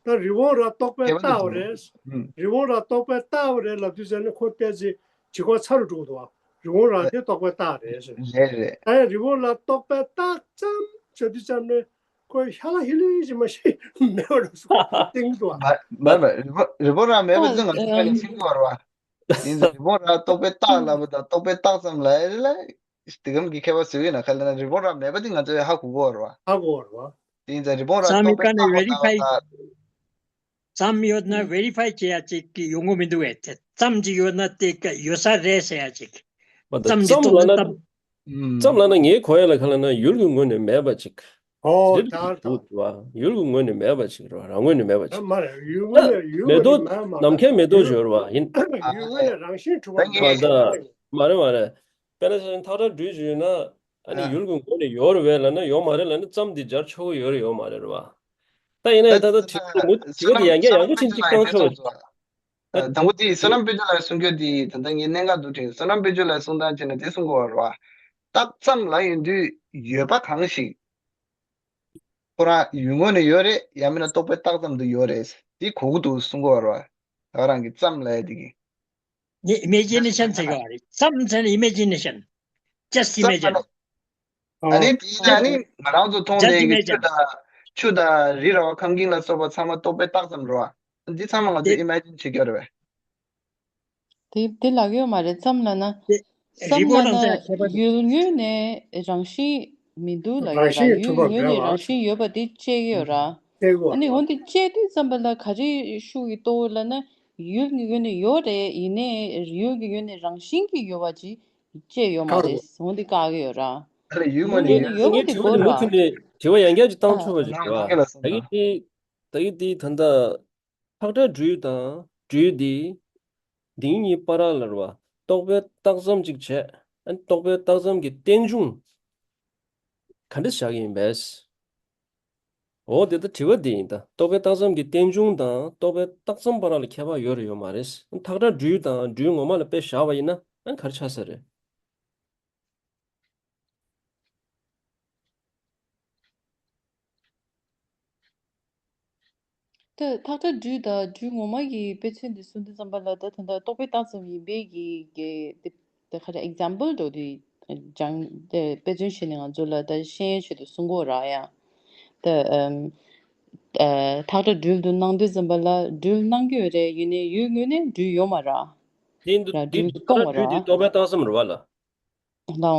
ད་རི་བོང་ར་རྟོག་པས་ཁྱད་པར་འདུག་བཏགས་པ་རེད། ཨུམ། རི་བོང་ར་རྟོག་པས་བཏགས་པ་རེད་ལབ་དུས་ཙམ་ནས་ཁོ་ཏོག་ཙམ་བྱེད་སྒོ་ཚ་རུ་འགྲོ་གི་འདུག་ཨ། རི་བོང་ར་དེ་རྟོག་པས་བཏགས་རེད་ཟེར། རེད་རེད། ད་ཡང་རི་བོང་ར་རྟོག་པས་བཏགས་ཙམ་བྱེད་དུས་ཙམ་ནས་ཁོ་ཤ་ལ་ཧི་ལི་ཞིག་མ་ཤེས་མེད་པ་རུ་སོང་བསྟན་གི་འདུག་ཨ། མ་མ་མ་རི་བོང་རི་བོང་ར་མེད་པ་ཙམ་ང་ཚོ་ཨ་ནི་ཤེས་ཀྱི་ཡོད་རེད་བ། ཡིན་ཙང་རི་བོང་ར་རྟོག་པས་བཏགས་ལབ་པ་དང་རྟོག་པས་བཏགས་ཙམ་ལབ་ཡ་ལ་དེ་གམ་གྱི་ཁྱད་པར་བཟོས་ཡོད་ན། ག་ལབ་ན་རི་བོང་ར་མེད་པ་དེ་ང་ཚོས་ཧ་གོ་གི་ཡོད་རེད་བ། ཧ་གོ་གི་ཡོད་རེད་བ། དེ་ཡིན་ཙང་རི་བོང་ར་ཙམ་རྟོག་པས་ག་ནས་བཏགས་པ་ཝེ་རི་ཕའི་ལབ་པ་དང་། ཙམ་ཡོད་ན་ཝེ་རི་ཕའི་བྱེད་ཡ་ཅིག་གི་ཡོང་གི་མི་འདུག་བས། དེ་ཙམ་ཅིག་ཡོད་ན་དེ་ག་ཡོད་ས་རེད་ཟེར་ཡ་ཅིག་མ་གཏོགས་ཙམ་ཅིག་ཙམ་ལབ་ན་རྟོགས་ན་ཙམ། ཨུམ། ཙམ་ལབ་ན་ངའི་གོ་ཡ་ལ་ག་ལབ་ན་ཡུལ་གྱི་ངོས་ནས་མེད་པ་ཅིག་ཨོ། དེ་ད་ད། འདུག་བ། ཡུལ་གྱི་ངོས་ནས་མེད་པ་ཅིག་རེད་བ། རང་ངོས་ནས་མེད་པ་ཅིག་མ་རེད། ཡུལ་ངོས་ནས་ཡུལ་མེ་ངོས་ནས་ཏོག་མེད་མ་ནམ་མཁའི་མེ་ཏོག་ཅིག་ཡོད་རེད་བ། ཡིན། ཡུལ་ངོས་ནས་རང་བཞིན་གྲུབ་པ་བ་ད། མ་རེད་མ་རེད། དཔེར་ན་ཆ་བཞག་ན་ཐག་ཁྲ་སྦྲུལ་ཅིག་ཡོད་ན། ཨ་ནི་ཡུལ་གྱི་ངོས་ནས་ཡོད་རེད་བས་ལབ་ན་ཡོད་མ་རེད་ལབ་ན་ཙམ་འདི་སྦྱར་ཆོག་གི་ཡོད་རེད་ཡོད་མ་རེད་རེད་བ། ད་ཡིན་ན་ཡང་ད་ལྟ་དྲི་བ་དེ་མུ་དྲི་བ་དེ་ཡང་བསྐྱར་ཡང་བསྐྱར་ཅིག་བཏང་ཆོག་གི། ད་དང་པོ་དེ་བསོད་ནམས་དཔལ་འབྱོར་ལགས་གསུང་རྒྱུ་དེ་ད་ལྟ་ངས་གནད་འགག་འདུག་དྲན། བསོད་ནམས་དཔལ་འབྱོར་ལགས་གསུང་སྟངས་བྱས་ན་དེ་གསུང་གི་ཡོད་རེད་བ། རྟགས་ཙམ་ལབ་ཡོང་དུས་ཡོད་པ་གང་ཞིག་ཁོ་རང་ཡུལ་ངོས་ནས་ཡོད་རེད། ཡང་མིན་ན་རྟོག་པའི་རྟགས་ཙམ་དུ་ཡོད་རེད། དེ་གོ་གི་འདུག་གསུང་གི་ཡོད་རེད་བ། ད་ག་རང་གི་ཙམ་ལབ་ཡ་དེ་གི། ནི་ཨི་མེ་ཇི་ནེ་ཤན་ཟེར་གི་ཡོད་རེད། ཙམ་ཟེར་ན་ཨི་མེ་ཇི་ནེ་ཤན། just imagine། ཨ་ནི་དེ་ཡིན་ན་ནི་ང་རང་ཚོ་མཐོང་ལྡན་གྱི་ཆུ་དང་ཆུ་དང་རི་ར་བ་ཁམས་ཀྱིན་ལ་སོགས་པ་ཚང་མ་རྟོག་པའི་རྟགས་ཙམ་རེད་བ། འདི་ཚང་མ་ང་ཚོས་ཨི་མེ་ཇིན་བྱེད་ཀྱི་ཡོད་རེད་པས། དེ་དེ་ལབ་ཀྱི་ཡོད་མ་རེད། ཙམ་ལབ་ན། དེ་རི་ཙམ་བོ་ལབ་ནང་ཚན་ཁྱད་པར་ན་ཡུལ་ངོས་ནས་རང་བཞིན་མི་འདུག་ལབ་ཡོད་ར། རང་བཞིན་གྱིས་གྲུབ་པ་ཡུལ་ངོས་ནས་རང་མེད་པ། བཞིན་ཡོད་པ་དེ་དཔྱད་ཀྱི་ཡོད་ར། དེ་གོ་ཨ་ནི་འོན་ཏེ་དཔྱད་དུས་ཙམ་པ་ལ་ག་རེ་ཤུགས་ཀྱིས་གཏོགས་ལབ་ན། ཡུལ་གྱི་ངོས་ནས་ཡོད་རེད། ཡིན་ནའི་ཡུལ་གྱི་ངོས་ནས་རང་བཞིན་གྱིས་ཡོད་པ་ཅིག་དཔྱད་ཡོད་མ་ཁག་རེད། འོན་ཏེ་བཀག་གི་ཡོད་ར། ཨ་ལས་ཡུལ་ཡུལ་ངོས་ནས་ངོས་ནས་ཡོད། ཡོད་པ་ངའི་དེ་དྲི་བ་གོ་དེ་མུ་ར། མཐུད་ནས་དྲི་བ་ཡང་བསྐྱར་ཅིག་བཏང་ཆོག་པ་ཞིག་རེད་བ། ནང་ལ་སོང་ད་གི་ན། དེ་ད་གི་དེ་ད་ལྟ་ཐག་ཁྲ་སྦྲུལ་དང་སྦྲུལ་དེ་འདི་གཉིས་བར་ལ་རེད་བ། རྟོག་པའི་རྟགས་ཙམ་ཅིག་བྱས། ཨ་ནི་རྟོག་པའི་རྟགས་ཙམ་གྱི་རྟེན་འབྱུང་ག་འདྲ་བཞག་གི་ཡིན་པས། འོ་དེ་ད་དྲི་བ་འདི་ཡིན་ད། རྟོག་པའི་རྟགས་ཙམ་གྱི་རྟེན་འབྱུང་དང་རྟོག་པའི་རྟགས་ཙམ་བར་ལ་ཁྱད་པར་ཡོད་རེད་ཡོད་མ་རེད། ཐག་ཁྲ་སྦྲུལ་དང་སྦྲུལ་ངོ་མ་ལ་དཔེ་བཞག་པ་ཡིན་ན་ཨ་ནི་ག་རེ་ཆགས་ས་རེད། ད་ཐག་ཁྲ་སྦྲུལ་དང་སྦྲུལ་ངོ་མ་གི་དཔེ་མཚོན་དེ་གསུང་དུས་ཙམ་པ་ལ་ད་ད་ལྟ་རྟོག་པའི་རྟགས་ཙམ་ཡིན་པའི་གི་གི་དེ་དེ་ག་རེ་ཨེག་ཛམ་པལ་འདྲ་བོ་དེ་སྦྱང་དེ་དཔེ་མཚོན་བྱས་ནས་ང་ཚོ་ལ་ད་ཤེས་ཡོན་ཆེད་དུ་གསུང་གི་ཡོད་ར་ཡ། ད་ཨམ་ཨ་ཐག་ཁྲ་སྦྲུལ་དུ་སྣང་དུས་ཙམ་པ་ལ་སྦྲུལ་སྣང་གི་ཡོད་རེད། ཡིན་ནའི་ཡུལ་ངོས་ནས་སྦྲུལ་ཡོད་མ་ར། དེ་འདུག་ར་དེ་སྦྲུལ་འདུག་ཐག་སྟོང་ཁྲ་བ་ར། སྦྲུལ་དེ་རྟོག་པའི་རྟགས་ཙམ་རེད་བ་ལ། ལའོ།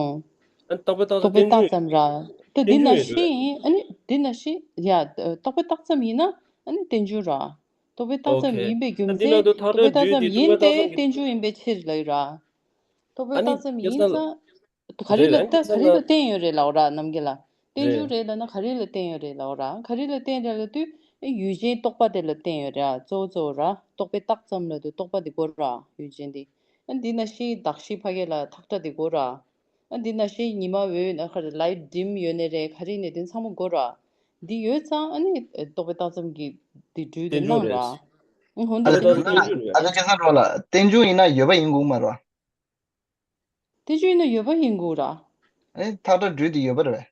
ཨ་རྟོག་པའི་རྟགས་ཙམ་རྟོག་པའི་རྟེན་འབྱུང་རྟགས་ཙམ་ར། ད་འདི་རྟེན་འབྱུང་ནང་ཡིན་རེད། བཞིན་ཨ་ནི་འདི་ནང་བཞིན་ཡ་རྟོག་པའི་རྟགས་ཙམ་ཡིན་ན་ཨ་ནི་རྟེན་འབྱུང་ར། རྟོག་པའི་རྟགས་ཙམ་ཡིན་པའི་རྒྱུ་མཚན་རྟོག་པའི་རྟགས་ཙམ་ཡིན་ཏེ་རྟེན་འབྱུང་ཡིན་པའི་ཕྱིར་ལབ་ཡོད་ར། རྟོག་པའི་རྟགས་ཙམ་ཡིན་ཙང་། ག་རེ་ལ་ད་ག་རེ་ལ་བརྟེན་ཡོད་རེད་ལབ་ར་ནམ་རྒྱུན་ལ། རྟེན་འབྱུང་རེད་ལབ་ན་ག་རེ་ལ་བརྟེན་ཡོད་རེད་ལབ་ར། ག་རེ་ལ་བརྟེན་རེད་ལབ་དུས་ཡུལ་ཅན་རྟོག་པ་དེ་ལ་བརྟེན་ཡོད་རེད། གཙོ་བོ་གཙོ་བོ་ར་རྟོག་པའི་རྟགས་ཙམ་ལབ་དུས་རྟོག་པ་དེ་གོ་ར་ཡུལ་ཅན་དེ། ཨ་འདི་ན་ཤི་དག་ཤི་ཕ་གི་ལ་ཐག་ཁྲ་དེ་གོ་ར། ཨ་འདི་ན་ཤི་ཉི་མ་འོད་ན་ཁ་རེ་ལའི་ཌིམ་ཡོད་ནི་རེད། ག་རེ་ནས་དེ་ཚང་མ་གོ་ར། འདི་ཡོད་ཙང་ཨ་ནི་རྟོག་པའི་རྟགས་ཙམ་གྱི་དེ་སྦྲུལ་དེ་སྣང་ར། ཨ་འོན་ཏེ་ཨ་ལས་ད་ལྟ་ཨ་ལས་ཁ་སང་འགྲོ་ལ་རྟེན་འབྱུང་ཡིན་ན་ཡོད་པ་ཡིན་དགོས་མ་རེད། རྟེན་འབྱུང་ཡིན་ན་ཡོད་པ་ཡིན་དགོས་ར། ཨ་ནི་ཐག་ཁྲ་སྦྲུལ་དེ་ཡོད་པ་རེད།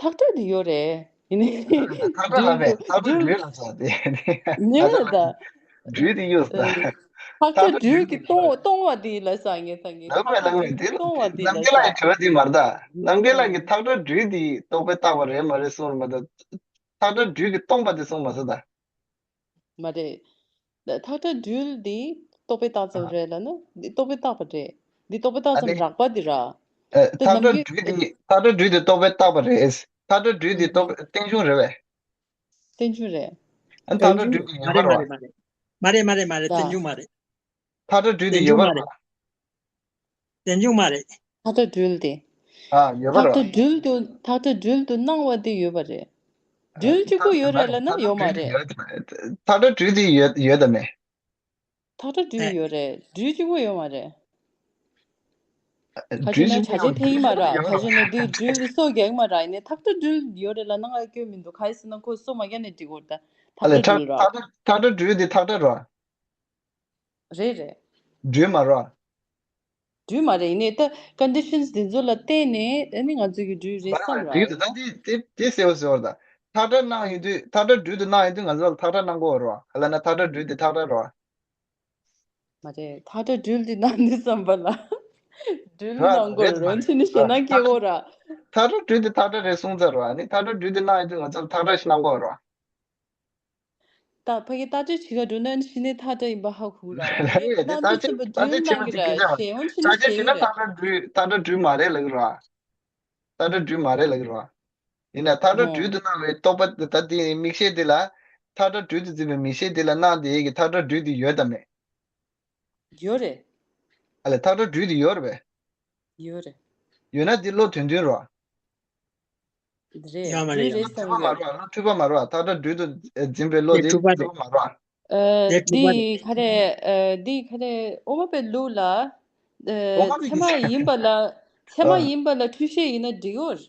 ཐག་ཁྲ་དེ་ཡོད་རེད། ཡིན་ནའི་ཐག་ཁྲ་ལ་མེད། ཐག་ཁྲ་སྦྲུལ་ལ་ཟ་དེ་ནི་ད་ལྟ་ལ་སྦྲུལ་དེ་ཡོད་ས། ཐག་ཁྲ་སྦྲུལ་གྱི་སྟོང་སྟོང་བ་དེ་ལ་ཟ་ངེས་ད་ངེས། ལགས་མེད་ལགས་མེད། དེ་སྟོང་བ་དེ་ལ་རྣམ་རྒྱལ་ལགས་ཀྱི་དྲི་བ་དེ་མ་རེད་ད། རྣམ་རྒྱལ་ལགས་ཀྱིས་ཐག་ཁྲ་སྦྲུལ་དེ་རྟོག་པས་བཏགས་པ་རེད་མ་རེད་གསུངས་མ་ད། ཐག་ཁྲ་སྦྲུལ་གྱི་སྟོང་པ་དེ་གསུངས་མ་ཟ་ད། མ་རེད། ཐག་ཁྲ་སྦྲུལ་འདི་རྟོག་པས་བཏགས་ཙམ་རེད་ལབ་ན་འདི་རྟོག་པས་བཏགས་པ་རེད། འདི་རྟོག་པས་བཏགས་ཨ་ཙམ་ནི་རགས་པ་འདི་ར། ཨེ་ད་ཐག་ཁྲ་ནམ་རྒྱུན་སྦྲུལ་འདི་ཐག་ཁྲ་སྦྲུལ་འདི་རྟོག་པས་བཏགས་པ་རེད། ཐག་ཁྲ་སྦྲུལ་འདི་རྟོག་པས་རྟེན་འབྱུང་རེད་པས། རྟེན་འབྱུང་རེད། ཨ་ནི་ཐག་ཁྲ་སྦྲུལ་འདི་ཡོད་མ་རེད་མ་རེད་མ་རེད། མ་རེད་མ་རེད་མ་རེད། རྟེན་འབྱུང་མ་རེད། ཐག་ཁྲ་སྦྲུལ་འདི་ཡོད་པ་རེད་པ། རྟེན་འབྱུང་མ་རེད། ཐག་ཁྲ་སྦྲུལ་དེ། ཨ་ཡོད་པ་ཐག་རེད་ཁྲ་པ། སྦྲུལ་དུ་ཐག་ཁྲ་སྦྲུལ་དུ་སྣང་བ་དེ་ཡོད་པ་རེད། སྦྲུལ་གཅིག་པོ་ཡོད་རེད་ལབ་ན་ཡོད་མ་རེད། ཐག་ཁྲ་སྦྲུལ་དེ་ཡོད་ཡོད་དམ་མེད། ཐག་ཁྲ་སྦྲུལ་ཡོད་རེད། སྦྲུལ་གཅིག་པོ་ཡོད་མ་རེད། ཁ་ཅིག་ན་བྱ་བྱེད་འཐེན་གྱི་མ་རེད། ཁ་ཅིག་ན་དེ་སྦྲུལ་དེ་སོ་རྒྱག་གི་མ་རེད། ཡིན་ནའི་ཐག་ཁྲ་སྦྲུལ་ཡོད་རེད་ལབ་ན་ང་སྐྱོན་མི་འདུག་ག་རེ་ཟེར་ན་ཁོ་སོ་མ་རྒྱག་ནས་འགྲིག་གི་རེད། ད་ཐག་ཁྲ་སྦྲུལ་ར། ཐག་ཁྲ་སྦྲུལ་དེ་ཐག་ཁྲ་ར། རེད་རེད། སྦྲུལ་མ་རེད། སྦྲུལ་མ་རེད། ཡིན་ནའི་ད་ཀོན་ཌི་ཤན་སི་འདི་ཚོ་ལ་བརྟེན་ནས་ཨ་ནི་ང་ཚོ་གི་སྦྲུལ་རེད་བསམ་ར། སྦྲུལ་དེ་ད་དེ་དེ་དེ་གསལ་པོ་གསལ་པོ་རེད་ད། ཐག་ཁྲ་སྣང་ཡོང་དུས་ཐག་ཁྲ་སྦྲུལ་དུ་སྣང་ཡོང་དུས་ང་ཚོ་ལ་ཐག་ཁྲ་སྣང་གི་ཡོད་རེད་བ། ག་ལབ་ན་ཐག་ཁྲ་སྦྲུལ་དེ་ཐག་ཁྲ་རེད་བ། མ་རེད། ཐག་ཁྲ་སྦྲུལ་དེ་སྣང་དུས་ཙམ་པ་ལ་སྦྲུལ་ར་སྣང་གི་ཡོད་རེད་བ། འོན་ཏེ་ནི་ཞེད་སྣང་སྐྱེ་གི་ར། ཐག་ཁྲ་སྦྲུལ་དེ་ཐག་ཁྲ་རེད་གསུངས་ཚར་བ། ཨ་ནི་ཐག་ཁྲ་སྦྲུལ་དེ་སྣང་ཡོང་དུས་ང་ཚོ་ལ་ཐག་ཁྲ་ཞིག་སྣང་གི་ཡོད་རེད་བ། ད་ཕ་གི་བརྟག་དཔྱད་བྱེད་ག་འགྲོ་ན་གཞི་ནས་ཐག་ཁྲ་ཡིན་པ་ཧ་གོ་ར། རེད་རེད། དེ་བརྟག་དཔྱད་བརྟག་དཔྱད་ཆེན་པོ་དེ་སྐད་ཆ་རེད་ཞེས་འོན་ཏེ་ནི་བརྟག་དཔྱད་བྱེད་ན་ཐག་ཁྲ་སྦྲུལ་ཐག་ཁྲ་སྦྲུལ་མ་རེད་ལབ་ཀྱི་རེད་བ། ཐག་ཁྲ་སྦྲུལ་མ་རེད་ལབ་ཀྱི་རེད་བ། ཡིན་ན་ཐག་ཁྲ་སྦྲུལ་དུ་སྣང་བའི་རྟོག་པ་དེ་ད་དེ་མིག་ཤེས་དེ་ལ་ཐག་ཁྲ་སྦྲུལ་དུ་འཛིན་པའི་མིག་ཤེས་དེ་ལ་སྣང་དེ་གི་ཐག་ཁྲ་སྦྲུལ་དེ་ཡོད་དམ་མེད། ཡོད་རེད། ཨ་ལས་ཐག་ཁྲ་སྦྲུལ་དེ་ཡོད་རེད་པས། ཡོད་རེད། ཡོད་ན་དེ་བློ་དོན་མཐུན་རེད་བ། རེད། ཡོད་མ་རེད། སྦྲུལ་རེད་བསམ་གྱི་ཡོད། འཁྲུལ་པ་མ་རེད་བ། ཐག་ཁྲ་སྦྲུལ་དུ་འཛིན་པའི་བློ་དེ་འཁྲུལ་པ་མ་རེད་བ། ཨ། དེ་འཁྲུལ་པ་རེད། འདི་ག་རེ། ཨ། འདི་ག་རེ། དབུ་མ་པའི་ལུགས་ལ། ཨ། ཚད་མ་ཡིན་པ་ལ། ཚད་མ་ཡིན་པ་ལ་འཁྲུལ་ཤེས་ཡིན་ན་འགྲིག་ཡོད།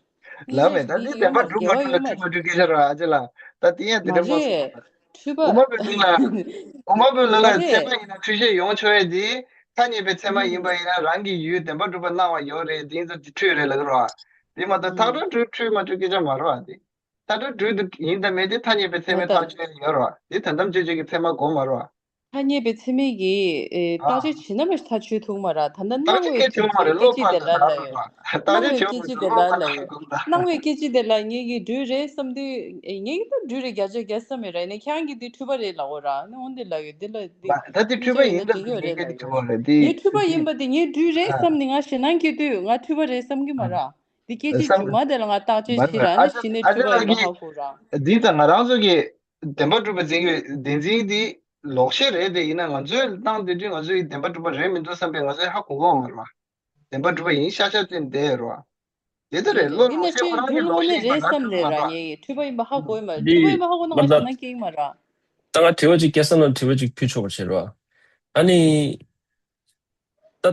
ལབ་མེད། ད་འདི་བདེན་པ་སྒྲུབ་མ་ཐུབ་ལ་འཁྲུལ་པ་འཁྲུལ་སྐད་ཆ་རེད་ཨ་ཅེ་ལགས། ད་དེ་ཡང་དེ་འདྲ་མ་རེད། འཁྲུལ་པ། དབུ་མ་པའི་ལུགས་ལ། དབུ་མ་པའི་ལུགས་ལ་ཚད་མ་ཡིན་ན་འཁྲུལ་ཤེས་ཡོང་ཆོག་ཡས་དེ། ཐ་སྙད་པའི་ཚད་མ་ཡིན་པ་ཡིན་ན་རང་གི་ཡུལ་བདེན་པ་སྒྲུབ་པར་སྣང་བ་ཡོད་རེད། དེ་ཡིན་ཙང་དེ་འཁྲུལ་རེད་ལབ་ཀྱི་རེད་བ། དེ་མ་གཏོགས་ཐག་ཁྲ་སྦྲུལ་འཁྲུལ་མ་འཁྲུལ་སྐད་ཆ་མ་རེད་བ་དེ། ཐག་ཁྲ་སྦྲུལ་དུ་ཡིན་དང་མེད་དེ་ཐ་སྙད་པའི་ཚད་མས་ཐག་གཅོད་ཡོད་རེད་བ། དེ་དོན་དམ་དཔྱོད་བྱེད་ཀྱི་ཚད་མ་དགོས་མ་རེད་བ། ཐ་སྙད་པའི་ཚད་མས་ཀྱིས། ཨེ། བརྟག་དཔྱད་བྱེད་ན་མ་ཐག་ཆོད་ཐུག་མ་རེད། ད་ལྟ་སྣང་བའི་སྐད་ཆ་དེ་ལ་ལབ་ཡོད། སྣང་བའི་སྐད་ཆ་དེ་ལ་ལབ་ཡོད། སྣང་བའི་སྐད་ཆ་དེ་ལ་ངེད་ཀྱིས་སྦྲུལ་རེད་བསམ་དུས་ངེད་ཀྱིས་ད་སྦྲུལ་རེད་བརྒྱ་ཆ་བརྒྱ་བསམ་ཡོད་རེད། ནས་ཁྱེད་རང་གིས་དེ་འཁྲུལ་པ་རེད་ལབ་འོ་ར། ནས་འོན་ཏེ་ལབ་ཡོད། དེ་ལ་དེ་མ་ད་དེ་འཁྲུལ་པ་ཡིན་ན་འགྲིག་ཡོད་རེད་ལབ་ཡོད། ངས་འཁྲུལ་པ་ཡིན་པ་དེ་ངས་སྦྲུལ་རེད་བསམ་ནས་ང་ཞེད་སྣང་སྐྱེ་དུས་ང་འཁྲུལ་པ་རེད་བསམ་གྱི་མ་རེད། དེ་སྐད་ཆའི་བསམ་མཇུག་མ་དེ་ལ་ང་བརྟག་དཔྱད་བྱེད་ར་ནས་གཞི་ནས་འཁྲུལ་པ་ཡིན་པ་ཧ་གོ་ར། འདི་ད་ང་རང་ཚོ་གི་བདེན་པ་སྒྲུབ་པ་འཛིན་གྱི་བདེན་འཛིན་འདི་ལོག་ཤེས་རེད། དེ་ཡིན་ན་ང་ཚོའི་སྟངས་དེ་དུས་ང་ཚོའི་བདེན་པ་སྒྲུབ་པ་རེད་མི་འདུག་བསམ་པའི་ང་ཚོའི་ཧ་གོ་གི་ཡོད་མ་རེད་བ། བདེན་པ་སྒྲུབ་པ་ཡིན་ཤག་ཤག་བརྩིས་བསྡད་ཡོད་རེད་བ། དེ་ལྟར་རེད། བློ་ལོག་ཤེས་ཁོ་རང་གི་ལོག་ཤེས་ཡིན་པ་ང་ཚོས་མ་རེད། ངས་འཁྲུལ་པ་ཡིན་པ་ཧ་གོ་ཡོད་མ་རེད། འཁྲུལ་པ་ཡིན་པ་ཧ་གོ་ན་ང་ཞེད་སྣང་སྐྱེ་གི་མ་རེད། ད་ང་དྲི་བ་གཅིག་སྐལ་བཟང་ལ་དྲི་བ་གཅིག་ཕུལ་ཆོག་པ་བྱེད་རོགས། ཨ་ནི། ད་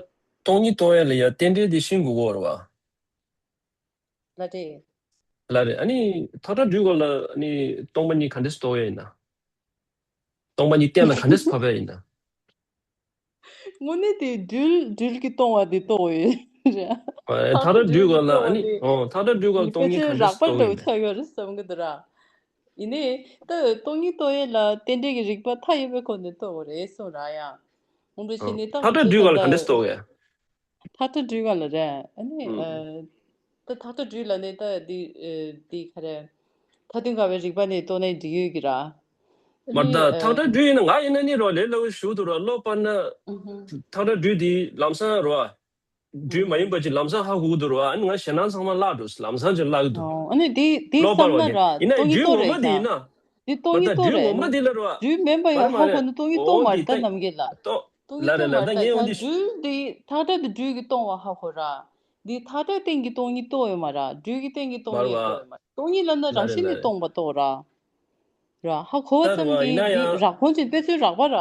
སྟོང་ཉིད་རྟོགས་ཡ་ལ་ཡ་རྟེན་འབྲེལ་འདི་ཤེས་དགོས་ཀྱི་ཡོད་རེད་བ། ལགས་རེད། ལགས་རེད། ཨ་ནི་ཐག་ཁྲ་སྦྲུལ་སྐོར་ལ་ཨ་ནི་སྟོང་པ་ཉིད་ག་འདྲས་རྟོགས་ཡ་ཡིན་ན། སྟོང་པ་ཉིད་གཏན་ལ་ག་འདྲས་ཕབ་ཡ་ཡིན་ན། དངོས་གནས་དེ་སྦྲུལ་སྦྲུལ་གྱི་སྟོང་པ་དེ་རྟོགས་ཡོད་རེད། ཨ། ཐག་ཁྲ་སྦྲུལ་སྐོར་ལ་ཨ་ནི། ཨོ། ཐག་ཁྲ་སྦྲུལ་སྐོར་ལ་སྟོང་ཉིད་ག་འདྲས་རྟོགས་ཡ་ཡིན་ན། ཆགས་ཡོད་རེད་བསམ་གི་འདུག་ར། ཡིན་ནའི་ད་སྟོང་ཉིད་རྟོགས་ཡས་ལ་རྟེན་འབྲེལ་གྱི་རིགས་པ་མཐའ་ཡས་པའི་སྒོ་ནས་རྟོགས་དགོས་རེད་གསུངས་ར་ཡ། འོན་ཏེ་བྱས་ནས་ད་ཐག་ཁྲ་སྦྲུལ་སྐོར་ལ་ག་འདྲས་རྟོགས་ཡ། ཐག་ཁྲ་སྦྲུལ་སྐོར་ལ་རེད། ཨ་ནི་ཨ། ད་ཐག་ཁྲ་སྦྲུལ་ལ་ནི་ད་འདི་ཨ། འདི་ག་རེ། མཐའ་དོན་འགལ་བའི་རིགས་པ་ནི་རྟོགས་ནའི་འགྲིག་ཡོད་ཀྱི་ར། ཨ་མ་ནི་ད་ཨ། ཐག་ཁྲ་སྦྲུལ་ཡིན་ན་ང་ཡིན་ན་ནི་རོ་ལས་སླ་བོ་ཞུ་འདུག་ར། བློ་སྤར་ན། ཨུ་ཧུ། ཐག་ཁྲ་སྦྲུལ་འདི་ལམ་སང་རོ། སྦྲུལ་མ་ཡིན་པ་ཅིག་ལམ་སང་ཧ་གོ་གི་འདུག་ར། ཨ་ནི་ང་ཞེད་སྣང་ཚང་མ་བརླག་འགྲོ། ལམ་སང་ཅིག་བརླག་གི་འདུག་ཨོ། ཨ་ནི་དེ་དེ་བསམ་ན་ར་ཡིན་ན་སྟོང་ཉིད་རྟོགས་རེད་ད། དེ་སྟོང་ཉིད་རྟོགས་རེད། སྦྲུལ་ངོ་མ་དེ་ཡིན་ན། སྦྲུལ་མིན་པ་ཡང་ཧ་གོ་ན་སྟོང་ཉིད་རྟོགས་མ་རེད་ད་རྣམ་རྒྱལ་ལགས། སྟོང་ཉིད་རྟོགས་མ་རེད་ད། ཡང་སྦྲུལ་དེ་ཐག་ཁྲ་དེ་སྦྲུལ་གྱི་སྟོང་བ་ཧ་གོ་ར། དེ་ཐག་ཁྲ་སྟེང་གི་སྟོང་ཉིད་རྟོགས་ཡོད་མ་ར། སྦྲུལ་གྱི་སྟེང་གི་སྟོང་ཉིད་རྟོགས་ཡོད་མ་ར། སྟོང་ཉིད་ལབ་ན་རང་བཞིན་ནས་སྟོང་པ་རྟོགས་ར། ར་ཧ་གོ་བ་ཙམ་གྱིས་དེ་རགས་ཕུང་ཅན་དཔེ་མཚོན་རགས་པ་ར།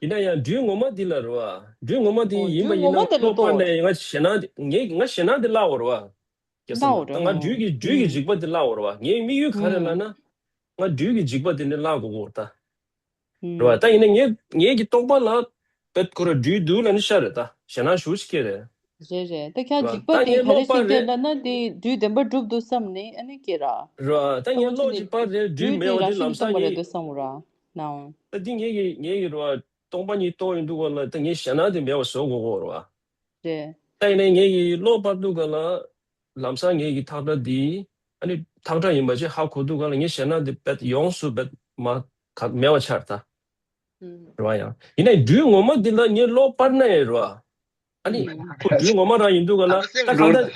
ཡིན་ན་ཡང་སྦྲུལ་ངོ་མ་འདི་ལ་རེད་བ། སྦྲུལ་ངོ་མ་འདི་ཡིན་པ་ཡིན་ན་ངས་བློ་སྤར་ནས་ང་ཞེད་སྣང་ངས་ང་ཞེད་སྣང་འདི་བརླག་འོར་བ། ཀྱེ་སམ་ད་ང་སྦྲུལ་གྱི་སྦྲུལ་གྱི་འཇིགས་པ་འདི་བརླག་འོར་བ། ངའི་དམིགས་ཡུལ་ག་རེ་ལབ་ན། ང་སྦྲུལ་གྱི་འཇིགས་པ་འདི་ནི་བརླག་དགོས་འོར་ད། རེད་བ། ད་ཡིན་ན་ངས་ངས་ཀྱི་རྟོག་པ་ལ་བེད་ཁོ་ར་སྦྲུལ་འདུག་ལབ་ནི་ཤ་རེད་ད། ཞེད་སྣང་ཞུ་ཞིག་སྐྱེ་རེད། རེད་རེད། ད་ཁྱང་འཇིགས་པ་འདི་ག་རེ་ཤིག་སྐྱེ་ལབ་ན་འདི་སྦྲུལ་བདེན་པར་གྲུབ་འདུག་བསམ་ནས་ཨ་ནི་སྐྱེ་ར། རེད་བ། ད་ངས་བློ་གཅིག་སྤར་རེད། སྦྲུལ་མེད་པ་འདི་ལམ་སང་ངས། སྟོང་པ་རེད་འདུག་བསམ་ར། ནའང་། ད་འདི་ངས་ཀྱི་ངས་ཀྱི་རེད་བ། སྟོང་པ་ཉིད་རྟོགས་ཡོང་དུས་སྐོར་ལ་ད་ངས་ཞེད་སྣང་དེ་མེད་པ་བཟོ་དགོས་ཀྱི་རེད་བ། རེད། ད་ཡིན་ནའི་ངས་ཀྱི་བློ་སྤར་དུས་སྐབས་ལ་ལམ་སང་ངས་ཀྱི་ཐག་ཁྲ་འདི་ཨ་ནི་ཐག་ཁྲ་ཡིན་པ་ཅིག་ཧ་གོ་དུས་སྐབས་ལ་ངས་ཞེད་སྣང་དེ་རྦད་ཡོངས་སུ་རྦད་མ་ག་མེད་པ་ཆགས་ད། ཨུམ། རེད་བ། ཡང་ཡིན་ནའི་སྦྲུལ་ངོ་མ་འདི་ལ་ངས་བློ་སྤར་ན་ཡང་རེད་བ། ཨ་ནི་ཁོ་སྦྲུལ་ངོ་མ་རང་ཡིན་དུས་སྐབས་ལ་ད་གང་ལྟར།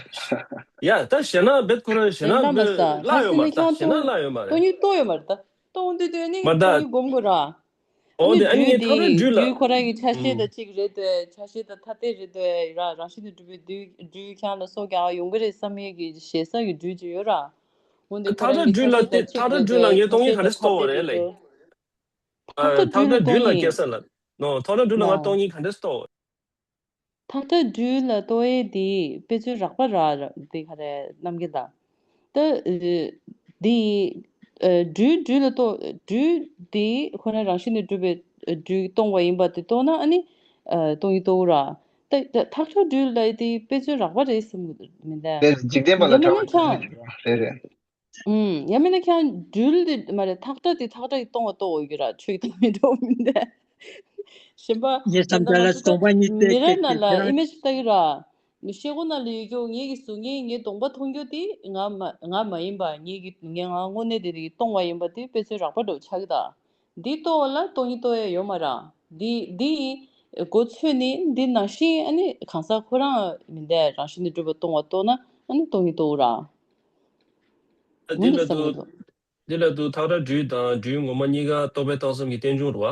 ཡ་ད་ཞེད་སྣང་རྦད་ཁོ་རང་ཞེད་སྣང་རྦད་བརླག་ཡོད་མ་རེད་ད། ཞེད་སྣང་བརླག་ཡོད་མ་རེད་ད། སྟོང་ཉིད་རྟོགས་ཡོད་མ་རེད་ད། སྟོང་དུས་དུས་ནི་མ་རེད་ད། སྟོང་ཉིད་སྒོམ་དགོས་ར། ཨོ་དེ་ཨ་ནི་ངས་ཐག་ཁྲ་སྦྲུལ་ལ། སྦྲུལ་ཁོ་རང་གི་ཆ་ཤས་དང་གཅིག་རེད་དེ་ཆ་ཤས་དང་ཐ་དད་རེད་དེ་ར་རང་བཞིན་དུ་གྲུབ་པའི་སྦྲུལ་སྦྲུལ་ཁྱང་ལ་སོགས་ཀྱང་ཡོང་གི་རེད་བསམ་ཡས་ཀྱི་ཞེ་ས་ཀྱི་སྦྲུལ་ཅིག་ཡོད་ར། འོན་ཏེ་ཐག་ཁྲ་སྦྲུལ་ལ་དེ་ཐག་ཁྲ་སྦྲུལ་ལ་ངས་སྟོང་ཉིད་ག་འདྲས་རྟོགས་པ་རེད་ལེ། ཐག་ཁྲ་སྦྲུལ་ལ་སྐྱེ་ས་ལ། ནོ་ཐག་ཁྲ་སྦྲུལ་ལ་ང་སྟོང་ཉིད་ག་འདྲས་རྟོགས། ཐག་ཁྲ་སྦྲུལ་ལ་རྟོགས་ཡས་དེ་དཔེ་མཚོན་རགས་པ་ར་ར་དེ་ག་རེ་རྣམ་རྒྱལ་ལགས། ད་དེ་སྦྲུལ་སྦྲུལ་ལ་རྟོགས་སྦྲུལ་དེ་ཁོ་ན་རང་བཞིན་ནས་གྲུབ་པའི་སྦྲུལ་སྟོང་པ་ཡིན་པ་དེ་རྟོགས་ན་ཨ་ནི་སྟོང་ཉིད་རྟོགས་ར། ད་ཐག་ཁྲ་སྦྲུལ་ལ་དེ་དཔེ་མཚོན་རགས་པ་རེད་བསམ་གྱི་མི་འདུག་རེད། འཇིག་རྟེན་པ་ལ་ཡང་མིན་ན་ཁྱང་རེད་རེད། ཨུམ། ཡང་མིན་ན་ཁྱང་སྦྲུལ་དེ་མ་རེད། ཐག་ཁྲ་དེ་ཐག་ཁྲ་ཡི་སྟོང་པ་རྟོགས་འོས་ཀྱི་ར་ཆོས་ཀྱི་མི་འགྲོ་མིན་ཏེ། གཞན་པ་ངའི་བསམ་འཆར་ལ་སྟོང་པ་ཉིད་དེ་མི་རེ་ན་ལ་ཨི་མེ་ཇི་ལྟ་གི་ར། ཤེལ་སྒོ་ནང་ལ་ཡོད་རྒྱུ་ངེད་ཀྱི་གཟུགས་བརྙན་ངའི་གདོང་པ་མཐོང་རྒྱུ་དེ་ང་མ་ང་མ་ཡིན་པ་ངེད་ཀྱི་ངའི་ང་དངོས་གནས་དེ་རིགས་སྟོང་པ་ཡིན་པ་དེ་དཔེ་མཚོན་རགས་པ་འདྲ་བོ་ཆགས་ཀྱི་ད། འདི་རྟོགས་པ་ལ་སྟོང་ཉིད་རྟོགས་ཡ་ཡོད་མ་ར། འདི་འདི་ཡི་སྒོ་ཚུད་ནས་འདི་ནང་བཞིན་ཨ་ནི་གང་ཟག་ཁོ་རང་མི་འདས་རང་བཞིན་དུ་གྲུབ་པ་སྟོང་པ་རྟོགས་ན་ཨ་ནི་སྟོང་ཉིད་རྟོགས་ར། འདི་ལ་དུ་འདི་ལ་དུ་ཐག་ཁྲ་སྦྲུལ་དང་སྦྲུལ་ངོ་མ་གཉིས་ཀ་རྟོག་པས་བཏང་སེམས་ཀྱི་རྟེན་འབྱུང་རུ་བ།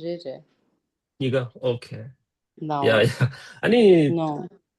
རེད་རེད། གཉིས་ཀ་ཨོ་ཁེ། ཡ་ཡ་ཨ་ནི།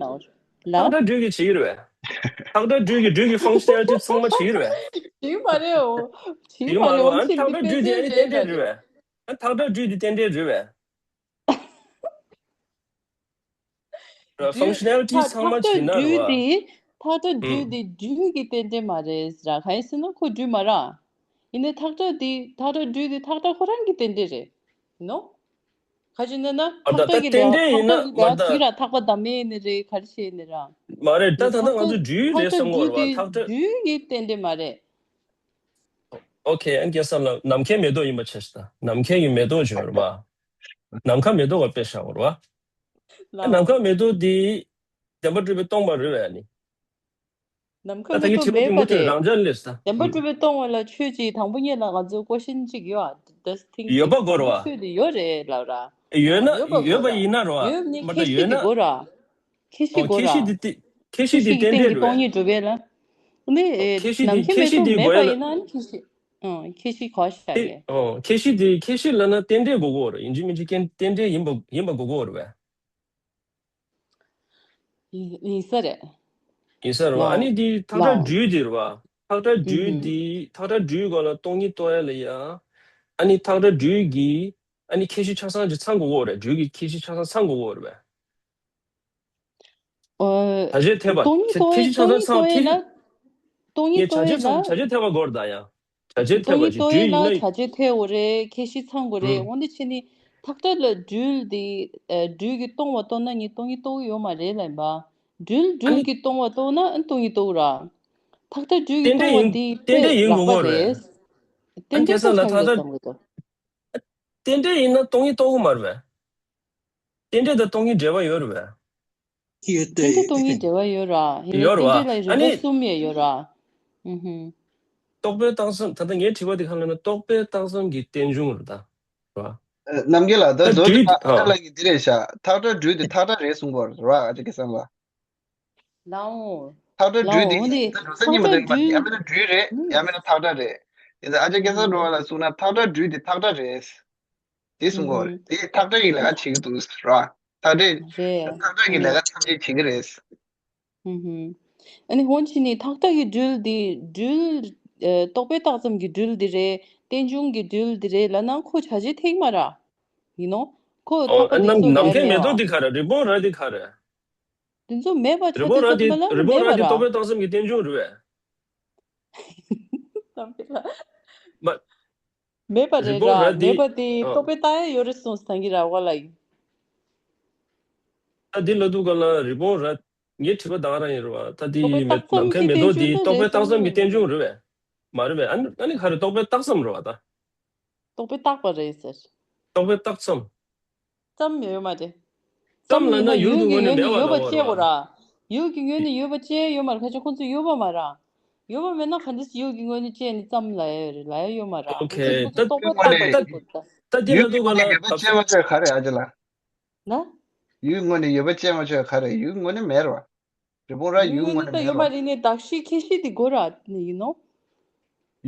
ལ། ཐག་ཁྲ་སྦྲུལ་གྱིས་བྱེད་ཀྱི་རེད་པས། ཐག་ཁྲ་སྦྲུལ་གྱིས་སྦྲུལ་གྱི་ཕང་ཤི་ནལ་ཊི་ཚང་མ་བྱེད་ཀྱི་རེད་པས། བྱེད་ཀྱི་མ་རེད་འོ། བྱེད་ཀྱི་མ་རེད་འོ། ཨ་ནི་ཐག་ཁྲ་སྦྲུལ་དེ་ཨ་ནི་རྟེན་འབྲེལ་རེད་པས། ཨ་ཐག་ཁྲ་སྦྲུལ་དེ་རྟེན་འབྲེལ་རེད་པས། ཕང་ཤི་ནལ་ཊི་ཚང་མ་བྱེད་ན་རེད་པ། ཐག་ཁྲ་སྦྲུལ་དེ་སྦྲུལ་གྱི་རྟེན་འབྲེལ་མ་རེད་ར། གང་ཡིན་ཟེར་ན་ཁོ་སྦྲུལ་མ་རེད། ཡིན་ནའི་ཐག་ཁྲ་དེ་ཐག་ཁྲ་སྦྲུལ་དེ་ཐག་ཁྲ་ཁོ་རང་གི་རྟེན་འབྲེལ་རེད། ཡིན་ནོ། ཁ་ཅིག་ན་ན་ཨ་ད་ཐག་ད་ཁྲ་གི་རྟེན་ལ་འབྲེལ་ཡིན་ན་ཐག་ཁྲ་གི་མ་ལ་ད། གཅིག་ར་ཐག་པ་བསྡམས་ནི་རེད་ག་རེ་བྱས་ནི་ར། མ་རེད་ད། ད་ལྟ་ང་ཚོ་སྦྲུལ་རེད་བསམ་གྱི་ཡོད་རེད་པ། ཐག་ཁྲ་སྦྲུལ་གྱི་རྟེན་འབྲེལ་མ་རེད། ཨོ་ཁེ། ཨ་ནི་སྐལ་བཟང་ལགས་ནམ་མཁའི་མེ་ཏོག་ཡིན་པ་ཆ་བཞག་ད། ནམ་མཁའི་གི་མེ་ཏོག་ཅིག་ཡོད་རེད་པ། ནམ་མཁའ་མེ་ཏོག་ག་དཔེ་བཞག་ཡོད་རེད་པ། ཨ་ནམ་མཁའ་མེ་ཏོག་དེ་བདེན་པ་གྲུབ་པས་སྟོང་པ་རེད་པས་ཨ་ནི། ནམ་མཁའ་ད་ད་མེ་གི་ཏོག་དྲི་བ་དེ་མེད་པ་མུ་མཐུད་རེད། རང་འཇགས་ལས་ད། བདེན་པ་གྲུབ་པས་སྟོང་པ་ལ་ཆོས་ཅིག་དང་པོ་ཉིད་ལ་ང་ཚོ་ཀོ་ཤན་ཅིག་ཡོད་ཨ། Does thing ཡོད་པ་དགོས་རེད་པ། ཆོས་དེ་ཡོད་རེད་ལབ་ར། ཡོད་ན་ཡོད་པ་ཡོད་དགོས་པ་ར། ཡིན་ན་རེད་པ། ཡོད་ནི་མ་ཁྱད་ད་གཞི་ཡོད་དེ་ན། དགོས་ར། ཁྱད་གཞི་ཨོ་དགོས་ཁྱད་གཞི་ར། དེ་དེ་ཁྱད་གཞི་ཁྱད་གཞི་དེ་གི་རྟེན་འབྲེལ་སྟེང་གི་རེད་པས། སྟོང་ཉིད་གྲུབ་པས་ལ། ནི་ཨོ་ཨེ་ཁྱད་གཞི་ནམ་དེ་མཁའི་ཁྱད་མེ་གཞི་ཏོག་དེ་མེད་དགོས་པ་ཡ་ལ། ཡིན་ན་ནི་ཁྱད་གཞི་ཨོ་ཁྱད་གཞི་ག་བཞག་ཨེ་ཡས། ཨོ་ཁྱད་གཞི་དེ་ཁྱད་གཞི་ལབ་ན་རྟེན་འབྲེལ་དགོས་ཀྱི་ཡོད་རེད། ཡིན་གཅིག་མིན་གཅིག་རྐྱེན་རྟེན་འབྲེལ་ཡིན་པ་ཡིན་པ་དགོས་ཀྱི་ཡོད་རེད་པས། ཡིན་ཡིན་ས་རེད། ཡིན་ས་རེད་པ། ཨ་ལའོ་ནི་དེ་ཐག་ཁྲ་ལའོ། སྦྲུལ་དེ་རེད་པ། ཐག་ཁྲ་ཨུ་སྦྲུལ་ཧུམ། དེ་ཐག་ཁྲ་སྦྲུལ་སྒང་ལ་སྟོང་ཉིད་རྟོགས་ཡ་ལ་ཡ། ཨ་ནི་ཐག་ཁྲ་སྦྲུལ་གྱི་ཨ་ནི་ཁྱད་གཞི་ཆ་ཚང་ཅིག་ཚང་དགོས་ཀྱི་ཡོད་རེད། སྦྲུལ་གྱི་ཁྱད་གཞི་ཆ་ཚང་ཚང་དགོས་ཀྱི་ཡོད་རེད་པས། ཨོ། བྱ་བྱེད་ཐེབས་པ། སྟོང་ཉིད་ཁྱད་རྟོགས་ཁྱད་ཡས་གཞི་ཚང་ཚང་ཚང་སྟོང་ཉིད་རྟོགས་ཡས་ལ། ཁྱད་སྟོང་ཉིད་ངས་བྱ་རྟོགས་ཡས་བྱེད་ཚང་ལ། བྱ་བྱེད་ཐེབས་པ་དགོས་རེད་ད་ཡ། བྱ་བྱེད་ཐེབས་སྟོང་ཉིད་པ་ཅིག་རྟོགས་ཡས་ལ་བྱ་བྱེད་ཐེབས་དགོས་རེད། ཁྱད་གཞི་ཚང་དགོས་རེད། ཨུ་འོ་འདི་བྱས་ནི་ཐག་ཁྲ་ལ་སྦྲུལ་དེ་ཨ་སྦྲུལ་གྱིས་སྟོང་པ་རྟོགས་ན་ངས་སྟོང་ཉིད་རྟོགས་ཀྱི་ཡོད་མ་རེད་ལབ་ཡིན་པ། སྦྲུལ་ཨ་སྦྲུལ་ནི་གྱིས་སྟོང་པ་རྟོགས་ན་ཨ་སྟོང་ཉིད་རྟོགས་ར། ཐག་ཁྲ་སྦྲུལ་གྱིས་རྟེན་འབྲེལ་སྟོང་པ་ཡིན་དེ་རྟེན་དཔེ་འབྲེལ་ཡིན་ལག་དགོས་པ་ཀྱི་ཡོད་རེད་པས། རེད། ཨ་རྟེན་ནི་འབྲེལ་སྐལ་བཟང་ལགས་ད་ལྟ་ཚང་གི་བསམ་གི་འདུག་རྟེན་འབྲེལ་ཡིན་ན་སྟོང་ཉིད་རྟོགས་ཀྱི་མ་རེད་པས། རྟེན་འབྲེལ་དང་སྟོང་ཉིད་འབྲེལ་བ་ཡོད་རེད་པས། ཡོད་དེ། རྟེན་འབྲེལ་སྟོང་ཉིད་འབྲེལ་བ་ཡོད་ར། ཡིན་ནའི་ཡོད་རེད་རྟེན་འབྲེལ་ལ་པ། ཨ་རིམ་པ་ནི་གསུམ་ཡས་ཡོད་ར། ཨུ་ཧུམ། རྟོག་པས་བཏང་སྙོམས། ད་ལྟ་ངའི་དྲི་བ་དེ་ག་ལབ་ན་རྟོག་པས་བཏང་སྙོམས་ཀྱི་རྟེན་འབྱུང་རེད་ད། རེད་པ། ཨ་རྣམ་རྒྱལ་ལགས་ད་ད་མདོ་དེ་སྦྲུལ་ཨ་ཨ་ཨ་ལགས་ཀྱིས་འདི་རེད་ཤག་ཐག་ཁྲ་སྦྲུལ་དེ་ཐག་ཁྲ་རེད་གསུངས་པ་རེད་པ། ཨ་ཅག་སྐལ་བཟང་ལགས། ལའོ། ཐག་ཁྲ་སྦྲུལ་དེ་ལའོ་འདི་འགྲོ་ས་ཐག་གཉིས་མ་ཁྲ་འདུག་ཡང་མིན་ན་སྦྲུལ་རེད། ཡང་མིན་ན་ཐག་ཁྲ་རེད། དེ་ཚོ་ཨ་ཅག་སྐལ་བཟང་སྒྲོལ་མ་ལགས་གསུངས་ན་ཐག་ཁྲ་སྦྲུལ་དེ་ཐག་ཁྲ་རེད། དེ་གསུང་གི་ཡོད་རེད། དེ་ཐག་ཁྲ་ཡི་ལས་ཀ་བྱེད་ཀྱི་འདུག་ར། ཐག་ཁྲ་རེད། ཐག་ཁྲ་གི་ལས་ཀ་ཐམས་ཅད་བྱེད་ཀྱི་རེད། ཨ་ནི་ཧོན་ཆི་ནི་ཐག་ཁྲ་གི་སྦྲུལ་འདི་སྦྲུལ། ཨ། རྟོག་པས་བཏགས་ཙམ་གྱི་སྦྲུལ་འདི་རེད། རྟེན་འབྱུང་གི་སྦྲུལ་འདི་རེད་ལབ་ན་ཁོ་བྱ་བྱེད་ཐེག་མ་ར། ཡིན་ནོ། ཁོ་ཨོ། ཐག་པ་འདི་ནམ་ཚོ་ནམ་མཁའི་མེ་ཏོག་འདི་ག་རེ། རི་བོང་ར་འདི་ག་རེ། དེ་ཚོ་མེད་པ་ཆ་རི་བོང་ར་འདི་ཚོ་མ་ལ་རི་བོང་ར་མེད་འདི་པ་ར། རྟོག་པས་བཏགས་ཙམ་གྱི་རྟེན་འབྱུང་རེད་པས། མ། མེད་པ་རེད་ར། རི་བོང་ར་འདི། མེད་པ་དེ་ཨ། རྟོག་པས་བཏགས་ཡ་ཡོད་རེད་གསུངས་སོང་གི་ར་བ་ལ་ཡིན། ད་འདི་ལ་འདུག་ག་ལ་རི་བོང་ར། ངའི་དྲི་བ་ད་ག་རང་ཡིན་རེད་བ། ད་འདི་མེད་ནམ་མཁའི་མེ་ཏོག་འདི་རྟོག་པས་བཏགས་ཙམ་གྱི་རྟེན་འབྱུང་རེད་པས། མ་རེད་པས། ཨ་ནི་ཨ་ནི་ག་རེ་རྟོག་པས་བཏགས་ཙམ་རེད་བ་ད། རྟོག་པས་བཏགས་པ་རེད་ཟེར། རྟོག་པས་བཏགས་ཙམ། ཙམ་ཡོད་མ་རེད། ཙམ་ལབ་ན་ཡུལ་གྱི་ངོས་ནས་མེད་པ་ལབ་པ་རེད་བ། ཡུལ་གྱི་ངོས་ནས་ཡོད་པ་ཅན་ཡོད་མ་རེད། ཁ་ཆེ་ཁོང་ཚོ་ཡོད་པ་མ་རེད། ཡོད་པ་མེད་ན་ག་འདྲས་ཡུལ་གྱི་ངོས་ནས་ཅན་ནི་ཙམ་ལབ་ཡ་རེད། ལབ་ཡ་ཡོད་མ་རེད། ཨོ་ཁེ། ཁོང་ཚོ་ད་རྟོག་པས་བཏགས་པ་ད་ཟེར་དགོས་ད། ད་འདི་ལ་འདུག་ག་ལ་ཡོད་པ་ཅན་མ་ཆོས་ག་རེད་ཨ་ཅེ་ལ། ན། ཡུལ་ངོས་ནས་ཡོད་པ་ཅན་མ་ཆོས་ག་རེད། ཡུལ་ངོས་ནས་མེད་རེད་བ། རི་བོང་ར་ཡུལ་ངོས་ནས་ད་མེད་ཡོད་རེད་མ་བ། རེད་ནས་གདགས་གཞི་ཁྱད་གཞི་དེ་དགོས་ར་ནི་ཡིན་ནོ།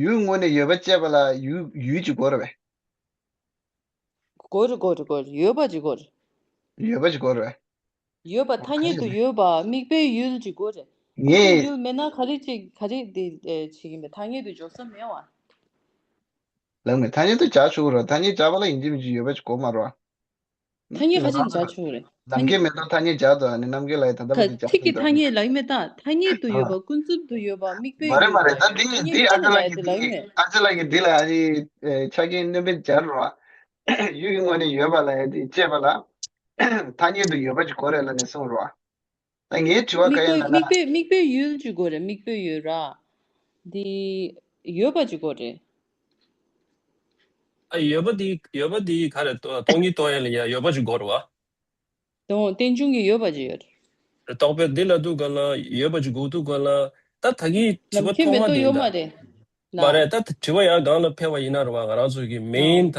ཡུལ་ངོས་ནས་ཡོད་པ་ཅན་པ་ལ་ཡུལ་ཡུལ་གྱི་དགོས་རེད་བས། དགོས་རེད་དགོས་རེད་དགོས་རེད། ཡོད་པ་ཅིག་དགོས་རེད། ཡོད་པ་ཅིག་དགོས་རེད་བས། ཡོད་པ་ཐ་སྙད་དུ་ཡོད་པ་དམིགས་པའི་ཡུལ་ཅིག་དགོས་རེད། ངས། ཡུལ་མེད་ན་ག་རེ་ཅིག་ག་རེ་དེ་བྱེད་ཀྱི་མེད། ཐ་སྙད་དུ་འཇོག་ས་མེད་བ། ལགས་མེད། ཐ་སྙད་དུ་བྱ་ཆོག་ར། ཐ་སྙད་བྱ་བ་ལ་ཡིན་གཅིག་མིན་གཅིག་ཡོད་པ་ཅིག་དགོས་མ་རེད་བ། ཐ་སྙད་ག་ཅིག་བྱ་ཆོག་རེད། ནམ་མཁའི་མེ་ཏོག་ཐ་སྙད་བྱ་དོ་ནི་ནམ་མཁའི་ལ་ཡི་ད་ལྟ་བ་དེ་བྱ་ཐིག་གི་ཐ་སྙད་ལ་ཡི་མེད་ད། ཐ་སྙད་དུ་ཡོད་པ་ཀུན་རྫོབ་ཏུ་ཡོད་པ་དམིགས་པའི་མ་རེད་མ་རེད། ད་འདི་འདི་ཨ་ཅེ་ལ་གི་འདི་ཨ་ཅེ་ལ་གི་འདི་ལ་ཨ་ཅེ་ཆ་རྐྱེན་སྣོན་པའི་སྦྱར་རོ། ཡུལ་གྱི་ངོས་ནས་ཡོད་པ་ལ་ཡ་དེ་བཅད་པ་ལ་ཐ་སྙད་དུ་ཡོད་པ་ཅིག་གོ་རེད་ལ་ནས་གསུངས་རོ། ད་ངའི་དྲི་བ་ག་ཡིན་ལ་ན། དམིགས་པའི་དམིགས་པའི་ཡུལ་གྱི་སྒོ་རེད། དམིགས་པའི་ཡུལ་ར། འདི་ཡོད་པ་གྱི་སྒོ་རེད། ཨ་ཡོད་པ་འདི་ཡོད་པ་འདི་ག་རེ་སྟོང་ཉིད་རྟོགས་ཡ་ལ་ཡ་ཡོད་པ་གྱི་སྒོ་རེད་བ། དང་རྟེན་འབྱུང་གི་ཡོད་པ་གྱི་ཡོད་རེད། རྟོག་པས་འདི་ལ་འདུག་ག་ལ་ཡོད་པ་གྱི་སྒོ་འདུག་ག་ལ། ད་ད་གི་དྲི་ནམ་བ་མཁའི་ཐོག་མ་མེ་ཏོག་འདི་ཡོད་མ་ད། རེད། ན། མ་རེད། ད་དྲི་བ་ཡང་སྒང་ལ་ཕེབས་པ་ཡིན་ན་རེད་བ། ང་རང་ཚོ་གི་མེན་ད་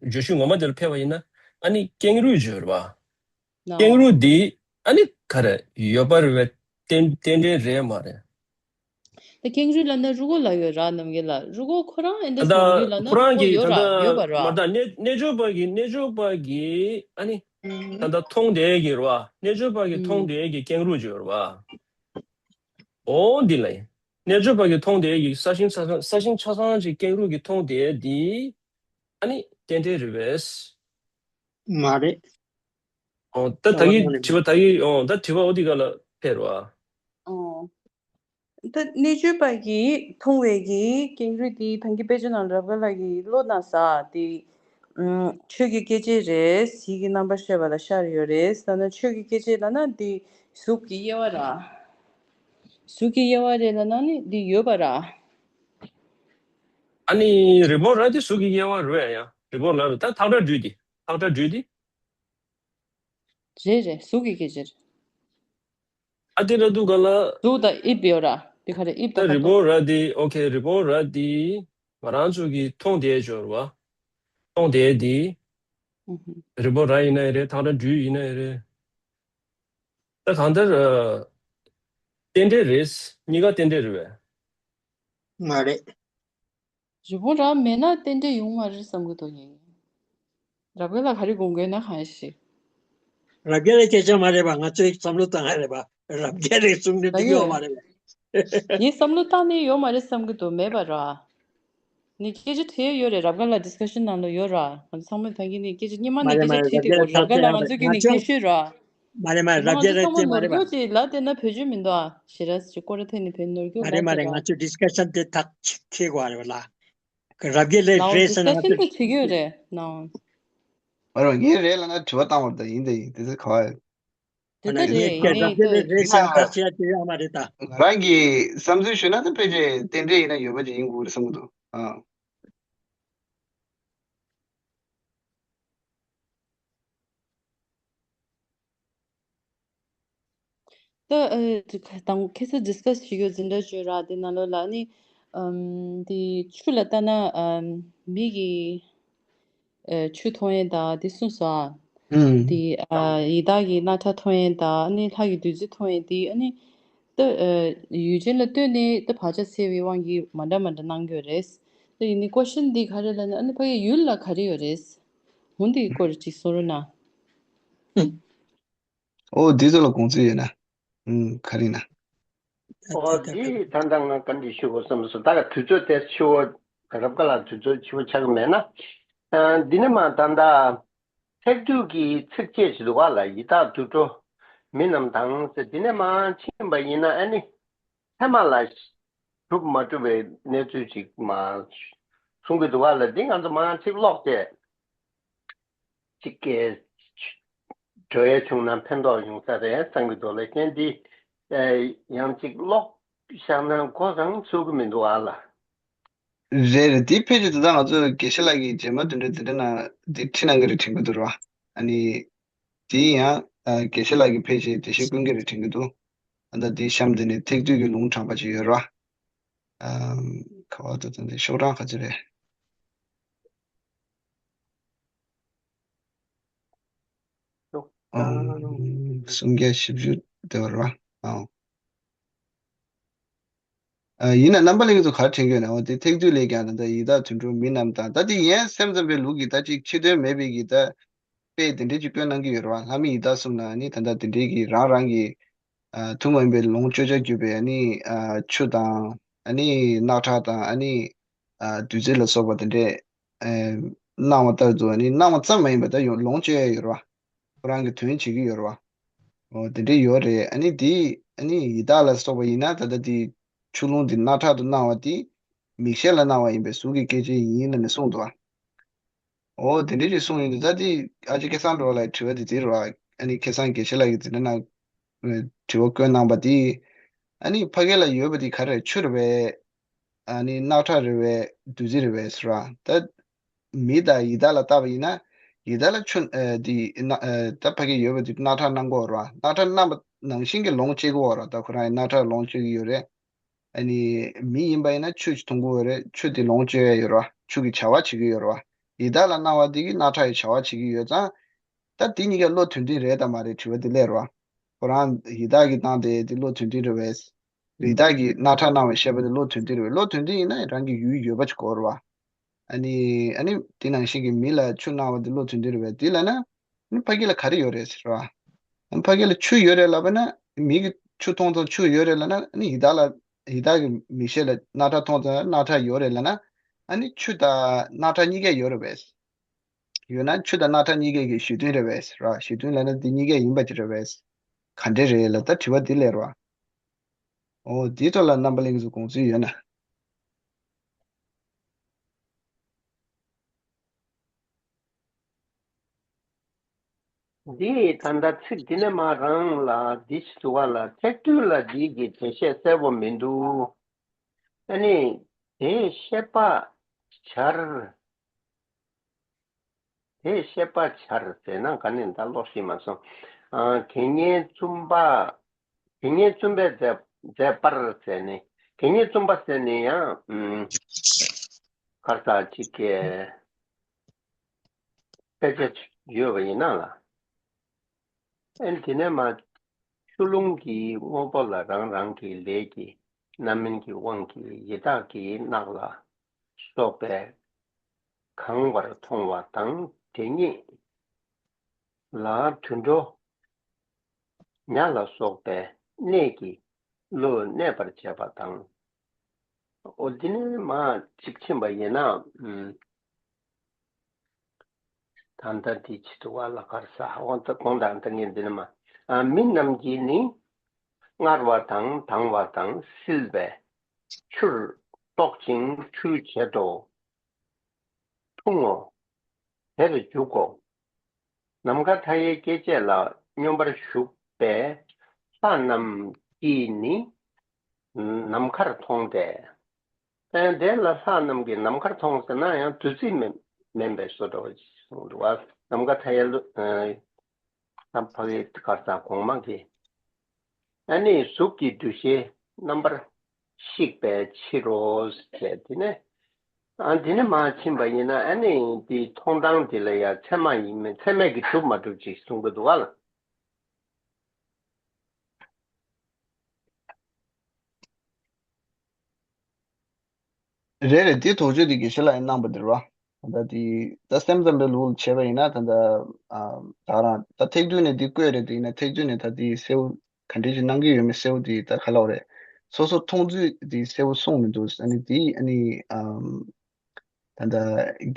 བརྗོད་གཞི་ངོ་མ་དེ་ལ་ཕེབས་པ་ཡིན་ན་ཨ་ནི་ཀེང་རུས་བརྗོད་རེད་བ། ཀེང་རུས་འདི་ཨ་ནི་ག་རེ་ཡོད་པ་རེད་བས། རྟེན་རྟེན་འབྲེལ་རེད་མ་རེད། ད་ཀེང་རུས་ལབ་ན་རུ་ཀོ་ལ་ཡོད་ར་ནམ་རྒྱུན་ལ། རུ་ཀོ་ཁོ་རང་ཨེ་འདྲ་ད་ཟེར་ཡོད་ལབ་ན་ཁོ་རང་རུ་ཀོ་གི་ཡོད་ད་ར་ཡོད་པ་ར། མ་ད་རྣལ་རྣལ་འབྱོར་པ་གི་རྣལ་འབྱོར་པ་གི་ཨ་ནི་ད་ད་མཐོང་བསྡད་གི་རེད་བ། རྣལ་འབྱོར་པ་གི་མཐོང་བསྡད་གི་ཀེང་རུས་ཅིག་ཡོད་རེད་བ། འོ་འདི་ལ་ཡིན། རྣལ་འབྱོར་པ་གི་མཐོང་བསྡད་གི་ས་ཞིང་ཆ་ཚང་ས་ཞིང་ཆ་ཚང་ཅིག་ཀེང་རུས་གི་མཐོང་བསྡད་འདི་ཨ་ནི་རྟེན་འབྲེལ་རེད་བས། མ་རེད། ཨོ། ད་ད་གི་དྲི་བ་ད་གི་ཨོ་ད་དྲི་བ་འོ་དེ་ག་ལ་ཕེབས་རོ། ཨོ། ད་རྣལ་འབྱོར་པ་གིས་མཐོང་བའི་གི་ཀེང་རུས་དེ་ཐང་གི་དཔེ་ཆ་ནང་རབ་དགའ་ལགས་ཀྱིས་ཀློག་གནང་ས་དེ། ཨུམ། ཆོས་ཀྱི་སྐྱེ་མཆེད་རེད། ཡིད་ཀྱི་རྣམ་པར་ཤེས་པ་ལ་ཤར་ཡོད་རེད་ཟེར་ན། ཆོས་ཀྱི་སྐྱེ་མཆེད་ལབ་ན་འདི་གཟུགས་ཀྱི་དབྱེ་བ་ར། གཟུགས་ཀྱི་དབྱེ་བ་རེད་ལབ་ན་ནི་འདི་ཡོད་པ་ར། ཨ་ནི་རི་བོང་ར་དེ་གཟུགས་ཀྱི་དབྱེ་བ་རེད་ཡ། རི་བོང་ར་རེད། ད་ཐག་ཁྲ་སྦྲུལ་དེ་ཐག་ཁྲ་སྦྲུལ་དེ། རེད་རེད། གཟུགས་ཀྱི་སྐད་ཆ་རེད། ཨ་དེ་ར་འདུག་ག་ལ། གཟུགས་དང་དབྱིབས་ཡོད་ར། དེ་ག་རེ་དབྱིབས་ད་དང་རི་ཁ་བོ་དོག་ར་དེ་ཨོ་ཁེ། རི་བོང་ར་དེ་ང་རང་ཚོ་གི་མཐོང་བསྡད་ཡོད་ར་བ། མཐོང་བསྡད་དེ། ཨུ་ཧུ། རི་བོང་ར་ཡིན་ན་ཡང་རེད། ཐག་ཁྲ་སྦྲུལ་ཡིན་ན་ཡང་རེད། ད་གང་ལྟར་ཨ། རྟེན་འབྲེལ་རེད། གཉིས་ཀ་རྟེན་འབྲེལ་རེད་བས། མ་རེད། རི་བོང་ར་མེད་ན་རྟེན་འབྲེལ་ཡོང་མ་རེད་བསམ་གི་འདུག་ངས། རབ་དགའ་ལགས་ག་རེ་དགོངས་ཀྱི་ཡོད་ན་གང་ཞིག་རབ་རྒྱས་ལ་སྐད་ཆ་མ་རེད་པ། ང་ཚོའི་བསམ་བློ་བཏང་ཡ་རེད་པ། རབ་རྒྱས་ལ་གསུང་གི་འདུག་ཡོད་མ་རེད་པ། ངས་བསམ་བློ་བཏང་ནས་ཡོད་མ་རེད་བསམ་གི་འདུག་མེད་པ་ར། ནི་སྐད་ཆ་དྲིས་ཡོད་རེད། རབ་དགའ་ལགས་ཌི་སི་ཀ་ཤན་ནང་ལ་ཡོད་ར། ང་ཚོ་ཚང་མས་ད་གིན་ནི་སྐད་ཆ་སྙན་མ་ནས་མ་རེད་མ་སྐད་ཆ་རེད། དྲིས་ཏེ་རབ་རྒྱས་གོ་རབ་རྒྱས་ལགས་ང་ཚོ་གི་ནི་སྐད་ཤོད་ར། མ་རེད་མ་རེད། རབ་རྒྱས་ལ་སྐད་ཆ་མ་རེད་པ། ནོར་རྒྱུ་ཅིག་ལབ་བསྡད་ན་བོད་ཆོས་མི་འདུག་ཨ། ཞེ་དྲག་ཅིག་སྐོར་ཐད་ནས་བོད་ནོར་རྒྱུ་མ་རེད་མ་རེད། ང་ཚོ་ཌི་སི་ཀ་ཤན་དེ་ཐག་ཆོད་དགོས་རེད་པ་ལ། རབ་རྒྱས་ལགས་རེད་ཟེར་ན་ང་ཚོ་ཌི་སི་ཀ་ཤན་དེ་བྱེད་ཀྱི་ཡོད་རེད་ནའོ། མ་རེད་ངས་རེད་ལབ་ན་དྲི་བ་བཏང་བར་ད་ཡིན་ད་ཡིན་དེ་ཚོ་ག་བ་ཡོད། དེ་ལྟ་རེད། ངས་རྒྱལ་ཁབ་དེ་ལས་རེད་ཟེར་ན་ད་བཤད་དེ་ཡོད་མ་རེད་ད། ང་རང་གི་བསམ་ཚུལ་ཞུས་ན་ད་ཕལ་ཆེར་རྟེན་འབྲེལ་ཡིན་ན་ཡོད་པ་ཅིག་ཡིན་དགོས་རེད་བསམ་གྱི་འདུག་ཨ། ད་ཨ་དང་ཁ་སང་ཌི་སི་ཀ་སི་བྱེད་རྒྱུ་འཛིན་གྲྭ་བརྗོད་ར་དེ་ནང་ལོགས་ལ་ནི་ཨམ་དེ་ཆུ་ལ་ལྟ་ན་ཨམ་མིག་གིས་ཨ་ཆུ་མཐོང་ཡས་དང་དེ་གསུངས་སོ་ཨ། ཨུམ། དེ་ཨ་ཡི་དྭགས་ཀྱི་རྣག་ཁྲག་མཐོང་ཡས་དང་ཨ་ནི་ལྷ་ཡི་བདུད་རྩི་མཐོང་ཡས་དེ་ཨ་ནི་ད། ཨ་ཡུལ་ཅན་ལ་ལྟོས་ནས་ད་བག་ཆགས་སད་པའི་དབང་གིས་མ་འདྲ་མ་འདྲ་གནང་གི་ཡོད་རེད། ད་ཡིན་ནའི་ཀོ་ཤན་འདི་ག་རེ་ལབ་ན་ཨ་ནི་ཕ་གི་ཡུལ་ལ་ག་རེ་ཡོད་རེད། འོ་འདི་སྐོར་ཅིག་གསུང་རོགས་གནང་། ཨོ་འདི་ཚོ་ལ་དགོངས་ཚུལ་ཡོད་ན། ཨུམ་ག་རེ་ན། ཨོ་འདི་ད་ལྟ་ང་བཀའ་འདྲི་ཞུ་དགོས་བསམ་སོང་། ད་ག་དུས་ཚོད་དེ་ཕྱི་པོ་རབ་དགའ་ལགས་དུས་ཚོད་ཕྱི་པོ་ཆགས་ཀྱི་མེད་ན། ཨ་འདི་ནས་མ་ད་ལྟ་ཚིག་སྡུད་ཀྱི་ཚིགས་བཅད་ཅིག་འདུག་ག་ལ། ཡི་དྭགས་དུད་འགྲོ་མི་རྣམས་དང་ཟེར། འདི་ནས་མ་ཕྱིན་པ་ཡིན་ན་ཨ་ནི་ཚད་མ་ལ་གྲུབ་མ་གྲུབ་པའི་གནས་ཚུལ་ཅིག་མ་གསུང་གི་འདུག་ག་ལ། འདི་ང་ཚོ་མ་ཚིག་ཀློག་སྟེ། གཅིག་གིས་གྲོས་བྱུང་ན་ཕན་ཐོགས་ཡོང་ས་རེད་བསམ་གྱི་འདུག་ལ། རྐྱེན་འདི་ཡང་གཅིག་ཀློག་བཞག་ན་གོ་རང་ཚུགས་ཀྱི་མི་འདུག་ཨ་ལ། རེད་རེད། འདི་ཕལ་ཆེར་ད་ལྟ་ང་ཚོ་དགེ་བཤེས་ལགས་ཀྱིས་རྗེས་མ་དེ་འདྲ་དེ་འདྲ་ན་འདི་ཁྲིད་གནང་གི་རེད་དྲན་གྱི་འདུག་ར། ཨ་ནི་དེ་ཡང་ཨ་དགེ་བཤེས་ལགས་ཀྱིས་ཕལ་ཆེར་འགྲེལ་བཤད་སྐུལ་གྱི་རེད་དྲན་གྱི་འདུག་ཨ་ད་འདི་གཤམ་དེ་ནས་ཐེག་བསྡུས་ཀྱི་ལུང་དྲངས་པ་ཅིག་ཡོད་ར། ཨམ། ག་བ་ད་ད་འདི་ཤོག་གྲངས་ག་ཚོད་རེད། ཨོ། སུམ་བརྒྱ་བཞི་བཅུ་དེ་བར་བ། ཨོ། ཨ་ཡིན་ན་རྣམ་པ་ལྷན་རྒྱས་ཚོ་ག་རེ་དྲན་གྱི་ཡོད་ན། འོ་དེ་ཐེག་བསྡུས་ལས་ཀྱང་ད་ལྟ་ཡི་དྭགས་དུད་འགྲོ་མི་རྣམས་དང་། ད་དེ་ཡན་སེམས་ཙམ་པའི་ལུགས་ཀྱི་ད་ཅིག་ཕྱི་དོན་མེད་པའི་གི་ད་དཔེ་དེ་འདྲས་ཅིག་བཀོད་གནང་གི་ཡོད་རེད་བ། ལྷ་མི་ཡི་དྭགས་གསུམ་ལ་ནི་ད་ལྟ་དེ་འདྲས་ཀྱི་རང་རང་གི་ཨ་ཐུན་མོང་མིན་པའི་ལོངས་སྤྱོད་བྱ་གྱུར་པའི་ཨ་ནི་ཨ་ཆུ་དང་ཨ་ནི་རྣག་ཁྲག་དང་ཨ་ནི་ཨ་བདུད་རྩི་ལ་སོགས་པ་དེ་འདྲས་ཨ་གནང་བ་ལྟར་དུ་ཨ་ནི་གནང་བ་ཙམ་མ་ཡིན་པར་ད་ཡང་ལོངས་སྤྱོད་ཡ་ཡོད་རེད་བ། ཁོ་རང་གི་དོན་བྱེད་ཀྱི་ཡོད་རེད་བ། འོ་དེ་འདྲས་ཡོད་རེད། ཨ་ནི་དེ་ཨ་ནི་ཡི་དྭགས་ལ་སོགས་པ་ཡིན་ན་ད་ལྟ་དེ་ཆུ་ཀླུང་དེ་རྣག་ཁྲག་ཏུ་སྣང་བ་དེ་མིག་ཤེས་ལ་སྣང་བ་ཡིན་པས་གཟུགས་ཀྱི་སྐྱེ་མཆེད་ཡིན་ལབ་ནས་གསུངས་འདུག་བ། འོ་དེ་འདྲས་ཅིག་གསུངས་ཡོང་དུས་ད་དེ་ཨ་ཅེ་སྐལ་བཟང་སྒྲོལ་མ་ལགས་དྲི་བ་དེ་དེ་རེད་བ། ཨ་ནི་ཁ་སང་དགེ་བཤེས་ལགས་ཀྱིས་དེ་འདྲ་ན་དྲི་བ་བཀོད་གནང་པ་དེ། ཨ་ནི་ཕ་གི་ལ་ཡོད་པ་དེ་ག་རེ་རེད། ཆུ་རེད་པས། ཨ་ནི་རྣག་ཁྲག་རེད་པས། བདུད་རྩི་རེད་པས་ཟེར་བ། ད་མི་དང་ཡི་དྭགས་ལ་བལྟས་པ་ཡིན་ན་ཡི་དྭགས་ལ་ཆུ་ཨ་དེ་རྣག་ཨ་ད་ཕ་གི་ཡོད་པ་དེ་རྣག་ཁྲག་སྣང་གི་ཡོད་རེད་བ། རྣག་ཁྲག་སྣང་བ་ནང་བཞིན་གྱི་ལོངས་སྤྱོད་ཀྱི་ཡོད་རེད་བ། ད་ཁོ་རང་ཡང་རྣག་ཁྲག་ལོངས་སྤྱོད་ཀྱི་ཡོད་རེད། ཨ་ནི་མི་ཡིན་པ་ཡིན་ན་ཆུ་ཞིག་འཐུང་གི་ཡོད་རེད། ཆུ་དེ་ལོངས་སྤྱོད་ཡ་ཡོད་རེད་བ། ཆུ་གི་བྱ་བ་བྱེད་ཀྱི་ཡོད་རེད་བ། ཡི་དྭགས་ལ་སྣང་བ་དེ་གིས་རྣག་ཁྲག་གི་བྱ་བ་བྱེད་ཀྱི་ཡོད་ཙང་། ད་དེ་གཉིས་ཀ་བློ་མཐུན་མཐུན་རེད་དམ་མ་རེད་དྲི་བ་དེ་སླེབས་རེད་བ། ཁོ་རང་ཡི་དྭགས་ཀྱིས་བཏང་སྟེ་དེ་བློ་མཐུན་མཐུན་རེད་པས། ཡི་དྭགས་ཀྱིས་རྣག་ཁྲག་སྣང་བའི་ཤེས་པ་དེ་བློ་མཐུན་མཐུན་རེད་པས། བློ་མཐུན་མཐུན་ཡིན་ན་རང་གི་ཡུལ་ཡོད་པ་ཅིག་དགོས་རེད་བ། ཨ་ནི་ཨ་ནི་དེ་ནང་བཞིན་གྱི་མི་ལ་ཆུ་སྣང་བ་དེ་བློ་མཐུན་མཐུན་རེད་པས། དེ་ལབ་ན་ཨ་ནི་ཕ་གི་ལ་ག་རེ་ཡོད་རེད་ཟེར་བ། ཨ་ནི་ཕ་གི་ལ་ཆུ་ཡོད་རེད་ལབ་པ་ན་མི་གིས་ཆུ་མཐོང་ཙང་ཆུ་ཡོད་རེད་ལབ་ན། ཨ་ནི་ཡི་དྭགས་ལ་ཡི་དྭགས་ཀྱི་མིག་ཤེས་ལ་རྣག་ཁྲག་མཐོང་ཙང་རྣག་ཁྲག་ཡོད་རེད་ལབ་ན། ཨ་ནི་ཆུ་དང་རྣག་ཁྲག་གཉིས་ཀ་ཡོད་རེད་པས། ཡོད་ན་ཆུ་དང་རྣག་ཁྲག་གཉིས་ཀའི་གི་གཞི་མཐུན་རེད་པས་ར། གཞི་མཐུན་ལབ་ན་འདི་གཉིས་ཀ་ཡིན་པ་ཅིག་རེད་པས། ག་འདྲ་རེད་ལ་ད་དྲི་བ་འདི་སླེབས་ར། འོ་འདིའི་ཐོག་ལ་རྣམ་པ་གླིང་ཚོ་དགོངས་ཚུལ་ཡོད་ན། འདི་ད་ལྟ་ཚིག་འདི་ནས་མ་རང་ལ་འདི་ཞིག་འདུག་ག་ལ། ཐེག་བསྡུས་ལ་འདི་གི་འགྲེལ་བཤད་གསལ་པོ་མི་འདུག་ཨ་ནི་དེ་བཤད་པ་བྱར། དེ་བཤད་པ་བྱར་ཟེར་ན་ག་ནས་ད་ཀློག་ཤེས་མ་སོང་། ཨ་དགེ་བསྙེན་བཙུན་པ། དགེ་བསྙེན་བཙུན་པས་མཛད་མཛད་པར་ཟེར་ནས། དགེ་བསྙེན་བཙུན་པ་ཟེར་ནས་ཡང་ཨུམ་གར་ས་གཅིག་གི་དཔེ་ཆ་ཡོད་པ་ཡིན་ན་ལ། ཨན་དེ་ནས་མ་ཆུ་ཀླུང་གི་དངོས་པོ་ལ་རང་རང་གི་ལས་ཀྱི་རྣམ་སྨིན་གྱི་དབང་གིས་ཡི་དྭགས་ཀྱི་རྣག་ལ་སོགས་པས་གང་བར་མཐོང་བ་དང་། དེ་ཉིད་ལ་དུད་འགྲོ་ཉ་ལ་སོགས་པའི་གནས་ཀྱི་བློས་གནས་པར་བྱེད་པ་དང་། འོ་འདི་ནས་མ་གཅིག་ཕྱིན་པ་ཡིན་ན། ཨུམ། ད་ལྟ་འདི་ཅི་འདུག་ག་ལ། གར་ས་འོ་ད་གོང་དང་ད་ངས་འདི་ནས་མ། ཨ་མི་རྣམས་ཀྱིས་ནི་མངར་བ་དང་དྭངས་བ་དང་བསིལ་བའི་ཆུར་གཏོགས་ཤིང་ཆུའི་བྱད་དོ། འཐུང་ངོ་། དེར་འཇུག་གོ། ནམ་མཁའ་མཐའ་ཡས་སྐྱེ་མཆེད་ལ་སྙོམས་པར་ཞུགས་པའི་ལྷ་རྣམས་ཀྱིས་ནི་ནམ་མཁར་མཐོང་སྟེ། ཨ་དེ་ལ་ལྷ་རྣམས་ཀྱིས་ནམ་མཁར་མཐོང་ཟེར་ན་ཡང་བདུད་རྩི་མིན་མིན་པའི་བཟོ་འདྲ་བ་ཞིག་གསུངས་འདུག་བ། ནམ་མཁའ་མཐའ་ཡས་ལུ་ཨ་ཕ་གི་གར་ས་གོང་མ་གི་ཨ་ནི་གཟུགས་ཀྱི་འདུ་ཤེས་རྣམ་པར་བཤིག་པའི་ཕྱིར་རོ་ཞེས་དེ་ནས། ཨ་དེ་ནས་མ་ཕྱིན་པ་ཡིན་ན་ཨ་ནི་དེའི་མཐོང་སྟངས་དེ་ལ་ཡང་ཚད་མ་ཡིན་མིན་ཚད་མས་ཀྱི་གྲུབ་མ་གྲུབ་ཅིག་གསུང་གི་འདུག་ག་ལ། རེད་རེད། དེ་དོགས་གཅོད་དེ་དགེ་བཤེས་ལགས་ཡིན་གནང་པ་དེ་རེད་བ། ད་དེ་ད་སེམས་ཙམ་པའི་ལུགས་ལ་བྱས་པ་ཡིན་ན་ད་ལྟ་ཨ་ད་རང་ད་ཐེག་བསྡུས་ནས་འདི་བཀོད་རེད། དེ་ཡིན་ན་ཐེག་བསྡུས་ནས་ད་དེ་གསལ་པོ་ག་འདྲ་ཞིག་གནང་གི་ཡོད་མེད་གསལ་པོ་དེ་ད་ག་ལབ་རེད། སོ་སོ་མཐོང་ཚུལ་དེ་གསལ་པོ་གསུངས་མི་འདུག་ཨ་ནི་དེ་ཨ་ནི་ཨམ། ད་ལྟ་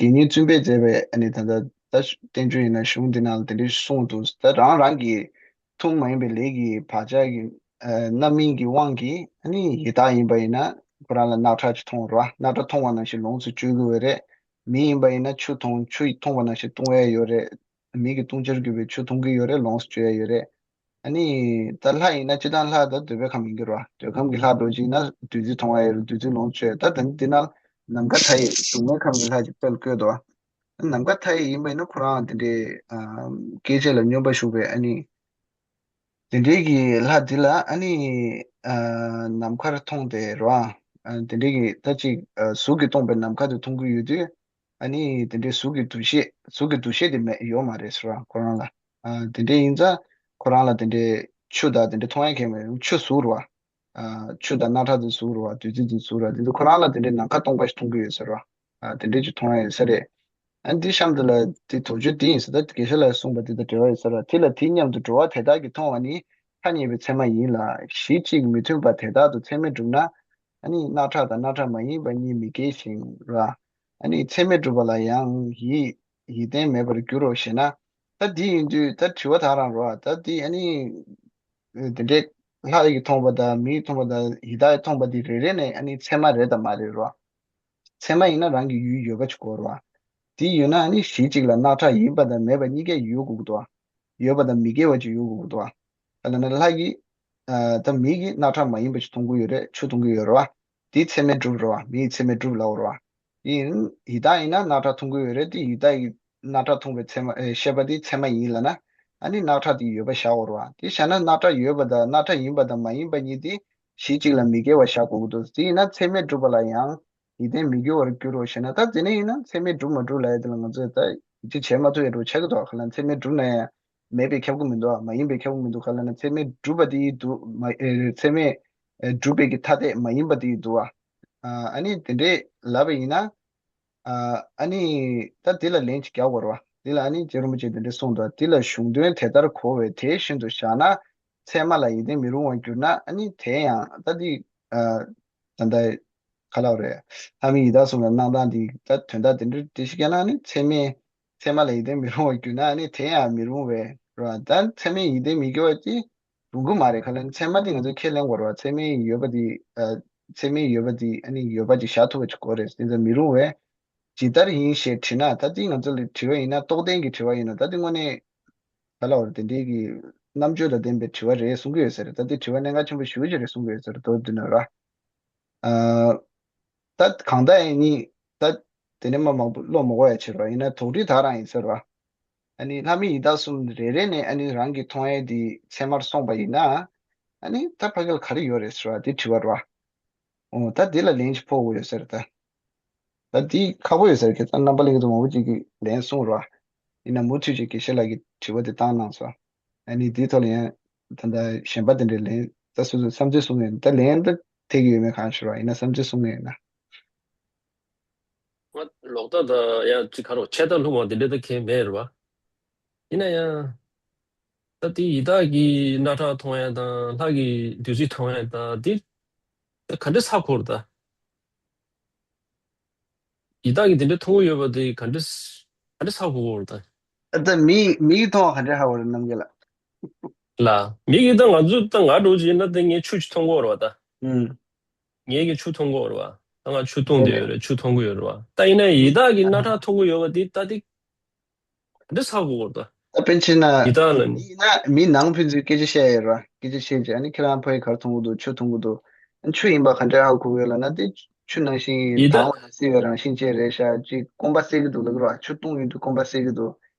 དགེ་བསྙེན་བཙུན་པས་མཛད་པའི་ཨ་ནི་ད་ལྟ་ད་བསྟན་བཅོས་ཡིན་ན་གཞུང་འདི་ནང་ལ་དེ་འདྲ་གསུངས་འདུག་ད་རང་རང་གི་ཐུན་མ་ཡིན་པའི་ལས་ཀྱི་བག་ཆགས་ཀྱི་ཨ་རྣམ་སྨིན་གྱི་དབང་གིས་ཨ་ནི་ཡི་དྭགས་ཡིན་པ་ཡིན་ན་ཁོ་རང་ལ་རྣག་ཁྲག་ཅིག་མཐོང་ར་བ། རྣག་ཁྲག་མཐོང་བ་ནང་བཞིན་ལོངས་སུ་སྤྱོད་དགོས་པ་རེད། མི་ཡིན་པ་ཡིན་ན་ཆུ་མཐོང་ཆུ་མཐོང་བ་ནང་བཞིན་བཏུང་ཡ་ཡོད་རེད། མི་གི་བཏུང་བྱར་གྱུར་པའི་ཆུ་མཐོང་གི་ཡོད་རེད། ལོངས་སུ་སྤྱོད་ཡ་ཡོད་རེད། ཨ་ནི་ད་ལྷ་ཡིན་ན་སྤྱིར་བཏང་ལྷ་ད་འདོད་པའི་ཁམས་ཡིན་གྱི་རེད་བ། འདོད་ཁམས་ཀྱི་ལྷ་འགྲོ་ཅིག་ཡིན་ན་བདུད་རྩི་མཐོང་བ་ཡོད་རེད། བདུད་རྩི་ལོངས་སྤྱོད། ད་ད་འདི་ན་ནམ་མཁའ་མཐའ་ཡས་སྡུག་བསྔལ་ཁམས་ཀྱི་ལྷ་ཅིག་དཔེ་བཀོད་འདུག་བ། ནམ་མཁའ་མཐའ་ཡས་ཡིན་པ་ཡིན་ན་ཁོ་རང་དེ་འདྲའི་ཨ་སྐྱེ་མཆེད་ལ་སྙོམས་པར་ཞུགས་པའི་ཨ་ནི་དེ་འདྲའི་གི་ལྷ་འདི་ལ་ཨ་ནི་ཨ་ནམ་མཁར་མཐོང་སྟེ་རེད་བ། ཨ་དེ་འདྲའི་གི་ད་ཅིག་ཨ་གཟུགས་ཀྱིས་སྟོང་པའི་ནམ་མཁའ་དེ་མཐོང་གི་ཡོད་དུས། ཨ་ནི་དེ་འདྲའི་གཟུགས་ཀྱི་འདུ་ཤེས་གཟུགས་ཀྱི་འདུ་ཤེས་དེ་མེད་ཡོད་མ་རེད་ཟེར་བ་ཁོ་རང་ལ། ཨ་དེ་འདྲའི་ཡིན་ཙང་ཁོ་རང་ལ་དེ་འདྲའི་ཆུ་དང་དེ་འདྲའི་མཐོང་ཡ་གང་ཡང་མེད། ཆུ་ཟུག་རེད་བ། ཨ་ཆུ་དང་རྣག་ཁྲག་དེ་ཟུག་རེད་བ། བདུད་རྩི་དེ་ཟུག་རེད་བ། དེ་ཚོ་ཁོ་རང་ལ་དེ་འདྲའི་ནམ་མཁའ་སྟོང་པ་ཞིག་མཐོང་གི་ཡོད་ཟེར་བ། ཨ་དེ་འདྲའི་ཅིག་མཐོང་ཡ་ཡོད་ས་རེད། ཨ་འདི་གཤམ་དུ་ལ་དེ་དོགས་གཅོད་དེ་ཡིན་ཟེར། ད་དགེ་བཤེས་ལགས་གསུངས་པ་དེ་དང་འབྲེལ་བ་ཡོད་ས་རེད་བ། དེ་ལ་དེ་སྙམ་དུ་འགྲོ་བ་དེ་དག་གིས་མཐོང་བ་ནི་ཐ་སྙད་པའི་ཚད་མ་ཡིན་ལ། གཞི་གཅིག་མི་མཐུན་པ་དེ་དག་ཏུ་ཚད་མས་གྲུབ་ན། ཨ་ནི་རྣག་ཁྲག་དང་རྣག་ཁྲག་མ་ཡིན་པ་གཉིས་མི་འགལ་ཞིང་ར། ཨ་ནི་ཚད་མས་གྲུབ་པ་ལ་ཡང་ཡིད་ཡིད་ལྡན་མེད་པར་འགྱུར་རོ་ཞེ་ན། ད་འདི་ཡིན་དུས་ད་དྲི་བ་ད་རང་རོ། ད་འདི་ཨ་ནི་དེ་འདྲའི་ལྷ་ཡིས་མཐོང་བ་དང་མིས་མཐོང་བ་དང་ཡི་དྭགས་ཡིས་མཐོང་བ་འདི་རེ་རེ་ནས་ཨ་ནི་ཚད་མ་རེད་དམ་མ་རེད་རོ། ཚད་མ་ཡིན་ན་རང་གི་ཡུལ་ཡོད་པ་ཅིག་དགོས་རོ། དེ་ཡོད་ན་ཨ་ནི་གཞི་གཅིག་ལ་རྣག་ཁྲག་ཡིན་པ་དང་མེད་པ་གཉིས་ཀ་ཡོད་དགོས་ཀྱི་འདུག་བ། ཡོད་པ་དང་མི་འགལ་བ་ཅིག་ཡོད་དགོས་ཀྱི་འདུག་བ། ད་ལབ་ན་ལྷ་གིས་ཨ་ད་མི་གིས་རྣག་ཁྲག་མ་ཡིན་པ་ཅིག་མཐོང་གི་ཡོད་རེད། ཆུ་མཐོང་གི་ཡོད་རེད་བ། དེ་ཚད་མས་གྲུབ་རེད་བ། མི་ཡི་ཚད་མས་གྲུབ་ལབ་རེད་བ། ཡིན། ཡི་དྭགས་ཡིན་ན་རྣག་ཁྲག་མཐོང་གི་ཡོད་རེད། དེ་ཡི་དྭགས་ཡིས་རྣག་ཁྲག་མཐོང་བའི་ཚད་མ་ཨེ་ཤེས་པ་དེ་ཚད་མ་ཡིན་ལབ་ན། ཨ་ནི་རྣག་ཁྲག་དེ་ཡོད་པ་བཞག་འོ་རེད་བ། དེ་བཞག་ན་རྣག་ཁྲག་ཡོད་པ་དང་རྣག་ཁྲག་ཡིན་པ་དང་མ་ཡིན་པ་གཉིས་དེ་གཞི་གཅིག་ལ་མི་འགལ་བ་བཞག་དགོས་ཀྱི་འདུག་དེ་ཡིན་ན་ཚད་མས་གྲུབ་པ་ལ་ཡང་ཡིད་ལྡན་མི་འགྱུར་བར་འགྱུར་རོ་ཞེ་ན། ད་དེ་ནས་ཡིན་ན་ཚད་མས་གྲུབ་མ་གྲུབ་ལབ་ཡ་དེ་ལ་ང་ཚོས་ད་ཡིད་ཆེས་བྱེད་མ་ཐུབ་ཡ་འགྲོ་ཆགས་ཀྱི་འདུག་ག་ལབ་ན་ཚད་མས་གྲུབ་ན་ཡང་མེད་པས་ཁྱབ་ཀྱི་མི་འདུག་མ་ཡིན་པས་ཁྱབ་ཀྱི་མི་འདུག་ག་ལབ་ན་ཚད་མས་གྲུབ་པ་དེ་ཡིས་འདུག་མ་ཨེ་ཚད་མས་ཨེ་གྲུབ་པའི་གི་ཐ་དད་མ་ཡིན་པ་དེ་ཡིས་འདུག་བ། ཨ་ཨ་ནི་དེ་འདྲས་ལབ་པ་ཡིན་ན། ཨ་ཨ་ནི་ད་དེ་ལ་ལན་ཅིག་རྒྱག་དགོས་རེད་བ། དེ་ལ་ཨ་ནི་རྗེ་རིན་པོ་ཆེས་དེ་འདྲས་གསུངས་འདུག་དེ་ལ་གཞུང་དོན་དེ་ལྟར་གོ་བས་དེ་བཞིན་དུ་བཞག་ན། ཚད་མ་ལ་ཡིད་ལྡན་མི་རུང་བར་གྱུར་ན། ཨ་ནི་དེ་ཡང་ད་དེ་ཨ་ད་ལྟ་ག་ལབ་རེད། ལྷ་མིན་ཡི་དྭགས་གསུམ་ལ་སྣང་སྟངས་དེ་ད་དོན་དག་དེ་འདྲ་དེ་ཞིག་བཀལ་ན་ཨ་ནི་ཚད་མས་ཚད་མ་ལ་ཡིད་ལྡན་མི་རུང་བར་གྱུར་ན། ཨ་ནི་དེ་ཡང་མི་རུང་བས་རེད་བ། ད་ཚད་མས་ཡིད་ལྡན་མི་འགྱུར་བ་དེ་རུང་གི་མ་རེད། ག་ལབ་ན་ཚད་མ་དེ་ང་ཚོས་ཁས་ལེན་དགོས་རེད་བ། ཚད་མས་ཡོད་པ་དེ་ཨ་ཚད་མས་ཡོད་པ་དེ་ཨ་ནི་ཡོད་པ་ཅིག་བཞག་ཐུབ་པ་ཅིག་དགོས་རེད། དེ་ཚོ་མི་རུང་བས། ཇི་ལྟར་ཡིན་ཞེས་དྲིས་ན། ད་ལྟའི་ང་ཚོ་ལ་དྲི་བ་ཡིན་ན་རྟོགས་ལྡན་གྱི་དྲི་བ་ཡིན་ན། ད་ལྟའི་དངོས་གནས་ག་ལབ་རེད། དེ་འདྲའི་གི་རྣམ་དཔྱོད་དང་ལྡན་པའི་དྲི་བ་རེད་གསུང་གི་ཡོད་ས་རེད། ད་ལྟའི་དྲི་བ་གནད་འགག་ཆེན་པོ་ཞེ་པོ་ཅིག་རེད་གསུང་གི་ཡོད་ས་རེད། མདོར་བསྡུས་ན་ར། ཨ་ད་གང་ལྟར་ཡིན་ནའི་ད་དེ་ནས་མ་མང་པོ་བློ་མ་འགོག་ཡ་བྱེད་ར། ཡིན་ན་དོགས་འདྲི་ད་རང་ཡིན་ས་ར། ཨ་ནི་ལྷ་མིན་ཡི་དྭགས་གསུམ་རེ་རེ་ནས་ཨ་ནི་རང་གི་མཐོང་ཡས་དེ་ཚད་མར་སོང་པ་ཡིན་ན། ཨ་ནི་ད་ཕ་གི་ལ་ག་རེ་ཡོད་རེད་ཟེར་བ་དེ་དྲི་བ་རེད་བ། འོ་ད་དེ་ལ་ལན་ཅིག་ཕོག་དགོས་ཡོད་ས་རེད་ད། ད་དེ་ཁག་པོ་ཡོད་ས་རེད། ཁྱེད་ཚང་རྣམ་པ་ལྷན་རྒྱས་ཚོ་མང་པོ་ཅིག་གིས་ལན་གསུངས་རེད་བ། ཡིན་ན་མུ་མཐུད་ཅིག་དགེ་བཤེས་ལགས་ཀྱིས་དྲི་བ་དེ་བཏང་གནང་སོང་། ཨ་ནི་དེའི་ཐོག་ལ་ཡང་ད་ལྟ་གཞན་པ་དེ་འདྲའི་ལན་ད་སོ་སོའི་བསམ་ཚུལ་གསུང་ཡོད་ན། ད་ལན་ད་ཐེབས་ཀྱི་ཡོད་མེད་གང་ཤེས་རེད་བ། ཡིན་ན་བསམ་ཚུལ་གསུང་གི་ཡོད་ན། ང་ལོག་ལྟ་དང་ཡང་ཅིག་ག་རེ་ཆད་ལྟ་ལྷུང་བ་འདི་འདྲ་ད་གང་མེད་རེད་བ། ཡིན་ན་ཡང་ད་དེ་ཡི་དྭགས་ཀྱི་རྣག་ཁྲག་མཐོང་ཡ་དང་ལྷ་གི་བདུད་རྩི་མཐོང་ཡ་དང་དེ་ད་ག་འདྲ་ཚ་འཁོར་ད། ཡི་དྭགས་ཀྱི་དེ་འདྲ་མཐོང་གི་ཡོད་པ་དེ་ག་འདྲ་ག་འདྲ་ཚ་འཁོར་འཁོར་ད། ད་མི་མིག་གིས་མཐོང་བ་ག་འདྲ་ཧ་གོ་རེད་རྣམ་རྒྱལ་ལགས། ལ། མིག་གིས་ད་ང་ཚོ་ད་ང་འདྲ་བོ་ཅིག་ཡིན་ན་ད་ངས་ཆུ་ཅིག་མཐོང་གི་ཡོད་རེད་བ་ད། ཨུམ། ངས་ཀྱི་ཆུ་མཐོང་གི་ཡོད་རེད་བ། ད་ང་ཆུ་བཏུང་བསྡད་ཡོད་རེད། ཆུ་མཐོང་གི་ཡོད་རེད་བ། ད་ཡིན་ན་ཡི་དྭགས་ཀྱི་རྣག་ཁྲག་མཐོང་གི་ཡོད་པ་དེ་ད་དེ་ག་འདྲ་ཚ་གོ་གོ་ད། ད་པཎ་ཆེན་ན་ཡི་དྭགས་ལ་ནི། ཡིན་ན་མི་ནང་ཕན་ཚུན་སྐད་ཆ་བཤད་ཡོད་ར། སྐད་ཆ་བཤད་རྗེས་ཨ་ནི་ཁྱེད་རང་ཕ་གི་ག་རེ་མཐོང་གི་འདུག་ཆུ་མཐོང་གི་འདུག་ཨ་ཆུ་ཡིན་པ་ག་འདྲ་ཧ་གོ་གི་ཡོད་ལབ་ན། དེ་ཆུ་ནང་བཞིན་ཡི་དྭགས། དྭངས་བ་དང་བསིལ་བའི་རང་བཞིན་ཅན་རེད་ཤག་ཅིག་སྐོམ་པ་སེལ་གི་འདུག་ལབ་ཀྱི་ར། ཆུ་བཏུང་ཡོང་དུས་སྐོམ་པ་སེལ་གི་འདུག་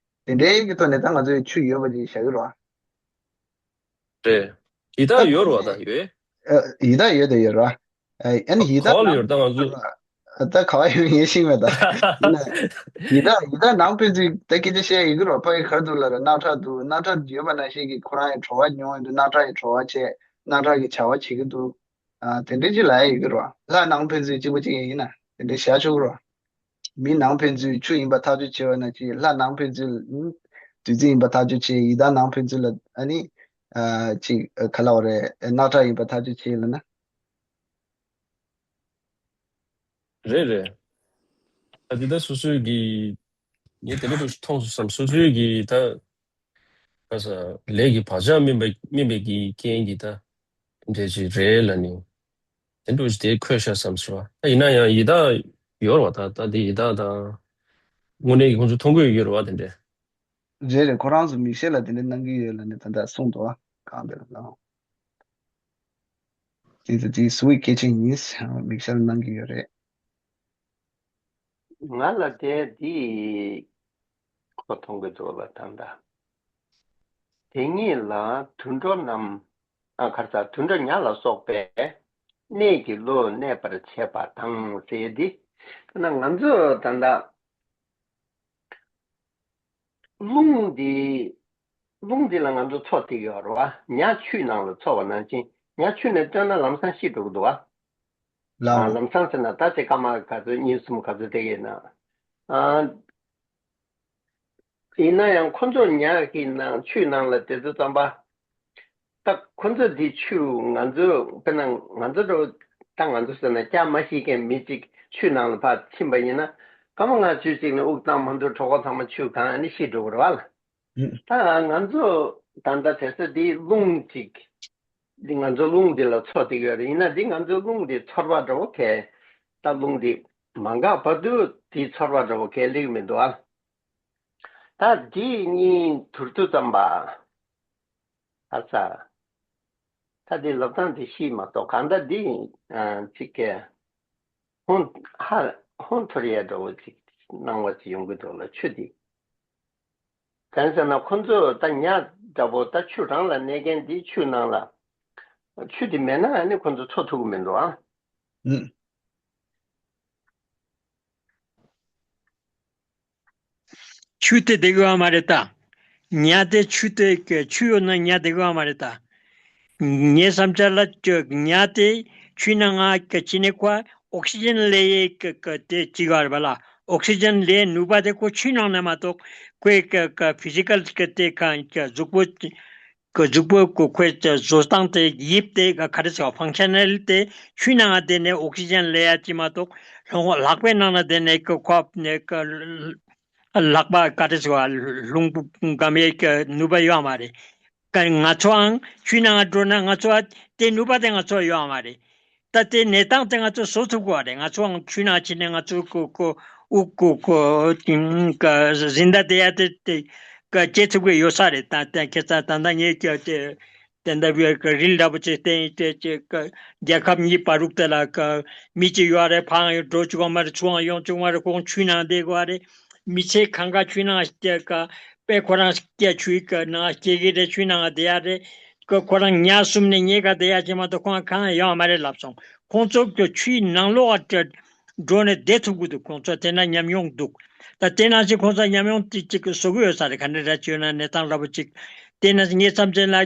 དེ་འདྲའི་གི་ཐོག་ནས་ད་ང་ཚོས་ཆུ་ཡོད་པ་ཅིག་བཞག་གི་ར། རེད། ཡི་དྭགས་ད་ཡོད་རེད་བ་ད་ཡོད། ཨ་ཡི་དྭགས་ཡོད་དེ་ཡོད་ར། ཨ་ཨ་ནི་ཡི་དྭགས་ག་པར་ཡོད་རེད་ད་ང་ཚོ། ད་ག་པར་ཡོད་ངས་ཤེས་མེད་ད། ཡིན་ན་ཡི་དྭགས་ཡི་དྭགས་ནང་ཕན་ཚུན་ད་སྐད་ཆ་བཤད་ཡོད་ཀྱི་ར། ཕ་གི་ག་རེ་འདུག་ལབ་ར། རྣག་ཁྲག་འདུག་རྣག་ཁྲག་ཡོད་པ་ནང་བཞིན་གྱི་ཁོ་རང་ཡང་བྲོ་བ་མྱོང་ཡོད་འདུག་རྣག་ཁྲག་ཡང་བྲོ་བ་བྱེད། རྣག་ཁྲག་གི་བྱ་བ་བྱེད་ཀྱི་འདུག་ཨ་དེ་འདྲ་ཅིག་ལབ་ཡ་ཡོད་ཀྱི་ར། ལྷ་ནང་ཕན་ཚུན་གཅིག་པ་གཅིག་ཡིན་ན། དེ་འདྲའི་བྱ་ཆོག་རོ། མི་ནང་ཕན་ཚུན་ཆུ་ཡིན་པ་ཐག་གཅོད་བྱས་པ་ན་ཅིག་ལྷ་ནང་ཕན་ཚུན་ཨུམ་བདུད་རྩི་ཡིན་པ་ཐག་གཅོད་བྱས། ཡི་དྭགས་ནང་ཕན་ཚུན་ལ་ཨ་ནི་ཨ་ཅིག་ཨ་ག་ལབ་དགོས་རེད། ཨ་རྣག་ཁྲག་ཡིན་པ་ཐག་གཅོད་བྱས་ལབ་ན། རེད་རེད། ད་འདི་ད་སོ་སོའི་གི་ངས་དེ་འདྲ་པོ་ཞིག་མཐོང་སོང་བསམ། སོ་སོའི་གི་ད་ག་ས་ལས་ཀྱི་བག་ཆགས་སྨིན་པ་སྨིན་པའི་གི་རྐྱེན་གྱིས་ད་འདྲ་ཞིག་རེད་ལབ་ནས་དེ་འདྲ་ཞིག་དེ་འཁོད་ཤག་བསམ་སོང་བ། ད་ཡིན་ན་ཡང་ཡི་དྭགས་ཡོད་རེད་བ། ད་ད་དེ་ཡི་དྭགས་དང་དངོས་གནས་ཀྱི་ཁོང་ཚོ་མཐོང་གི་ཡོད་རེད་བ། དེ་འདྲ། རེད་རེད། ཁོ་རང་ཚོ་མིག་ཤེལ་ལ་དེ་འདྲ་གནང་གི་ཡོད་ལབ་ནས་ད་ལྟ་གསུངས་འདུག་བ། གང་དེ་ལ་ལ། དེ་ཚོ་དེ་སུའི་སྐད་ཆ་ཡིན། མིག་ཤེལ་གནང་གི་ཡོད་རེད། ང་ལ་དེ་དེ་ཁོ་མཐོང་གི་འདུག་ལ། ད་ལྟ་དེ་ཉིད་ལ་དུད་འགྲོ་རྣམས། ཨ་ག་རེ་ཟ། དུད་འགྲོ་ཉ་ལ་སོགས་པའི་གནས་ཀྱི་བློ་གནས་པར་བྱེད་པ་དང་ཟེར་ཏེ། ད་ང་ཚོ་ད་ལྟ་རླུང་འདི་རླུང་འདི་ལ་ང་ཚོ་འཚོ་བསྡད་ཡོད་རེད་བ། ཉ་ཆུའི་ནང་ལ་འཚོ་བ་ནང་བཞིན་ཉ་ཆུ་ནས་བཏོན་ན་ལམ་སང་ཤི་འགྲོ་གི་འདུག་བ། ལའོ། ཨ་ལམ་སང་ཟེར་ན་ད་ཚེ་སྐར་མ་ག་ཚོད་གཉིས་གསུམ་ག་ཚོད་བསྡད་ཡོད་ན། ཨ། ཡིན་ན་ཡང་ཁོ་ཚོ་ཉ་གི་ནང་ཆུའི་ནང་ལ་དེ་ཚོ་ཙམ་པ། ད་ཁོ་ཚོ་འདི་ཆུ་ང་ཚོ་དཔེར་ན་ང་ཚོ་འགྲོ། ད་ང་ཚོ་ཟེར་ན་སྐྱ་མ་ཤེས་མཁན་མི་གཅིག་ཆུའི་ནང་ལ་ཕར་ཕྱིན་པ་ཡིན་ན། སྐར་མ་ལྔ་བཅུ་ཅིག་ནས་དབུགས་བཏང་མ་ཐུབ་གྲོད་ཁོག་ཚང་མ་ཆུས་གང་ནས་ཤི་འགྲོ་གི་རེད་བ་ལ། ད་ང་ཚོ་ད་ལྟ་དེ་ཚོ་འདི་རླུང་ཅིག་འདི་ང་ཚོ་རླུང་འདི་ལ་འཚོ་བསྡད་ཡོད་རེད། ཡིན་ན་འདི་ང་ཚོ་རླུང་འདི་ཚོར་བ་འདྲ་བོ་གས། ད་རླུང་འདི་མ་འགག་བར་དུ་འདི་ཚོར་བ་འདྲ་བོ་གས་སླེབས་མི་འདུག་ཨ། ད་འདི་གཉིས་དུར་དུ་ཙམ་པ། ཨ་ཙ། ད་འདི་ལབ་སྟངས་འདི་ཤེས་མ་གཏོགས་གང་ལྟར་འདི་ཨ་ཅིག་གས་ཧོན་ཧ་ཧོན་ཐོར་ཡས་འདྲ་བོ་ཅིག་སྣང་བ་ཅིག་ཡོང་གི་འདུག་ལ། ཆུ་འདི། གང་ཟེར་ན་ཁོ་ཚོ་ད་ཉ་འདྲ་བོ་ད་ཆུ་རང་ལ་གནས་མཁན་འདི་ཆུ་ནང་ལ་ཆུ་འདི་མེད་ན་ཨ་ནི་ཁོ་ཚོ་འཚོ་ཐུབ་ཀྱི་མི་འདུག་ཨ། ཨུ། ཆུ་དེ་བསྡད་ཡོད་མ་རེད་ད། ཉ་དེ་ཆུ་དེ་ཆུ་ཡོད་ན་ཉ་བསྡད་ཡོད་མ་རེད་ད། ངའི་བསམ་འཆར་ལ་ཉ་དེ་ཆུའི་ནང་ང་ཕྱིན་ནས་ཁོ་ཨོག་སི་ཇན་ལེན་ཡས་དེ་བྱེད་ཀྱི་ཡོད་རེད་པ་ལ། ཨོག་སི་ཇན་ལེན་ནུས་པ་དེ་ཁོ་ཆུའི་ནང་ནས་མ་གཏོགས་ཁོའི་ཕི་ཟི་ཀལ་དེ་ག་གཟུགས་པོ། གཟུགས་པོ་གི་ཁོའི་བཟོ་སྟངས་དེ་དབྱིབས་དེ་ག་ག་རེ་ཟེར་བ། ཕང་ཤ་ནལ་དེ་ཆུའི་ནང་ང་བསྡད་ནས་ཨོག་སི་ཇན་ལེན་ཡ་ཅིག་མ་གཏོགས་ལྷོ་ལག་པའི་ནང་ན་བསྡད་ནས་ཁོ་ཁོ་ལག་པ་ག་རེ་ཟེར་བ། རླུང་བུ་སྒམ་ཡས་ཀྱི་ནུས་པ་ཡོད་མ་རེད། ང་ཚོའང་ཆུའི་ནང་ང་འགྲོ་ན་ང་ཚོ་དེ་ནུས་པ་དེ་ང་ཚོ་ཡོད་མ་རེད། ད་ལྟའི་གནས་སྟངས་དེ་ང་ཚོ་བཟོ་ཐུབ་དགོས་པ་རེད། ང་ཚོའང་ཆུ་ནང་ཕྱིན་ནས་ང་ཚོ་ཀོ་ཀོ་དབུགས་ཀོ་ཀོ་ཀ་གཟི་མདའ་དེ་ཡ་དེ་དེ་ཀ་སྐྱེ་ཐུབ་ཀྱི་ཡོད་ས་རེད། ད་ལྟ་ཁྱེད་ཚ་ད་ལྟ་ངས་ཀྱི་དེ་དེ་འདྲ་བའི་ཀ་རིལ་འདྲ་པོ་ཅིག་བསྟན་ཡིན་དེ་ཅིག་ཀ་རྒྱལ་ཁབ་གཉིས་བར་རུག་དེ་ལ་ཀ་མི་གཅིག་ཡོད་རེད། ཕར་འགྲོ་བཅུག་པ་མ་རེད། ཚུར་ཡོང་བཅུག་པ་མ་རེད། ཁོང་ཆུ་ནང་བསྡད་དགོས་པ་རེད། མི་ཚེ་གང་ག་ཆུ་ནང་སྐྱེ་ཀ་དཔེ་ཁོ་རང་སྐྱེ་ཆུའི་ཀ་ནང་སྐྱེ་གི་རེད། ཆུའི་ནང་བསྡད་ཡ་རེད། ཁོ་ཁོ་རང་ཉ་གསུམ་ནས་ཉེ་ག་བསྡད་ཡ་ཅིག་མ་གཏོགས་ཁོང་གང་ཡང་ཡོང་བ་མ་རེད་ལབ་སོང་། ཁོང་ཚོ་གི་ཆུའི་ནང་ལོགས་ཀ་འགྲོ་ནས་བསྡད་ཐུབ་ཀྱི་འདུག་ཁོང་ཚོ་དེ་ན་ཉམས་མྱོང་འདུག་ད་དེ་ནང་བཞིན་ཁོང་ཚོ་ཉམས་མྱོང་དེ་གཅིག་གི་བཟོ་གི་ཡོད་ས་རེད། ག་འདྲ་འདྲ་བྱས་ན་གནས་སྟངས་འདྲ་པོ་གཅིག་དེ་ནང་བཞིན་ངའི་བསམ་ཚུལ་ལ་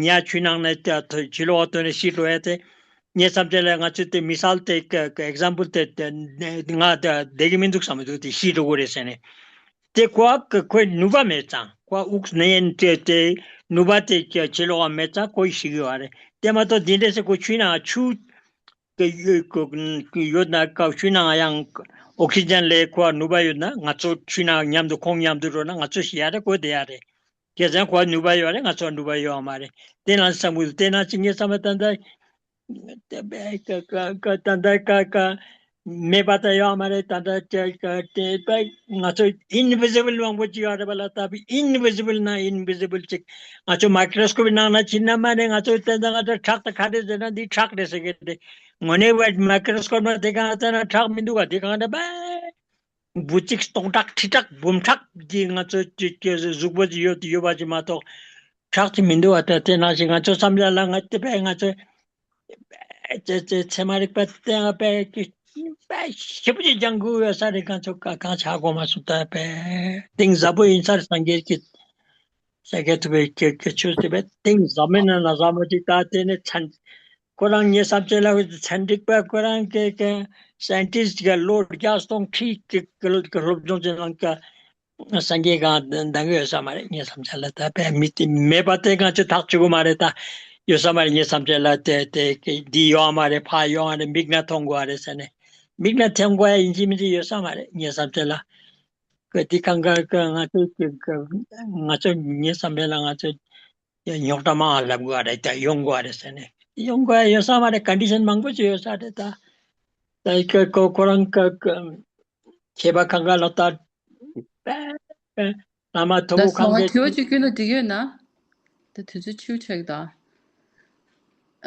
ཉ་ཆུའི་ནང་ནས་ཕྱི་ལོགས་བཏོན་ནས་ཤི་འགྲོ་ཡ་དེ། ངའི་བསམ་ཚུལ་ལ་ང་ཚོས་དེ་མི་སལ་དེ་ཀ་ཀ་ཨེག་ཛམ་པལ་དེ་དེ་ང་དེ་བསྡད་ཀྱི་མི་འདུག་བསམ་གྱི་འདུག་དེ་ཤི་འགྲོ་གི་རེད་ཟེར་ནས། དེ་ཁོ་ཨ་ཀ་ཁོའི་ནུས་པ་མེད་ཙང་། ཁོ་ཨ་དབུགས་ནད་ཡམས་དེ་དེ་ནུས་པ་དེ་ཕྱི་ལོགས་མེད་ཙང་ཁོ་ཤི་གི་ཡོད་རེད། དེ་མ་གཏོགས་འདི་འདྲ་ཟེར་ཁོ་ཆུའི་ནང་ཆུ་དེ་ཡོད་ཡོད་ན་ཀ་ཆུའི་ནང་ཡང་ཨོག་སི་ཇན་ལས་ཁོ་ནུས་པ་ཡོད་ན་ང་ཚོ་ཆུའི་ནང་མཉམ་དུ་ཁོང་མཉམ་དུ་འགྲོ་ན་ང་ཚོ་ཤི་ཡ་རེད། ཁོ་བསྡད་ཡ་རེད། ཁྱེད་ཚང་ཁོ་ནུས་པ་ཡོད་རེད། ང་ཚོ་ནུས་པ་ཡོད་མ་རེད། དེ་ནང་བསམ་གྱི་འདུག་དེ་ནང་ཅིག་ངས་བསམ་པ་ད་ལྟ་ད་ལྟ་ཀ་ཀ་མེད་པ་ད་ཡོད་མ་རེད། ད་ལྟ་ཀ་ཀ་དེ་པ་ང་ཚོ་ཨིན་བི་ཟི་བལ་མང་པོ་ཅིག་ཡོད་རེད་པ་ལ། ད་ཨིན་བི་ཟི་བལ་ན་ཨིན་བི་ཟི་བལ་ཅིག་ང་ཚོ་མའི་ཀྲོ་སི་ཀོབ་ནང་ན་ཕྱིན་ན་མ་ནས་ང་ཚོ་ད་ལྟ་ང་ཚོ་ཁྲག་ད་ག་རེ་ཟེར་ན་འདི་ཁྲག་རེད་ཟེར་གི་རེད། དངོས་གནས་པ་མའི་ཀྲོ་སི་ཀོབ་ནང་དེ་ག་ང་ཚོ་ན་ཁྲག་མི་འདུག་ག་དེ་གང་འདྲ་པ། འབུ་གཅིག་སྟོང་ཁྲག་ཁྲི་ཁྲག་འབུམ་ཁྲག་གི་ང་ཚོ་གི་གི་གཟུགས་པོ་ཡོད་ཡོད་པ་ཅིག་མ་གཏོགས་ཁྲག་ཅིག་མི་འདུག་བ། ད་དེ་ནང་བཞིན་ང་ཚོ་བསམ་ཡ་ལ་ང་དེ་པས་ང་ཚོ་ཚེ་ཚེ་ཚད་མ་རིག་པ་དེ་ང་པས་ཀྱི་པས་ཞེ་པོ་ཅིག་སྦྱང་དགོས་ཡོད་ས་རེད། ང་ཚོ་ག་གང་ཆགས་དགོས་མ་སོང་། ད་པས་གཏིང་ཟབ་པོ་ཡིན་ས་རེད། སངས་རྒྱས་ཀྱི་སངས་རྒྱས་ཐུབ་པའི་ཀྱི་ཀྱི་ཆོས་དེ་པས་གཏིང་ཟབ་མིན་ན་ན་ཟབ་མོ་ཅིག་ད་དེ་ནས་ཚན་ཁོ་རང་ངའི་བསམ་ཚུལ་ལ་ཚན་རིག་པ་ཁོ་རང་གི་གི་སའེན་ཊིསཊ་གི་ལོ་བརྒྱ་སྟོང་ཁྲི་གི་གི་སློབ་སྦྱོང་ཅན་ནང་གི་སངས་རྒྱས་གང་འདང་གི་ཡོད་ས་མ་རེད། ངའི་བསམ་འཆར་ལ་ད་དཔེ་མི་དེ་མེད་པ་དེ་ང་ཚོས་ཐག་གཅོད་གི་མ་རེད། ད་ཡོད་ས་མ་རེད། ངའི་བསམ་འཆར་ལ་དེ་དེ་གི་འདི་ཡོད་མ་རེད། ཕ་ཡོད་མ་རེད། མིག་ན་མཐོང་དགོས་རེད་ཟེར་ནས། མིག་ན་མཐོང་དགོས་ཡ་ཡིན་གཅིག་མིན་གཅིག་ཡོད་ས་མ་རེད། ངའི་བསམ་འཆར་ལ་གི་དེ་གང་ག་གི་ང་ཚོས་གི་གི་ང་ཚོ་ངའི་བསམ་འཆར་ལ་ང་ཚོས་རྙོག་དྲ་མང་ལབ་དགོས་རེད། ད་ཡོང་དགོས་རེད་ཟེར་ནས་ཡོང་དགོས་ཡ་ཡོད་ས་མ་རེད། ཀོན་ཌི་ཤན་མང་པོ་ཅིག་ཡོད་ས་རེད། ད་ད་ཁོ་ཁོ་རང་གི་གི་མཁས་པ་གང་ག་ལ་ད་བླ་མ་དོ་ད་པོ་སོང་གང་ང་གི་དྲི་བ་གཅིག་བསྐྱོན་ན་འགྲིག་ཡོད་ན། ད་དུས་ཚོད་ཕྱིར་ཆགས་ད།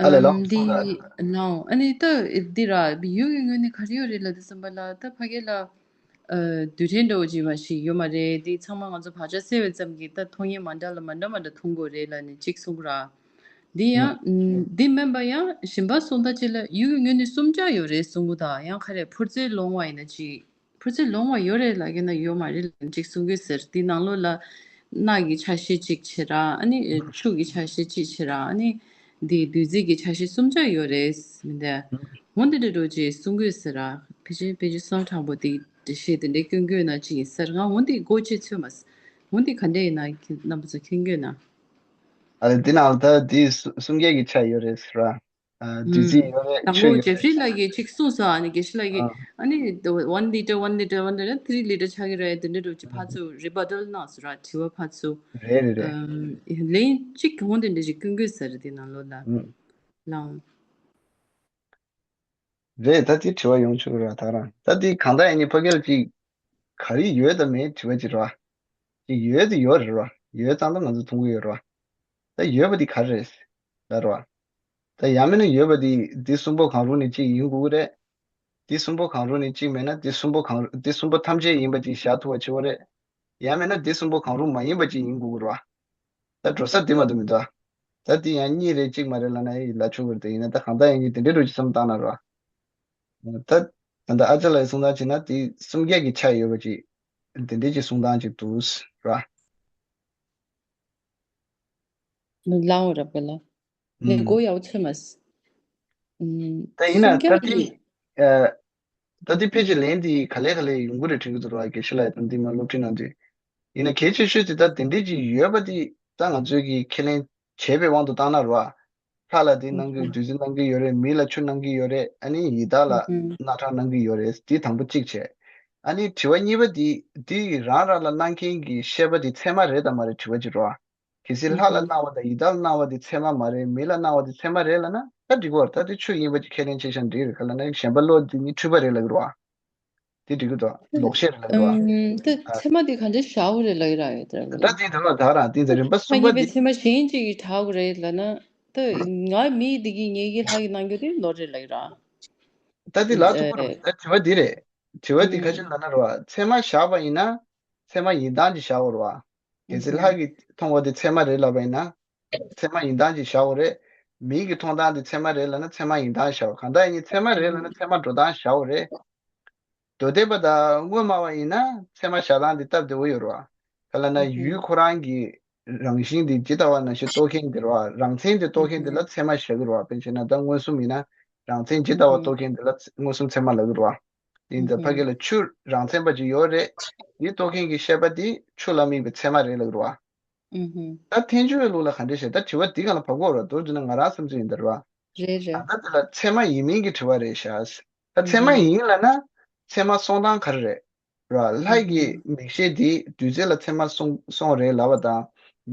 ཨ་ལས་ལགས་ཨམ་འདི་སོང་ད། ལའོ་ཨ་ནི་ད་འདི་ར་ཡུལ་གྱི་ངོས་ནས་ག་རེ་ཡོད་རེད་ལབ་དུས་ཙམ་པ་ལ་ད་ཕ་གི་ལ་ཨ་རྡུལ་ཕྲན་འདྲ་བོ་ཅིག་མ་ཞིག་ཡོད་མ་རེད། འདི་ཚང་མ་ང་ཚོ་བག་ཆགས་སད་པའི་ཙམ་གྱིས་ད་མཐོང་ཡས་མ་འདྲ་ལ་མ་འདྲ་མ་འདྲ་མཐོང་དགོས་རེད་ལབ་ནས་གཅིག་གསུང་གི་ར། འདི་ཡང་ཨུམ། འདི་མིན་པ་ཡང་གཞན་པ་གསུང་ད་ཅིག་ལ་ཡུལ་གྱི་ངོས་ནས་གསུམ་ཆ་ཡོད་རེད་གསུང་གི་ད། ཡང་ག་རེ་ཕུར་རྩལ་ལོང་བ་ཡིན་ན་ཅིག་ཕུར་རྩལ་ལོང་བ་ཡོད་རེད་ལབ་ཀྱི་ན་ཡོད་མ་རེད་ལབ་ཅིག་གསུང་གི་ཟེར། འདི་ནང་ལོགས་ལ་སྣག་གི་ཆ་ཤས་གཅིག་བྱེད་ར། ཨ་ནི་ཆུ་གི་ཆ་ཤས་གཅིག་བྱེད་ར། ཨ་ནི་འདི་བདུད་རྩི་གི་ཆ་ཤས་གསུམ་ཆ་ཡོད་རེད་མི་འདའ། འོ་འདི་འདྲ་འགྲོ་ཅིག་གསུང་གི་ཟེར་ར། ཕལ་ཆེར་ཕལ་ཆེར་སོང་དྲང་པོ་འདི་འགྲེལ་བཤད་དེ་འདྲའི་སྐྱོན་དགོས་ན་ཅིག་ཡིན་ཟེར། ང་འོ་འདི་སྒོ་ཕྱེ་ཚོད་མ་ཟ། འོ་འདི་ག་འདྲ་ཡིན་ན་རྣམ་པ་ཚོ་མཁྱེན་དགོས་ན། ཨ་ལས་འདི་ནང་ལ་ད་འདི་གསུམ་གསུམ་བརྒྱད་ཀྱི་ཆ་ཡོད་རེད་ཟེར་ར། ཨ་བདུད་རྩི་ཡོད་རེད། དང་ཆུ་པོ་ཡོད་ཇེ་ཧྥི་རི་རེད་ལགས་ཟེར། ཀྱིས་གཅིག་གསུངས་སོང་། ཨ་ནི་དགེ་བཤེས་ལགས་ཀྱིས་ཨ་ཨ་ནི་one liter one liter one liter three liter ཆགས་ཀྱི་རེད། དེ་འདྲ་འགྲོ་ཅིག་ཕར་ཚུར་རི་བ་ཊལ་གནང་སོང་ར། དྲི་བ་ཕར་ཚུར་རེད་རེད་རེད། ཨམ་ལན་གཅིག་འོ་དེ་འདྲ་ཞིག་སྐྱོན་དགོས་ཟེར། དེ་ནང་ལོགས་ལ་ཨུམ། ལའོ། རེད། ད་དེ་དྲི་བ་ཡོང་ཆོག་གི་ར། ད་རང་ད་དེ་གང་ལྟར་ཡིན་ནའི་ཕ་གི་ལ་ཅིག་ག་རེ་ཡོད་དང་མེད་དྲི་བ་ཅིག་རེད་བ། ཅིག་ཡོད་དེ་ཡོད་རེད་བ། ཡོད་ཙང་ད་ང་ཚོ་མཐོང་གི་ཡོད་རེད་བ། ད་ཡོད་པ་དེ་ག་རེ་རེད་ལབ་རེད་བ། ད་ཡང་མིན་ན་ཡོད་པ་དེ་དེ་གསུམ་པོ་གང་རུང་ནས་གཅིག་ཡིན་དགོས་ཀྱི་རེད། དེ་གསུམ་པོ་གང་རུང་ནས་གཅིག་མེད་ན་དེ་གསུམ་པོ་གང་དེ་གསུམ་པོ་ཐམས་ཅད་ཡིན་པ་ཅིག་བཞག་ཐུབ་པ་བྱེད་དགོས་རེད། ཡང་མིན་ན་དེ་གསུམ་པོ་གང་རུང་མ་ཡིན་པ་ཅིག་ཡིན་དགོས་ཀྱི་རེད་བ། ད་འགྲོ་ས་དེ་མ་གཏོགས་མི་འདུག་ད་དེ་ཡང་གཉིས་རེད་གཅིག་མ་རེད་ལབ་ན་ཡི་ལབ་ཆོག་གི་རེད། དེ་ཡིན་ན་ད་གང་ལྟར་ཡིན་གྱི་དེ་འདྲའི་འགྲོ་ཅིག་བསམ་བཏང་ན་རེད་བ། ད་ད་ལྟ་ཨ་ཅག་ལགས་ཀྱིས་གསུང་སྟངས་བྱས་ན་དེ་གསུམ་བརྒྱད་ཀྱི་ཆ་ཡོད་པ་ཅིག་དེ་འདྲའི་ཅིག་གསུང་སྟངས་ཅིག་འདུག་ར། ལའོ་རབ་ག་ལ། ནས་ཨུམ། གོ་ཡག་ཚོད་མ་ཟ། ཨུམ། ད་ཡིན་ན་གསུམ་ད་བརྒྱ་དེ་ཡིན། ཨ་ད་དེ་ཕལ་ཆེར་ལན་དེ་ག་ལེ་ག་ལེ་ཡོང་གི་རེད་དྲན་གྱི་འདུག་ར། དགེ་བཤེས་ལགས་དང་འདི་མ་སློབ་ཁྲིད་གནང་དུས། ཡིན་ན་གལ་ཆེ་ཤོས་དེ་ད་དེ་འདྲའི་ཅིག་ཡོད་པ་དེ་ད་ང་ཚོས་ཀྱི་ཁས་ལེན་བྱས་པའི་དབང་དུ་བཏང་ན་ར། ལྷ་ལ་དེ་གནང་གི་ཨུམ། བདུད་རྩི་གནང་གི་ཡོད་རེད། མི་ལ་ཆུ་གནང་གི་ཡོད་རེད། ཨ་ནི་ཡི་དྭགས་ལ་ཨུམ། སྣག་ཁྲག་གནང་གི་ཡོད་རེད། དེ་དང་པོ་གཅིག་བྱས། ཨ་ནི་དྲི་བ་གཉིས་པ་དེ་དེ་རང་རང་ལ་གནང་མཁན་གྱི་བཤད་པ་དེ་ཚད་མ་རེད་དམ་མ་རེད་དྲི་བ་ཅིག་རེད་བ། གལ་སྲིད་ལྷ་ལ་གནང་བ་དང་ཡི་དྭགས་ལ་གནང་བ་དེ་ཚད་མ་མ་རེད། མི་ལ་གནང་བ་དེ་ཚད་མ་རེད་ལབ་ན་ད་འགྲིག་གི་རེད། ད་དེ་ཆོས་ཡིན་པ་ཅིག་ཁས་ལེན་བྱས་ཤག་འགྲིག་རེད། ག་ལབ་ན་གཞན་པ་བློ་དེ་གཉིས་འཁྲུལ་པ་རེད་ལབ་ཀྱི་རེད་བ། དེ་འགྲིག་གི་འདུག་ལོག་བཤད་རེད་ལབ་ཀྱི་རེད་བ། ཨུམ། ད་ཨ་ཚད་མ་དེ་ག་འདྲ་བཞག་དགོས་རེད་ལབ་ཀྱི་རེད་ཡོད་དེ་ར། ད་དེ་དེ་ལ་ད་རང་དེ་ཚེ་རིམ་པ་གསུམ་པ་ཐ་སྙད་པའི་དེ་ཚད་མ་གཞན་ཅིག་གིས་གྲགས་དགོས་རེད་ལབ་ན། ད་ང་མི་དེ་གིས་ངེད་ཀྱི་ལྷ་གིས་གནང་རྒྱུ་དེ་ནོར་རེད་ལབ་ཀྱི་རེད། ད་དེ་ལབ་ཐུབ་ཀྱི་རེད། ཨེ། ད་དྲི་བ་འདི་རེད། དྲི་བ་འདི་ཁ་ཨུམ། ཤས་ལབ་ན་རེད་བ། ཚད་མ་བཞག་པ་ཡིན་ན་ཚད་མ་ཡིན་སྟངས་ཅིག་བཞག་དགོས་རེད་བ། གལ་སྲིད་ལྷ་གིས་མཐོང་བ་དེ་ཚད་མ་རེད་ལབ་པ་ཡིན་ན། ཚད་མ་ཡིན་སྟངས་ཅིག་བཞག་དགོས་རེད། མི་གིས་མཐོང་སྟངས་དེ་ཚད་མ་རེད་ལབ་ན་ཚད་མ་ཡིན་སྟངས་བཞག་དགོས། གང་ལྟར་ཡིན་ཚད་མ་རེད་ལབ་ན་ཚད་མ་འགྲོ་སྟངས་བཞག་དགོས་རེད། མདོ་སྡེ་པ་དང་དངོས་སྨྲ་བ་ཡིན་ན་ཚད་མ་བཞག་སྟངས་དེ་སྟབས་བདེ་བོ་ཡོད་རེད་བ། ག་ལབ་ན་ཡུལ་ཁོ་རང་གི་རང་བཞིན་དེ་ཇི་ལྟ་བ་ནང་བཞིན་རྟོགས་མཁན་དེ་རེད་བ། རང་མཚན་དེ་རྟོགས་མཁན་དེ་ལ་ཚད་མ་བཞག་གི་རེད་བ། དཔེར་བྱས་ན་ད་མངོན་སུམ་ཡིན་ན་རང་མཚན་ཇི་ལྟ་བ་རྟོགས་མཁན་དེ་ལ་མངོན་སུམ་ཚད་མ་ལབ་ཀྱི་རེད་བ། དེ་ཡིན་ཙང་ཕ་གི་ལ་ཆུ་རང་མཚན་པ་ཅིག་ཡོད་རེད། དེ་རྟོགས་མཁན་གྱི་ཤེས་པ་དེ་ཆུ་ལ་དམིགས་པའི་ཚད་མ་རེད་ལབ་ཀྱི་རེད་བ། ཨུ་ཧུ། ད་ཐལ་འགྱུར་བའི་ལུགས་ལ་ག་འདྲ་བཤད། ད་དྲི་བ་འདི་སྒང་ལ་བབས་དགོས་རེད། མདོར་བསྡུས་ན་ང་རང་བསམ་ཚུལ་ཡིན་ད་རེད་བ། རེད་རེད། ད་ལྟ་འདི་ལ་ཚད་མ་ཡིན་མིན་གྱི་དྲི་བ་རེད་ཤག་ད་ཚད་མ་ཡིན་ལབ་ན་ཚད་མ་སོང་སྟངས་ག་རེ་རེད། རེད་བ། ལྷ་ཡི་མིག་ཤེས་འདི་བདུད་རྩི་ལ་ཚད་མ་སོང་སོང་རེད་ལབ་པ་དང་།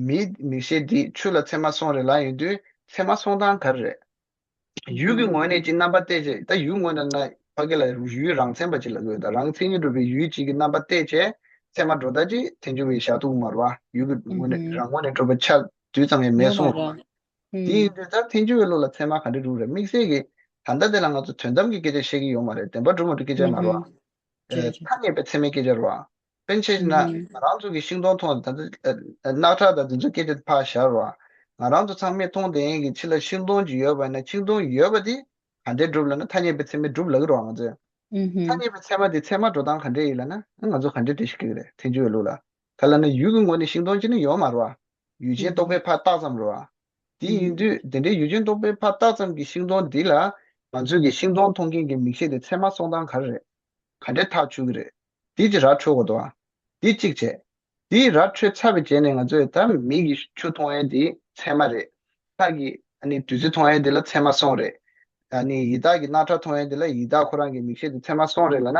མིའི་མིག་ཤེས་འདི་ཆུ་ལ་ཚད་མ་སོང་རེད་ལབ་ཡོང་དུས་ཚད་མ་སོང་སྟངས་ག་རེ་རེད། ཡུལ་གྱི་ངོས་ནས་ཅིག་རྣམ་པ་བལྟས་བྱས། ད་ཡུལ་ངོས་ནས་ན་ཕ་གི་ལ་ཡུལ་རང་མཚན་པ་ཅིག་ལབ་ཀྱི་ཡོད། ད་རང་མཚན་ཉིད་གྲུབ་པའི་ཡུལ་གཅིག་གི་རྣམ་པ་བལྟས་བྱས་ཚད་མ་འགྲོ་ལྡོག་ཅིག་ཐལ་འགྱུར་བས་བཞག་ཐུབ་ཀྱི་མ་རེད་བ། ཡུལ་གྱི་ངོས་ནས་རང་ངོས་ནས་གྲུབ་པ་ཆ་དུས་ཙམ་ཡང་མེད་གསུངས་རེད་བ། དེ་ཡིན་དུས་ད་ཐལ་འགྱུར་བའི་ལུགས་ལ་ཚད་མ་ག་འདྲ་འགྲུབ་རེད། དམིགས་བསལ་གྱི་ད་ལྟ་དེ་ལ་ང་ཚོ་དོན་དམ་གྱི་སྐད་ཆ་བཤད་ཀྱི་ཡོད་མ་རེད། བདེན་པ་འགྲུབ་མ་འགྲུབ་སྐད་ཆ་མ་རེད་བ། ཐ་སྙད་པའི་ཚད་མའི་སྐད་ཆ་རེད་བ། དཔེར་ན་ཆ་བཞག་ན་ང་རང་ཚོ་གི་ཤིང་སྡོང་མཐོང་ད་ལྟ་རྣག་ཁྲག་དང་དེ་ཚོའི་སྐད་ཆ་ཕར་བཞག་རོགས། ང་རང་ཚོ་ཚང་མས་མཐོང་བསྡད་མཁན་གྱི་ཕྱི་ལ་ཤིང་སྡོང་ཅིག་ཡོད་པ་ཡིན་ན་ཤིང་སྡོང་ཡོད་པ་དེ་ག་འདྲས་འགྲུབ་ལབ་ན་ཐ་སྙད་པའི་ཚད་མས་འགྲུབ་ལབ་ཀྱི་རེད་བ། ང་ཚོས་ཐ་སྙད་པའི་ཚད་མ་དེ་ཚད་མ་འགྲོ་སྟངས་ག་འདྲས་ཡིན་ལབ་ན་ང་ཚོ་ག་འདྲས་འགྲེལ་བཤད་རྒྱག་གི་རེད། ཐལ་འགྱུར་བའི་ལུགས་ལ། ག་ལབ་ན་ཡུལ་གྱི་ངོས་ནས་ཤིང་སྡོང་ཅིག་ནི་ཡོད་མ་རེད་བ། ཡུལ་ཅན་རྟོག་པས་ཕར་བཏགས་ཙམ་རེད་བ། དེ་ཡིན་དུས་དེ་འདྲའི་ཡུལ་ཅན་རྟོག་པས་ཕར་བཏགས་ཙམ་གྱི་ཤིང་སྡོང་འདི་ལ་ ང་ཚོས་ཀྱི་ཤིང་སྡོང་མཐོང་མཁན་གྱི་མིག་ཤེལ་དེ་ཚད་མ་སོང་སྟངས་ག་རེ་རེད། ག་འདྲས་ཐག་ཆོད་ཀྱི་རེད། དེ་ཅིག་ར་འཕྲོད་དགོས་འདུག་ཨ། དེ་གཅིག་བྱས། དེ་ར་འཕྲོད་ཚར་བའི་རྗེས་ནས་ང་ཚོས་ད་མིག་གིས་ཆུ་མཐོང་ཡས་དེ་ཚད་མ་རེད། ལྷ་གིས་ཨ་ནི་བདུད་རྩི་མཐོང་ཡས་དེ་ལ་ཚད་མ་སོང་རེད། ཨ་ནི་ཡི་དྭགས་ཀྱིས་རྣག་ཁྲག་མཐོང་ཡས་དེ་ལ་ཡི་དྭགས་ཁོ་རང་གི་མིག་ཤེལ་དེ་ཚད་མ་སོང་རེད་ལབ་ན།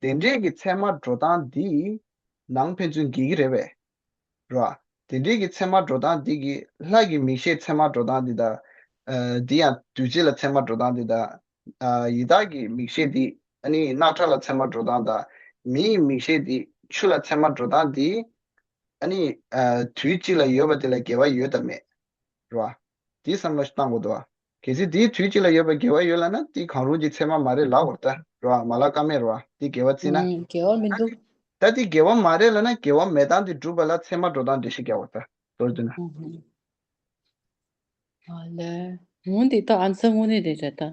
དེ་འདྲས་ཀྱི་ཚད་མ་འགྲོ་སྟངས་འདི་ནང་ཕན་ཚུན་འགལ་གྱི་རེད་པས། རེད་བ། དེ་འདྲའི་གི་ཚད་མ་འགྲོ་སྟངས་འདི་གི་ལྷ་གི་མིག་ཤེལ་ཚད་མ་འགྲོ་སྟངས་འདི་དང་། ཨ། འདི་ཡང་བདུད་རྩི་ལ་ཚད་མ་འགྲོ་སྟངས་འདི་དང་། ཨ། ཡི་དྭགས་ཀྱི་མིག་ཤེལ་འདི་ཨ་ནི་རྣག་ཁྲག་ལ་ཚད་མ་འགྲོ་སྟངས་དང་། མིའི་མིག་ཤེལ་འདི་ཆུ་ལ་ཚད་མ་འགྲོ་སྟངས་འདི་ཨ་ནི། ཨ། དུས་གཅིག་ལ་ཡོད་པ་དེ་ལ་འགལ་བ་ཡོད་དམ་མེད། རེད་བ། དེ་བསམ་བློ་ཞིག་བཏང་དགོས་འདུག་བ། གལ་སྲིད་དེའི་དུས་གཅིག་ལ་ཡོད་པའི་འགལ་བ་ཡོད་ལབ་ན་དེ་གང་རུང་གི་ཚད་མ་མ་རེད་ལབ་དགོས་རེད་ད། རེད་བ། མ་ལབ་ཀ་མེད་རེད་བ། དེ་འགལ་བ་བརྩིས་ན། ཨུམ། འགལ་བ་མི་འདུག་ད་དེ་འགལ་བ་མ་རེད་ལབ་ན་འགལ་བ་མེད་སྟངས་དེ་སྒྲུབ་པ་ལ་ཚད་མ་འགྲོ་སྟངས་འགྲེལ་བཤད་རྒྱག་དགོས་རེད་ད། མདོར་བསྡུས་ན། ཨུམ། ཨ་ལས། འོ་འདི་ད་ཨན་སར་དངོས་གནས་དེ་རེད་ད།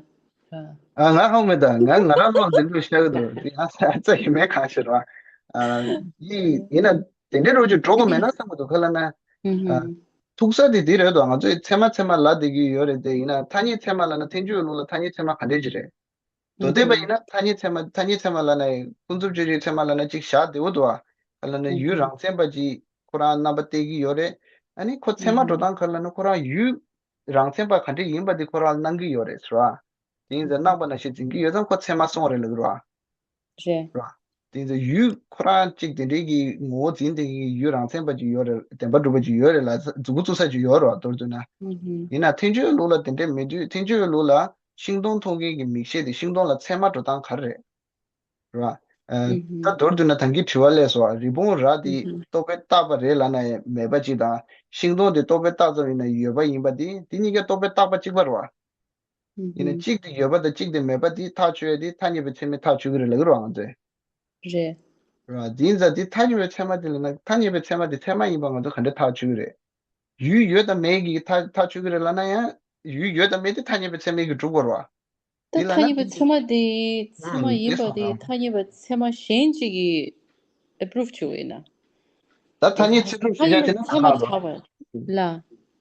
ར། ཨ། ང་ཧ་གོ་མེད་ད། ང་ང་རང་ལོག་འཛིན་གྲྭ་བཤད་གི་འདུག་དེ་ཨ་ཙི་ཡིན་མེད་གང་ཤེས་ར། ཨ། ཡིན་ཡིན་ན་དེ་འདྲའི་རོགས་ཀྱི་འགྲོ་གི་མེད་ན་བསམ་གི་འདུག་ག་ལབ་ན། ཨུམ། ཨ། ཐུག་ས་དེ་དེ་རེད་དོ། ང་ཚོས་ཚད་མ་ཚད་མ་ལབ་བསྡད་ཀྱི་ཡོད་རེད་དེ། ཡིན་ན་ཐ་སྙད་ཚད་མ་ལབ་ན་ཐལ་འགྱུར་ལུགས་ལ་ཐ་སྙད་ཚད་མ་ག་འདྲས་ཅིག་རེད། མདོ་སྡེ་པ་ཡིན་ན་ཐ་སྙད་ཚད་མ་ཐ་སྙད་ཚད་མ་ལབ་ན་ཀུན་རྫོབ་ཅོད་རིག་ཚད་མ་ལབ་ན་ཅིག་བཞག་བདེ་བོ་འདུག་ཨ། ག་ལབ་ན་ཡུལ་རང་མཚན་པ་ཅིག་ཁོ་རང་རྣམ་པ་གཏད་ཀྱི་ཡོད་རེད། ཨ་ནི་ཁོ་ཚད་མ་འགྲོ་སྟངས་ག་རེ་ལབ་ན་ཁོ་རང་ཡུལ་རང་མཚན་པ་ག་འདྲས་ཡིན་པ་དེ་ཁོ་རང་ལ་སྣང་གི་ཡོད་རེད་ཟེར་བ། དེ་ཡིན་ཙང་སྣང་བ་ནང་བཞིན་འཛིན་གྱི་ཡོད་ཙང་ཁོ་ཚད་མ་སོང་རེད་ལབ་ཀྱི་རེད་བ། རེད། རེད་བ། དེ་ཡིན་ཙང་ཡུལ་ཁོ་རང་གཅིག་དེ་འདྲའི་གི་ངོ་བོ་འཛིན་བསྡད་ཀྱི་ཡུལ་རང་མཚན་པ་ཅིག་ཡོད་རེད། བདེན་པ་གྲུབ་པ་ཅིག་ཡོད་རེད་ལ་མཛུབ་གུ་བཙུགས་ས་ཅིག་ཡོད་རེད་བ། མདོར་བསྡུས་ན། ཨུ་ཧུམ། ཡིན་ན་ཐལ་འགྱུར་ལུགས་ལ་དེ་འདྲས་མེད་དུས་ཐལ་འགྱུར་ལུགས་ལ་ཤིང་སྡོང་མཐོང་མཁན་གྱི་མིག་ཤེས་དེ་ཤིང་སྡོང་ལ་ཚད་མ་འགྲོ་སྟངས་ག་རེ་རེད། རེད་བ། ཨ། ཨུ་ཧུམ། ད་མདོར་བསྡུས་ན་ད་གིན་དྲི་བ་སླེབས་སོང་བ། རི་བོང་རྭ་དེ་ཨུ་ཧུམ། རྟོག་པས་བཏགས་པ་རེད་ལབ་ན་ཡང་མེད་པ་ཅིག་དང་། ཤིང་སྡོང་དེ་རྟོག་པས་བཏགས་ཙམ་ཡིན་ན་ཡོད་པ་ཡིན་པ་དེ་དེ་གཉིས་ཀ་རྟོག་པས་བཏགས་པ་གཅིག་པ་རེད་བ། ཡིན་ན་ཨུ་ཧུམ། གཅིག་དེ་ཡོད་པ་དང་གཅིག་དེ་མེད་པ་དེ་ཐག་ཆོད་ཡ་དེ་ཐ་སྙད་པའི་ཚད་མས་ཐག་ཆོད་ཀྱི་རེད་ལབ་ཀྱི་རེད་བ་ང་ཚོས། རེད། རེད་བ། དེ་ཡིན་ཙང་དེ་ཐ་སྙད་པའི་ཚད་མ་དེ་ལབ་ན་ཐ་སྙད་པའི་ཚད་མ་དེ་ཚད་མ་ཡིན་པ་ང་ཚོ་ག་འདྲ་ཐག་ཆོད་ཀྱི་རེད། ཡུལ་ཡོད་དང་མེད་ཀྱིས་ཐག་ཐག་ཆོད་ཀྱི་རེད་ལབ་ན་ཡང་ཡུལ་ཡོད་དང་མེད་དེ་ཐ་སྙད་པའི་ཚད་མས་ཀྱིས་གྲུབ་དགོས་རེད་བ། ད་དེ་ལབ་ཐ་ན་སྙད་པའི་ཚད་མ་དེ་ཚད་མ་ཨུམ་ཡིན་དེ་པ་སོང་དེ་ཙང་། ཐ་སྙད་པའི་ཚད་མ་གཞན་གཅིག་གིས་ཨེ་པུ་རུབ་བྱུང་བ་ཡིན་ན། ད་ཐ་སྙད་ཚིག་གྲུབ་ཐ་ཞེས་བྱ་དེ་ན་སྙད་པའི་ཚད་མ་གྲགས་པ་ལ།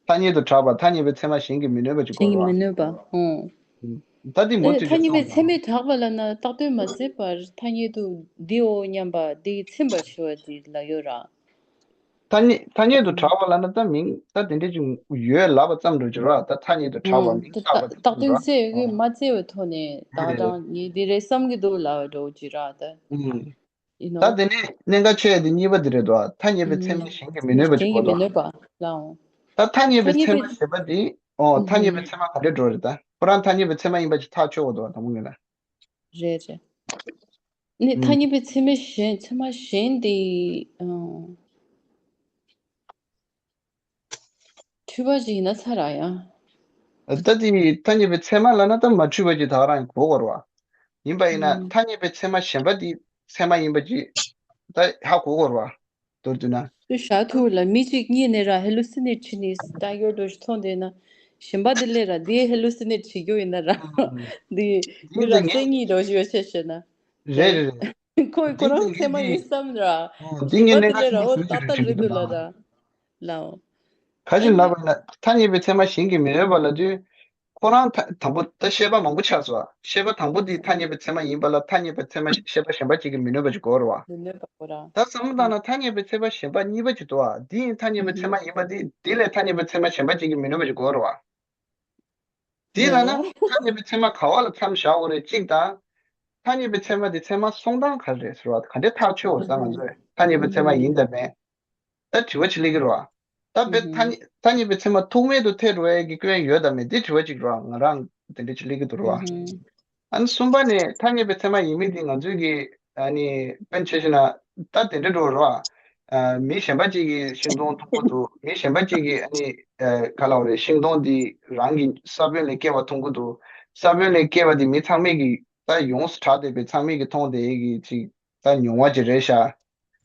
ཐ་སྙད་དུ་གྲགས་པ་ཐ་སྙད་པའི་ཚད་མ་གཞན་གྱིས་མི་གནོད་པ་ཅིག་གཞན་གྱིས་མི་གོ་རེད་བ། གནོད་པ། ཨོ། ད་དེ་མུ་ཨེ། མཐུད་ཐ་ཀྱི་སྙད་པའི་ཚད་མས་གྲགས་པ་ལབ་ན་བཏགས་དོན་མ་ཟད་པར་ཐ་སྙད་དུ་འདི་འོ་སྙམ་པ་འདི་ཚིམ་པར་ཞུ་བ་འདི་ལ་ཡོད་ར། ཐ་སྙད་ཐ་སྙད་དུ་གྲགས་པ་ལབ་ན་ད་མིང་ད་དེ་འདྲས་ཅིག་ཡོད་ལབ་པ་ཙམ་འགྲོ་གི་ར། ད་ཐ་སྙད་དུ་གྲགས་པ་ཨང་། མིང་ད་བཏགས་པ་ད་ཅིག་བཏགས་དོན་ར། སྩལ་ཡོད་ཀྱི་ཨང་། མ་བརྩི་བའི་ཐོག་ནས་ད་རེད་རེད། ང་ངས་འདི་རེད་བསམ་གྱི་འདུག་ལབ་པ་འགྲོ་གི་ར་ད། ཨང་། ཡིན་ནོ། ད་དེ་ནས་གནད་འགག་ཆེ་ཡ་དེ་གཉིས་པ་དེ་རེད་དོ། ཐ་སྙད་པའི་ཚད་མས་གཞན་གྱིས་མི་གནོད་པ་ཅིག་གཞན་གྱིས་མི་གོ་དོ། གནོད་པ་ལའང་། ད་ཐ་སྙད་པའི་ཚད་མ་ཞེས་པ་དེ། ཨོ། ཐ་སྙད་པའི་ཚད་མ་ག་འདྲས་འགྲོ་རེད་ད། ཁོ་རང་ཐ་སྙད་པའི་ཚད་མ་ཡིན་པ་ཅིག་ཐག་ཆོད་གོ་དོ་དང་པོ་ངོས་ལ། རེད་རེད། ནི་ཐ་ཨུམ། སྙད་པའི་ཚད་མ་གཞན་ཚད་མ་གཞན་དེ་ཨང་། འཁྲུལ་པ་ཅིག་ཡིན་ན་ཚར་ར་ཡང་། ད་དེ་ཐ་སྙད་པའི་ཚད་མ་ལབ་ན་ད་མ་འཁྲུལ་པ་ཅིག་ད་ག་རང་གོ་དགོས་རེད་བ། ཡིན་པ་ཡིན་ན་ཨང་། ཐ་སྙད་པའི་ཚད་མ་གཞན་པ་དེ་ཚད་མ་ཡིན་པ་ཅིག་ད་ཧ་གོ་དགོས་རེད་བ། མདོར་བསྡུས་ན། དུ་ཞག་ཐུག་ལ་མི་གཅིག་གཉིད་ནས་ར་ཧེ་ལུ་སི་ནེ་ཊི་བྱེད་ནི་ལྟ་སྐྱོར་འགྲོ་ཞིག་མཐོང་དེ་ན། གཞན་པ་དེ་ལས་ར་དེ་ཧེ་ལུ་སི་ནེ་ཊི་བྱེད་རྒྱུ་ཡིན་ན་ར། ཨང་། དེ་དེ་མི་ར་ངས་སེ་གཉིད་འགྲོ་ཞིག་ཡོད་ཆེ་ཤེ་ན། རེད་རེད་རེད། ཁོས་ཁོ་རང་ཚད་མ་ཡིན་བསམ་ར། འདི་ངས་གཞན་པ་དེ་ལས་ར་འོ་ཏག་ཏག་རེད་འདུག་ལ་ར། ལའོ། ཁ་ཅིག་ལབ་པ་ན་ཐ་སྙད་པའི་ཚད་མ་གཞན་གྱིས་མི་གནོད་པ་ལབ་དུས། ཁོ་རང་ཐ་དང་པོ་ད་བཤད་པ་མང་པོ་ཆགས་སོང་བ། བཤད་པ་དང་པོ་འདི་ཐ་སྙད་པའི་ཚད་མ་ཡིན་པ་ལ་ཐ་སྙད་པའི་ཚད་མ་བཤད་པ་གཞན་པ་གཅིག་གིས་མི་གནོད་པ་ཅིག་གོ་རེད་བ། མི་གནོད་པ་གོ་ར། ད་བསམ་བློ་བཏང་ན་ཐ་སྙད་པའི་ཚད་མ་གཞན་པ་གཉིས་པ་ཅིག་འདུག་བ། འདི་ཡིན་ཐ་སྙད་པའི་ཚད་མ་ཡིན་པ་འདི་འདི་ལས་ཐ་སྙད་པའི་ཚད་མ་གཞན་པ་གཅིག་གིས་མི་གནོད་པ་ཅིག་གོ་རེད་བ། དེ་ལ་ན་ཐ་སྙད་པའི་ཚད་མ་ག་བ་ལ་མཚམས་བཞག་དགོས་རེད་གཅིག་དང་། ཐ་སྙད་པའི་ཚད་མ་དེ་ཚད་མ་སོང་སྟངས་ག་རེ་རེད་ཟེར་བ་ག་འདྲས་ཐག་ཆོད་འོ་ད་ང་ཚོས་ཐ་སྙད་པའི་ཚད་མ་ཡིན་དང་མིན། ད་དྲི་བ་ཅིག་སླེབས་ཀྱི་རེད་བ། ད་དཔེ་ཐ་སྙད་ཐ་སྙད་པའི་ཚད་མ་ཐུག་མེད་དུ་ཐལ་འགྲོ་ཡས་ཀྱི་སྐྱོན་ཡོད་དང་མེད་དེ་དྲི་བ་ཅིག་རེད་བ། ང་རང་དེ་འདྲས་ཅིག་སླེབས་ཀྱི་འདུག་རེད་བ། ཨ་ནི་གསུམ་པ་ནས་ཐ་སྙད་པའི་ཚད་མ་ཡིན་མིན་དེ་ང་ཚོས་ཀྱི་ཨ་ནི་དཔེར་ན་ཆ་བཞག་ན་ད་དེ་འདྲ་འགྲོ་རེད་བ། ཨ། མི་གཞན་པ་གཅིག་གིས་ཤིང་སྡོང་མཐོང་གི་འདུག་མི་གཞན་པ་གཅིག་གིས་ཨ་ནི་ཨ། ག་ལབ་དགོས་རེད། ཤིང་སྡོང་འདི་རང་གི་ས་བོན་ལས་སྐྱེ་བ་མཐོང་གི་འདུག་ས་བོན་ལས་སྐྱེ་བ་འདི་མི་ཚང་མས་ཀྱིས་ད་ཡོངས་སུ་གྲགས་བསྡད་པའི་ཚང་མས་ཀྱིས་མཐོང་བསྡད་ཀྱི་ཅིག་ད་མྱོང་བ་ཅིག་རེད་ཤག་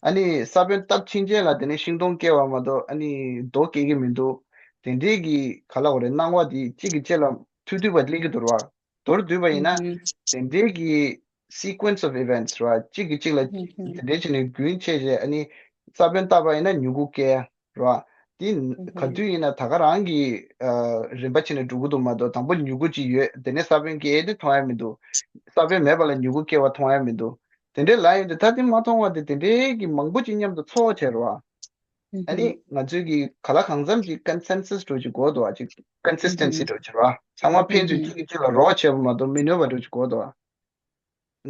ཨ་ནི་ས་བོན་བཏབ་ཕྱིན་ཆད་ལ་དེ་ནས་ཤིང་སྡོང་སྐྱེ་བ་མ་གཏོགས་ཨ་ནི་རྡོ་སྐྱེ་གི་མི་འདུག་དེ་འདྲའི་གི་ག་ལབ་དགོས་རེད། སྣང་བ་འདི་གཅིག་གིས་གཅིག་ལ་མཐུད་མཐུད་པ་སླེབས་ཀྱི་འདུག་རེད་བ། མདོར་བསྡུས་པ་ཡིན་ན། ཨུ་ཧུམ། དེ་འདྲའི་གི་sequence of events རེད་བ། གཅིག་གིས་གཅིག་ལ་ཨུ་ཧུམ། དེ་འདྲའི་བྱས་ནས་རྒྱུན་ཆད་བྱས་ཨ་ནི་ས་བོན་བཏབ་པ་ཡིན་ན་མྱུ་གུ་སྐྱེ་ཡ་རེད་བ། དེ་ག་དུས་ཡིན་ན་ད་ག་རང་གི་ཨ་རིམ་པ་བྱས་ནས་འགྲོ་གི་འདུག་མ་གཏོགས། དང་པོ་མྱུ་གུ་ཅིག་ཡོད། དེ་ནས་ས་བོན་སྐྱེས་ཏེ་མཐོང་ཡ་མི་འདུག་ས་བོན་མེད་པ་ལ་མྱུ་གུ་སྐྱེ་བ་མཐོང་ཡ་མི་འདུག་དེ་འདྲའི་ལ་ཡོད་དེ། ད་དེ་མ་མཐོང་བ་དེ། དེ་འདྲའི་གི་མང་པོ་ཅིག་མཉམ་དུ་ཚོགས་བྱས་རེད་བ། ཨ་ནི་ང་ཚོས་ཀྱི་ག་ལ་གང་འཚམ་ཅིག་ཀོན་སེན་སས་འདྲ་ཅིག་དགོས་འདུག་བ། ཅིག་ཀོན་སིས་ཊེན་སི་འདྲ་ཅིག་རེད་བ། ཚང་མ་ཕན་ཚུན་གཅིག་གིས་གཅིག་ལ་རོགས་བྱེད་པ་མ་གཏོགས་མི་གནོད་པ་འདྲ་ཅིག་དགོས་འདུག་བ།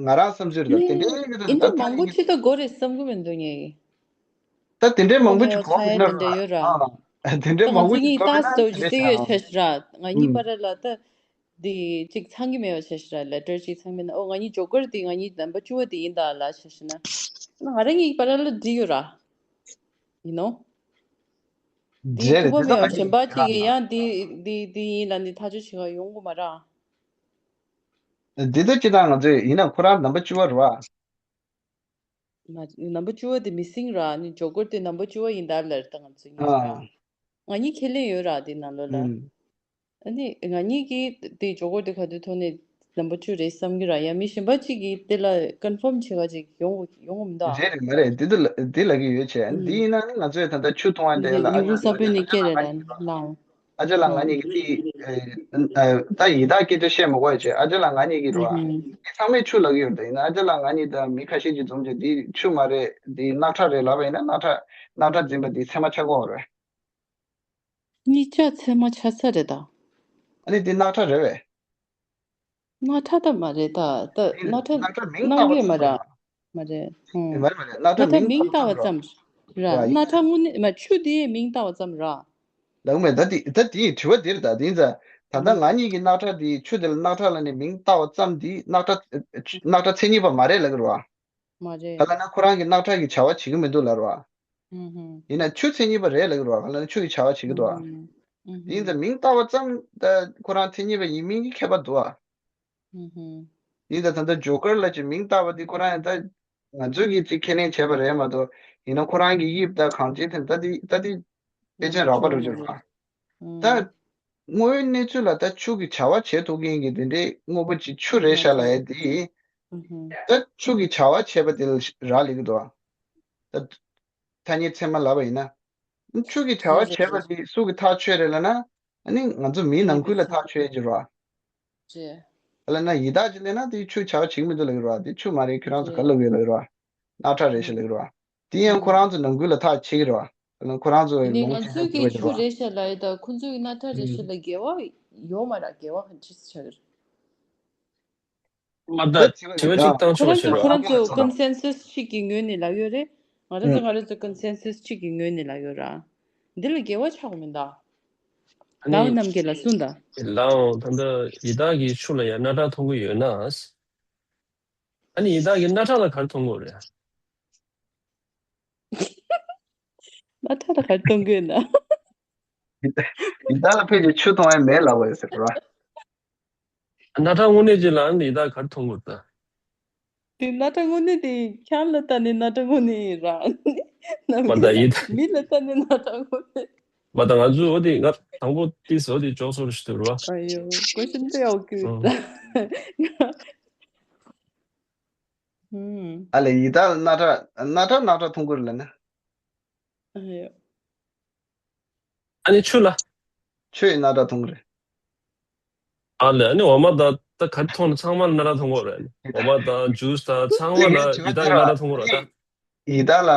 ང་རང་བསམ་ཚུལ་རེད། ད་དེ་འདྲའི་ཡིན་དུས་ད་ད་མང་པོ་ཅིག་ད་དགོས་རེད་བསམ་གི་མི་འདུག་ངས། ད་དེ་འདྲའི་མང་པོ་ཅིག་དགོས་ཡིན་ན་ར། དེ་འདྲ་ཡོད་ར། ཨ། དེ་འདྲའི་མང་པོ་ཅིག་དགོས་ཡིན་ན་དེ་འདྲ་བྱས་ཨ། ང་གཉིས་བར་ལ་ད་དེ་གཅིག་ཚང་གི་མེད་པ་བྱས་ཤག་ར། ལེ་ཊར་གཅིག་ཚང་མེད་ན། ཨོ་ང་གཉིས་ཇོ་ཀར་དེ་ང་གཉིས་ནམ་བར་བཅུ་པ་དེ་ཡིན་ད་ལ་བྱས་ཤག་ན། ང་རང་གཉིས་བར་ལ་འགྲིག་ཡོད་ར། ཡིན་ནོ། དེ་རེད་རེད། ཐུབ་པ་དེ་མེད་པ་ད་གཞན་པ་གཅིག་གིས་ཡང་དེ་དེ་དེ་ཡིན་ལབ་ནས་ཐག་གཅོད་བྱེད་ག་ཡོང་གི་མ་ར། འདི་ལྟ་ཅི་ད་ང་ཚོས་ཡིན་ན་ཁོ་རང་ནམ་བར་བཅུ་པ་རེད་བ། མ་ནམ་བར་བཅུ་པ་དེ་མི་སིང་ར། ནི་ཇོ་ཀར་དེ་ནམ་བར་བཅུ་པ་ཡིན་ད་ལར་ད་ང་ཚོ་ཡིན་ཨ། ར། ང་གཉིས་ཁས་ལེན་ཡོད་ར་དེ་ནང་ལོགས་ལ། ཨུམ། ཨ་ནི་ང་གཉིས་ཀྱིས་དེ་ཇོ་ཀར་དེ་ག་དུས་ཐོག་ནས་ནམ་བར་བཅུ་རེད་བསམ་གི་ར། ཡང་མི་གཞན་པ་གཅིག་གིས་དེ་ལ་ཀོན་ཕོམ་བྱེད་ག་ཅིག་ཡོང་ཡོང་གི་མི་འདུག་ཨ། རེད་རེད། མ་རེད། དེ་དེ་ལ་དེ་ལབ་ཀྱི་ཡོད་བྱས། ཨུམ། འདི་ཡིན་ན་ནི་ང་ཚོས་ད་ལྟ་ཆུ་འཐུང་བ་དེ་ལ་ཨ་ནི་ང་ཚོས་ད་ལྟ་ང་གཉིས་ཀྱིས་ལའོ། ཨ་ཅག་ལགས་ང་གཉིས་ཀྱིས་ཨ་ད་ཡི་དྭགས་སྐད་ཆ་བཤད་མ་དགོས་ཡ་བྱས། ཨ་ཅག་ལགས་ང་གཉིས་ཀྱིས་རོ། ཨ་ཚང་མས་ཆུ་ལབ་ཀྱི་ཡོད་རེད། ད་ཡིན་ན་ཨ་ཅག་ལགས་ང་གཉིས་དང་མི་ཁ་ཤས་ཀྱིས་འཛོམས་བྱས་འདི་ཆུ་མ་རེད། འདི་རྣག་ཁྲག་རེད་ལབ་པ་ཡིན་ན། རྣག་ཁྲག་རྣག་ཁྲག་འཛིན་པ་འདི་ཚེར་མ་ཆགས་ཀྱི་ཡོད་རེད། གཉིས་ཆ་ཚེར་མ་ཆགས་ས་རེད་ད། ཨ་ནི་འདི་རྣག་ཁྲག་རེད་བས། རྣག་ཁྲག་ད་མ་རེད་ད། ད་རྣག་ཁྲག་རྣག་ཁྲག་མིང་བཏགས་པ་ཙམ་རེད། མ་རེད། ཨང་། མ་རེད་མ་རེད། རྣག་ཁྲག་མིང་བཏགས་པ་ཙམ་རེད། རྣག་ཁྲག་དངོས་གནས་མ། ཆུ་དེའི་མིང་བཏགས་པ་ཙམ་ར། ལགས་མེད། ད་དེ་ད་དེའི་དྲི་བ་འདིར་ད་དེ་ཡིན་ཙང་། ད་ལྟ་ང་གཉིས་ཀྱི་རྣག་ཁྲག་དེ་ཆུ་དེ་ལ་རྣག་ཁྲག་ལབ་ནས་མིང་བཏགས་པ་ཙམ་དེ་རྣག་ཁྲག་རྣག་ཁྲག་མཚན་ཉིད་པ་མ་རེད་ལབ་ཀྱི་རེད་བ། མ་རེད། ག་ལབ་ན་ཁོ་རང་གིས་རྣག་ཁྲག་གི་བྱ་བ་བྱེད་ཀྱི་མི་འདུག་ལབ་རེད་བ། ཨུམ་ཧུམ། ཡིན་ན་ཆུ་མཚན་ཉིད་པ་རེད་ལབ་ཀྱི་རེད་བ། ག་ལབ་ན་ཆུ་གི་བྱ་བ་བྱེད་ཀྱི་འདུག་བ། ཨུམ་ཧུམ། ཡིན་ཙང་མིང་བཏགས་པ་ཙམ་ད་ཁོ་རང་མཚན་ཉིད་པ་ཡིན་མིན་གྱི་ཁྱད་པར་འདུག་བ། ཨུམ་ཧུམ། ཡིན་ཙང་ད་ལྟ་ཇོ་ཀར་ལབ་ཅིག་མིང་བཏགས་པ་དེ་ཁོ་རང་ཡང་ད་ང་ཚོས་ཀྱིས་ཅིག་ཁས་ལེན་བྱས་པ་རེད་མ་གཏོགས། ཡིན་ན་ཁོ་རང་གི་དབྱིབས་དང་གང་ཅིའི་ཐད་ད་དེ་ད་དེ་དཔེ་ཅན་རགས་པ་འདྲ་ཅིག་རེད་བ། ད་དངོས་ཡོད་གནས་ཚུལ་ལ་ད་ཆུ་གི་བྱ་བ་བྱེད་ཐུབ་མཁན་གྱི་དེ་འདྲའི་དངོས་པོ་ཅིག་ཆུ་རེད་ཤག་ལབ་ཡ་དེ། ད་ཆུ་གི་བྱ་བ་བྱེད་པ་དེ་ལ་རག་ལས་ཀྱི་འདུག་བ། ད་ཐ་སྙད་ཚད་མ་ལབ་པ་ཡིན་ན། ཆུ་གི་བྱ་བ་བྱེད་པ་དེ་སུ་གི་ཐག་ཆོད་རེད་ལབ་ན། ཨ་ནི་ང་ཚོ་མིའི་ནང་ཁུལ་ལ་ཐག་ཆོད་ཀྱི་རེད་བ། ལབ་ན་ཡི་དྭགས་ཅིག་ལབ་ན་དེ་ཆུ་བྱ་བ་བྱེད་ཀྱི་མི་འདུག་ལབ་ཀྱི་རེད་བ། དེ་ཆུ་མ་རེད། ཁྱོད་རང་ཚོ་ག་ལབ་ཀྱི་ཡོད་ལབ་ཀྱི་རེད་བ། རྣག་ཁྲག་རེད་ཤག་ལབ་ཀྱི་རེད་བ། དེ་ཡང་ཁོ་རང་ཚོ་ནང་ཁུལ་ལ་ཐག་ཆད་ཀྱི་རེད་བ། ཨ་ནི་ཁོ་རང་ཚོ་ནི་ལོངས་ང་ཚོའི་སྤྱོད་གི་ཀྱི་ཆུ་རེད་བ། རེད་ཤག་ལབ་ཡ་དང་ཁོ་ཚོའི་རྣག་ཁྲག་རེད་ཤག་ལབ་འགལ་བ་ཡོད་མ་རེད། འགལ་བ་ག་འདྲ་ཆགས་ཀྱི་རེད། མ་ད་ད་དྲི་བ་ཅིག་བཏང་ཆོག་ཁོ་རང་ཚོ་ཁོ་རང་ཚོ་ཀོན་སེན་སས་གཅིག་གི་ངོས་ནས་ལབ་ཡོད་རེད། ང་རང་ཚོ་ང་རང་ཚོ་ཀོན་སེན་སས་གཅིག་གི་ངོས་ནས་ལབ་ཡོད་ར། འདི་ལ་འགལ་བ་ཆགས་མི་འདུག་ཨ་ནི་ལའོ་རྣམ་རྒྱལ་ལགས་གསུངས་དང་། ལའོ་ད་ལྟ་ཡི་དྭགས་ཀྱི་ཆུ་ལ་ཡང་རྣག་ཁྲག་མཐོང་གི་ཡོད་ན། ཨ་ནི་ཡི་དྭགས་ཀྱི་རྣག་ཁྲག་ལ་ག་རེ་མཐོང་གི་ཡོད་རེད། རྣག་ཁྲག་ལ་ག་རེ་མཐོང་གི་ཡོད་ན། ཡི་དྭགས་ལ་ཕལ་ཆེར་ཆུ་མཐོང་ཡ་མེད་ལབ་པ་ཡོད་ཟེར་བ། རྣག་ཁྲག་དངོས་གནས་ཅིག་ལ་ཡི་དྭགས་ག་རེ་མཐོང་གི་ཡོད་ད། དེ་རྣག་ཁྲག་དངོས་གནས་དེ་ཁྱེད་ལ་ལྟ་ནས་རྣག་ཁྲག་དངོས་གནས་ཡིན་ར། མ་ད་ཡི་དྭགས། མི་ལ་ལྟ་ནས་རྣག་ཁྲག་དངོས་གནས། མ་ད་ང་ཚོས་འོ་དེ་ང་དང་པོ་ཏིས་འོ་དེ་ཅོག་སོར་ཞིག་ཏུ་རུ་བ། ཨ་ཡོ། ཀོ་ཤིན་དེ་ཡོད་ཀྱི། ཨ། ཧུམ། ཨ་ལས་ཡི་དྭགས་ལ་རྣག་ཁྲག་རྣག་ཁྲག་རྣག་ཁྲག་མཐོང་གི་རེད་ལབ་ན། ཨ་ཡོ། ཨ་ནི་ཆུ་ལ། ཆུ་ཡི་རྣག་ཁྲག་མཐོང་གི་རེད། ཨ་ལས་ཨ་ནི་འོ་མ་དང་ད་ག་རེ་མཐོང་ན་ཚང་མ་ལ་རྣག་ཁྲག་མཐོང་གི་རེད། འོ་མ་དང་ཇུས་དང་ཚང་མ་ལ་ཡི་དྭགས་ཀྱི་རྣག་ཁྲག་མཐོང་གི་རེད་ད། ཡི་དྭགས་ལ་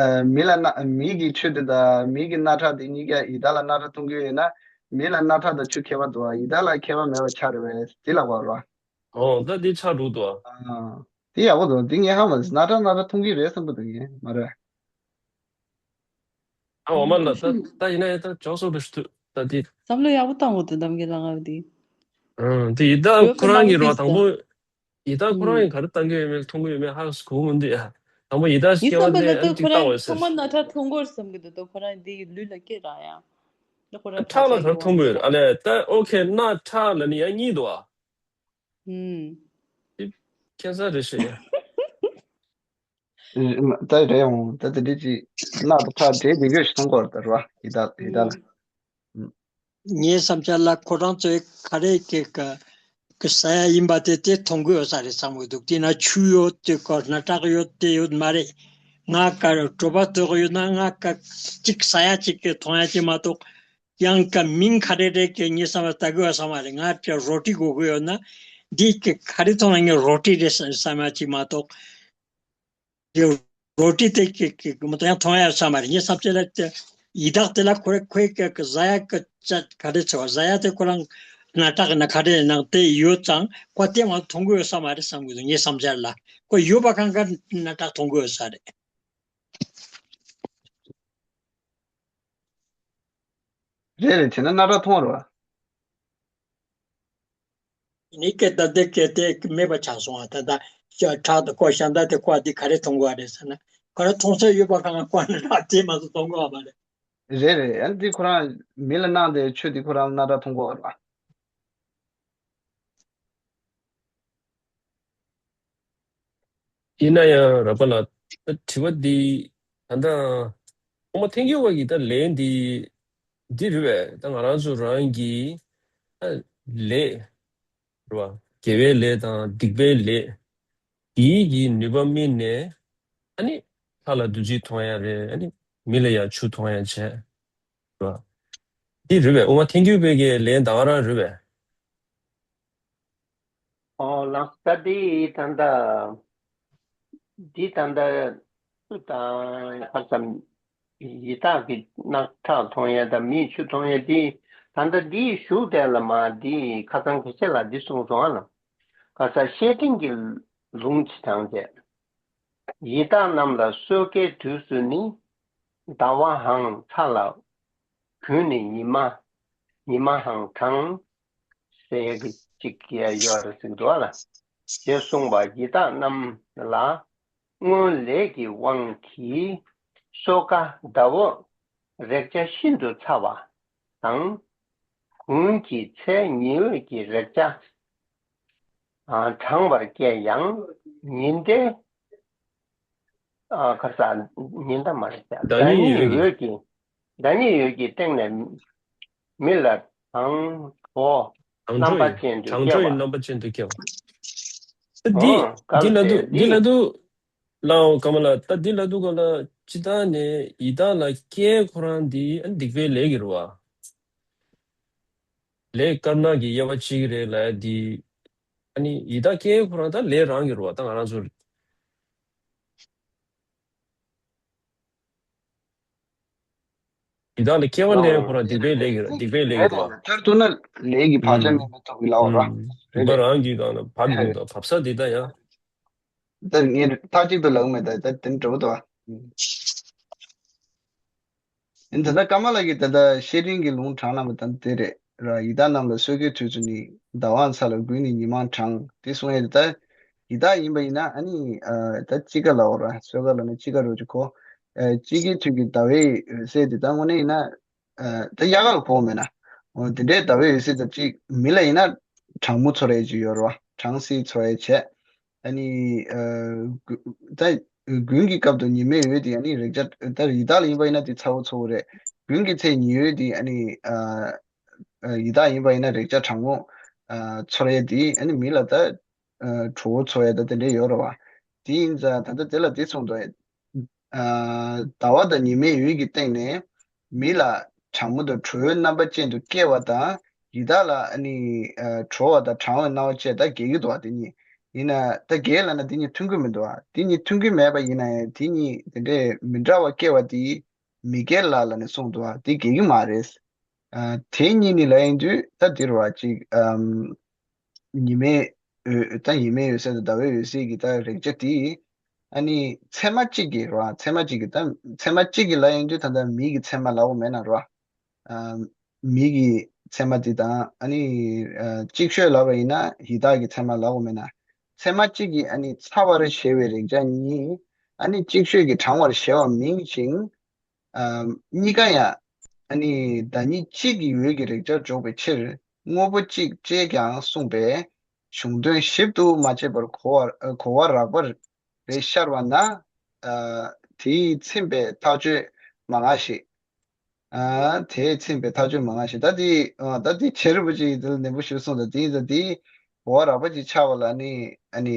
ཨ་མི་ལ་རྣག་མི་གི་ཆུ་དེ་དང་མི་གི་རྣག་ཁྲག་དེ་གཉིས་ཀ་ཡི་དྭགས་ལ་རྣག་ཁྲག་མཐོང་གི་ཡོད་ན། མི་ལ་རྣག་ཁྲག་དང་ཆུ་ཁྱད་པར་འདུག་བ། ཡི་དྭགས་ལ་ཁྱད་པར་མེད་པ་ཆགས་རེད་པས། དེ་ལ་བ་ར། ཨོ་ད་དེ་ཆགས་འགྲོ་འདུག་བ། ཨ། དེ་ཡག་པོ་འདུག་དེ་ངས་ཧ་མ་ཟིན། རྣག་ཁྲག་རྣག་ཁྲག་མཐོང་གི་རེད་བསམ་གི་འདུག་ངས་མ་རེད། ཨ་འོ་མ་ལ་ད་ད་ཡིན་ན་ཡང་ད་ཅོག་སོ་རེ་ཞུ་ཐུབ་ད་དེ། བསམ་བློ་ཡག་པོ་བཏང་འོ་དེ་གདམ་གྱི་ལ་ང་དེ། ཨང་དེ་ཡི་དྭགས་ཁོ་རང་གི་རོ་དང་པོ། ཡི་དྭགས་ཁོ་རང་ཡིན་ག་རེ་བཏང་གི་ཡོད་མེད་མཐོང་གི་ཡོད་མེད་ཧ་གོ་མི་འདུག་ཡ། དང་པོ་ཡི་དྭགས་ངའི་སྐྱེ་བ་བསམ་པ་ལ་ནས་ད་ཨ་ཅིག་ཁོ་རང་བཏང་བ་ཡིན་ཚང་ཟེར། མ་རྣག་ཁྲག་མཐོང་གི་རེད་བསམ་གི་འདུག་ད་ཁོ་རང་འདི་ཡི་ལུས་ལ་སྐྱེ་ར་ཡ། ད་ཁོ་རང་ཁྲག་ལ་ག་རེ་མཐོང་གི་ཡོད་ཨ་ལས་ད་ཨོ་ཁེ་རྣག་ཁྲག་ལ་ནི་ཡ་གཉིས་འདུག་ཨ། ཧུམ། ཁྱད་མཚར་རེད་ཤག་ཡ། ད་རེད་འོང་ད་དེ་འདྲ་ཅིག་རྣག་ཁྲག་འདྲེས་བསྡད་རྒྱུ་ཞིག་མཐོང་གི་རེད་ད་ར་ཡི་དྭགས་ཡི་དྭགས་ལ། ངའི་བསམ་འཆར་ལ་ཁོ་རང་ཚོས་ག་རེ་གི་ག་གི་ཟ་ཡ་ཡིན་པ་དེ་དེ་མཐོང་གི་ཡོད་ས་རེད་བསམ་གི་འདུག་དེ་ན་ཆུ་ཡོད་དེ་ག་རྣག་ཁྲག་ཡོད་དེ་ཡོད་མ་རེད། ང་ཀ་གྲོད་པ་ལྟོགས་ཡོད་ན་ང་ཀ་གཅིག་ཟ་ཡ་གཅིག་གི་འཐུང་ཡ་གཅིག་མ་གཏོགས། ཡང་ཀ་མིང་ག་རེ་རེད་ཀྱི་ངས་བསམ་པ་ལྟ་དགོས་བསམ་པ་རེད། ང་ཀ་རོ་ཊི་དགོས་ཀྱི་ཡོད་ན་འདི་ཀ་ག་རེ་འཐུང་ན་ངས་རོ་ཊི་རེད་བསམ་ཡ་གཅིག་མ་གཏོགས། ཀ་རོ་ཊི་དེ་ཀ་ཀ་མ་གཏོགས་ཡང་འཐུང་ཡ་བསམ་པ་རེད། ངས་བསམ་ཚུལ་ལ་ཡི་དྭགས་དེ་ལ་ཁོ་རེ་ཁོའི་ཀ་ཀ་ཟ་ཡ་ཀ་ཅ་ག་རེ་ཚོ་ཟ་ཡ་དེ་ཁོ་རང་ན་ཁྲག་ན་ག་རེ་ནང་དེ་ཡོད་ཙང་ཁོ་དེ་མ་འཐུང་དགོས་བསམ་པ་རེད་བསམ་གི་འདུག་ངས་བསམ་ཚུལ་ལ་ཁོ་ཡོད་པ་གང་ག་ན་ཁྲག་འཐུང་དགོས་ས་རེད། རེད་རེད། བྱས་ན་སྣ་ཁྲག་མཐོང་བ་རེད་བ། ནི་སྐད་བརྡ་དེ་སྐད་དེ་མེད་པ་ཆགས་སོང་བ། ད་ལྟ་ཤ་ཁྲག་དང་ཀོ་ཤ་འདྲ་དེ་ཀོ་འདི་ག་རེ་མཐོང་གི་བ་རེད་ཟེར་ན། ག་རེ་མཐོང་ས་ཡོད་པ་གང་ཀོ་ན་ཁྲག་དེ་མ་གཏོགས་མཐོང་གི་བ་མ་རེད། རེད་རེད། ཨ་ནི་འདི་ཁོ་རང་མི་ལ་གནང་དེ་ཆོས་འདི་ཁོ་རང་སྣ་ཁྲག་མཐོང་གི་བ་རེད་བ། ཡིན་ན་ཡང་ར་པ་ལགས། ད་དྲི་བ་འདི་ད་ལྟ་ཨོ་མ་ཐེངས་གི་བ་གི་ད་ལན་འདི་འདི་རེད་བས། ད་ང་རང་ཚོ་རང་གི་ད་ལས་རེད་བ། དགེ་བའི་ལས་དང་སྡིག་པའི་ལས་འདིའི་གི་ནུས་པ་སྨིན་ནས་ཨ་ནི་ལྷ་ལ་བདུད་རྩི་འཐུང་ཡ་རེད། ཨ་ནི་མི་ལ་ཡང་ཆུ་འཐུང་ཡ་བྱས་རེད་བ། འདི་རེད་བས། ཨོ་མ་ཐེངས་གི་བ་གི་ལན་ད་ག་རང་རེད་བས། ཨོ་ལགས་ད་འདི་ད་ལྟ་འདི་ད་ལྟ་སུ་དང་ཁ་སང་ཡི་དྭགས་ཀྱི་རྣག་ཁྲག་འཐུང་ཡས་དང་མིའི་ཆུ་འཐུང་ཡས་འདི་ད་ལྟ་འདིའི་གཞུག་དེ་ལ་མ་འདི་ཁ་སང་ཁ་ཤས་ལ་འདི་གསུངས་སོང་ཨ་ལ། ཁ་སང་བཤེས་སྤྲིང་གི་ལུང་ཅིག་དྲངས་བྱས། ཡི་དྭགས་རྣམས་ལ་གསོལ་དཀའི་དུས་སུ་ནི། ཟླ་བའང་ཚ་ལ་གུད་ནས་ཉི་མ། ཉི་མའང་གྲང་། ཟེར་གྱི་ཅིག་ཡ་ཡོད་རེད་ཟེར་གྱི་འདུག་ཨ་ལ། ཞེས་གསུངས་པ་ཡི་དྭགས་རྣམས་ལ་སྔོན་ལས་ཀྱི་དབང་གིས་སོ་ཀ་ཟླ་འོད་རེག་བྱ་ཤིན་ཏུ་ཚ་བ་དང་། དགུན་གྱི་ཚལ་ཉི་འོད་ཀྱི་རེག་བྱ་ཨ་གྲང་བར་སྐྱེ་ཡང་ཉི་ཟླའི་ཨ་ཁ་ས་ཉི་ཟླ་མ་རེད་ཟླ་ཟླ་ཉི་ཉི་འོད་ཀྱི་འོད་ཀྱི་ཟླ་ཉི་འོད་ཀྱི་སྟེང་ནས་མི་ལ་གྲང་དྲོ་གྲང་དྲོ་རྣམ་པ་ཡི་ཅན་དུ་གྲང་སྐྱེ་དྲོ་ཡི་བ། རྣམ་པ་ཅན་དུ་སྐྱེ་བ། ད་འདི་ཨོ་ག་འདི་ལ་ལ་དེ་འདུག་འདི་འདི་ལ་འདུག་ལའོ་ཀ་མ་ལ། ད་འདི་ལ་འདུག་ག་ལ་ཅི་ད་ནས་ཡི་དྭགས་ལ་སྐྱེ་ཁོ་རང་འདི་ཨ་སྡིག་པའི་ལས་ཀྱི་རུ་བ། ལས་དཀར་ནག་གི་དབྱེ་བ་གཅིག་རེད་ལ་འདི། ཨ་ནི་ཡི་དྭགས་སྐྱེ་ཁོ་རང་ད་ལས་རང་གི་རུ་བ་ད་ང་རང་ཚོ། ཡི་དྭགས་ལ་སྐྱེ་བ་ལེན་ཁོ་རང་སྡིག་པའི་ལས་ཀྱི་སྡིག་པའི་ལས་ཀྱི་རེད་རུ་བ། མཐར་ཐུག་ན་ལས་ཀྱི་བག་ཆགས་མེད་པའི་ཐོག་གི་ལའོ་ར། རེད་རེད། རང་གི་སྒང་ལ་བབ་ཡོང་ད་བབ་ས་འདི་ད་ཡང་། ད་ངས་མཐའ་གཅིག་ཏུ་ལབ་མེད་ད་ད་དེ་འགྲོ་ད། ད་ལྟ་ཀ་མ་ལ་གིས་ད་ལྟ་བཤེས་སྤྲིང་གི་ལུང་དྲངས་གནང་བ་ད་དེ་རེད་ར། ཡི་དྭགས་རྣམས་ལ་གསོལ་དཀའི་དུས་སུ་ནི། ཟླ་བའང་ཚ་ལ་གུད་ནས་ཉི་མའང་གྲང་། དེ་གསུང་ཡས་དེ་ད་ཡི་དྭགས་ཡིན་པ་ཡིན་ན་ཨ་ནི་ད་དཔྱིད་ཀ་ལའོ་ར། གསོལ་ཀ་ལ་ནི་དཔྱིད་ཀ་རོ་ཅིག་གོ། དཔྱིད་ཀའི་དུས་ཀྱི་ཟླ་བའི་འོད་ཟེར་དེ་ད་དངོས་གནས་ཡིན་ན། ད་དབྱར་ཁ་ལ་གོ་མེད་ན། འོ་དེ་འདྲའི་ཟླ་བའི་འོད་ཟེར་ཙམ་ཅིག་མི་ལ་ཡིན་ན་གྲང་མོ་ཚོར་ཡས་ཅིག་ཡོད་རེད་བ། གྲང་སིལ་ཚོར་ཡས་བྱས། ཨ་ནི་ད་དགུན་གྱི་སྐབས་དུ་ཉི་མའི་འོད་དེ་ཨ་ནི་རེག་བྱ་ད་ཡི་དྭགས་ལ་ཡིན་པ་ཡིན་ན་དེ་ཚ་བོ་ཚ་བོ་རེད། དགུན་གྱི་ཚེ་ཉི་འོད་དེ་ཨ་ནི་ཡི་དྭགས་ཡིན་པ་ཡིན་ན་རེག་བྱ་གྲང་མོ་ཚོར་ཡས་དེ་ཨ་ནི་མི་ལ་ད་དྲོ་བོ་ཚོར་ཡས་ད་དེ་འདྲ་ཡོད་རེད་བ། དེ་ཡིན་ཙང་ད་ལྟ་དེ་ལ་དེ་གསུངས་འདུག་ཟླ་བ་དང་ཉི་མའི་འོད་ཀྱི་སྟེང་ནས་མི་ལ་གྲང་མོ་དང་དྲོ་བའི་རྣམ་པ་ཅན་དུ་སྐྱེ་བ་དང་ཡི་དྭགས་ལ་ཨ་ནི་དྲོ་བ་དང་གྲང་བའི་སྣང་བ་བཅས་ད་འགལ་གྱི་འདུག་བ། དེ་གཉིས་ཡིན་ན་ད་འགལ་ལབ་ན་དེ་གཉིས་མཐུན་གྱི་མི་འདུག་བ། དེ་གཉིས་མཐུན་གྱི་མེད་པ་ཡིན་ན་ཡང་དེ་གཉིས་དེ་འདྲའི་མི་འདྲ་བ་སྐྱེ་བ་དེ་མི་འགལ་ལ་ལབ་ནས་གསུངས་འདུག་བ། དེ་འགལ་གྱི་མ་རེད། དེ་གཉིས་ནི་ལབ་ཡིན་དུས་ད་དེ་རུ་བ་ཅིག་ཉི་མའི་འོད་ད་ཉི་མའི་འོད་ཟེར་དང་ཟླ་བའི་འོད་ཟེར་གྱི་ད་རེག་བྱ་དེ་ཨ་ནི་མཚན་མ་གཅིག་གི་རེད་བ། མཚན་མ་གཅིག་གི་ད་མཚན་མ་གཅིག་གི་ལབ་ཡིན་དུས་ད་ལྟ་མི་གི་མཚན་མ་ལབ་དགོས་མེད་ན་རེད་བ། མི་གི་མཚན་མ་དེ་དང་ཨ་ནི་ཅིག་ཤོས་ལབ་པ་ཡིན་ན་ཡི་དྭགས་ཀྱི་མཚན་མ་ལབ་དགོས་མེད་ན། མཚན་མ་གཅིག་གི་ཨ་ནི་ཚ་བར་བྱེད་པའི་རེག་བྱ་གཉིས་ཨ་ནི་ཅིག་ཤོས་ཀྱིས་གྲང་བར་བྱེད་པ་མིན་ཞིང་། གཉིས་ཀ་ཡང་ཨ་ནི་ཟླ་ཉི་གཅིག་གི་འོད་ཀྱི་རེག་བྱར་འཇོག་པའི་ཕྱིར་དངོས་པོ་གཅིག་ཅེས་ཀྱང་གསུངས་པས་གཞུང་དོན་ཞིབ་ཏུ་མ་དཔྱད་པར་གོ་བ་གོ་བ་རགས་པ་རེ་ཤར་བ་ན། དེས་ཚིམ་པའི་ཐག་གཅོད་མ་ངེས་ཤིང་། དེས་ཚིམ་པའི་ཐག་གཅོད་མ་ངེས་ཤིང་། ད་དེ་ད་དེ་རྗེ་རིན་པོ་ཆེས་དེ་ལ་ནན་པོ་ཞིག་གསུངས་ད་དེ་ཡིན་ཙང་དེ་གོ་བ་རགས་པ་ཅིག་ཆགས་པ་ལ་ནི་ཨ་ནི།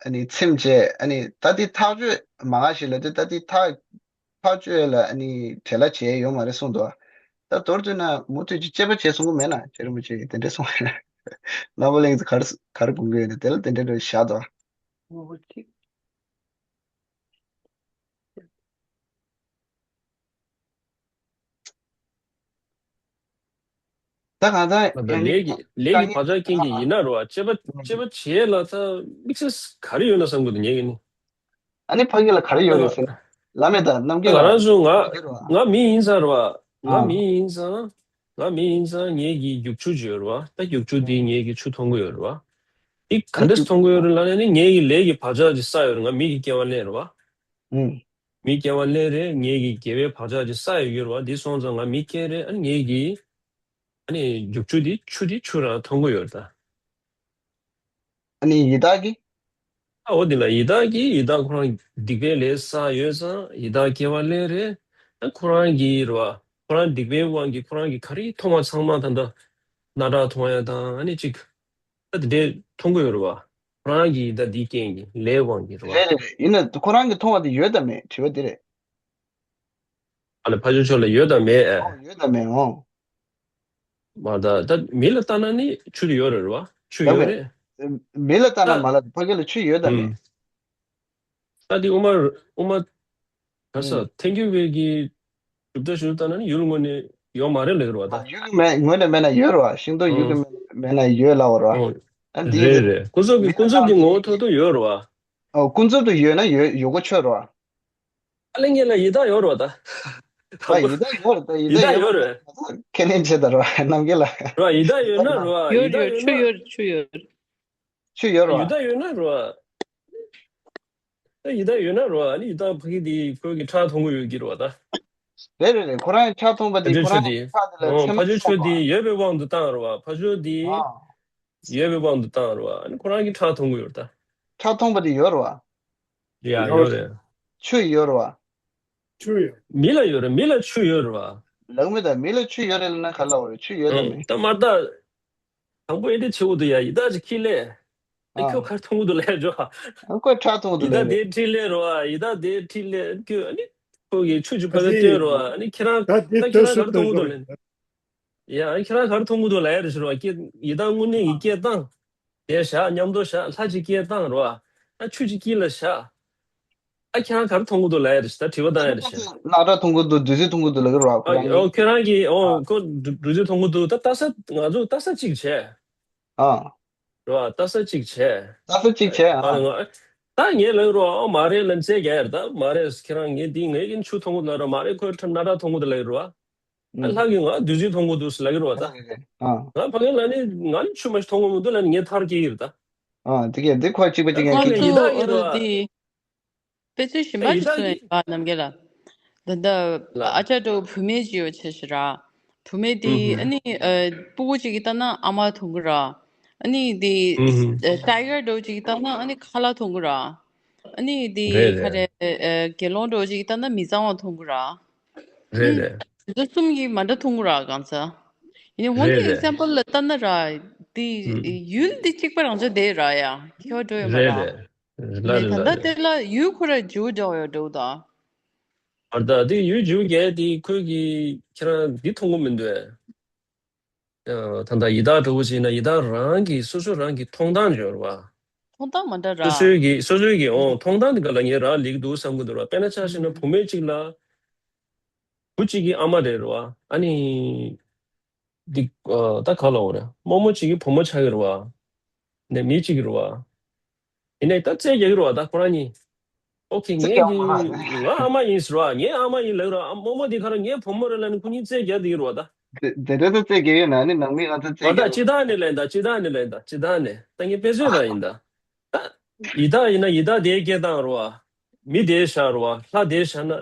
ཨ་ནི་ཚིམ་བྱས། ཨ་ནི་ད་འདི་ཐག་གཅོད་མང་ང་ཞིག་ལ་དེ་ད་འདི་ཐག་ཐག་གཅོད་ལ་ཨ་ནི་བྲེལ་བ་བྱས་ཡོད་མ་རེད་གསུངས་འདུག་ད་མདོར་བསྡུས་ན་མུ་མཐུད་ཀྱི་དཔྱད་པ་བྱས་གསུང་གི་མེད་ན། རྗེ་རིན་པོ་ཆེ་གིས་དེ་འདྲ་གསུངས་ཡོད་ན། རྣམ་པ་གླིང་ཚོ་ག་རེ་ག་རེ་དགོངས་ཀྱི་ཡོད་ན་དེ་ལ་དེ་འདྲ་འདྲ་བཞག་འདུག་ད་གང་ལྟར་ཡང་ལས་ཀྱི་ལས་ཀྱི་བག་ཆགས་རྐྱེན་གྱིས་ཡིན་ན་རེད་བ། དཔྱད་པ་དཔྱད་པ་བྱས་ལ་ད་དམིགས་བསལ་ག་རེ་ཡོད་ན་བསམ་གྱི་འདུག་ངས་ཀྱི་ནི། ཨ་ནི་ཕ་གི་ལ་ག་རེ་ཡོད་རེད་ཟེར་ན། བླ་མེད་ད་རྣམ་རྒྱལ་ལགས། ང་རང་ཚོ་ང་ཕ་གི་རེད་བ། ང་མི་ཡིན་ཙང་རེད་བ། ང་མི་ཡིན་ཙང་། ང་མི་ཡིན་ཙང་ངེད་ཀྱི་རྒྱུག་ཆུ་ཅིག་ཡོད་རེད་བ། ད་རྒྱུག་ཆུ་དེ་ངེད་ཀྱི་ཆུ་འཐུང་གི་ཡོད་རེད་བ། འདི་ག་འདྲ་འཐུང་གི་ཡོད་རེད་ལབ་ན་ནི་ངེད་ཀྱི་ལས་ཀྱི་བག་ཆགས་ཅིག་བསགས་ཡོད་རེད། ང་མི་གི་སྐྱེ་བ་ལེན་རེད་བ། མི་སྐྱེ་བ་ལེན་རེད། ངེད་ཀྱི་དགེ་བའི་བག་ཆགས་ཅིག་བསགས་ཡོད་རེད་བ། འདི་སོང་ཙང་ང་མི་སྐྱེ་རེད། ཨ་ནི་ངེད་ཀྱི་ཨ་ནི་རྒྱུག་ཆུ་འདི་ཆུ་འདི་ཆུ་རང་འཐུང་གི་ཡོད་རེད་ད། ཨ་ནི་ཡི་དྭགས་ཀྱི། ཨ་འོ་འདི་ལ་ཡི་དྭགས་ཀྱི་ཡི་དྭགས་ཁོ་རང་སྡིག་པའི་ལས་བསགས་ཡོད་ཙང་ཡི་དྭགས་སྐྱེ་བ་ལེན་རེད། ཨ་ཁོ་རང་གི་རེད་བ། ཁོ་རང་སྡིག་པའི་དབང་གིས་ཁོ་རང་གི་ག་རེ་མཐོང་བ་ཚང་མ་ད་ལྟ་རྣག་ཁྲག་མཐོང་ཡ་དང་ཨ་ནི་ཅིག་ད་དེ་འདྲའི་མཐོང་གི་ཡོད་རེད་བ། ཁོ་རང་གི་ད་འདིའི་རྐྱེན་གྱིས་ལས་དབང་གིས་རེད་བ། རེད་རེད་རེད། ཡིན་ན་ཁོ་རང་གི་མཐོང་བ་དེ་ཡོད་དམ་མེད་དྲི་བ་དེ་རེད། ཨ་ལ་ཕ་ཆོས་ཕྱོགས་ལ་ཡོད་དམ་མེད་ཨེ། ཨོ་ཡོད་དམ་མེད་ཨོ། མ་ད་ད་མི་ལ་ལྟ་ན་ནི་ཆུ་དེ་ཡོད་རེད་བ། ཆུ་ཡོད་རེད། མི་ལ་ལྟ་ན་ད་མ་ལ་ཕ་གི་ལ་ཆུ་ཡོད་དམ་མེད། ཨུམ། ད་འདི་དབུ་མ་དབུ་མ་ག་ས་ཨུམ། ཐལ་འགྱུར་བའི་གི་གྲུབ་མཐའ་གཞུང་ལྟར་ན་ནི་ཡུལ་ངོས་ནས་ཡོད་མ་རེད་ལབ་ཀྱི་རེད་བ་ད། ཡུལ་མེད་ངོས་ནས་མེད་ན་ཡོད་རེད་བ། ཤིང་ཏོག་ཡུལ་གྱི་ཨུམ། མེད་མེད་ན་ཡོད་ལབ་པ་རེད་བ། ཨོ། ཨ་འདི་རེད་རེད། ཀུན་རྫོབ་ཀྱི་མི་ལ་ཀུན་རྫོབ་ལྟ་ཀྱི་ངོ་བོ་ཐོག་ཏུ་ཡོད་རེད་བ། ཨོ་ཀུན་རྫོབ་ཏུ་ཡོད་ན་ཡོད་ཡོད་གོ་ཆོད་རེད་བ། ཨ་ལས་ངེད་ལ་ཡི་དྭགས་ཡོད་རེད་བ་ད། ཨ་ཡི་དྭགས་ཡོད་རེད་ད། ཡི་ཡི་དྭགས་དྭགས་ཡོད་ཡོད་རེད། རེད་ཁས་ལེན་བྱེད་ད་རེད་བ་རྣམ་རྒྱལ་ལགས། རེད་བ་ཡི་དྭགས་ཡོད་ན་རེད་བ། ཡི་ཡོད་དྭགས་ཡོད་ཡོད་ཆུ་ན་ཡོད་ཆུ་ཡོད། ཆུ་ཡོད་རེད་ཡི་བ། དྭགས་ཡོད་ན་རེད་བ། ད་ཡི་དྭགས་ཡོད་ན་རེད་བ། ཨ་ནི་ཡི་དྭགས་ཕ་གི་དེ་ཁོའི་གི་ཁྲག་འཐུང་གི་ཡོད་ཀྱི་རེད་བ་ད། རེད་རེད་རེད། ཁོ་རང་ཁྲག་འཐུང་པ་དེ་ཕ་ཁོ་ཆོས་ཆོས་རང་དེ་ཁྲག་དེ་ལ་ཨོ་ཚད་མ་ཕ་ཆོས་ཆོས་སོང་བ། དེ་ཡོད་པའི་དབང་དུ་བཏང་རེད་བ། ཕ་ཆོས་དེ་ཨ། ཡོད་པའི་དབང་དུ་བཏང་རེད་བ། ཨ་ནི་ཁོ་རང་གི་ཁྲག་འཐུང་གི་ཡོད་རེད་ད། ཁྲག་འཐུང་པ་དེ་ཡོད་རེད་བ། ཡ་ཡོད་རེད། ཆུ་ཡོད་རེད་བ། ཆུ་ཡོད། མི་ལ་ཡོད་རེད། མི་ལ་ཆུ་ཡོད་རེད་བ། ལག་མི་དང་མི་ལ་ཆུ་ཡོད་རེད་ལབ་ན་ག་ལ་བ་རེད། ཆུ་ཡོད་དམ་ཨང་མེད། ད་མར་ད། དང་པོ་ཨེ་འདྲ་བྱེད་དགོས་འདུག་ཡ། ཡི་དྭགས་ཅིག་ཁྱེར་ལས། ཨ་ཨ། ཁྱོད་ག་རེ་མཐོང་གི་འདུག་ལབ་འགྲོ། ཨ་ཁོས་ཁྲག་འཐུང་གི་འདུག་ཡི་དྭགས་ལབ་རེད། དེ་ཁྲིད་ལས་རོ་ཨ། ཡི་དྭགས་དེ་ཁྲིད་ལས་ཁྱོད་ཨ་ནི། ཁོ་གིས་ཆུ་ཅིག་ཕ་ག་སྟོན་རོ་ཨ། ཨ་ནི་ཁྱེད་རང་ད་ཁྱེད་རང་ག་རེ་མཐོང་གི་འདུག་ལབ། ཡ་ཨ་ཁྱེད་རང་ག་རེ་མཐོང་གི་འདུག་ལབ་ཡ་རེད་ཟེར་བ་སྐད། ཡི་དྭགས་དངོས་གནས་ཀྱི་སྐད་བཏང་། དེ་བཞག་མཉམ་དུ་བཞག་ལྷ་ཅིག་སྐད་བཏང་རོ་ཨ། ཨ་ཆུ་ཅིག་དཀྱིལ་ལ་བཞག་ཨ་ཁྱེད་རང་ག་རེ་མཐོང་གི་འདུག་ལབ་ཡ་རེད་ཟེར། ད་དྲི་བ་བཏང་ཡ་རེད་ཟེར། རྣག་ཁྲག་མཐོང་གི་འདུག་བདུད་རྩི་མཐོང་གི་འདུག་ལབ་ཀྱི་རོ་ཨ། ཁོ་རང་གིས། ཨོ་ཁྱེད་རང་གིས་ཨོ་ཨ་ཁོ་བདུད་རྩི་མཐོང་གི་འདུག་ད་ལྟ་ས་ང་ཚོ་ལྟ་ས་གཅིག་བྱས། ཨ། རོ་ཨ་ལྟ་ས་གཅིག་བྱས། ལྟ་ས་གཅིག་བྱས་ཨ། ཨ་ང་ད་ངས་ལབ་རོ་ཨ། མ་རེད་ལབ་རྩད་རྒྱག་ཡ་རེད། ད་མ་རེད་ཁྱེད་རང་ངས་འདི་ངས་ཀྱིན་ཆུ་མཐོང་གི་འདུག་ལབ་རོ། མ་རེད་ཁོས་ཁྲ་རྣག་ཁྲག་མཐོང་གི་འདུག་ལབ་ཀྱི་རོ་ཨ། ཨ་ཨུམ། ལྷ་གིས་ང་བདུད་རྩི་མཐོང་གི་འདུག་ཟེར་ལབ་ཀྱི་རེད་བ་ད། ཨ་རེད་རེད་ཨ། ང་ཕ་གི་ལ་ནི་ང་ནི་ཆུ་མ་ཞིག་མཐོང་གི་མི་འདུག་ལབ་ནི་ངས་ཐར་སྐྱེལ་གྱི་རེད་ད། ཨ་དེ་གས་འདི་ཁོ་གཅིག་པ་གཅིག་ཡང་ཁོ་ཁྱེད་ཀྱི་ཡི་ཚོ་དྭགས་ཡིན་རོ་ཨ། དེ་དཔེ་མཚོན་གཞན་ད་པ་ཡི་ཞིག་དྭགས་མཚོན་ཡིན་ཀྱི་པ་རྣམ་རྒྱལ་ལགས། ད་ལྟ་ལ་ཨ་ཅག་འདྲ་བོ་བུད་མེད་ཅིག་ཡོད་ཆེ་ཞིག་ར། བུད་མེད་ཨུ་དེ་ཨ་ཧུ་ནི་ཨ་སྤུ་གུ་ཅིག་གིས་ལྟ་ན་ཨ་མ་མཐོང་གི་ར། ཨ་ནི་དེ་ཨུ་ཧུ་ཨ་ཊའི་གར་འདྲ་བོ་ཅིག་གིས་ལྟ་ན་ཨ་ནི་ཁ་ལག་མཐོང་གི་ར། ཨ་ནི་དེ་རེད་ག་རེད། རེ་ཨ་དགེ་སློང་འདྲ་བོ་ཅིག་གིས་ལྟ་ན་མི་གཙང་བ་མཐོང་གི་ར། ཨ་རེད་ནི་རེད། དེ་ཚོ་གསུམ་གྱིས་མ་འདྲ་མཐོང་གི་ར་གང་ཟག་ཡིན་ནའི་འོན་རེད་ཏེ་ཨེག་རེད། སེམ་པལ་ལ་ལྟ་ན་ར། དེ་ཨུ། ཡུལ་དེ་གཅིག་པ་རང་ཆ་དེ་ར་ཡ་ཁྱོད་འགྲོ་ཡོད་མ་རེད་ར། རེད། ལ་ཡིན་ནའི་རེད་ད་ལ་ལྟ་རེད། དེ་ལ་ཡུལ་ཁོ་ར་བྱིའུ་འདྲ་བོ་ཡོད་འགྲོ་ད། ཨར་ད་དེ་ཡུལ་བྱིའུ་རྒྱལ་དེ་ཁོས་ཀྱི་ཁྱེད་རང་འདི་མཐོང་གི་མི་འདུག་ཨེ། ད་ལྟ་ཡི་དྭགས་འདྲ་བོ་ཞིག་ན་ཡི་དྭགས་རང་གི་སོ་སོ་རང་གི་མཐོང་སྟངས་ཡོད་རེད་བ། མཐོང་སྟངས་མ་འདྲ་ར། སོ་སོའི་གི་སོ་སོའི་གི་ཨོ་མཐོང་སྟངས་དེ་ག་ལ་ངས་རག་ལས་ཀྱི་འདུག་བསམ་གྱི་འདུག་ར། དཔེར་ན་ཆ་བཞག་ན་བུ་མེད་ཅིག་ལ། བུ་གཅིག་གི་ཨ་མ་རེད་རེད་བ། ཨ་ནི། འདི་ཨ་ད་ག་ལ་འོ་རེད། རྨོ་མོ་གཅིག་གི་བུ་མོ་ཆགས་ཀྱི་རེད་བ། ནས་མི་གཅིག་གི་རེད་བ། ཡིན་ནའི་ད་རྩད་རྒྱག་གི་རེད་བ་ད་ཁོ་རང་གཉིས། ཨོ་ཁེ་ངས་འདི་ང་ཨ་མ་ཡིན་ཟེར་བ། ངའི་ཨ་མ་ཡིན་ལབ་ར། རྨོ་མོ་འདི་ག་ར་ངའི་བུ་མོ་རེད་ལབ་ནས་ཁོ་གཉིས་རྩད་རྒྱག་བསྡད་ཀྱི་རེད་བ་ད། དེ་དེ་འདྲ་ད་རྩད་རྒྱག་ཡོད་ན་ནི་ནང་མི་ང་ཚོ་རྩད་རྒྱག་ད་སྤྱི་བཏང་ནས་ལན་ད་སྤྱི་བཏང་ནས་ལན་ད་སྤྱི་བཏང་ནས་ད་ངས་དཔེ་མཚོན་ར་ཡིན་ད། ད་ཡི་དྭགས་ཡིན་ན་ཡི་དྭགས་དེའི་སྐད་བཏང་རེད་བ། མི་དེ་བཞག་རེད་བ། ལྷ་དེ་བཞག་ན།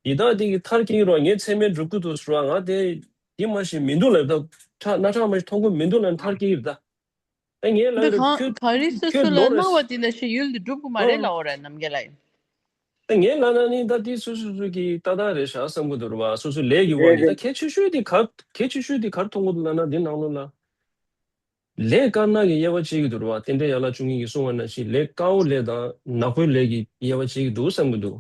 ཡི་དྭགས་དེ་གི་མཐར་སྐྱེལ་རེད་བ། ངའི་ཚད་མས་འགྲུབ་ཀྱི་འདུག་ཟེར་བ། ང་དེ་དེ་མ་ཞིག་མི་འདུག་ལབ་ད། ཁྲག་རྣག་ཁྲག་མ་ཞིག་མཐོང་གི་མི་འདུག་ལབ་མཐར་སྐྱེལ་གྱི་རེད་ད། ད་ངས་ལབ་འདི་རེད་གང་ཁྱོད་ག་རེ་སོ་ཁྱོད་སོ་ལ་ལོ་རེ་སྣང་བ་དེ་ནང་བཞིན་ཡུལ་འདི་འགྲུབ་ཀྱི་མ་རེད་ཨང་། ལབ་འོ་རེད་རྣམ་རྒྱལ་ལགས། ད་ངས་ལབ་ན་ནི་ད་དེ་སོ་སོ་སོ་གི་ལྟ་སྟངས་རེད་ཤག་བསམ་གྱི་འདུག་རེད་བ། སོ་སོའི་ལས་ཀྱི་དབང་གིས་ད་གལ་ཆེ་ཤོས་དེ་ག་གལ་ཆེ་ཤོས་དེ་ག་རེ་མཐོང་གི་འདུག་ལབ་ན་འདི་ནང་ལོགས་ལ། ལས་དཀར་ནག་གི་དབྱེ་བ་ཕྱེ་གི་འདུག་ར་བ། རྟེན་འབྲེལ་ཡན་ལག་བཅུ་གཉིས་ཀྱིས་གསུངས་པ་ནང་བཞིན་ལས་དཀར་པོ་ལས་དང་ནག་པོའི་ལས་ཀྱི་དབྱེ་བ་ཕྱེ་གི་འདུག་བསམ་གི་འདུག་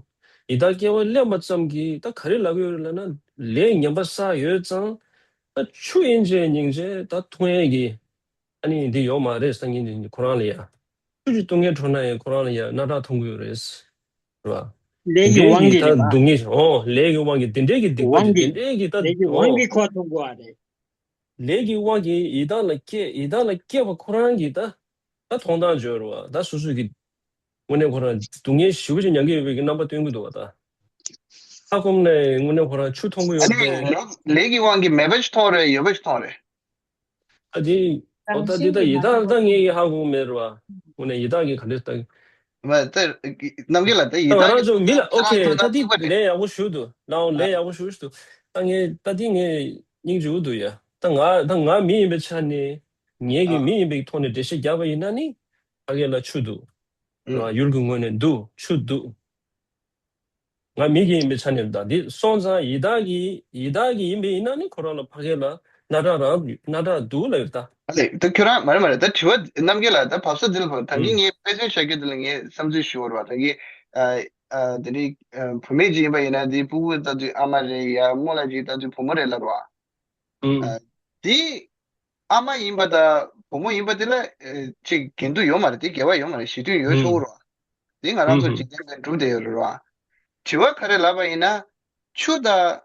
ཡི་དྭགས་སྐྱེ་བ་ལེན་པ་ཙམ་གྱིས་ད་ག་རེ་ལབ་ཀྱི་ཡོད་རེད་ལབ་ན། ལས་ངན་པ་བསགས་ཡོད་ཙང་ད་ཆུ་ཡིན་ཅེས་སྙིང་རྗེ་ད་འཐུང་ཡས་ཀྱི་ཨ་ནི་འདི་ཡོད་མ་རེད། སང་ཉིན་འདི་ཁོ་རང་ལ་ཡ། ཆུ་ཅིག་བཏུང་མཁན་འགྲོ་ན་ཡང་ཁོ་རང་ལ་ཡ་སྣ་ཁྲག་འཐུང་གི་ཡོད་རེད། རེད་བ། ལས་ཀྱི་དེ་འདྲའི་དབང་གིས་གི་རེད་ད་པ། སྡུག་བསྔལ་ཨོ་ལས་ཀྱི་དབང་གིས་དེ་འདྲའི་གི་སྡིག་པ་དབང་དེ་གིས། དེ་འདྲའི་གི་ད་ལས་ཀྱི་དབང་ཨོ་གིས་ཁོ་འཐུང་དགོས་པ་རེད། ལས་ཀྱི་དབང་གིས་ཡི་དྭགས་ལ་སྐྱེ་ཡི་དྭགས་ལ་སྐྱེས་པ་ཁོ་རང་གིས་ད་ད་མཐོང་སྟངས་བརྗོད་རེད་བ། ད་སོ་སོ་གི་དངོས་གནས་ཁོ་རང་སྡུག་བསྔལ་ཞེ་པོ་ཅིག་མྱང་གི་ཡོད་པའི་གི་རྣམ་པ་སྟོན་གི་འདུག་བ། ད་ལྟ་ཁོམ་ནས་དངོས་གནས་ཁོ་རང་ཆུ་འཐུང་གི་ཡོད་པས། ལས་ལས་ཀྱི་དབང་གིས་མེད་པ་ཞིག་མཐོང་རེད། ཡོད་པ་ཞིག་མཐོང་རེད། ཨ་དེ་ཨོ་ད་དེ་ད་ཡི་དྭགས་ད་ངས་ཡི་ཧ་གོ་མེད་རེད་བ། དངོས་གནས་ཡི་དྭགས་ཀྱིས་ག་འདྲས་ད། མ་ད་རྣམ་རྒྱལ་ལགས་ད་ཡི་ད་ང་དྭགས་རང་ཚོ་མི་ལ་ཨོ་ཁེ་ད་དེ་ལས་ཡག་པོ་ཞུ་འདུག་ལའོ་ལས་ཡག་པོ་ཞུ་ཞུ་འདུག་ད་ངས་ད་དེ་ངས་སྙིང་རྗེ་པོ་འདུག་ཡ། ད་ང་ད་ང་མི་ཡིན་པའི་ཆ་ནས་ངེད་ཀྱི་མི་ཡིན་པའི་ཐོག་ནས་འགྲེལ་བཤད་རྒྱག་པ་ཡིན་ན་ནི་ཕ་གི་ལ་ཆུ་འདུག་ཡུལ་གྱི་ངོས་ནས་འདུག་ཆུ་འདུག་ང་མི་གི་ཡིན་པའི་ཆ་ནས་ད་འདི་སོང་ཙང་ཡི་དྭགས་ཀྱི་ཡི་དྭགས་ཀྱི་ཡིན་པའི་ཡིན་ན་ནི་ཁོ་རང་ལ་ཕ་གི་ལ་སྣ་ཁྲག་རང་སྣ་ཁྲག་འདུག་ལབ་ཡོད་ད། ཨ་ལས་ད་ཁྱོད་རང་མ་རེད་མ་རེད། ད་དྲི་བ་རྣམ་རྒྱལ་ལགས་ད་བབས་ས་འདི་ལ་བབས། ད་གིན་ངས་དཔེ་མཚོན་བྱ་རྒྱུ་འདི་ལ་ངས་བསམ་ཚུལ་ཞུ་བར་བ། ད་གིན་ཨ་ཨ་དེ་ནི་ཨ་བུད་མེད་ཅིག་ཡིན་པ་ཡིན་ན་དེ་སྤུ་གུ་ལྟ་དུས་ཨ་མ་རེད། ཡ་རྨོ་ལགས་ཅིག་ལྟ་དུས་བུ་མོ་རེད་ལབ་ར་བ། ཨ་དེ་ཨ་མ་ཡིན་པ་དང་བུ་མོ་ཡིན་པ་དེ་ལ་ཨ་ཅིག་འགལ་འདུ་ཡོད་མ་རེད། དེ་འགལ་བ་ཡོད་མ་རེད། ཞི་མཐུན་ཡོད་ཆོག་གི་ར་བ། དེ་ང་རང་ཚོ་འཇིག་རྟེན་པའི་འགྲུབ་བསྡད་ཡོད་རེད་བ། དྲི་བ་ག་རེ་ལབ་པ་ཡིན་ན། ཆུ་དང་།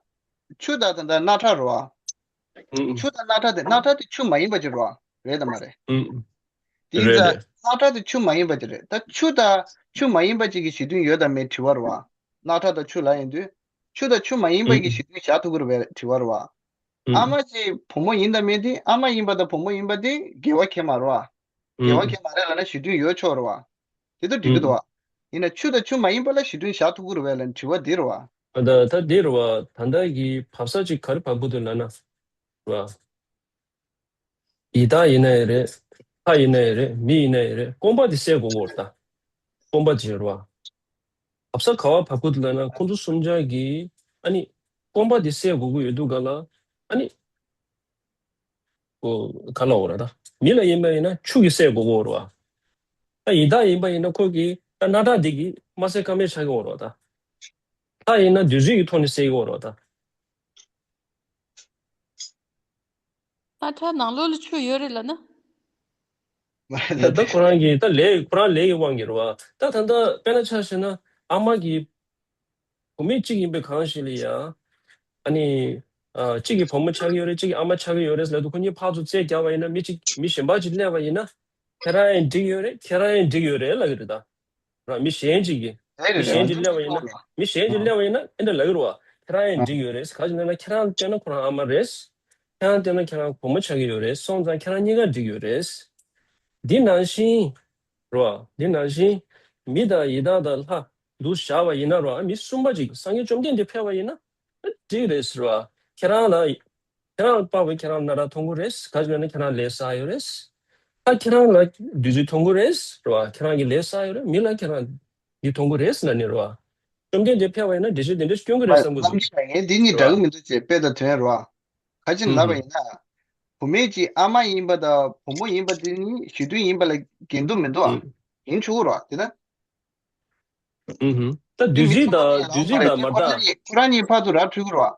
ཆུ་དང་ད་ལྟ་སྣ་ཁྲག་རེད་བ། ཆུ་དང་སྣ་ཁྲག་དེ་སྣ་ཁྲག་དེ་ཆུ་མ་ཡིན་པ་ཅིག་རེད་བ། རེད་དམ་མ་རེད། དེ་ཡིན་ཙང་སྣ་ཁྲག་དེ་ཆུ་མ་ཡིན་པ་ཅིག་རེད། ད་ཆུ་དང་ཆུ་མ་ཡིན་པ་ཅིག་གི་ཞི་མཐུན་ཡོད་དམ་མེད་དྲི་བ་རེད་བ། སྣ་ཁྲག་དང་ཆུ་ལབ་ཡིན་དུས། ཆུ་དང་ཆུ་མ་ཡིན་པ་གི་ཞི་མཐུན་བཞག་ཐུབ་ཀྱི་རེད་པས་དྲི་བ་རེད་བ། ཨ་མ་ཅིག་བུ་མོ་ཡིན་དང་མིན་དེ། ཨ་མ་ཡིན་པ་དང་བུ་མོ་ཡིན་པ་དེ་འགལ་བ་གང་ཡང་མ་རེད་བ། འགལ་བ་གང་ཡང་མ་རེད་ལབ་ན་ཞི་མཐུན་ཡོད་ཆོག་རེད་བ། དེ་ཚོ་འགྲིག་གི་འདུག་བ། ཡིན་ན་ཆུ་དང་ཆུ་མ་ཡིན་པ་ལ་ཞི་མཐུན་བཞག་ཐུབ་ཀྱི་རེད་པས་ལབ་ན་དྲི་བ་འདི་རེད་བ། ཨ་ད་ད་འདི་རེད་བ། ད་ལྟ་གི་བབས་ས་ཅིག་ག་རེ་བབས་ཀྱི་འདུག་ལབ་ན། རེད་བ། ཡི་དྭགས་ཡིན་ན་ཡང་རེད། ལྷ་ཡིན་ན་ཡང་རེད། མི་ཡིན་ན་ཡང་རེད། སྐོམ་པ་དེ་སེལ་དགོས་ཀྱི་རེད་ད། སྐོམ་པ་དེ་རེད་བ། བབས་ས་ག་པར་བབས་ཀྱི་འདུག་ལབ་ན་ཁོང་ཚོ་གསུམ་ཆ་གིས་ཨ་ནི་སྐོམ་པ་དེ་སེལ་དགོས་ཀྱི་ཡོད་དུས་ག་ལ་ཨ་ནི། ཨོ་ག་ལབ་དགོས་རེད་ད། མི་ལ་ཡིན་པ་ཡིན་ན་ཆུ་གིས་སེལ་དགོས་ཀྱི་རེད་བ། ད་ཡི་དྭགས་ཡིན་པ་ཡིན་ན་ཁོ་གིས་ད་སྣ་ཁྲག་འདི་གིས་མ་སེལ་ཀ་མེད་ཆགས་ཀྱི་ཡོད་རེད་བ་ད། ལྷ་ཡིན་ན་བདུད་རྩི་གི་ཐོག་ནས་སེལ་གྱི་ཡོད་རེད་བ་ད། སྣ་ཁྲག་ནང་ལོགས་ལ་ཆུ་ཡོད་རེད་ལབ་ན། ད་ད་ཁོ་རང་གིས་ད་ལས་ཁོ་རང་ལས་ཀྱི་དབང་གིས་རེད་བ། ད་ད་ལྟ་དཔེར་ན་ཆ་བཞག་ན་ཨ་མ་གིས་བུད་མེད་གཅིག་ཡིན་པའི་གང་ཞིག་ལ་ཡ། ཨ་ནི། ཨ་གཅིག་གི་བུ་མོ་ཆགས་ཀྱི་ཡོད་རེད། གཅིག་གི་ཨ་མ་ཆགས་ཀྱི་ཡོད་རེད་ལབ་དུས་ཁོ་གཉིས་ཕར་ཚུར་རྩོད་རྒྱག་པ་ཡིན་ན་མི་གཅིག་མི་གཞན་པ་གཅིག་སླེབས་པ་ཡིན་ན། ཁྱེད་རང་ཡང་འགྲིག་ཡོད་རེད། ཁྱེད་རང་ཡང་འགྲིག་ཡོད་རེད་ལབ་ཀྱི་རེད་ད། ར་མི་གཞན་གཅིག་གིས། རེད་མི་རེད་རེད། གཞན་གཅིག་སླེབས་པ་ཡིན་ན། མི་གཞན་གཅིག་སླེབས་པ་ཡིན་ན་ཨེ་འདྲ་ལབ་ཀྱི་རེད་བ། ཁྱེད་རང་ཡང་འགྲིག་ཡོད་རེད། ག་ཅི་ལབ་ན་ཁྱེད་རང་བལྟས་ན་ཁོ་རང་ཨ་མ་རེད། ཁྱེད་རང་བལྟས་ན་ཁྱེད་རང་བུ་མོ་ཆགས་ཀྱི་ཡོད་རེད། སོང་ཙང་ཁྱེད་རང་གཉིས་ཀ་འགྲིག་ཡོད་རེད། འདི་ནང་བཞིན། རེད་བ། འདི་ནང་བཞིན། མི་དང་ཡི་དྭགས་དང་ལྷ། འདུ་བྱ་བ་ཡིན་ན་རེད་བ། མི་གསུམ་པ་ཅིག་སངས་རྒྱས་བཅོམ་ལྡན་འདས་ཕེབས་པ་ཡིན་ན། འགྲིག་རེད་ཟེར་བ། ཁྱེད་རང་ལ། ཁྱེད་རང་ལ་དཔག་པའི་ཁྱེད་རང་སྣ་ཁྲག་འཐུང་གི་རེད། ག་ཅི་ལབ་ན་ཁྱེད་རང་ལས་བསགས་ཡོད་རེད། ད་ཁྱེད་རང་ལ་བདུད་རྩི་འཐུང་གི་རེད། རེད་བ། ཁྱེད་རང་གི་ལས་བསགས་ཡོད་རེད། མི་ལ་ཁྱེད་རང་འདི་འཐུང་གི་རེད་ཟེར་ན་ནི་རེད་བ། བཅོམ་ལྡན་འདས་ཕེབས་པ་ཡིན་ན་འགྲེལ་བཤད་དེ་འདྲ་སྐྱོན་གི་རེད་བསམ་གི་འདུག་རྣམ་རྒྱལ་ལགས་ངས་འདི་གཉིས་འདྲ་གི་མི་འདུག་ཅེས་དཔེ་དང་དོན་རེད་བ། ག་ཅི་ལབ་པ་ཡིན་ན། བུད་མེད་ཀྱི་ཨ་མ་ཡིན་པ་དང་བུ་མོ་ཡིན་པ་དེ་གཉིས་ཞི་མཐུན་ཡིན་པ་ལ་འགལ་འདུ་མི་འདུག་ཨ། ཡིན་ཆོག་གི་རེད་བ་དེ་ད། ཨུ་ཧུམ། ད་བདུད་རྩི་དང་བདུད་རྩི་དང་མར་ཁོ་རང་གཉིས་ཁོ་རང་གཉིས་ཕར་ཚུར་ར་འཕྲོད་ཀྱི་རེད་བ།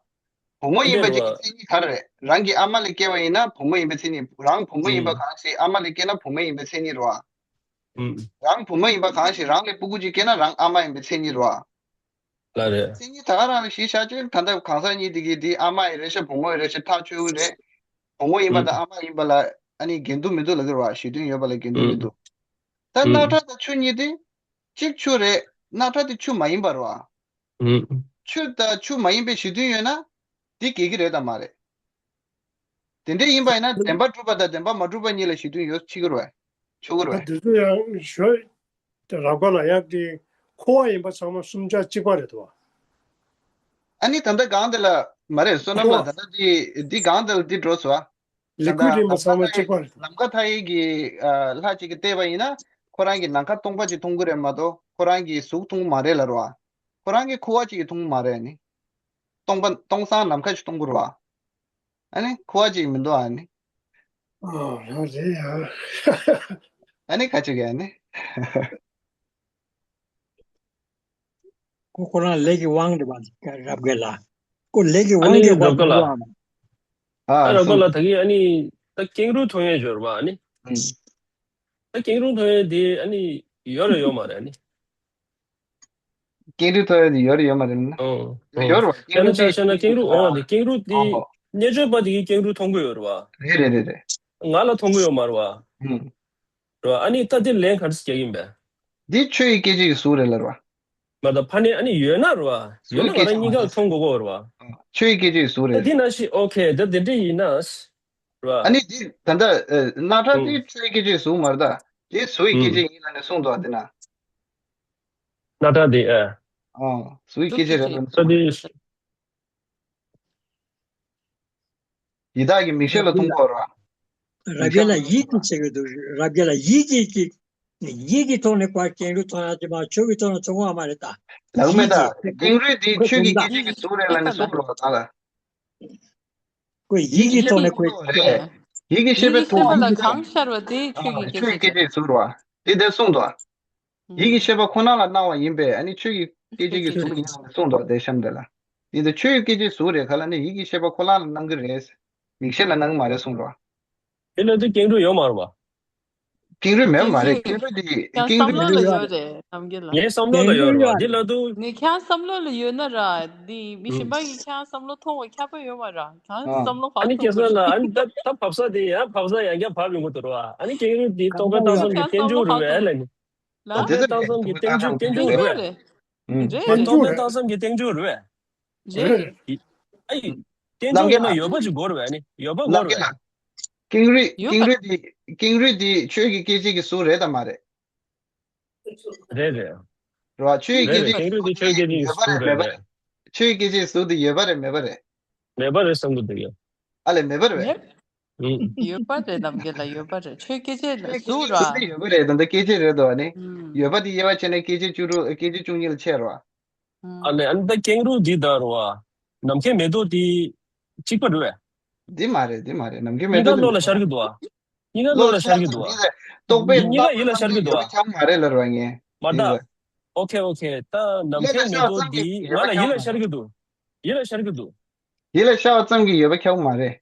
བུ་མོ་ཡིན་པ་ཅིག་གི་མཚན་ཉིད་ག་རེ་རེད། རང་གི་ཨ་མ་ལས་སྐྱེས་པ་ཡིན་ན་བུ་མོ་ཡིན་པའི་མཚན་ཉིད། རང་བུ་མོ་ཡིན་པ་གང་ཞིག་ཨ་མ་ལས་སྐྱེས་ན་བུ་མོ་ཡིན་པའི་མཚན་ཉིད་རེད་བ། རང་བུ་མོ་ཡིན་པ་གང་ཞིག་རང་ལས་སྤུ་གུ་ཅིག་སྐྱེས་ན་རང་ཨ་མ་ཡིན་པའི་མཚན་ཉིད་རེད་བ། ལ་རེད། མཚན་ཉིད་ད་ག་རང་ལ་གཞི་བཞག་ཅིག་ད་ལྟ་གང་ཟག་གཉིས་དེ་གི་དེ་ཨ་མ་ཡི་རེད་ཤག་བུ་མོ་ཡི་རེད་ཤག་ཐག་ཆོད་ཀྱི་རེད། བུ་མོ་ཡིན་པ་དང་ཨ་མ་ཡིན་པ་ལ་ཨ་ནི་འགལ་འདུ་མི་འདུག་ལབ་ཀྱི་རེད་བ། ཞི་མཐུན་ཡོད་པ་ལ་འགལ་འདུ་མི་འདུག་ད་སྣ་ཁྲག་དང་ཆུ་གཉིས་དེ། གཅིག་ཆུ་རེད། སྣ་ཁྲག་དེ་ཆུ་མ་ཡིན་པ་རེད་བ། ཆུ་དང་ཆུ་མ་ཡིན་པའི་ཞི་མཐུན་ཡོད་ན། དེ་འགལ་གྱི་རེད་དམ་མ་རེད། དེ་འདྲ་ཡིན་པ་ཡིན་ན་བདེན་པ་གྲུབ་པ་དང་བདེན་པ་མ་གྲུབ་པ་གཉིས་ལ་ཞི་མཐུན་ཡོད་ཆི་གི་རེད་བས། ཆོག་གི་རེད་བས། དེ་ཚོ་ཡང་ཞོ། རགས་པ་ལ་ཡག་གི་འཁོར་བ་ཡིན་པ་ཚང་མ་གསུམ་ཆ་གཅིག་པ་རེད་དོ། ཨ་ནི་ད་ལྟ་གང་དེ་ལ་མ་རེད། བསོད་ནམས་ལ་ད་ལྟ་འདི་འདི་གང་དེ་ལ་འདི་འགྲོ་སོང་ཨ། ལས་ཁུངས་རིམ་པ་ཚང་མ་གཅིག་པ་རེད། ནམ་མཁའ་མཐའ་ཡས་ཀྱི་ལྷ་གཅིག་གིས་བལྟས་པ་ཡིན་ན་ཁོ་རང་གི་ནམ་མཁའ་སྟོང་པ་གཅིག་མཐོང་གི་རེད་མ་གཏོགས་ཁོ་རང་གི་གཟུགས་མཐོང་གི་མ་རེད་ལབ་རེད་བ། ཁོ་རང་གི་ཁུ་བ་གཅིག་གིས་མཐོང་གི་མ་རེད་ཨ་ནི། སྟོང་པ་སྟོང་སང་ནམ་མཁའ་གཅིག་མཐོང་གི་རེད་བ། ཨ་ནི་ཁུ་བ་གཅིག་མི་འདུག་ཨ་ནི། ཨོ་ལགས་རེད་ཡ། ཨ་ནི་ཁ་ཅིག་ཡ་ནི། ཁོ་ཁོ་རང་ལས་ཀྱི་དབང་རེད་པ། རབ་རྒྱས་ལགས། ཁོ་ལས་ཀྱི་དབང་གིས་ཁོ་ཐོན་པའམ། ཨ་རབ་དགའ་སོང་། ལགས། ད་གིན་ཨ་ནི་ད་ཀེང་རུས་ཐོན་ཡས་ཡོད་རེད་པ། ཨ་ནི་ད་ཀེང་རུས་ཐོན་ཡས་དེ་ཨ་ནི་ཡོད་རེད་ཡོད་མ་རེད། ཨ་ནི། ཀེང་རུས་ཐོན་ཡས་དེ་ཡོད་རེད་ཡོད་མ་རེད་ན། ཨོ་ཨོ། ཡོད་རེད་པ། ཀེང་དཔེར་ན་རུས་དེ་ཆ་བཞག་ན་ཀེང་རུས་ཨོ་དེ་ཀེང་རུས་དེ་ཨོ་བརྙས་བཅོས་པ་དེ་གིས་ཀེང་རུས་ཐོན་གྱི་ཡོད་རེད་པ། རེད་རེད་རེད་རེད། ང་ལ་ཐོན་གྱི་ཡོད་མ་རེད་པ། ཨུམ། རེད་པ། ཨ་ནི་ད་དེ་ལན་ག་འདྲ་རྒྱག་གི་ཡིན་པས། འདི་ཆོས་ཀྱི་སྐད་ཅིག་གི་གཟུགས་རེད་ལབ་རེད་པ། མ་ད་ཕ་ནས་ཨ་ནི་ཡོད་ན་རེད་པ། ཡོད་ན་ང་རང་གཉིས་ཀ་ལ་ཐོན་དགོས་ཀྱི་ཡོད་རེད་པ། ཆོས་ཀྱི་སྐད་ཅིག་གི་གཟུགས་ད་རེད། དེ་ནང་བཞིན་ཨོ་ཁེ་ད་དེ་འདྲ་ཡིན་ན། རེད་པ། ཨ་ནི་འདི་ད་ལྟ་ཨ་རྣག་ཁྲག་འདི་ཨུམ་ཆོས་ཀྱི་སྐད་ཅིག་གི་གཟུགས་མ་རེད་ད། འདི་གཟུགས་ཀྱི་སྐད་ཅིག་ཨུམ། ཡིན་ལབ་ནས་གསུངས་འདུག་ཨ་དེ་ན། རྣག་ཁྲག་དེ་ཨ། ཨོ་གཟུགས་ཀྱི་སྐད་ཅིག་རེད་ལབ་ནས་ད་གསུངས་འདུག་དེ། ཡི་དྭགས་ཀྱི་མིག་ཤེས་ལ་ཐོན་གྱི་ཡོད་རེད་པ། རབ་རྒྱས་ལགས་ཡིད་ཀྱིས་བྱེད་ཀྱི་འདུག་རབ་རྒྱས་ལགས་ཡིད་ཀྱིས་ཀྱིས། ཡིད་ཀྱི་ཐོག་ནས་ཀྱང་ཀེང་རུས་ཐོན་ཡ་དེ་མ་ཆོས་ཀྱི་ཐོག་ནས་ཐོན་གྱི་ཡོད་མ་རེད་ད། ལབ་མེད་ད། ཡིད་ཀྱིས་ཁོ་ཁོ་ཀེང་རུས་འདི་ཁོ་ཆོས་ཀྱི་དོན་དག་སྐད་ཅིག་གི་གཟུགས་རེད་ལབ་ནས་གསུངས་འདུག་རེད་པ་ད་ལ། ཁོ་ཡིད་ཀྱི་ཐོག་ནས་ཁོ། རེད། ཡིད་ཀྱི་ཤེས་པའི་ཐོག་ལ་གང་ཤར་བ་དེ་ཆོས་ཀྱི་སྐད་ཅིག་གཟུགས་རེད་པ། དེ་དེ་གསུངས་འདུག་ཡིད་ཀྱི་ཤེས་པ་ཁོ་ན་ལ་སྣང་བ་ཡིན་པས་ཨ་ནི་ཆོས་ཀྱི་སྐད་ཅིག་གི་གཟུགས་ཡིན་ལབ་ནས་གསུངས་འདུག་དེ་གཤམ་དེ་ལ། འདི་ད་ཆོས་ཀྱི་སྐད་ཅིག་གཟུགས་རེད་ག་ལབ་ནས་ཡིད་ཀྱི་ཤེས་པ་ཁོ་ན་ལ་སྣང་གི་རེད། མིག་ཤེས་ལ་སྣང་གི་མ་རེད་གསུངས་འདུག་དེ་ལ་དུ་ཀེང་རུས་ཡོད་མ་རེད་པ། ཀེང་རུས་མེད་མ་རེད། ཀེང་རུས་དེ་ཀེང་རུས་དེ་ཡོད་རེད། ནམ་རྒྱུན་ལ་ངའི་བསམ་བློ་ལ་ཡོད་རེད་པ། འདི་ལ་དུ། ངས་ཁྱེད་བསམ་བློ་ལ་ཡོད་ན་ར། འདི་མི་གཞན་པ་གིས་ཁྱེད་བསམ་བློ་མཐོང་བ་ཁྱབ་པ་ཡོད་མ་ར། ཁྱེད་བསམ་བློ་ཨ་ནི་ཁྱེད་ཚོ་ལ་ཨ་ནི་ད་ད་བབས་ས་དེ་ཡང་བབས་ས་ཡང་བསྐྱར་བབས་ཡོང་གི་འདུག་ར། ཨ་ནི་ཀེང་རུས་དེ་རྟོག་པའི་རྟགས་གསུམ་གྱི་རྟེན་འབྱུང་རེད་པས་ལབ་ནི། རྟོག་པའི་རྟགས་གསུམ་གྱི་རྟེན་འབྱུང་རྟེན་འབྱུང་རེད་པས། རེད། རྟོག་པའི་རྟགས་གསུམ་གྱི་རྟེན་འབྱུང་རེད་པས། རེད། ཨ་ཡི། རྟེན་འབྱུང་ཡོད་ན་ཡོད་པ་ཅིག་དགོས་རེད་པས་ཨ་ནི། ཡོད་པ་དགོས་རེད་པས། ཀེང་རུས་ཡོད་ཀེང་པ་རུས་དེ་ཀེང་རུས་དེ་ཆོས་ཀྱི་སྐད་ཅིག་གི་གཟུགས་རེད་དམ་མ་རེད། རེད་རེད། རེད་པ། ཆོས་ཀྱི་སྐད་རེད་རེད། ཅིག་གི་ཀེང་རུས་དེ་ཆོས་ཀྱི་སྐད་ཅིག་གི་གཟུགས་དེ་ཡོད་པ་རེད་མེད་པ་རེད། ཆོས་ཀྱི་སྐད་ཅིག་གི་གཟུགས་དེ་ཡོད་པ་རེད་མེད་པ་རེད། མེད་པ་རེད་བསམ་གྱི་འདུག་ཡ། ཨ་ལས་མེད་པ་རེད་པས། ཨུ། ཡོད་པ་རེད། ནམ་རྒྱུན་ལ་ཡོད་པ་རེད། ཆོས་སྐད་ཆ་ལ་ཆོས་སྐད་གཟུགས་ཆ་གཟུགས་དེ་ར། ཡོད་པ་རེད། ད་ལྟ་སྐད་ཆ་རེད་དོ། ཨ་ནི་ཨུམ། ཡོད་པ་དེ་དབྱེ་བ་ཕྱེ་ན་སྐད་ཆ་བཅུ་དྲུག་སྐད་ཆ་བཅུ་གཉིས་ལ་ཕྱེ་རོ། ཨུམ། ཨ་ལས་ཨ་ནི་ད་ཀེང་རུས་འདི་དང་རོ། ནམ་མཁའི་མེ་ཏོག་དེ་གཅིག་པ་རེད་པས། འདི་མ་རེད། འདི་མ་རེད། ནམ་མཁའི་མེ་གཉིས་ཀ་ཏོག་དེ་བློ་ལ་མེ་ཏོག་ཤར་གྱི་འདུག་ག་གཉིས་ཀ་བློ་ལ་ཤར་གྱི་འདུག་ག་གཉིས་ཀ་ཡིད་ལ་ཤར་གྱི་འདུག་ག་རྟོག་པའི་རྟགས་གསུམ་གྱི་ཡོད་པ་ཁྱབ་མ་རེད་ལབ་རོ་ངས། མ་ད། ཨོ་ཁེ་ཨོ་ཁེ། ད་ནམ་མཁའི་མེ་ཏོག་འདི་ང་ལ་ཡིད་ལ་ཤར་གྱི་འདུག་ཡིད་ལ་ཤར་གྱི་འདུག་ཡིད་ལ་ཤར་བ་ཙམ་གྱིས་ཡོད་པ་ཁྱབ་མ་རེད།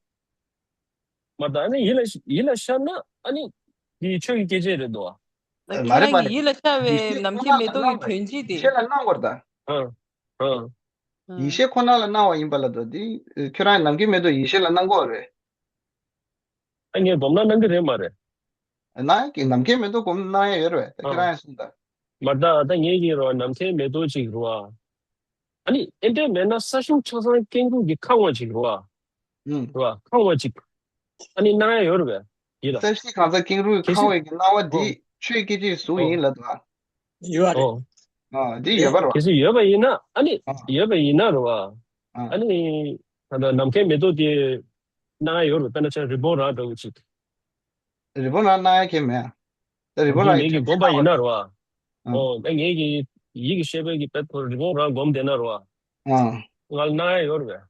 མ་ད་ཨ་ནི་ཡིད་ལ་ཡིད་ལ་ཤར་ན་ཨ་ནི་འདི་ཆོས་ཀྱི་སྐད་ཆ་རེད་དོ། ཁྱེད་རང་གི་ཡིད་ལ་ཤར་བའི་ནམ་མཁའི་མེ་ཏོག་གི་དོན་སྤྱི་དེ། ཡིད་ཤེས་ལ་སྣང་བར་ད། ཨ་ཨ། ཡིད་ཤེས་ཁོ་ན་ལ་སྣང་བ་ཡིན་པ་ལ་དོ། འདི་ཁྱོད་རང་ནམ་མཁའི་མེ་ཏོག་ཡིད་ཤེས་ལ་སྣང་གོ་རེད། ཨ་ངས་སྒོམ་ན་སྣང་གི་རེད་མ་རེད། ནམ་མཁའི་མེ་ཏོག་སྒོམ་ན་སྣང་ཡ་ཡོད་རེད། ད་ཁྱེད་རང་ཡང་གསུངས་ད། མ་ད་ད་ངས་ཀྱི་རོ་ནམ་མཁའི་མེ་ཏོག་ཅིག་རོ། ཨ་ནི་ཨེ་འདྲས་མེད་ན་ས་གཞི་ཆ་ཚང་ཀེང་རུས་ཀྱིས་ཁེངས་པ་ཅིག་རོ། ཨུམ། རོ་ཁེངས་པ་ཅིག་ཨ་ནི་སྣང་ཡ་ཡོད་རེད་པས། ཡིད་ལ། ས་གཞི་གང་ས་ཀེང་རུས་གལ་ཁེངས་སྲིད། པའི་གི་སྣང་བ་འདི་ཨོ། ཆོས་སྐད་ཅིག་གཟུགས་ཨོ། ཡིན་ལབ་འདུག་ཨ། ཡོད་རེད། ཨོ། ཨ་འདི་ཡོད་པ་རེད་པ། གལ་སྲིད་ཡོད་པ་ཡིན་ན་ཨ་ནི། ཨ། ཡོད་པ་ཡིན་ན་རེད་པ། ཨ། ཨ་ནི། ད་ལྟ་ནམ་མཁའི་མེ་ཏོག་དེ་སྣང་ཡ་ཡོད་རེད་པས། དཔེར་ན་ཆ་རི་བོང་རྭ་འདྲ་བོ་ཅིག་རི་བོང་རྭ་སྣང་ཡ་གལ་མེད་ཨ། ད་རི་བོང་རྭ་ཡི་ངེད་ཀྱིས་དོན་སྒོམ་པ་ཡིན་ན་རེད་པ། ཨ། ཨོ་ད་ངེད་ཀྱི་ཡིད་ཀྱི་ཤེས་པའི་གི་དཔེ་ཐོག་རི་བོང་རྭ་སྒོམ་བསྡད་ན་རེད་པ། ཨ། ང་ལ་སྣང་ཡ་ཡོད་རེད་པས།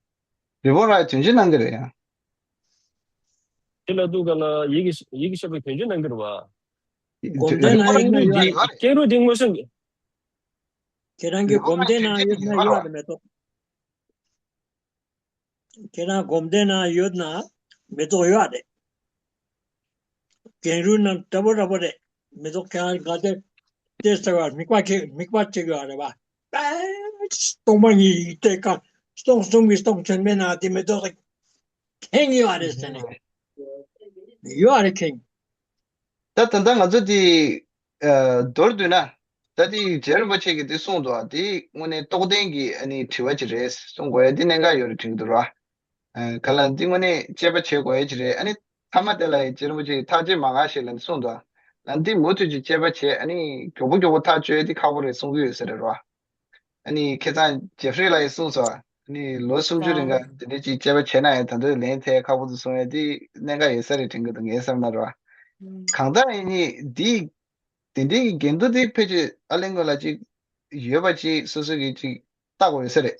རི་བོང་རྭ་ཡི་དོན་སྤྱི་སྣང་གི་རེད་ཡ། དེ་ལ་ཐུག་ག་ལ་ཡིད་ཀྱི་ཡིད་ཀྱི་ཤེས་པའི་དོན་སྤྱི་སྣང་གི་རེད་པ། སྒོམ་བསྡད་ན་ཡིན་ན་ཡོད་རེད། ཀེང་རུས་འདི་མངོན་སུམ་གྱི། ཁྱེད་རང་གིས་སྒོམ་བསྡད་ན་ཡོད་ན་ཡོད་རེད་མེ་ཏོག་ཁྱེད་རང་སྒོམ་བསྡད་ན་ཡོད་ན་མེ་ཏོག་ཡོད་རེད། ཀེང་རུས་རྣམས་འདྲ་པོ་འདྲ་པོ་རེད། མེ་ཏོག་ཁྱེད་རང་ག་དེ་དེ་ཟེར་བ་དམིགས་པ་ཁྱེད་དམིགས་པ་བྱེད་དགོས་རེད་པ། སྟོང་པ་ཉིད་ཡིན་ཏེ་ཀ་སྟོང་གསུམ་གྱི་སྟོང་ཆེན་མེད་ན་དེ་མེ་ཏོག་ཁེངས་ཡོད་རེད་ཟེར་ནས། ཡོད་རེད་ཁེངས། ད་ད་ལྟ་ང་ཚོ་དེ་མདོར་བསྡུས་ན་ད་དེ་རྗེ་རིན་པོ་ཆེ་གིས་དེ་གསུངས་འདུག་ཨ། དེ་དངོས་གནས་རྟོགས་ལྡན་གྱི་ཨ་ནི་དྲི་བ་ཅིག་རེད་གསུང་དགོས་ཡ་དེ་གནད་འགག་ཡོད་རེད་དྲན་གྱི་འདུག་ར། ག་ལ་འདི་དངོས་གནས་དཔྱད་པ་བྱེད་དགོས་ཡ་ཅིག་རེད། ཨ་ནི་མཐའ་མ་དེ་ལ་རྗེ་རིན་པོ་ཆེ་གིས་ཐག་བཅད་མ་འགག་ཞིག་ལ་གསུངས་འདུག་ཨ། འདི་མུ་མཐུད་ཀྱི་དཔྱད་པ་བྱེད། ཨ་ནི་མགྱོགས་པོ་མགྱོགས་པོ་ཐག་གཅོད་ཡ་དེ་ཁག་པོ་རེད་གསུང་གི་ཡོད་ས་རེད་ར། ཨ་ནི་ཁ་སང་ཇེ་ཧྥི་རི་ལགས་ཀྱིས་གསུངས་སོང་། ཨ་ནི་ལོ་སུམ་ཅུ་རིང་ག་དེ་འདྲའི་ཅིག་དཔྱད་པ་བྱས་ན་ཡང་ད་དུང་ལན་ཐེབས་ཁག་པོ་འདུག་གསུང་ཡ་དེ་གནད་འགག་ཡོད་ས་རེད་དྲན་གྱི་འདུག་ངའི་བསམ་ན་ར། གང་ལྟར་ཡིན་ནའི་འདི་དེ་འདྲའི་གི་འགལ་འདུ་དེ་ཕལ་ཆེར་ཨ་ལན་ཀོ་ལ་ཅིག་ཡོད་པ་ཅིག་སོ་སོ་གིས་ཅིག་བལྟ་དགོས་ཡོད་ས་རེད།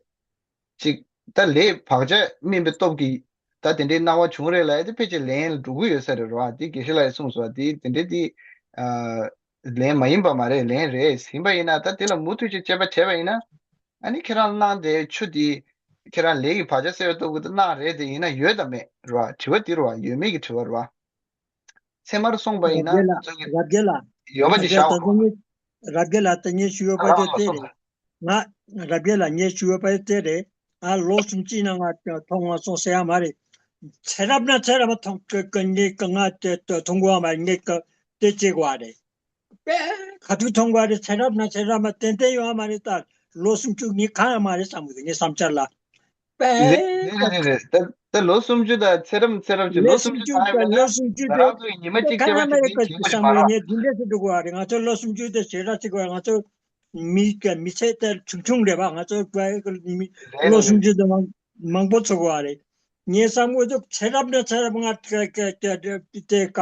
ཅིག་ད་ལས་བག་ཆགས་སྨིན་པའི་སྟོབས་ཀྱིས་ ད་དེ་འདྲའི་སྣང་བ་བྱུང་རེད་ལབ་ཡ་དེ་ཕལ་ཆེར་ལན་འགྲོ་གི་ཡོད་ས་རེད་རོ། དེ་དགེ་བཤེས་ལགས་ཀྱིས་གསུངས་སོང་། དེ་དེ་འདྲའི་དེ་ཨ་ལན་མ་ཡིན་པ་མ་རེད། ལན་རེད། ཡིན་པ་ཡིན་ན་ད་དེ་ལ་མུ་མཐུད་ཅིག་དཔྱད་པ་བྱས་པ་ཡིན་ན། ཨ་ནི་ཁྱེད་རང་གནང་དེ་ཆུ་དེ་ཁྱེད་རང་ལས་ཀྱི་བག་ཆགས་སད་པའི་སྟོབས་ཀྱིས་གནང་རེད། དེ་ཡིན་ན་ཡོད་དམ་མེད་རོ། དྲི་བ་དེ་རོ། ཡོད་མེད་ཀྱི་དྲི་བ་རོ། ཚད་མར་སོང་པ་ཡིན་ན་རབ་རྒྱས་ལགས། ང་ཚོ་གི་རབ་རྒྱས་ལགས། ཡོད་པ་ཅིག་བཞག་རོགས། རབ་རྒྱས་ལགས་ད་ངས་ཞུ་ཡོད་པ་དེ་དེ་རེད། ང་རབ་རྒྱས་ལགས་ངས་ཞུ་ཡོད་པ་དེ་དེ་རེད། ང་ལོ་སུམ་ཅུའི་ནང་ང་མཐོང་མ་སོང་ཟེར་ཡ་མ་རེད། ཚེ་རབས་ན་ཚེ་རབས་མ་མཐོང་གི་གི་ངས་གི་ང་དེ་དེ་མཐོང་གི་ཡོད་མ་རེད། ངས་གི་དེ་བྱེད་དགོས་པ་རེད། པས་ག་དུས་མཐོང་གི་རེད། ཚེ་རབས་ན་ཚེ་རབས་མ་ཏན་ཏན་ཡོད་མ་རེད། ད་ལོ་སུམ་ཅུ་ངས་གང་ཡང་མ་རེད་བསམ་གི་འདུག་ངའི་བསམ་འཆར་ལ། པས་རེད་རེད་རེད་རེད། ད་ད་ལོ་སུམ་ཅུ་དང་ཚེ་རབས་ཚེ་རབས་ཀྱི་ལོ་ལོ་སུམ་སུམ་ཅུ་ཅུ་ཚང་ཡོད་དང་ན་ལོ་སུམ་ཅུ་ང་དེ་རང་ཚོའི་ཉི་མ་གཅིག་སྐྱེ་བ་གཅིག་གིས་བྱེད་ཀྱི་མ་རེད་པ། ངས་འདི་འདྲས་སུ་འགྲོ་དགོས་པ་རེད། ང་ཚོ་ལོ་སུམ་ཅུ་དེ་ཞེ་དྲག་ཅིག་པ། ང་ཚོ་མི་གི་མི་ཚེ་དེ་ཆུང་ཆུང་རེད་པ། ང་ཚོ་རེད་ལོ་རེད་སུམ་ཅུ་དེ་མང་མང་པོ་འཚོ་དགོས་པ་རེད། ངས་བསམ་གི་འདུག་ཚེ་རབས་ནས་ཚེ་རབས་ང་དེ་དེ་དེ་དེ་ཀ་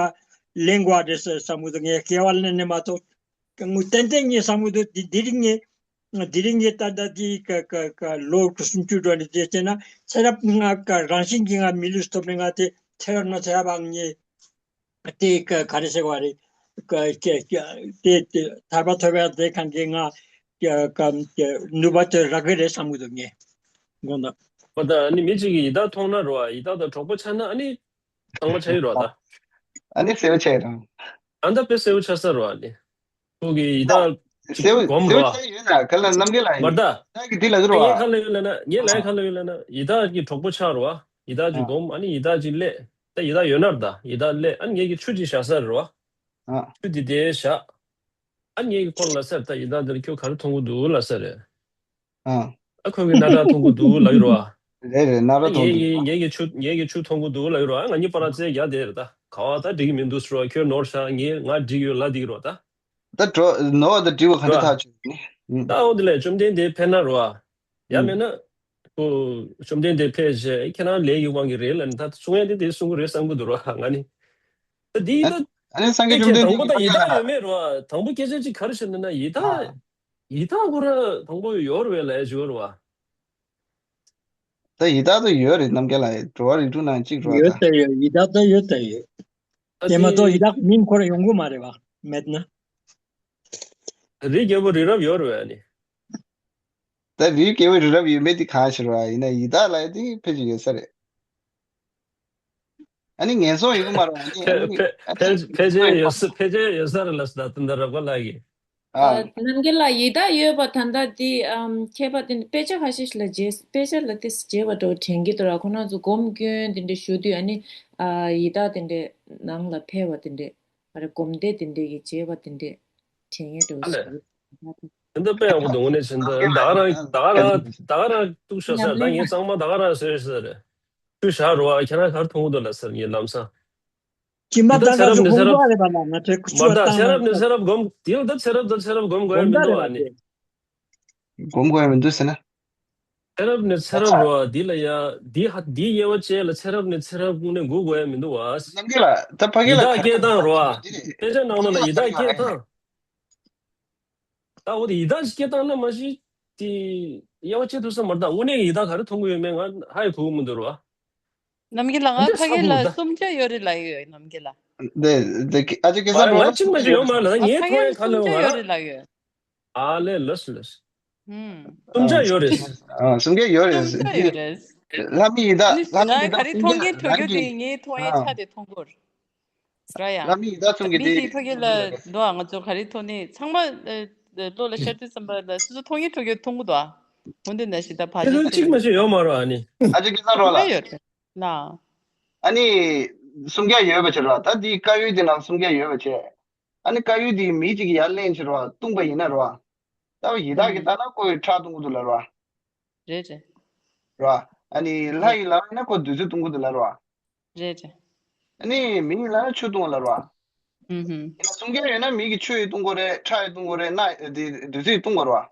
ལེན་དགོས་པ་རེད་ཟེར་བསམ་གི་འདུག་ངས་སྐྱེ་བ་ལེན་ནས་མ་གཏོགས། དངོས་ཏན་ཏན་ངས་བསམ་གི་འདུག་འདི་འདི་རིང་ངས་འདི་རིང་ངས་ད་ལྟ་འདི་ཀ་ཀ་ཀ་ལོ་སུམ་ཅུ་འགྲོ་ནས་བྱས་བྱས་ན་ཚེ་རབས་ང་ཀ་རང་བཞིན་གྱིས་ང་མི་ལུས་ཐོབ་ནས་ང་དེ་ཚེ་རབས་ན་ཚེ་རབས་ང་ངས་དེ་ཀ་ག་རེ་ཟེར་བ་རེད། ཀ་ཀ་ཀ་དེ་དེ་ཐར་པ་ཐོབ་ཡག་དེ་གང་གི་ང་ཀ་ཀ་ནུས་པ་དེ་རག་གི་རེད་བསམ་གི་འདུག་ངས་དགོངས་དག་ཨ་ད་ཨ་ནི་མི་གཅིག་གིས་ཡི་དྭགས་མཐོང་ན་རོ། ཡི་དྭགས་དང་གྲོགས་པོ་ཆགས་ན་ཨ་ནི་གཙང་མ་ཆགས་ཡོད་རོ་ད། ཨ་ནི་གསལ་པོ་ཆགས་ཡོད་རང་། ཨ་ད་དཔེ་གསལ་པོ་ཆགས་ས་རོ་ཨ་ནི། ཁོ་གི་ཡི་དྭགས་གཅིག་གསལ་པོ་སྒོམ་གསལ་རོ། པོ་ཆགས་ཡོད་ན་ག་ལ་རྣམ་རྒྱལ་ལགས་ཡིན་མར་ད། ད་གི་འདི་ལ་ཟེར་རོ། ངས་ག་ལ་ཡོད་ལ་ན་ངས་ལ་ག་ལ་ཡོད་ལ་ན་ཡི་དྭགས་ཀྱི་གྲོགས་པོ་ཆགས་རོ། ཡི་དྭགས་ཀྱི་སྒོམ་ཨ་ནི་ཡི་དྭགས་ཀྱི་ཀླད། ད་ཡི་དྭགས་ཡོད་ན་ར་ད་ཡི་དྭགས་ཀླད་ཨ་ནི་ངས་ཀྱི་ཆུ་གཅིག་བཞག་ས་རོ། ཨ་ཆུ་འདི་དེ་བཞག་ཨ་ངས་ཀྱི་ཁོ་ལ་ཟེར་ད་ཡི་དྭགས་འདིར་ཁྱོད་ག་རེ་མཐོང་གི་འདུག་ལ་ཟེར། ཨ། ཨ་ཁོ་གི་སྣ་ཁྲག་མཐོང་གི་འདུག་ལབ་ཡོད་རེད་བ། རེད་རེད། སྣ་ཁྲག་ཨ་མཐོང་ངས་གི་འདུག་ངས་གི་ཆུ་ངས་གི་ཆུ་མཐོང་གི་འདུག་ལབ་ཡོད་རེད་བ། ང་གཉིས་བར་རྩེ་རྒྱག་བསྡད་རེད་ད། ག་བ་ད་འགྲིག་གི་མི་འདུག་ཟེར་བ། ཁྱོད་ནོར་ཤག་ངས་ང་འགྲིག་ཡོད་ལབ་བསྡད་ཀྱི་རེད་བ་ད། ད་འགྲོ་ནོར་བ་ད་འགྲིག་པ་ག་འདྲ་རེད་བ། ཐག་ཆོད་ནི། ད་འོ་དེ་ལས་བཅོམ་ལྡན་འདས་ཕེབས་ན་རེད་བ། ཡང་མེད་ན། ཁོ་བཅོམ་ལྡན་འདས་ཕེབས་རྗེས་ཁྱེད་རང་ལས་ཀྱི་དབང་གིས་རེད་ལབ་ནས་ད་གསུང་ཡ་དེ་དེ་གསུང་གི་རེད་བསམ་གི་འདུག་ར་ང་ནི། ད་དེ་ད། ཨ་ནི་སངས་རྒྱས་བཅོམ་ལྡན་འདས་དང་པོ་ད་ཡི་དྭགས་ཡོད་མེད་ར་བ། དང་པོ་སྐད་ཆ་ཅིག་ག་རེ་བཤད་ན་ན་ཡི་དྭགས། ཡི་དྭགས་ཁོ་ར་དང་པོ་ཡོད་རེད་བས་ལབ་ཡ་ཅིག་ཡོད་རེད་བ། ད་ཡི་དྭགས་ད་ཡོད་རེད། རྣམ་རྒྱལ་ལགས་འགྲོ་བ་རིགས་དྲུག་ནང་གཅིག་རེད་བ་ཡོད་ད། ད་ཡོད། ཡི་དྭགས་ད་ཡོད་ད་ཡོད། ད་དེ་མ་གཏོགས་ཡི་དྭགས་མིང་ཁོ་ར་ཡོང་གི་མ་རེད་བ། མེད་ན། རི་རྒྱལ་པོ་རི་རབ་ཡོད་རེད་བས་ནི། ད་རི་རྒྱལ་པོ་རི་རབ་ཡོད་མེད་དེ་གང་ཤེས་རེད་བ། ཡིན་ན་ཡི་དྭགས་ལབ་ཡ་དེ་ཕལ་ཆེར་ཡོད་ས་རེད། ཨ་ནི་ངན་སོང་ཡོད་གི་མ་རེད་བ། ཨ་ནི་ཨ་ནི་ཕལ་ཕལ་ཕལ་ཆེར་ཡོད་ས་ཕལ་ཆེར་ཡོད་ས་རེད་ལབ་སོང་ད་ད་ལྟ་རབ་དགའ་ལགས་ཀྱིས། ཨ། རྣམ་རྒྱལ་ལགས་ཡི་དྭགས་ཡོད་པ་ད་ལྟ་འདི་ཨམ་མཁས་པ་དེ་འདྲ་དཔེ་ཆ་ཁ་ཤས་ཤིག་ལ་མཇལ། དཔེ་ཆ་ལ་ཏིས་མཇལ་བ་འདྲ་བོ་དྲན་གྱི་འདུག་ར། ཁོ་རང་ཚོ་སྒོམ་སྐྱོན་དེ་འདྲ་ཞུ་དུས་ཨ་ནི་ཨ་ཡི་དྭགས་དེ་འདྲ་ནང་ལ་ཕེབས་པ་དེ་འདྲ་ཨ་རེ་སྒོམ་སྡེ་དེ་འདྲ་གི་མཇལ་བ་དེ་འདྲ་དྲན་ཡས་འདྲ་བོ་ཨ་ལས། ཞིག་རེད། དེ་འདྲ་དཔེ་ཡག་པོ་འདུག་དངོས་གནས་བྱས་ན་ད་ག་རང་ད་ག་རང་ད་ག་རང་གཏུག་ཤག་ཟེར། ད་ངས་གཙང་མ་ད་ག་རང་ཟེར་ཟེར་རེད། ཆུ་བཞག་རོ་ཨ་ཁྱེད་རང་ག་རེ་མཐོང་གི་འདུག་ལབ་ཟེར་ངས་ལམ་སང་། ཁྱིམ་པ་ད་ད་ཚེ་རབས་ནས་ཚེ་རབས་རེད་པ་ལ་ང་ཚོའི་ཁུ་ཆུ་མ་ད་བཏང་ཚེ་རབས་ནས་ཚེ་རབས་སྒོམ་དེ་ལ་ད་ཚེ་རབས་ད་ཚེ་རབས་སྒོམ་དགོས་ཡ་མི་འདུག་ཨ་ནི། སྒོམ་དགོས་ཡ་མི་འདུག་ཟེར་ན། ཚེ་རབས་ནས་ཚེ་རབས་རོ་འདི་ལ་ཡ་འདི་ཧ་འདི་དབྱེ་བ་བཅས་ལ་ཚེ་རབས་ནས་ཚེ་རབས་ཀུན་ནས་འགུག་དགོས་ཡ་མི་འདུག་བ། རྣམ་རྒྱལ་ལགས་ད་ཕ་གི་ཡི་ལ་དྭགས་སྐད་བཏང་རོ་ཨ། དཔེ་ཆ་ནང་ལ་ལ་ཡི་དྭགས་སྐད་བཏང་། ད་འོ་དེ་ཡི་དྭགས་སྐད་བཏང་ན་མ་གཞི་དེ་དབྱེ་བ་བཅས་ཐུབ་ས་མ་རེད། ད་དངོས་གནས་ཡི་དྭགས་ག་རེ་མཐོང་གི་ཡོད་མེད་ང་ཧ་ཡ་གོ་གི་མི་འདུག་རོ་ཨ། རྣམ་རྒྱལ་ལགས་ང་ཕ་གི་ལ་སུམ་བརྒྱ་ཡོད་རེད་ལབ་ཡོད་རྣམ་རྒྱལ་ལགས། དེ་དེ་ཨ་ཅེ་སྐལ་བཟང་རོ་ལ་གཅིག་མ་ཞིག་ཡོད་མ་རེད་ལ་ངས་མཐོང་ཡ་ག་ལ་ཡོད་མ་རེད། ཨ་ལས་ལོས་ལོས། ཨུམ། སུམ་བརྒྱ་ཡོད་རེད། ཨ་སུམ་བརྒྱ་ཡོད་རེད། སུམ་བརྒྱ་ཡོད་རེད། ལྷ་མི་ཡི་དྭགས་ལྷ་མི་ཡི་དྭགས་སུམ་བརྒྱ་ང་ག་རེ་མཐོང་གི་འཕྲོ་རྒྱུ་དེ་ངས་མཐོང་ཡ་ཆ་དེ་མཐོང་གོ་ར་ཡ། ལྷ་མི་ཡི་དྭགས་གསུམ་གྱི་མི་དེ་དེ་ཕ་གི་ལ་འདུག་ང་ཚོ་ག་རེ་མཐོང་ནི་ཚང་མ་བློ་ལ་ཤར་དུས་ཙམ་པ་ལ་སོ་སོ་མཐོང་གི་འཕྲོ་རྒྱུ་མཐོང་གི་འདུག་འོན་ཏེ་ན་ཞིག་ད་ཕ་ཞིག་གཅིག་མ་ཞིག་ཡོད་མ་རེད་ཨ་ནི། ཨ་ཅེ་སྐལ་བཟང་རོ་ལ། ཡོད་རེད་ལ། ཨ་ནི་སུམ་བརྒྱ་ཡོད་པ་བྱེད་རོགས། ད་འདི་དཀར་ཡོལ་འདི་ནང་སུམ་བརྒྱ་ཡོད་པ་བྱེད། ཨ་ནི་དཀར་ཡོལ་འདི་མི་གཅིག་གིས་ཡར་ལེན་བྱེད་རོགས་བཏུང་པ་ཡིན་ན་རོགས། ད་ཡི་དྭགས་ཀྱིས་ལྟ་ན་ཁོས་ཁྲག་བཏུང་གི་འདུག་ལ་རོགས། རེད་རེད། རོགས། ཨ་ནི་ལྷ་ཡིས་ལབ་ན་ཁོ་བདུད་རྩི་བཏུང་གི་འདུག་ལ་རོགས། རེད་རེད། ཨ་ནི་མི་ཡིས་ལབ་ན་ཆུ་བཏུང་བ་ལ་རོགས། ཧུམ་ཧུམ། ཡིན་ན་སུམ་བརྒྱ་ཡོད་ན་མི་གིས་ཆུ་ཡིས་བཏུང་དགོས་རེད། ཁྲག་ཡིས་བཏུང་དགོས་རེད། སྣ་འདི་བདུད་རྩི་ཡིས་བཏུང་དགོས་རོགས།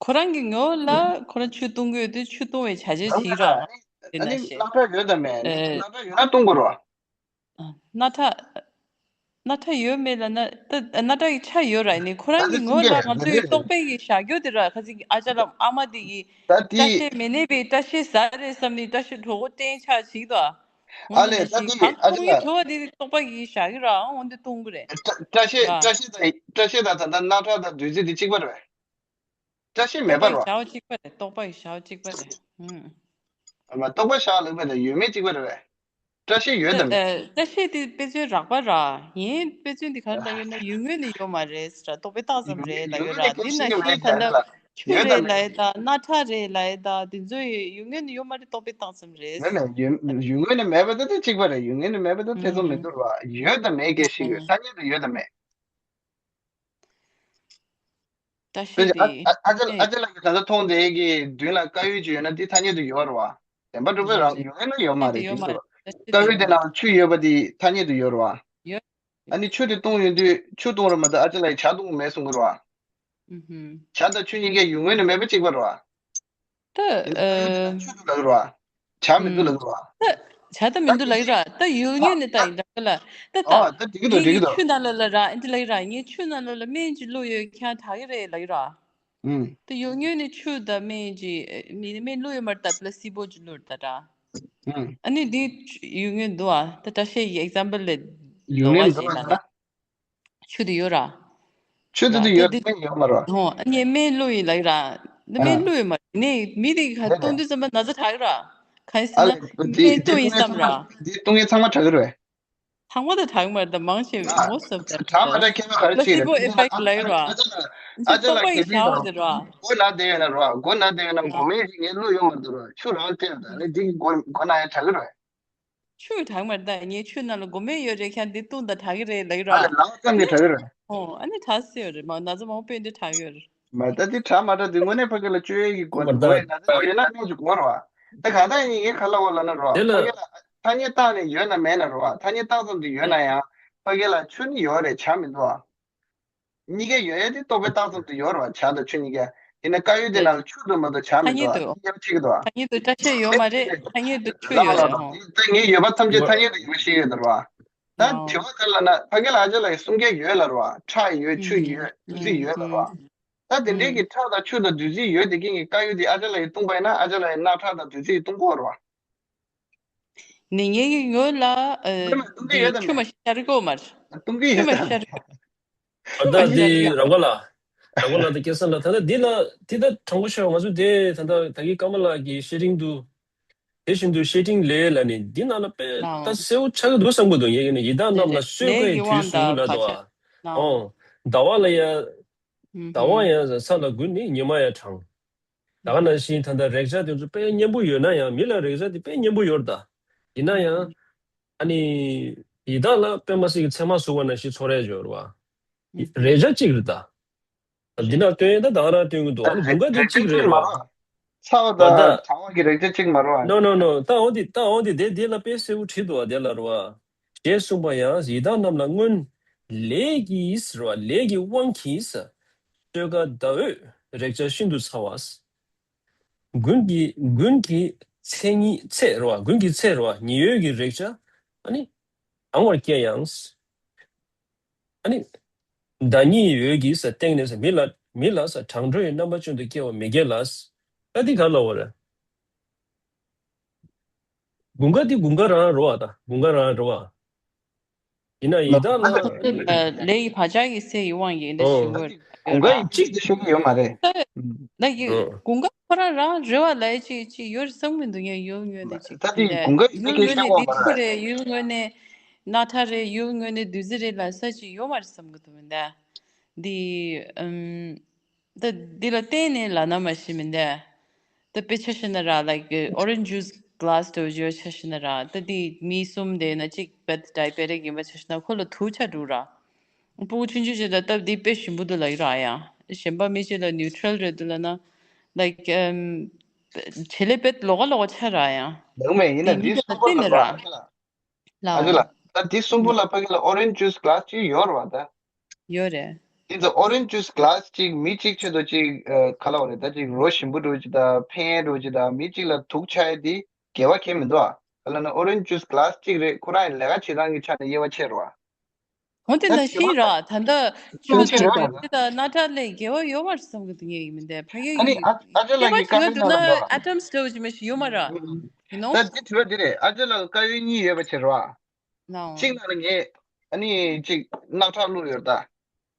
ཁོ་རང་གི་ངོ་ལ་ཁོ་རང་ཆུ་བཏུང་གི་ཡོད་དུས་ཆུ་བཏུང་བའི་བྱ་བྱེད་ཞིག་ར། དེ་ཨ་ནི་ནང་བཞིན། སྣ་ཁྲག་ཡོད་དམ་མེད། ཨེ། སྣ་ཁྲག་ཡོད་ན་བཏུང་དགོས་རོགས། སྣ་ཁྲག་སྣ་ཁྲ་ཡོད་མེད་ལབ་ན་ད་སྣ་ཁྲ་གི་ཆ་ཡོད་ར་ནི་ཁོ་རང་གི་ངོས་ལ་ང་ཚོ་ཡི་རྟོག་པའི་གི་བཞག་རྒྱུ་དེ་ར་ཁ་ཅིག་ཨ་ཅག་ལ་ཨ་མ་དེ་གི་ད་སྐྲ་དེ་ཤད་མི་གནས་པའི་སྐྲ་ཤད་ཟ་རེད་བསམ་ནི་སྐྲ་ཤད་གྲོགས་པོ་བསྟན་ཆགས་ཞིག་ད། འོ་ཨ་ནི་ལས་ད་ད་ཤི་གང་ཨ་ཅི་གཏོང་ཡི་ལ་བྲོ་བ་དེ་རྟོག་པ་གི་བཞག་གི་ར་འོ་འདི་གཏོང་གི་རེད། སྐྲ་ཤད་ར། སྐྲ་ཤད་དང་སྐྲ་ཤད་དང་ད་ལྟ་སྣ་ཁྲ་དང་བདུད་རྩི་དེ་གཅིག་པ་རེད། སྐྲ་ཤད་མེད་པ་རེད་བ། རྟོག་པ་གི་བྱ་བ་གཅིག་པ་རེད། རྟོག་པ་གི་བྱ་བ་གཅིག་པ་རེད། ཨུམ། ཨ་མ་རྟོག་པ་བཞག་ལབ་པ་དང་ཡོད་མེད་གཅིག་པ་རེད་བས། སྐྲ་ཤད་ཡོད་དམ་མེད། སྐྲ་ཤད་དེ་དཔེ་མཚོན་རགས་པ་ར། ངའི་དཔེ་མཚོན་དེ་ག་རེ་ལབ་ཡོད་ན་ཡོད་ངོས་ནས་ཡོད་མ་རེད་ཟེར་ར་རྟོག་པས་བཏགས་ཙམ་རེད་ལབ་ཡོད་ར། དེ་ནང་བཞིན་ད་ལྟ་ཆུ་རེད་ལབ་ཡ་ད་སྣ་ཁྲ་རེད་ལབ་ཡ་ད་དེ་ཚོ་ཡོད་ངོས་ནས་ཡོད་མ་རེད་རྟོག་པས་བཏགས་ཙམ་རེད། ཡོད་ངོས་ནས་མེད་པ་ད་དེ་གཅིག་པ་རེད། ཡོད་ངོས་ནས་མེད་པ་ད་ཐེ་ཚོམ་མི་འདུག་ར། ཡོད་དམ་མེད་སྐད་ཤིག་ཡོད་ཐ་སྙད་དུ་ཡོད་དམ་མེད། བཀྲ་ཤིས་དེ་ཨ་ཅག་ཨ་ཅག་ལགས་ཀྱིས་ད་ལྟ་མཐོང་དེ་གི་མདུན་ལ་དཀར་ཡོལ་ཅིག་ཡོད་ན་དེ་ཐ་སྙད་དུ་ཡོད་རེད་བ། བདེན་པ་གྲུབ་པའི་རང་ཡོད་ན་ཡོད་མ་རེད་ཅིག་ཟེར་བ། དཀར་ཡོལ་དེ་ནང་ཆུ་ཡོད་པ་དེ་ཐ་སྙད་དུ་ཡོད་རེད་བ། ཨ་ནི་ཆུ་དེ་བཏུང་ཡོང་དུས་ཆུ་བཏུང་རེད་མ་གཏོགས་ཨ་ཅག་ལགས་ཀྱིས་ཇ་བཏུང་གི་མེད་གསུང་གི་རེད་བ། ཇ་དང་ཆུ་གཉིས་ཀ་ཡོད་ངོས་ནས་མེད་པ་གཅིག་པ་རེད་བ། ད་ཡིན་ན་ཨ་ཆུ་འདུག་ལབ་རོ། ཇ་མི་འདུག་ལབ་རོ། ད་ཇ་ད་མི་འདུག་ལབ་ཡོད་ར། ད་ཡོད་ངོས་ནས་ད་ཡིན་འདྲ་ལ། ད་ད་ཨ་ད་འགྲིག་གི་འདུག་འགྲིག་གི་འདུག་ཆུ་ནང་ལ་ལ་ར་འདི་ལབ་ཡོད་ར། ངས་ཆུ་ནང་ལ་ལ་སྨན་ཅིག་བླུགས་ཡོད་ཁྱང་དྲག་གི་རེད་ལབ་ཡོད་ར། ད་ཡོད་ངོས་ནས་ཆུ་ད་སྨན་ཅིག་མི་སྨན་བླུགས་ཡོད་མ་རེད་ད་པ་ལ་སི་པོ་ཅིག་བླུགས་རེད་ད་ར། ཨ་ནི་འདི་ཡོད་ངོས་འདུག་ཨ། ད་བཀྲ་ཤིས་ཀྱི་ཨེག་ཛམ་པལ་ལས་ཡོད་ངོས་འདུག་ཨ་ད། ཆུ་དེ་ཡོད་ར། ཆུ་དེ་ར་དེ་ཡོད་དེ་སྨན་ཡོད་མ་ར། ཧོ་ཨ་ནི་སྨན་བླུགས་ཡིན་ལབ་ཡོད་ར། འདི་སྨན་བླུགས་ཡོད་མ་རེད་ནས་མི་དེ་ག་གཏོང་དུས་ཙམ་པ་ན་ཚ་དྲག་གི་ར། གང་ཡིན་ཟེར་ན་སྨན་བཏུང་ཡིན་བསམ་ར། འདི་བཏུང་ཡིན་ཚང་མ་དྲག་གི་རེད། ཚང་མ་ད་དྲག་མ་རེད་ད་མང་ཆེ་མོ་སོབ་ད་དྲག་མ་དྲག་ཁྱད་པར་ག་རེ་བྱེད་རེད། པོ་ཨེ་ཕེག་ལབ་ཡོད་ར། ཨ་ཅག་ལགས་ཀྱིས་ལབ་ར། མགོ་ན་བསྡད་ཡོད་ན་ར་མགོ་ན་བསྡད་ཡོད་ན་མགོ་སྨན་ཞིག་ངས་བླུགས་ཡོད་མ་འདུག་ར་ཆུ་རང་སྤྲད་ད་ནི་འདི་མགོ་མགོ་ན་ཡང་དྲག་གི་རེད། ཆུ་དྲག་མ་རེད་ད་ངས་ཆུ་ནང་ལ་མགོ་སྨན་ཡོད་རེད་ཁྱང་འདི་བཏུང་ད་དྲག་གི་རེད་ལབ་ཡོད་ར། ལ་ལ་ཙམ་ནས་དྲག་གི་རེད། ཨོ་ཨ་ནི་དྲག་སྲིད་ཡོད་རེད་མ་ན་ཚ་མང་པོ་དཔེ་འདི་དྲག་ཡོད་རེད། མ་ད་འདི་དྲག་མ་དྲག་འདི་དངོས་གནས་ཕ་གི་ལ་བཅོས་ཡས་ཀྱི་སྒོ་ནས་མགོ་ཡི་ན་ཚ་ཡོད་ན་སྨན་གྱི་སྒོ་རེད་བ། ད་གང་ལྟར་ཡིན་ངས་ག་ལ་འོ་ལ་ན་རོ་ཕ་གི་ལ་ཐ་སྙད་བཏགས་ནས་ཡོད་ན་མེད་ན་རོ་བ་ཐ་སྙད་བཏགས་ཙམ་དུ་ཡོད་ན་ཡང་ཕ་གི་ལ་ཆུ་ནི་ཡོད་རེད་ཇ་མི་འདུག་བ། གཉིས་ཀ་ཡོད་ཡ་དེ་རྟོག་པས་བཏགས་ཙམ་དུ་ཡོད་རེད་བ་ཇ་དང་ཆུ་གཉིས་ཀ་ཡིན་ན་དཀར་ཡོལ་དེ་ནང་ལ་ཆུ་འདུག་མ་གཏོགས་ཇ་མི་འདུག་བ་གཉིས་ཀ་ཆིག་གི་འདུག་བ། ཐ་སྙད་དུ་བཀྲ་ཤིས་ཡོད་མ་རེད་ཐ་སྙད་དུ་ཆུ་ལགས་ཡོད་ལགས་རེད་ལགས་ཧོ། ད་ངས་ཡོད་པ་ཐམས་ཅད་ཐ་སྙད་དུ་ཡོད་པ་ཤེས་ཡོད་ད་རེད་བ། ད་དྲི་བ་ག་ལ་ན་ཕ་གི་ལ་ཨ་ཅག་ལགས་ཀྱི་གསུང་སྐད་ཡོད་ལ་རེད་བ་ཁྲག་ཡོད་ཆུ་ཡོད་བདུད་རྩི་ཡོད་ལ་རེད་བ། ད་དེ་འདྲའི་གི་ཁྲག་དང་ཆུ་དང་བདུད་རྩི་ཡོད་དེ་གི་ངས་དཀར་ཡོལ་དེ་ཨ་ཅག་ལགས་ཀྱིས་བཏུང་པ་ཡིན་ན་ཨ་ཅག་ལགས་ཀྱིས་རྣག་ཁྲག་དང་བདུད་རྩི་བཏུང་གོ་རེད་བ། ནི་ངའི་ངོས་ལ་ཨ་ཁྱོད་མ་གཏོང་གི་ཡོད་དམ་མེད། ཆུ་མ་ཤར་གོ་མར། གཏོང་གི་ཆུ་ཡོད་མ་དམ་ཤར་གོ། ཨ་ད་འདི་རང་ག་ལ། རང་ག་ལ་ད་སྐལ་བཟང་ལ་ད་ལྟ་འདི་ལ་དེ་ད་དྲང་པོ་ཤོད་ང་ཚོ་དེ་ད་ལྟ་ད་གི་ཀརྨ་ལགས་ཀྱི་ཤེ་རིང་དུ། དེ་བཞིན་དུ་ཤེ་རིང་ལས་ལ་ནི་འདི་ནང་ལ་དཔེ་ད་གསལ་བོ་ཆགས་ཀྱི་འདུག་བསམ་གི་འདུག་ངས་ཡིན་ན་ཡི་དྭགས་རྣམས་ལ་གསོད་པའི་དུས་སུ་ལ་དོ། ཨོ། ཟླ་བ་ལ་ཡ། ཟླ་བ་ཡ་ས་ལ་དགུན་ནི་ཉི་མ་ཡ་གྲང་། ད་ག་ནང་བཞིན་ད་ལྟ་རེག་བྱ་དེ་ཚོ་དཔེ་སྙན་པོ་ཡོད་ན་ཡང་མི་ལ་རེག་བྱ་དེ་དཔེ་སྙན་པོ་ཡོད་རེད་ད། ཡིན་ན་ཡང་། ཨ་ནི། ཡི་དྭགས་ལ་དཔེ་མ་སྲིད་ཀྱི་ཚེར་མ་ཟུག་པ་ནང་བཞིན་ཚོར་ཡ་ཡོད་རེད་བ། རེག་བྱ་གཅིག་རེད་ད། འདི་ན་སྟོན་ཡ་ད་ད་ག་རང་སྟོན་གྱི་འདུག་ཨ་ནི་བུམ་ཁ་དེ་གཅིག་རེད་རེད་བ། ཚ་བ་དང་གྲང་བ་གི་རེག་བྱ་གཅིག་མ་རེད་བ། No no no ད་འོ་དེ་ད་འོ་དེ་དེ་དེ་ལ་དཔེ་གསལ་པོ་བྲིས་འདུག་བ་དེ་ལ་རེད་བ། ཞེས་གསུངས་པ་ཡང་ཡི་དྭགས་རྣམས་ལ་སྔོན། ལས་ཀྱིས་རེད་བ་ལས་ཀྱི་དབང་གིས། གསོད་དཀའ་ཟླ་འོད་རེག་བྱ་ཤིན་ཏུ་ཚ་བ། དགུན་གྱི་དགུན་གྱི་ཚེས་གཉིས་ཚེས་རེད་བ་དགུན་གྱི་ཚེས་རེད་བ་ཉི་འོད་ཀྱི་རེག་བྱ་ཨ་ནི་ལྡང་བར་སྐྱེ་ཡང་། ཨ་ནི་ཟླ་ཉིའི་འོད་ཀྱིས་སྟེང་ནས་མི་ལ་མི་ལ་གྲང་དྲོ་ཡི་རྣམ་པ་ཅན་དུ་སྐྱེ་བ་མི་སྐྱེ་ལ། ཨ་འདི་ག་ལ་འོ་རེད། དགུན་ཁ་འདི་དགུན་ཁ་རང་རེད་བ་ད་དགུན་ཁ་རང་རེད་བ། ཡིན་ན་ཡི་དྭགས་ལ། ལས་ཀྱི་བག་ཆགས་ཀྱི་སའི་ཡིད་དབང་གིས་འདི་ཞུ་དགོས་རེད། དགུན་ཁ་ཡི་གཅིག་ཏུ་ཤོད་ཀྱི་ཡོད་མ་རེད། ད་ལས་ཀྱི་དགུན་ཁ་ཁོ་རང་རང་རེད་བ་ལས་ཅིག་ཅིག་ཡོད་རེད་བསམ་གྱི་འདུག་ངས་ཡོད་ངོས་ནས་ཅིག་ད་དེ་དགུན་ཁ་ཡི་ཡུལ་གཅིག་ངོས་ཤོད་ནས་དགོས་མ་འདི་ཆུ་རེད། རེད་ཡུལ་ངོས་ནས་སྣ་ཁྲ་རེད་ཡུལ་ངོས་ནས་བདུད་རྩི་རེད་ལ་ས་ཅིག་ཡོད་མ་རེད་བསམ་གྱི་འདུག་མི་འདའ། འདི་ཨམ། ད་འདི་ལ་བརྟེན་ནས་ལབ་ན་མ་ཤེས་མི་འདའ། ད་དཔེ་ཆ་བཞག་ན་ར་like orange juice glass དུ་ཡོད་ཆ་བཞག་ན་ར་ད་འདི་མི་གསུམ་དེ་ན་གཅིག་པད་diabetic ཡིན་པ་ཆ་བཞག་ན་ཁོ་ལ་དུག་ཆ་འགྲོ་ར། སྤུ་གུ་ཆུང་ཆུང་ཅིག་ལ་སྟབས་འདི་དཔེ་ཞིམ་པོ་འདུག་ལབ་ཀྱི་ར་ཡང་གཞན་པ་མི་གཅིག་ལ་neutral རེད་འདུག་ལབ་ན་like བྱེད་ལས་དཔེ་ལོགས་ཀ་ལོགས་ཀ་ཆ་ར་ཡང་ལགས་མེད་ཡིན་ན་འདི་མི་གཅིག་ལ་གསུམ་པོ་བརྟེན་ནས་ར། ལ་ཨ་ཅེ་ལགས། ད་འདི་གསུམ་པོ་ལ་ཕ་གི་ལ་orange juice glass ཅིག་ཡོད་རེད་བ་ད། ཡོད་རེད། འདི་ཚོ་orange juice glass ཅིག་མི་གཅིག་ཆེད་དུ་ཅིག་ཨ་ག་ལ་བ་རེད་ད་ཅིག་རོ་ཞིམ་པོ་འགྲོ་ཅིག་དང་ཕན་ཡས་འགྲོ་ཅིག་དང་མི་གཅིག་ལ་དུག་ཆགས་ཡས་འདི་དགེ་བ་གང་ཡང་མི་འདུག་ཨ། ག་ལ་ན་orange juice glass ཅིག་རེད་ཁོ་རང་ཡི་ལས་ཀ་བྱེད་སྟངས་ཀྱི་ཆ་ནས་དབྱེ་བ་ཕྱེ་རེད་བ། འོན་ཏེ་ད་ནང་བཞིན་ར་ད་ལྟ་ཆུ་ཆུ་དང་ཆུ་དང་དང་ནག་ཁྲག་ལས་དགེ་བ་ཡོད་པར་བསམ་གི་འདུག་ངས་ཡིན་མིན་དེ་ཕ་གི་ཨ་ནི་ཨ་ཨ་ཅག་ལགས་ཀྱིས་བཀའ་ཡོད་ན་ཨ་ཊམ་སི་ཊོབ་ཅིག་མི་ཞིག་ཡོད་མ་ར། ཡིན་ནོ། ད་འདི་དྲི་བ་འདི་རེད། ཨ་ཅག་ལགས་བཀའ་ཡོད་གཉིས་ཡོད་པ་བྱེད་ར། གཅིག་ནང་ལ་ངས་ཨ་ནི་གཅིག་ནག་ཁྲག་བླུགས་ཡོད་ར། ད་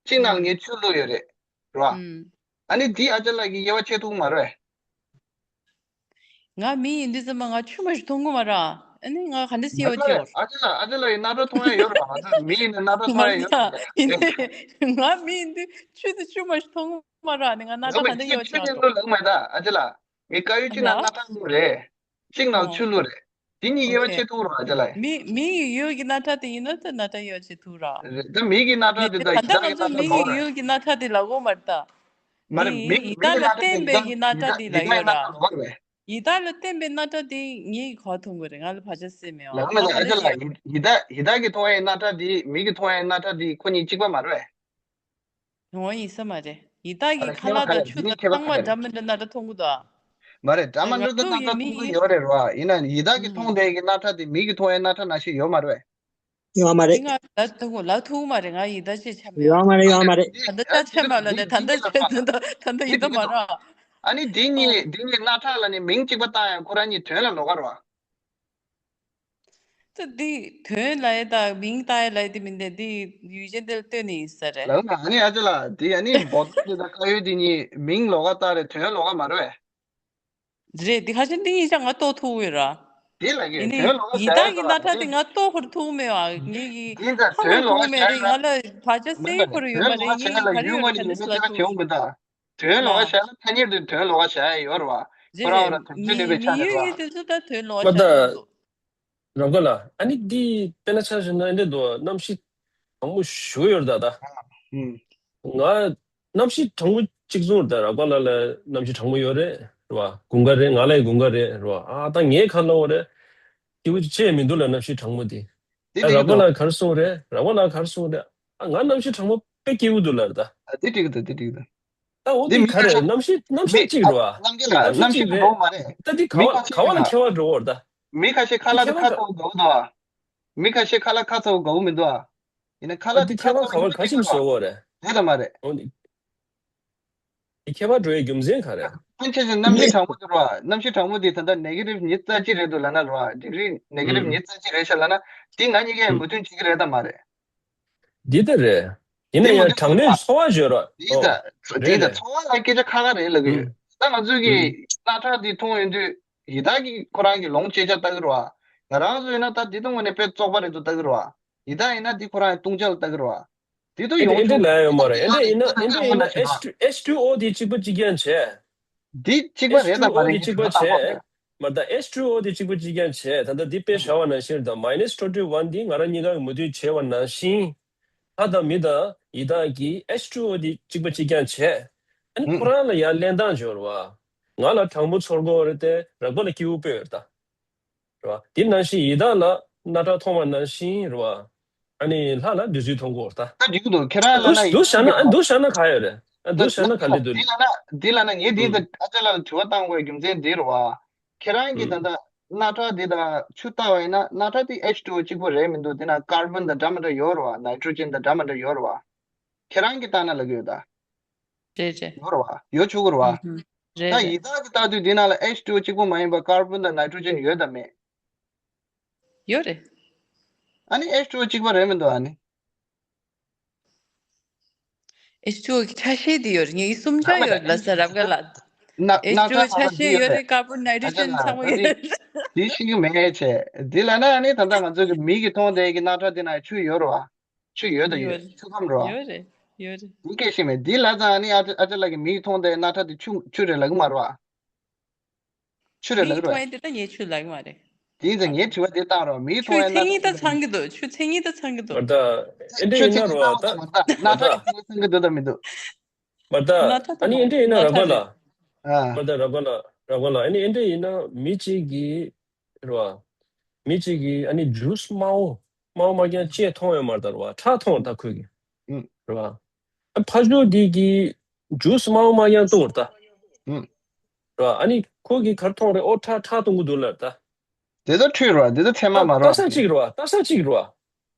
གཅིག་ནང་ལ་ངས་ཆུ་བླུགས་ཡོད་རེད་ར། ཨ་ནི་འདི་ཨ་ཅག་ལགས་ཀྱིས་དབྱེ་བ་ཕྱེ་ཐུབ་མ་རེད། ང་མི་ཡིན་དུས་ཙམ་པ་ང་ཆུ་མ་ཞིག་མཐོང་གི་མ་ར། ཨ་ནི་ང་ག་འདྲ་སེ་དབྱེ་བ་ཕྱེ་བར། ཨ་ཅག་ལགས་ཨ་ཅག་ལགས་ཡིན་ན་སྣ་ཁྲག་མཐོང་ཡ་ཡོད་ར། ང་ཚོ་མི་ཡིན་ན་སྣ་ཁྲག་མཐོང་ཡ་ཡོད་ར། ང་མི་ཡིན་དུས་ཆུ་དེ་ཆུ་མ་ཞིག་མཐོང་གི་མ་ར། ཨ་ནི་ང་སྣ་ཁྲག་ག་འདྲ་དབྱེ་བ་ཕྱེ་བར་འགྲོ། ལགས་མ་ད་ཨ་ཅག་ལགས་ངས་བཀའ་ཡོད་གཅིག་ནང་སྣ་ཁྲག་བླུགས་རེད། གཅིག་ནང་ཆུ་བླུགས་རེད། དེ་གཉིས་དབྱེ་བ་ཕྱེ་ཐུབ་ར་ཨ་ཅག་ལགས། མི་མི་ཡི་ཡུལ་གྱི་སྣ་ཁྲག་དེ་ཡིན་ན་ད་སྣ་ཁྲག་དབྱེ་བ་ཕྱེ་ཐུབ་ར། རེད་ད་མི་གི་སྣ་ཁྲག་དེ་ད་ད་ལྟ་ང་ཚོ་མི་ཡི་ཡུལ་གྱི་སྣ་ཁྲག་དེ་ལབ་དགོས་མ་རེད་ད། མ་རེད། མི་མི་ཡི་སྣ་ཁྲག་དེ་ཡི་དྭགས་ལ་བརྟེན་པའི་གི་སྣ་ཁྲག་དེ་ལབ་ཡོད་ར། ཡི་དྭགས་ལ་བརྟེན་པའི་སྣ་ཁྲག་དེ་ངས་ག་པར་མཐོང་དགོས་རེད། ང་ལ་བར་ཆད་སེལ་མེད་པ། ལགས་མ་ད་ཨ་ཅག་ལགས་ཡི་དྭགས་ཡི་དྭགས་ཀྱིས་མཐོང་ཡའི་སྣ་ཁྲག་དེ་མི་གིས་མཐོང་ཡའི་སྣ་ཁྲག་དེ་ཁོ་གཉིས་གཅིག་པ་མ་རེད། ངོ་ཡིན་ས་མ་རེད། ཡི་དྭགས་ཀྱི་ཁ་ལག་དང་ཆུ་དང་ཚང་མ་འདྲ་མི་འདྲ་སྣ་ཁྲག་མཐོང་གི་འདུག་ཨ། མ་རེད། འདྲ་མི་འདྲ་དང་སྣ་ཁྲག་མཐོང་གི་ཡོད་རེད་ར། ཡིན་ན་ཡི་དྭགས་ཀྱིས་མཐོང་བསྡད་ཀྱི་སྣ་ཁྲག་དེ་མི་གིས་མཐོང་ཡའི་སྣ་ཁྲག་ནང་བཞིན་ཡོད་མ་རེད། ཡོད་མ་རེད། ང་ལབ་ཐུབ་ལབ་ཐུབ་མ་རེད། ང་ཡི་དྭགས་ཅིག་ཆགས་མེད། ཡོད་མ་རེད། ཡོད་མ་རེད། ད་ལྟ་ད་ཆགས་མེད་ལབ་ནས་ད་ལྟ་ད་ལྟ་ད་ལྟ་ཡིན་ད་མ་རེད། ཨ་ནི་འདི་གཉིས་འདི་གཉིས་སྣ་ཁྲག་ལབ་ནས་མིང་གཅིག་པ་བཏགས་ཡང་ཁོ་རང་གཉིས་དོན་ལ་ལོགས་ཀ་རེད་བ། ད་འདི་དོན་ལབ་ཡ་དང་མིང་བཏགས་ཡ་ལབ་ཡ་དེ་མིན་ཏེ་འདི་ཡུལ་ཅན་དེ་ལ་ལྟོས་ནས་ཡིན་ས་རེད། ལགས་མ་ཨ་ནི་ཨ་ཅག་ལགས་འདི་ཨ་ནི་འབོ་ཏོ་དེ་དང་བཀའ་ཡོད་དེ་གཉིས་མིང་ལོགས་ཀ་བཏགས་རེད། དོན་ལོགས་ཀ་མ་རེད་བས། རེད། འདི་ཁ་ཤས་འདི་གཉིས་ཆ་ང་རྟོགས་ཐུབ་ཡོད་ར། འདི་ལ་ཡིན་གི་ནི་དོན་ལོགས་ཡི་ཀ་དྭགས་ཀྱི་བྱས་སྣ་ཁྲག་དེ་ང་རྟོགས་ཁར་ཐུག་མེད་བ། ངེད་ཀྱི་ཧ་མ་ཐུག་མེད་རེད། ང་ལ་བར་ཆད་སེལ་ཁོ་ར་ཡོད་མ་རེད། ངེད་ཀྱི་ག་རེ་ཡོད་རེད་ག་འདྲ་སེ་ལ་ཐུག་ཡོང་གི་ད། དོན་ལོགས་ཀ་བྱས་ན་ཐ་སྙད་དུ་དོན་ལོགས་ཀ་བྱས་ཡོད་རེད་བ། ཁོ་རང་ར་དོན་ཚན་མི་ནུས་པའི་ཆ་མི་ནས་ཡོད་རེད་ཀྱི་དེ་ཚོ་ད་དོན་ལོགས་ཀ་བྱས་ཡོད་འདུག་རང་ག་ལ་ཨ་ནི་འདི་དཔེར་ན་ཆ་བཞག་ན་འདི་འདུག་གནམ་གཤིས་གྲང་མོ་ཞུ་ཡོད་རེད་ད། ད་ང་གནམ་གཤིས་གྲང་མོ་གཅིག་མཚུངས་རེད་ད། རང་ག་ལ་ལ་གནམ་གཤིས་གྲང་མོ་ཡོད་རེད་རེད་བ། དགུན་ཁ་རེད། ང་ལ་ཡི་དགུན་ཁ་རེད་རེད་བ། ཨ་ད་ངའི་ཁ་ལ་འོ་རེད། སྐྱིད་པོ་ཅི་བྱས་མི་འདུག་ལ་གནམ་གཤིས་གྲང་མོ་འདི། དེ་ད་རེད་རང་ག་ལ་ག་རེ་གསུངས་རེད། རང་ག་ལ་ག་རེ་གསུངས་རེད། ཨ་ང་གནམ་གཤིས་གྲང་མོ་དཔེ་སྐྱིད་པོ་འདུག་ལ་རེད་ད། ཨ་དེ་འགྲིག་གི་འདུག་དེ་འགྲིག་གི་འདུག་ད་འོ་འདི་ག་རེ་གནམ་གཤིས་གནམ་གཤིས་གཅིག་རེད་བ། རྣམ་རྒྱལ་ལགས་གནམ་གཤིས་གཅིག་རེད། ད་འདི་ག་བ་ག་བ་ལ་ཁྱད་པར་འགྲོ་བར་ད། མི་ཁ་ཤས་ཁ་ལག་ཁ་ཚ་བོ་དགའ་བོ་འདུག་ཨ། མི་ཁ་ཤས་ཁ་ལག་ཁ་ཚ་བོ་དགའ་བོ་མི་འདུག་ཨ། ཡིན་ན་ཁ་ལག་འདི་ཁ་ཚ་བོ་ཁྱད་པར་ག་བ་ག་ཞིག་བཟོ་བ་རེད། རེད་དམ་མ་རེད། འོ་འདི་ཁྱད་པར་འགྲོ་བའི་རྒྱུ་མཚན་ག་རེད། ཕན་ཆད་ཅིག་གནམ་གཤིས་གྲང་མོ་འདུག་ར། གནམ་གཤིས་གྲང་མོ་འདི་ད་ལྟ་ནེ་གེ་ཊིབ་ཉི་ཤུ་རྩ་གཅིག་རེད་འདུག་ལབ་ན་ར། ཌིག་རི་ནེ་གེ་ཊིབ་ཉི་ཤུ་རྩ་གཅིག་རེད་ཤག་ལབ་ན་འདི་ང་གཉིས་ཀས་མོས་མཐུན་བྱེད་ཀྱི་རེད་དམ་མ་རེད། འདི་ལྟར་རེད། ཡིན་ན་ཡང་གྲང་མོའི་ཚོར་བ་བརྗོད་རོགས། འདི་ད་འདི་ད་ཚོར་བ་ལ་སྐད་ཆ་ཁ་ཁ་རེད་ལབ་གི་ཡོད། ད་ང་ཚོས་ཀྱི་སྣ་ཁྲག་འདི་མཐོང་ཡོང་དུས་ཡི་དྭགས་ཀྱིས་ཁོ་རང་གི་ལོངས་སྤྱད་བྱ་ལྟ་གི་རེད་བ། ང་རང་ཚོ་ཡིན་ན་ད་འདི་ད་དངོས་གནས་དཔེ་བཙོག་པ་རེད་འདུག་ལྟ་གི་རེད་བ། ཡི་དྭགས་ཡིན་ན་འདི་ཁོ་རང་གི་བཏུང་བྱ་ལ་ལྟ་གི་རེད་བ། འདི་ད་ཨེ་འདྲ་ཡོང་ཨེ་འདྲ་ཆོག་ལབ་ཡོད་མ་རེད། ཨེ་འདྲ་ཡིན་ན་ཨེ་འདྲ་ཡིན་ན་H two H two O དེ་གཅིག་པ་གཅིག་རྐྱང་བྱས། འདི་གཅིག་པ་རེད་དམ་མ་རེད། H two O དེ་གཅིག་པ་གཅིག་རྐྱང་བྱས། མ་ད་H two O དེ་གཅིག་པ་གཅིག་རྐྱང་བྱས། ད་ལྟ་འདི་དཔེ་བཞག་པ་ནང་བཞིན་དང་མའི་ནས་ཊོན་ཊི་ཝན་འདི་ང་རང་གཉིས་ཀ་གིས་མོས་མཐུན་བྱས་པ་ནང་བཞིན། ལྷ་དང་མི་དང་ཡི་དྭགས་ཀྱིས་H two O དེ་གཅིག་པ་གཅིག་རྐྱང་བྱས། ཨ་ནི་ཁོ་རང་ལ་ཡང་གླེན་རྟགས་འབྱོར་བ། ང་ལ་གྲང་མོ་ཚོར་གྱི་ཡོད་རེད་དེ་རགས་པ་ལ་སྐྱིད་པོ་དཔེ་ཡོད་རེད་ད། རེད་བ། དེ་ནང་བཞིན་ཡི་དྭགས་ལ་སྣ་ཁྲག་མཐོང་བ་ནང་བཞིན་རེད་བ། ཨ་ནི་ལྷ་ལ་བདུད་རྩི་མཐོང་གི་ཡོད་རེད་ད། ད་འགྲིག་གི་འདུག་ཁྱེད་རང་ལབ་ན་ཡིན་འདུག་བཞག་ན་འདུག་བཞག་ན་ག་ཡོད་རེད། ཨ་འདུག་བཞག་ན་ག་འདྲ་འདུག་འདི་ལབ་ན་འདི་ལབ་ན་ངས་འདི་ད་ཨ་ཅག་ལགས་ལ་དྲི་བ་བཏང་དགོས་རྒྱུ་མཚན་འདི་རེད་བ། ཁྱེད་རང་གིས་ད་ལྟ་སྣ་ཁྲག་འདི་དང་ཆུ་བལྟ་བ་ཡིན་ན་སྣ་ཁྲག་འདི་H two O གཅིག་པོ་རེད་མི་འདུག་དེ་ན་ཀར་བོན་དང་འདྲ་མི་འདྲ་ཡོད་རེད་བ། ནའི་ཊྲོ་ཇེན་དང་འདྲ་མི་འདྲ་ཡོད་རེད་བ། ཁྱེད་རང་གིས་བལྟས་ན་ལབ་ཀྱི་ཡོད་ད། རེད་རེད། ཡོད་རེད་བ། ཡོད་ཆོག་གི་རེད་བ། ཨུ་ཧུམ། རེད་ད་རེད། ཡི་དྭགས་ཀྱིས་བལྟས་དུས་འདི་ནང་ལ་H two O གཅིག་པོ་མ་ཡིན་པར་ཀར་བོན་དང་ནའི་ཊྲོ་ཇེན་ཡོད་དམ་མེད། ཡོད་རེད། ཨ་ནི་H two O གཅིག་པ་རེད་མི་འདུག་ཨ་ནི། H two O གི་ཆ་ཤས་དེ་ཡོད་རེད། ངའི་གསུམ་ཆ་ཡོད་རེད་ལབ་ས་རབ་དགའ་ལགས། ན་H two O ཆ་ཤས་ཡོད་རེད། ཀར་བོན་ནའི་ཊྲོ་ཇེན་ཚང་མ་ཡོད་རེད། དེ་ཤེས་ཀྱི་མེད་བྱས། འདི་ལབ་ན་ཨ་ནི་ད་ལྟ་ང་ཚོ་གི་མིག་གིས་མཐོང་བསྡད་ཀྱི་སྣ་ཁྲག་དེ་ན་ཆུ་ཡོད་རེད་བ། ཆུ་ཡོད་དང་ཡོད། ཡོད་རེད། ཆུ་ཁམས་རེད་བ། ཡོད་རེད། ཡོད་རེད། འདི་སྐད་ཤེས་མེད། འདི་ལབ་ཙང་ཨ་ནི་ཨ་ཅག་ཨ་ཅག་ལགས་ཀྱི་མིག་གིས་མཐོང་བསྡད་སྣ་ཁྲག་དེ་ཆུ་ཆུ་རེད་ལབ་ཀྱི་མ་རེད་བ། ཆུ་རེད་ལབ་ཀྱི་རེད་བ། མིག་གིས་མཐོང་ཡས་དེ་ད་ངས་ཆུ་ལབ་ཀྱི་མ་རེད། དེ་ཡིན་ཙང་ངས་དྲི་བ་དེ་བཏང་རོགས། མིག་གིས་མཐོང་ཡས་སྣ་ཁྲག་དེ་ལབ་ཀྱི་མ་རེད། ཆུ་མཚན་ཉིད་ད་ཚང་གི་འདུག་ཆུ་མཚན་ཉིད་ད་ཚང་གི་འདུག་མ་ད་ཨེ་འདྲ་ཡིན་ན་རོ་ད་མ་ད་སྣ་ཁྲག་དེ་ཚང་གི་འདུག་ད་མི་འདུག་མ་ད་སྣ་ཁྲག་ད་ཨ་ནི་མ་ཨེ་འདྲ་ཡིན་ན་སྣ་ར་ཁྲག་པ་ལ། རེད། ཨ། མ་ད་ར་པ་ལ་ར་པ་ལ་ཨ་ནི་ཨེ་འདྲ་ཡིན་ན་མི་གཅིག་གིས་རེད་བ། མི་གཅིག་གིས་ཨ་ནི་ཇུས་དམར་པོ་དམར་པོ་མ་རྐྱང་ཅེས་མཐོང་ཡོད་མ་རེད་ད་རེད་བ། ཁྲག་མཐོང་ད་ཁོས་གི་ཨུ། རེད་བ། ཨ་ཕ་ཇོ་འདི་གིས་ཇུས་དམར་པོ་མ་རྐྱང་བཏུང་བ་རེད་ད། ཨུ། རེད་བ། ཨ་ནི་ཁོ་གིས་ག་རེ་མཐོང་རེད། ཨོ་ཁྲག་ཁྲག་བཏུང་གི་འདུག་ལབ་རེད་ད། དེ་ཚོ་འཁྲུལ་རེད་བ། དེ་ཚོ་ཚད་མ་མ་རེད་བ། ལྟ་ས་གཅིག་རེད་བ། ལྟ་ས་གཅིག་རེད་བ།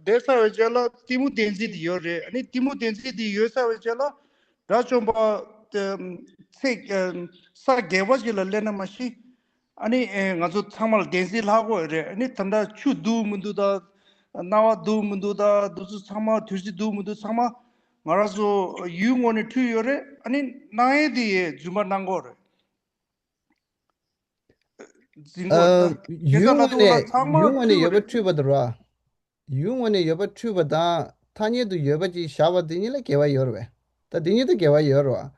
བསྡད་ཚར་བའི་རྗེས་ལ་གཏི་མུག་བདེན་འཛིན་དེ་ཡོད་རེད། ཨ་ནི་གཏི་མུག་བདེན་འཛིན་དེ་ཡོད་ཚར་བའི་རྗེས་ལ་དགྲ་བཅོམ་པ་ཚེ་ས་བརྒྱད་པ་ཅིག་ལ་སླེབས་ན་མ་གཞི། ཨ་ནི་ཨེ་ང་ཚོ་ཚང་མ་ལ་བདེན་འཛིན་ལྷག་དགོས་རེད། ཨ་ནི་ད་ལྟ་ཆུ་འདུག་མི་འདུག་དང་སྣང་བ་འདུག་མི་འདུག་དང་འདུག་ཚོ་ཚང་མ་དུས་ཚོད་འདུག་མི་འདུག་ཚང་མ་ང་རང་ཚོ་ཡུལ་ངོས་ནས་འཁྲུལ་ཡོད་རེད། ཨ་ནི་སྣང་ཡས་དེ་ཡས་རྫུན་མ་སྣང་དགོས་རེད། འཛིན་ཨ། དགོས་རེད། ད་ཡུལ་དངོས་ནས་ཡུལ་དངོས་ནས་ཡོད་པ་འཁྲུལ་བ་དང་ར། ཡུལ་དངོས་ནས་ཡོད་པ་འཁྲུལ་བ་དང་ཐ་སྙད་དུ་ཡོད་པ་ཅིག་བཞག་པ་དེ་གཉིས་ལ་འགལ་བ་ཡོད་རེད་པས། ད་དེ་གཉིས་ད་འགལ་བ་ཡོད་རེད་པ།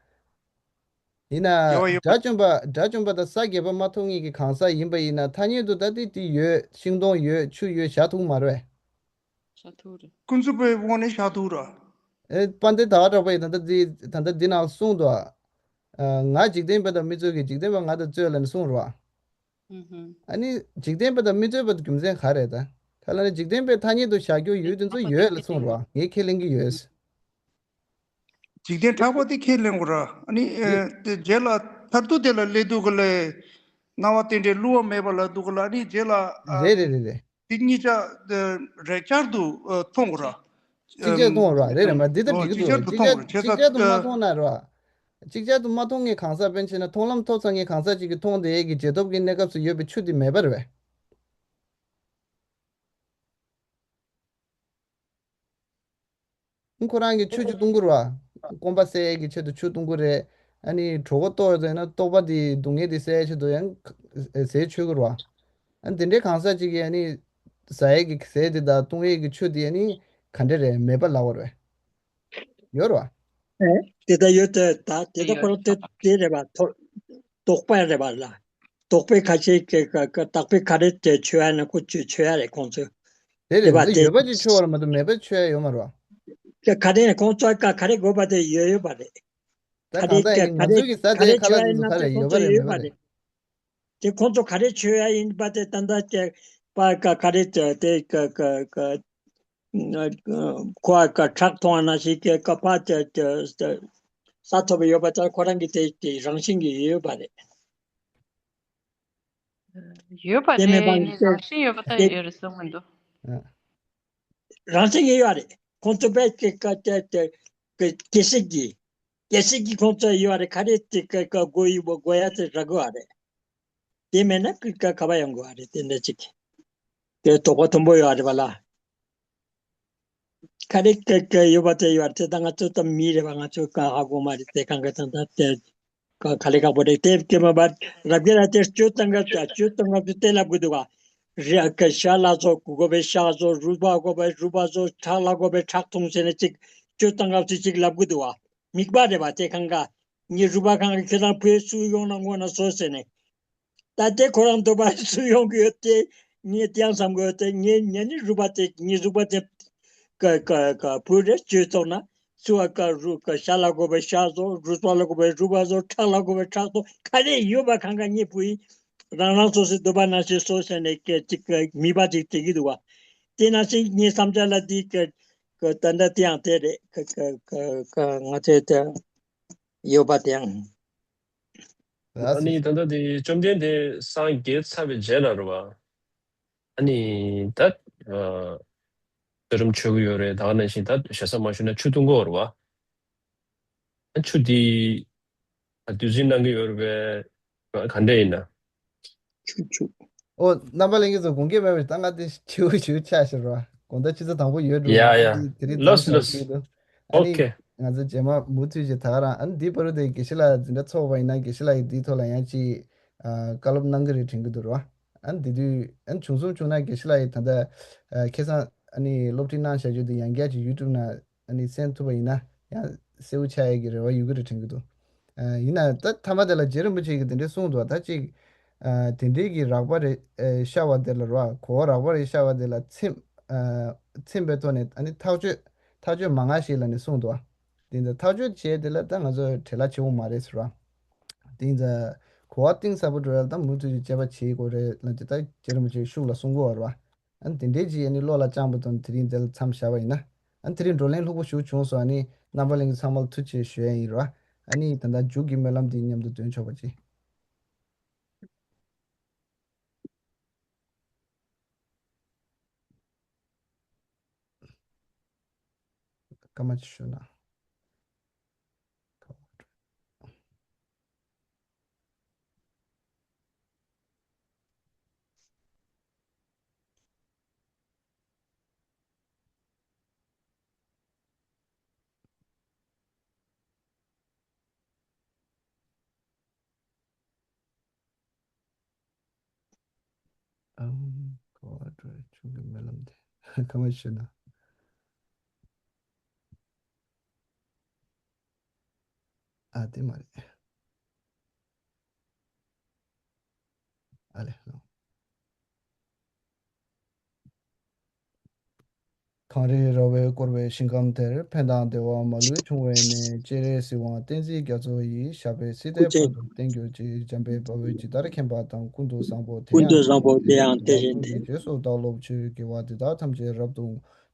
ཡིན་ན་དགེ་བ་ཡོད་པ། དགྲ་བཅོམ་པ་དགྲ་བཅོམ་པ་དང་ས་བརྒྱད་པ་མ་མཐོང་མཁན་གྱི་གང་ཟག་ཡིན་པ་ཡིན་ན་ཐ་སྙད་དུ་ད་དེ་དེ་ཡོད། ཤིང་སྡོང་ཡོད། ཆུ་ཡོད། བཞག་ཐུབ་མ་རེད་པས། བཞག་ཐུབ་རེད། ཀུན་རྫོབ་པའི་དབང་ནས་བཞག་ཐུབ་ར། ཨེ་དཔལ་ལྡན་ཟླ་བ་གྲགས་པ་ཡིས་ད་ལྟ་འདི་ད་ལྟ་འདི་ནང་གསུངས་འདུག་ཨ། ང་འཇིག་རྟེན་པ་དང་མི་རྩོད་ཀྱི། འཇིག་རྟེན་པ་ང་དང་རྩོད་ལབ་ནས་གསུངས་ར། ཨ་ནི་འཇིག་རྟེན་པ་དང་མི་རྩོད་པ་དེ་རྒྱུ་མཚན་ག་རེད་ད། ག་ལ་ནི་འཇིག་རྟེན་པའི་ཐ་སྙད་དུ་བཞག་རྒྱུ་ཡུལ་དེ་ཚོ་ཡོད་ལ་གསུངས་ར། ངས་ཁས་ལེན་གྱི་ཡོད། འཇིག་རྟེན་གྲགས་པ་དེ་ཁས་ལེན་དགོས་ར། ཨ་ནི་ཨེ་དེ་རྗེས་ལ་མཐར་ཐུག་དེ་ལ་སླེབས་དུས་ག་ལ་སྣང་བ་རྟེན་འབྲེལ་བསླུ་བ་མེད་པ་ལབ་དུས་ག་ལ་ཨ་ནི་རྗེས་ལ་ཨ། རེད་རེད་རེད་རེད། དེ་གཉིས་ཆ་རེག་བྱར་དུ་མཐོང་དགོས་ར། གཅིག་ཆར་མཐོང་བ་ར། རེད་རེད་མ་འདི་ལྟར་འགྲིག་གི་འདུག་གཅིག་ཆར་དུ་མཐོང་དགོས་ར། གཅིག་ཆར་དུ་མ་མཐོང་ན་ར། གཅིག་ཆར་དུ་མ་མཐོང་མཁན་གང་ཟག་དཔེར་ན་མཐོང་ལམ་ཐོབ་ཚར་མཁན་གང་ཟག་ཅིག་གིས་མཐོང་བསྡད་ཡས་ཀྱི་རྗེས་ཐོབ་ཀྱི་གནས་སྐབས་སུ་ཡོད་པའི་ཆུ་དེ་མེད་པ་རེད་པས། ཁོ་རང་གིས་ཆུ་ཅིག་བཏུང་གི་རེད་པ། སྐོམ་པ་སེལ་ཡས་ཀྱི་ཆེད་དུ་ཆུ་བཏུང་གི་རེད། ཨ་ནི་གྲོད་ཁོག་ལྟོགས་ཡོད་ན་ལྟོགས་པ་དེ་སྡུག་བསྔལ་དེ་སེལ་ཡས་ཆེད་དུ་ཡང་ཟས་མཆོད་ཀྱི་རེད་པ། ཨ་ནི་དེ་འདྲའི་གང་ཟག་ཅིག་གིས་ཨ་ནི་ཟ་ཡས་ཀྱི་ཟས་དེ་དང་བཏུང་ཡས་ཀྱི་ཆུ་དེ་ཨ་ནི་ག་འདྲ་རེད། མེད་པ་ལབ་པ་རེད། ཡོད་རེད་པ། ཨེ། དེ་ལྟར་ཡོད་དེ་ད་དེ་ལྟར་ཁོ་རང་དེ་དེ་རེད་པ། ཐོ་དོགས་པ་རེད་པ་ལ། དོགས་པའི་ཁ་ཆེ་གི་གི་གི་དག་པའི་ཁ་རེ་དེ་ཆོད་ཡ་ན་ཁོ་ཆོད་ཆོད་ཡ་རེད་ཁོང་ཚོས། དེ་རེད། དེ་པ་འདི་དེ་ཡོད་པ་ཅིག་ཆོད་པ་རེད་མ་གཏོགས་མེད་པ་ཆོད་ཡ་ཡོད་མ་རེད་པ། གི་ཁ་རེ་ཁོང་ཚོ་ག་ཁ་རེ་དགོས་པ་དེ་ཡོད་ཡོད་པ་རེད། ད་ཁ་རེ་གང་ལྟར་གི་ང་ཚོའི་གི་ཟ་དེ་ཁ་ལག་དེ་ཚོ་ག་རེ་ཡོད་པ་རེད་མེད་པ་རེད། དེ་ཁོང་ཚོ་ག་རེ་ཆོད་ཡ་ཡིན་པ་དེ་ད་ལྟ་དེ་པ་ག་ག་རེ་དེ་དེ་ག་ག་ག་ཁོ་ག་ཁྲག་མཐོང་བ་ན་ཞིག་གི་ག་པ་དེ་དེ་ས་ཐོབ་ཡོད་པ་ལྟར་ཁོ་རང་གི་དེ་དེ་རང་བཞིན་གྱི་ཡོད་པ་རེད། ཡོད་པ་དེ་མེད་པ་རེད། རང་བཞིན་ཡོད་པ་ད་དེ་ཡོད་རེད་གསུང་གི་འདུག་ཨ། རང་བཙན་ཡོད་རེད། ཁོང་ཚོ་བས་ཀྱི་ཀ་ཏེ་ཏེ་ཀྱི་སྒེར་སེམས་ཀྱི་སྒེར་སེམས་ཀྱི་ཁོང་ཚོ་ཡོད་རེད། ག་རེ་དེ་ཀ་ཀ་དགོས་ཡོད་པ་དགོས་ཡ་དེ་རག་གི་རེད། དེ་མེད་ན་ཀི་ཀ་ག་པ་ཡོང་དགོས་རེད། དེ་འདྲ་ཅིག་དེ་དོགས་པ་མཐོན་པོ་ཡོད་རེད་པ་ལ། ག་རེ་ཀ་ཀ་ཡོད་པ་དེ་ཡོད་རེད། དེ་ད་ང་ཚོ་ད་མི་རེད་པ། ང་ཚོ་ཀ་ཧ་གོ་མ་རེད། དེ་གང་ག་ད་ད་དེ་ཀ་ག་ལེ་ཁག་པོ་རེད། དེ་དེ་མ་པ་རབ་རྒྱས་ལ་དེ་སྤྱོད་སྟངས་ཀ་སྤྱོད་སྟངས་ཀ་དེ་ལབ་དགོས་འདུག་ག་རེད། ཀ་ཤ་ལ་ཚོ་དགོས་པའི་ཤ་ཚོ། རུས་པ་དགོས་པའི་རུས་པ་ཚོ། ཁྲག་ལ་དགོས་པའི་ཁྲག་འཐུང་ཟེར་ནས་ཅིག་སྤྱོད་སྟངས་ཀ་ཚོ་ཅིག་ལབ་དགོས་འདུག་ག་མིག་པ་རེད་པ། དེ་གང་ག་ངའི་རུས་པ་གང་ག་ཁྱེད་རང་བུ་སུ་ཡོང་ན་ངོ་ན་སོ་ཟེར་ནས། ད་དེ་ཁོ་རང་འདོད་པ་སུ་ཡོང་གི་ཡོད་དེ། ངས་དེ་ཡང་བསམ་གི་ཡོད་དེ། ངས་ངས་ནི་རུས་པ་དེ་ངའི་རུས་པ་དེ་ཀ་ཀ་ཀ་བུ་རེ་བཅོས་ཐོག་ན་སུ་བ་ཀ་རུ་ཀ་ཤ་ལ་དགོས་པའི་ཤ་ཚོ། རུས་པ་ལ་དགོས་པའི་རུས་པ་ཚོ། ཁྲག་ལ་དགོས་པའི་ཁྲག་ཚོ། ག་རེ་ཡོད་པ་གང་ག་ངའི་བུ་ཡིས་རང་རང་སོ་སོའི་འདོད་པ་ནང་བཞིན་སོ་ཟེར་ནས་ཀ་ཅིག་ཀ་མིག་པ་ཅིག་དེ་གི་འདུག་བ། དེ་ནང་བཞིན་ངའི་བསམ་འཆར་ལ་དེ་ཀ་ཀ་ད་ལྟ་དེ་ཡང་དེ་རེད། ཀ་ཀ་ཀ་ཀ་ང་ཚོའི་དེ་ཡོད་པ་དེ་ཡང་། ཨ་ནི་ད་ལྟ་དེ་བཅོམ་ལྡན་འདས་སངས་རྒྱས་ཚར་བའི་རྗེས་ལ་རེད་བ། ཨ་ནི་ད་ཨ་ཚུལ་ཁྲིམས་ཆོད་ཀྱི་ཡོད་རེད། ད་ག་ནང་བཞིན་ད་ཞེ་ས་མ་ཞུས་ན་ཆུ་འཐུང་གི་ཡོད་རེད་བ། ཨ་ཆུ་དེ་ཨ་དུས་ཟིན་གནང་གི་ཡོད་རེད་པས། ག་འདྲ་ཡིན་ན། ཆུ་ཆུ། ཨོ། རྣམ་པ་ལྷན་རྒྱས་ཚོ་དགོངས་འགལ་མེད་པར་ད་ང་དེ་ཆུ་ཆུ་ཆ་ཞེས་རོ། དགོང་དག་ཆུ་ཚོད་དང་པོ་ཡོད་འགྲོ། ཡ་ཡ། དེ་རིང་ལོས་ལོས། ཨོ་ཁེ། ང་ཚོ་རྗེས་མ་མུ་མཐུད་ཅིག་ད་ག་རང་ཨ་ནི་འདི་བར་དུ་དེ་དགེ་བཤེས་ལགས་འཛིན་གྲྭ་ཚོགས་པ་ཡིན་ན་དགེ་བཤེས་ལགས་ཀྱིས་འདིའི་ཐོག་ལ་ཡང་ཅིག་ཨ་བཀའ་སློབ་གནང་གི་རེད་དྲན་གྱི་འདུག་རོ། ཨ་ནི་དེ་དུས་ཨ་ནི་བྱུང་སོང་བྱུང་ན་དགེ་བཤེས་ལགས་ཀྱིས་ད་ལྟ་ཨ་ཁ་སང་ཨ་ནི་སློབ་ཁྲིད་གནང་བཞག་རྒྱུ་དེ་ཡང་བསྐྱར་ཅིག་ཡུ་ཊུབ་ནང་ཨ་ནི་གསན་ཐུབ་པ་ཡིན་ན་ཡང་གསལ་པོ་ཆགས་ཡས་ཀྱི་རེ་བ་ཡོད་ཀྱི་རེད་དྲན་གྱི་འདུག་ཨ་ཡིན་ན་ད་མཐའ་མ་དེ་ལ་རྗེ་རིན་པོ་ཆེ་གིས་དེ་འདྲས་གསུངས་འདུག་ད་ཅིག་ཨ་དེ་འདྲས་ཀྱི་རགས་པ་རེ་ཨ་ཤར་བ་དེ་ལ་རོ། གོ་བ་རགས་པ་རེ་ཤར་བ་དེ་ལ་ཚིམ་ཨ་ཚིམ་པའི་ཐོག་ནས་ཨ་ནི་ཐག་གཅོད་ཐག་གཅོད་མང་ང་ཞིག་ལ་ནི་གསུངས་འདུག་དེ་ཚོ་ཐག་གཅོད་བྱས་དེ་ལ་ད་ང་ཚོ་བྲེལ་བ་ཆེ་བོ་མ་རེད་ཟེར་བ། དེ་ཚོ་གོ་བ་གཏིང་ཟབ་པོ་འགྲོ་ཡ་ལ་ད་མུ་མཐུད་ཀྱི་དཔྱད་པ་བྱེད་དགོས་རེད་ལབ་ཀྱི་ད་རྗེ་རིན་པོ་ཆེ་ཤུགས་ལ་གསུང་གི་ཡོད་རེད་བ། ཨ་ནི་དེ་འདྲའི་ཅིག་ཨ་ནི་བློ་ལ་བཅངས་པ་དང་དེ་རིང་འདི་ལ་མཚམས་བཞག་པ་ཡིན་ན། ཨ་ནི་དེ་རིང་བགྲོ་གླེང་ལྷུག་པོ་ཞིག་བྱུང་སོང་། ཨ་ནི་རྣམ་པ་ལྷན་རྒྱས་ཚང་མ་ལ་ཐུགས་རྗེ་ཆེ་ཞུ་ཡ་ཡིན་རེད་བ། ཨ་ནི་ད་ལྟ་མཇུག་གི་སྨོན་ལམ་འདི་མཉམ་དུ་འདོན་ཆོག་པ་ཅིག་སྐར་མ་ཅིག་ཞུ་ན། ཨམ། གོ་བ་འགྲོ་བའི་ཆུང་གི་སྨོན་ལམ་དེ་ག་མ་ཞུ་ན། ཨ་དེ་མ་རེད། ཨ་ལེ་ལོ། གངས་རི་ར་བས་བསྐོར་བའི་ཞིང་ཁམས་དེར། ཕན་དང་བདེ་བ་མ་ལུས་འབྱུང་བའི་གནས། སྤྱན་རས་གཟིགས་དབང་བསྟན་འཛིན་རྒྱ་མཚོ་ཡི། ཞབས་པད་སྲིད་མཐའི་བར་དུ་བརྟན་གྱུར་ཅིག་འཇམ་དཔལ་དཔའ་བོས་ཇི་ལྟར་མཁྱེན་པ་དང་། ཀུན་ཏུ་བཟང་པོ་དེ་ཡང་དེ་བཞིན་ཏེ། རྗེས་སུ་བདག་སློབ་ཕྱིར། དགེ་བ་འདི་དག་ཐམས་ཅད་རབ་ཏུ་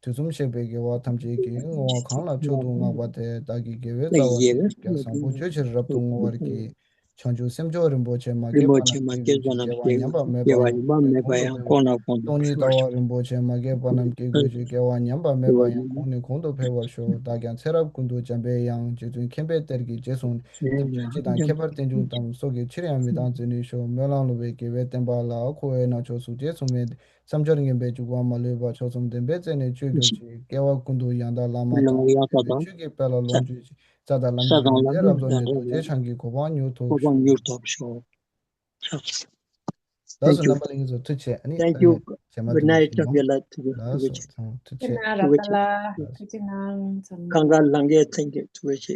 དུས་གསུམ་གཤེགས་པའི་རྒྱལ་བ་ཐམས་ཅད་ཀྱིས། བསྔོ་བ་གང་ལ་མཆོག་ཏུ་བསྔགས་པ་དེས། བདག་གི་དགེ་བའི་རྩ་བ་ལ་བཟང་པོ་སྤྱོད་ཕྱིར་རབ་ཏུ་བསྔོ་བར་བགྱི། བྱང་ཆུབ་སེམས་མཆོག་རིན་པོ་ཆེ། མ་སྐྱེས་པ་རྣམས་སྐྱེ་གྱུར་ཅིག་སྐྱེ་བ་ཉམས་པ་མེད་པ་ཡང་། སྟོང་ཉིད་ལྟ་བ་རིན་པོ་ཆེ། མ་སྐྱེས་པ་རྣམས་སྐྱེ་གྱུར་ཅིག་སྐྱེ་བ་ཉམས་པ་མེད་པ་ཡང་། གོང་ནས་གོང་དུ་འཕེལ་བར་ཤོག་བདག་ཀྱང་ཚེ་རབས་ཀུན་ཏུ་འཇམ་པའི་དབྱངས། རྗེ་བཙུན་མཁྱེན་པའི་གཏེར་གྱི་རྗེས་བཟུང་ནས། ཐམས་ཅད་སྤྱི་དང་ཁྱད་པར་རྟེན་འབྱུང་ཙམ། སྲོག་གི་ཕྱིར་ཡང་མི་གཏང་མཛོད་ནས་ཤོག་སྨོན་ལམ་བསླུ་བའི་དགེ་བའི་བསྟན་པ་ལ། འཁོར་བའི་ནག་ཕྱོགས་གཟུགས་ཅན་གཟུགས་མེད་དེ། བསམ་སྦྱོར་ངན་པས་འཇུག་པ་མ་ལུས་པ། ཕྱོགས་མཚུངས་བདེན་པའི་རྩད་ནས་གཅོད་གྱུར་ཅིག་སྐྱེ་བ་ཀུན་ཏུ་ཡང་དག་བླ་མ་དང་། ཆོས་ཀྱི་དཔལ་ལ་ལོངས་སྤྱོད་ཅིག་ས་དང་ལམ་གྱི་ལམ་འབྲས་རབ་རྫོགས་ནས། རྡོ་རྗེ་འཆང་གི་གོ་འཕང་མྱུར་ཐོབ་ཤོག་ལགས་སོ། རྣམ་པ་ལྷན་རྒྱས་ཚོ་ཐུགས་རྗེ་ཆེ། ཨ་ནི་ཐུགས་རྗེ་ཆེ། ལགས་སོ། ཐུགས་རྗེ་ཆེ། ཐུགས་རྗེ་ཆེ། ཐུགས་རྗེ་ཆེ། གངས་དཀར་ལྷ་དགེ་ཐེངས་གཅིག་ཐུགས་རྗེ་ཆེ།